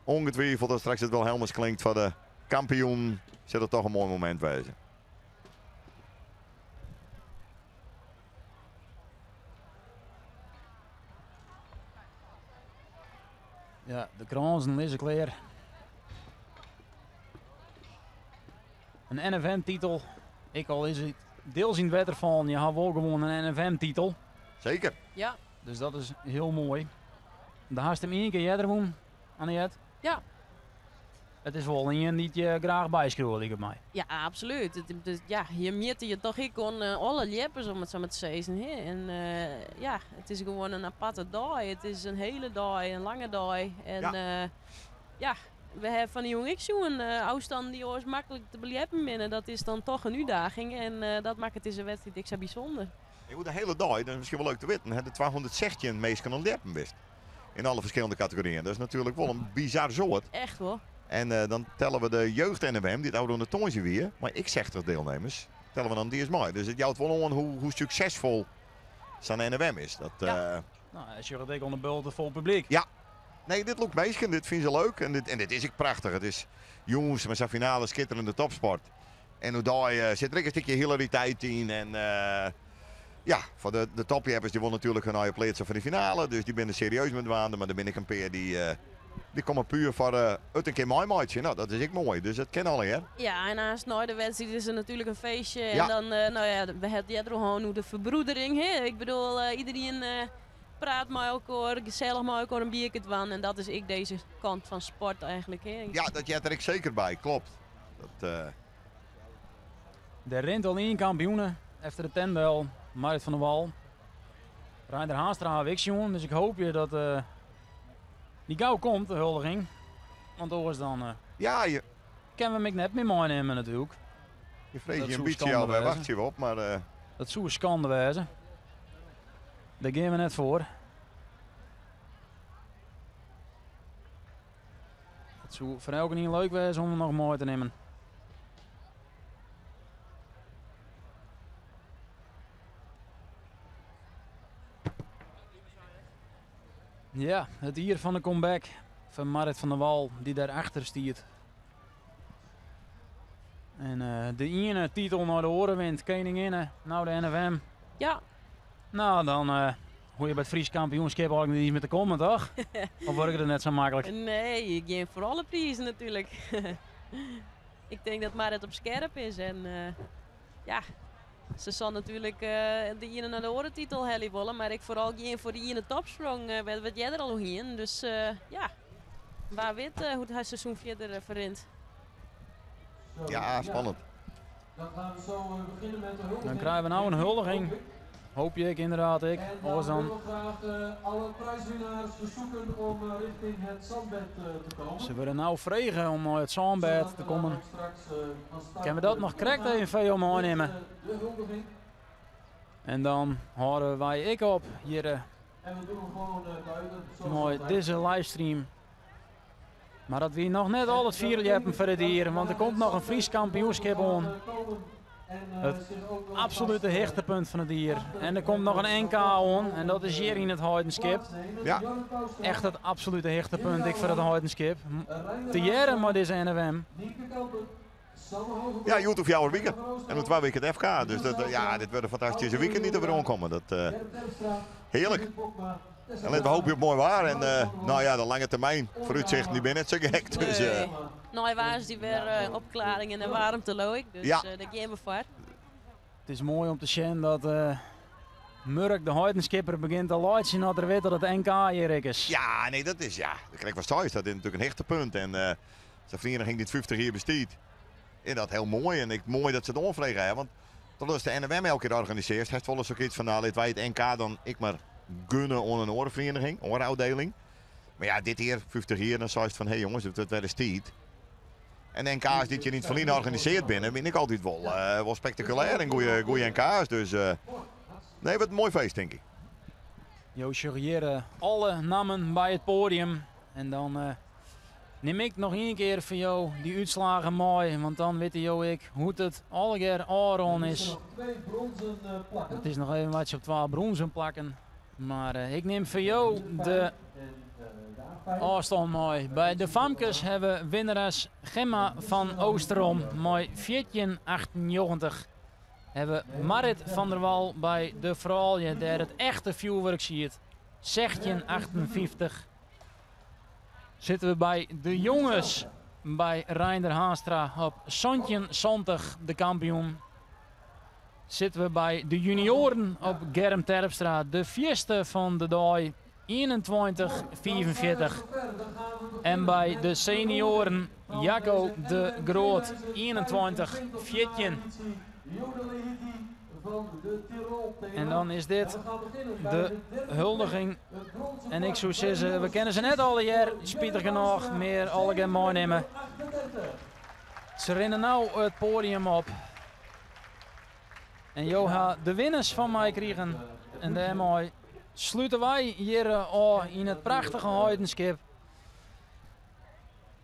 ongetwijfeld dat straks het wel helemaal klinkt van de kampioen, zit het toch een mooi moment wezen. ja, de kransen liggen klaar. Een NFM-titel. Ik al is het deels in het wetter van, je had wel gewoon een NFM-titel. Zeker. Ja, Dus dat is heel mooi. Daar haast hem één keer eerder won, Anniette. Ja. Het is wel een die je graag bijschreeuwen, lijkt het mij. ja absoluut. Ja, je mette je toch ik kon alle jeppers om het zo maar te zeggen. Hè? En ja, het is gewoon een aparte dag. Het is een hele dag, een lange dag. En ja, ja we hebben van die jongen ik zo'n afstand die oors makkelijk te beleven binnen. Dat is dan toch een uitdaging. En dat maakt het in zijn wedstrijd ik zo bijzonder. En oer de hiele dei, dat is miskien wol leuk te witten, ha der 216 minsken oan it ljeppen west. Yn alle ferskillende kategoryen. Dat is natuerlik wol in bizar soad. Echt wol. En dan telle we de jeugd NWM, dy't ôfrûne tongersdei wie, mei ek 60 deelnemers, telle we dan dy ris mei. Dus it jout wol oan hoe suksesfol sa'n NWM is. Dat, ja. Nou, en sjoch it ek oan de bulte fol publyk. Ja. Nee, dit lûkt minsken, dit fine se leuk en dit, en dit is ek prachtich. It is jûns mei sa'n finale skitterende topsport. En oerdei sit der ek in stikje hilariteit yn. En ja, foar de, de topljeppers dy wolle natuerlik hun eigen pleatse foar de finale. Dus dy binne serieus mei dwaande. Mar der binne ek in pear dy, dy komme puer foar it in kear meimeitsjen. No, dat is ek moai. Dus it kin allegear. Ja, en aanst nei de wedstriid is der natuerlik in feestje. En dan, no ja, we ha it earder al hân oer de ferbroedering. Hè? Ik bedoel, iedereen praat mei elkoar, gesellich mei elkoar in bierke dwaan. En dat is ek dizze kant fan sport eigentlik. Hè? Ja, dat heart der ek seker by, klopt. Dat, Der rint al ien kampioene efter de tent del, Marit van der Wal. Reinder Haanstra ha we ek sjoen, dus ik hoopje dat dy gau komt, de huldiging. Want oars dan ja, je... kinne we him ek net mear meinimme natuerlik. Je freegje in bytsje al, wêr wachtsje we op, mar... Dat soe skande wêze. Dêr gean we net foar. It soe foar elkenien leuk wêze om him noch mei te nimmen. Ja, it jier fan de comeback fan Marit van der Wal dy't dêr achter stiet. En de iene titel nei de oare wint, keninginne, no de NFM. Ja. No, dan hoege je by it Frysk kampioenskip eigentlik net iens mear te kommen, toch? Of wurket it net sa maklik? Nee, je gean foar alle prizen natuerlik. Ik tink dat Marit op skerp is en ja, se sil natuerlik de iene nei de oare titel helje wolle, mar ek foaral gean foar de iene topsprong wêr't we it earder al oer hienen. Dus ja, wa wit hoe't har seizoen fierder ferrint. Ja, spannend. Dan krije we no in huldiging. Hoopje ik ynderdaad ek. Oars dan. Se wurde no frege om nei it sânbêd te kommen. Kinne we dat noch krekt even foar jo meinimme? En dan hâlde wy ek op hjir mei dizze livestream. Mar dat wie noch net al it fierljeppen foar dit jier, want der komt noch in Frysk kampioenskip oan. It absolute hichtepunt fan it jier. En der komt noch in NK oan en dat is hjir yn it Heidenskip. Ja. Echt it absolute hichtepunt ek foar it Heidenskip. Tegearre mei dizze NFM. Ja, hjoed oer fjouwer wiken. En oer twa wiken it FK. Dus dat, ja, dit wurde fantastyske wiken dy't der wer oankomme. Dat, hearlik. En litte we hoopje op moai waar. En no ja, de lange termyn foarútsichten dy binne net sa gek. Dus, Nee. Nei woansdei wer opklaringen en waarmte leau ik. Dus Ja. dêr gean we foar. It is moai om te sjen dat Murk, de Heidenskipper, begjint te laitsjen as er wit dat it NK hjir ek is. Ja, nee, dat is, ja, krekt watst seist, dat is natuerlik in hichtepunt. En sa'n ferieniging dy't 50 jier bestiet, is dat hiel moai. En ek moai dat se it oanfrege hawwe, want trochdatst de NFM elke kear organisearrest, hast wolris sok iets fan, no, litte wy it NK dan ek mar gunne oan in oare ferieniging, oare ôfdieling. Mar ja, dit jier, 50 jier, dan seist fan, hé jonges, it wurdt wer ris tiid. En de NK's dy't hjir yn it ferline organisearre binne, binne ek altyd wol spektakulêr en goeie NK's. Dus nee, wurdt in moai feest, tink ik. Jo sjogge hjir alle nammen by it poadium. En dan nim ik noch ien kear foar jo dy útslagen mei, want dan witte jo ek hoe't it allegear ôfrûn is. It is noch even wachtsje op twa brûnzen plakken, mar ik nim foar jo de ôfstân mei. By de famkes hawwe we winneres Gemma van Oosterom mei 14,98. Hawwe Marit van der Wal by de froulju dêr it echte fjoerwurk siet, 16,58. Sitte we by de jonges by Reinder Haanstra op 17,70 de kampioen. Sitte we by de junioaren op Germ Terpstra, de fierste fan de dei, 21,45. En by de senioaren Jacco de Groot, 21,14. En dan is dit de huldiging. En ik soe sizze, we kinne se net allegear, spitich genôch, mear allegear meinimme. Se rinne no it poadium op. En jo ha de winners fan my krigen. En dêrmei slute wy hjir ôf yn it prachtige Heidenskip.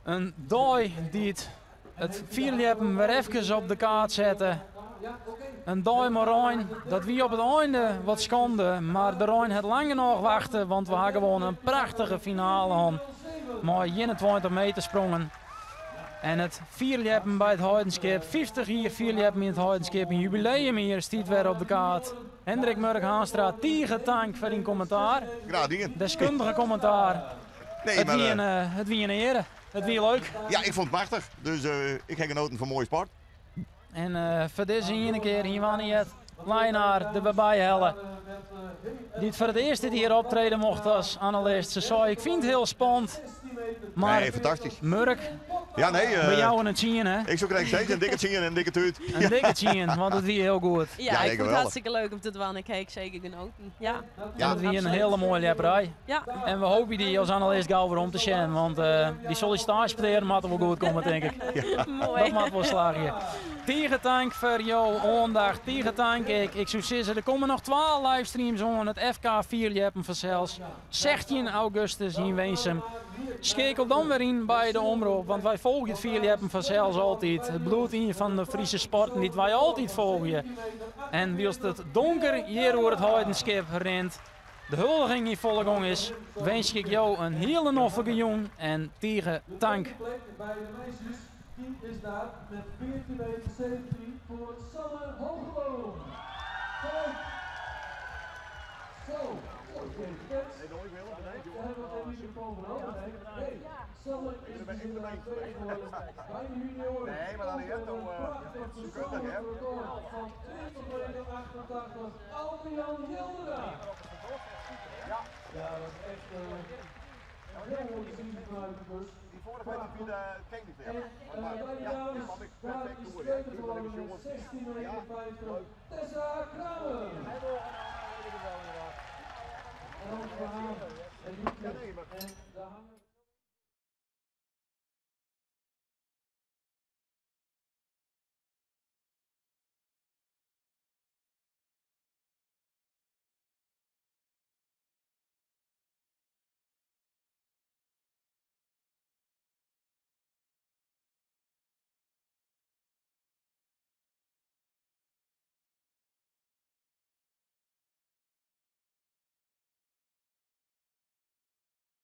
In dei dy't it fierljeppen wer efkes op de kaart sette. In dei mei rein, dat wie op it einde wat skande, mar de rein hat lang genôch wachte, want we ha gewoan in prachtige finale hân mei 21 meter sprongen. En it fierljeppen by it Heidenskip, 50 jier fierljeppen yn it Heidenskip, in jubileumjier stiet wer op de kaart. Hendrik Murk Haanstra, tige tank foar dyn kommentaar. Graach dien. Deskundige kommentaar. Nee, Het maar, wie in, het wie in eare. Het wie leuk. Ja, ik fûn it prachtich. Dus ik ha genoten fan moaie sport. En foar dizze iene kear hie Wanniet Leinaar der wer by helle. Dy't foar it earst dit jier optrede mocht as analist. Se sei, ik fyn it hiel spannend. Mar Nee, fantastysk. Murk, Ja, nee. we jouwe in tsien, hè? Ik soe krekt sizze, in dikke tsien en in dikke tút. In dikke tsien, want it wie hiel goed. Ja, Ja, ik nee, fûn it geweldig. hartstikke leuk om te dwaan. Ik ha ek seker genoten. Ja. Ja. Het wie in Absoluut. hiele moaie ljepperij. Ja. En we hoopje dy as analist gau werom te sjen, want dy sollisitaasjepetearen moatte wol goed komme, tink ik. Moai. Dat moat wol slagje. Tige tank foar jo oandacht. Tige tank. Ik soe sizze, der komme noch twa livestreams oan. It FK fierljeppen fansels. 16 augustus yn Winsum. Skeakel dan wer yn by de Omrop, want wy folgje it fierljeppen fansels altyd. It bliuwt ien fan de Friese sporten dy't wy altyd folgje. En wylst it donker hjir oer it Heidenskip rint, de huldiging yn folle gong is, winskje ik jo in hiele noflike jûn en tige tank. By de meisjes, die is daar met 14 meter 17 voor Sanne Hogeboom. Kijk. Zo, even kijken. We hebben geen microfoon voor nodig. Nee, Sanne is dus inderdaad tweede geworden bij de junioren. Nee, maar dan heeft Een prachtig persoonlijk record van 20 meter 88, Adrian Jildera. Ja, dat is echt heel mooi te zien vanuit de bus. Die vorige wedstrijd ken ik niet En bij de dames, daar is tweede geworden met 16 meter 50, Tessa Kramer. En dan de Haan en Lieke en de Haan.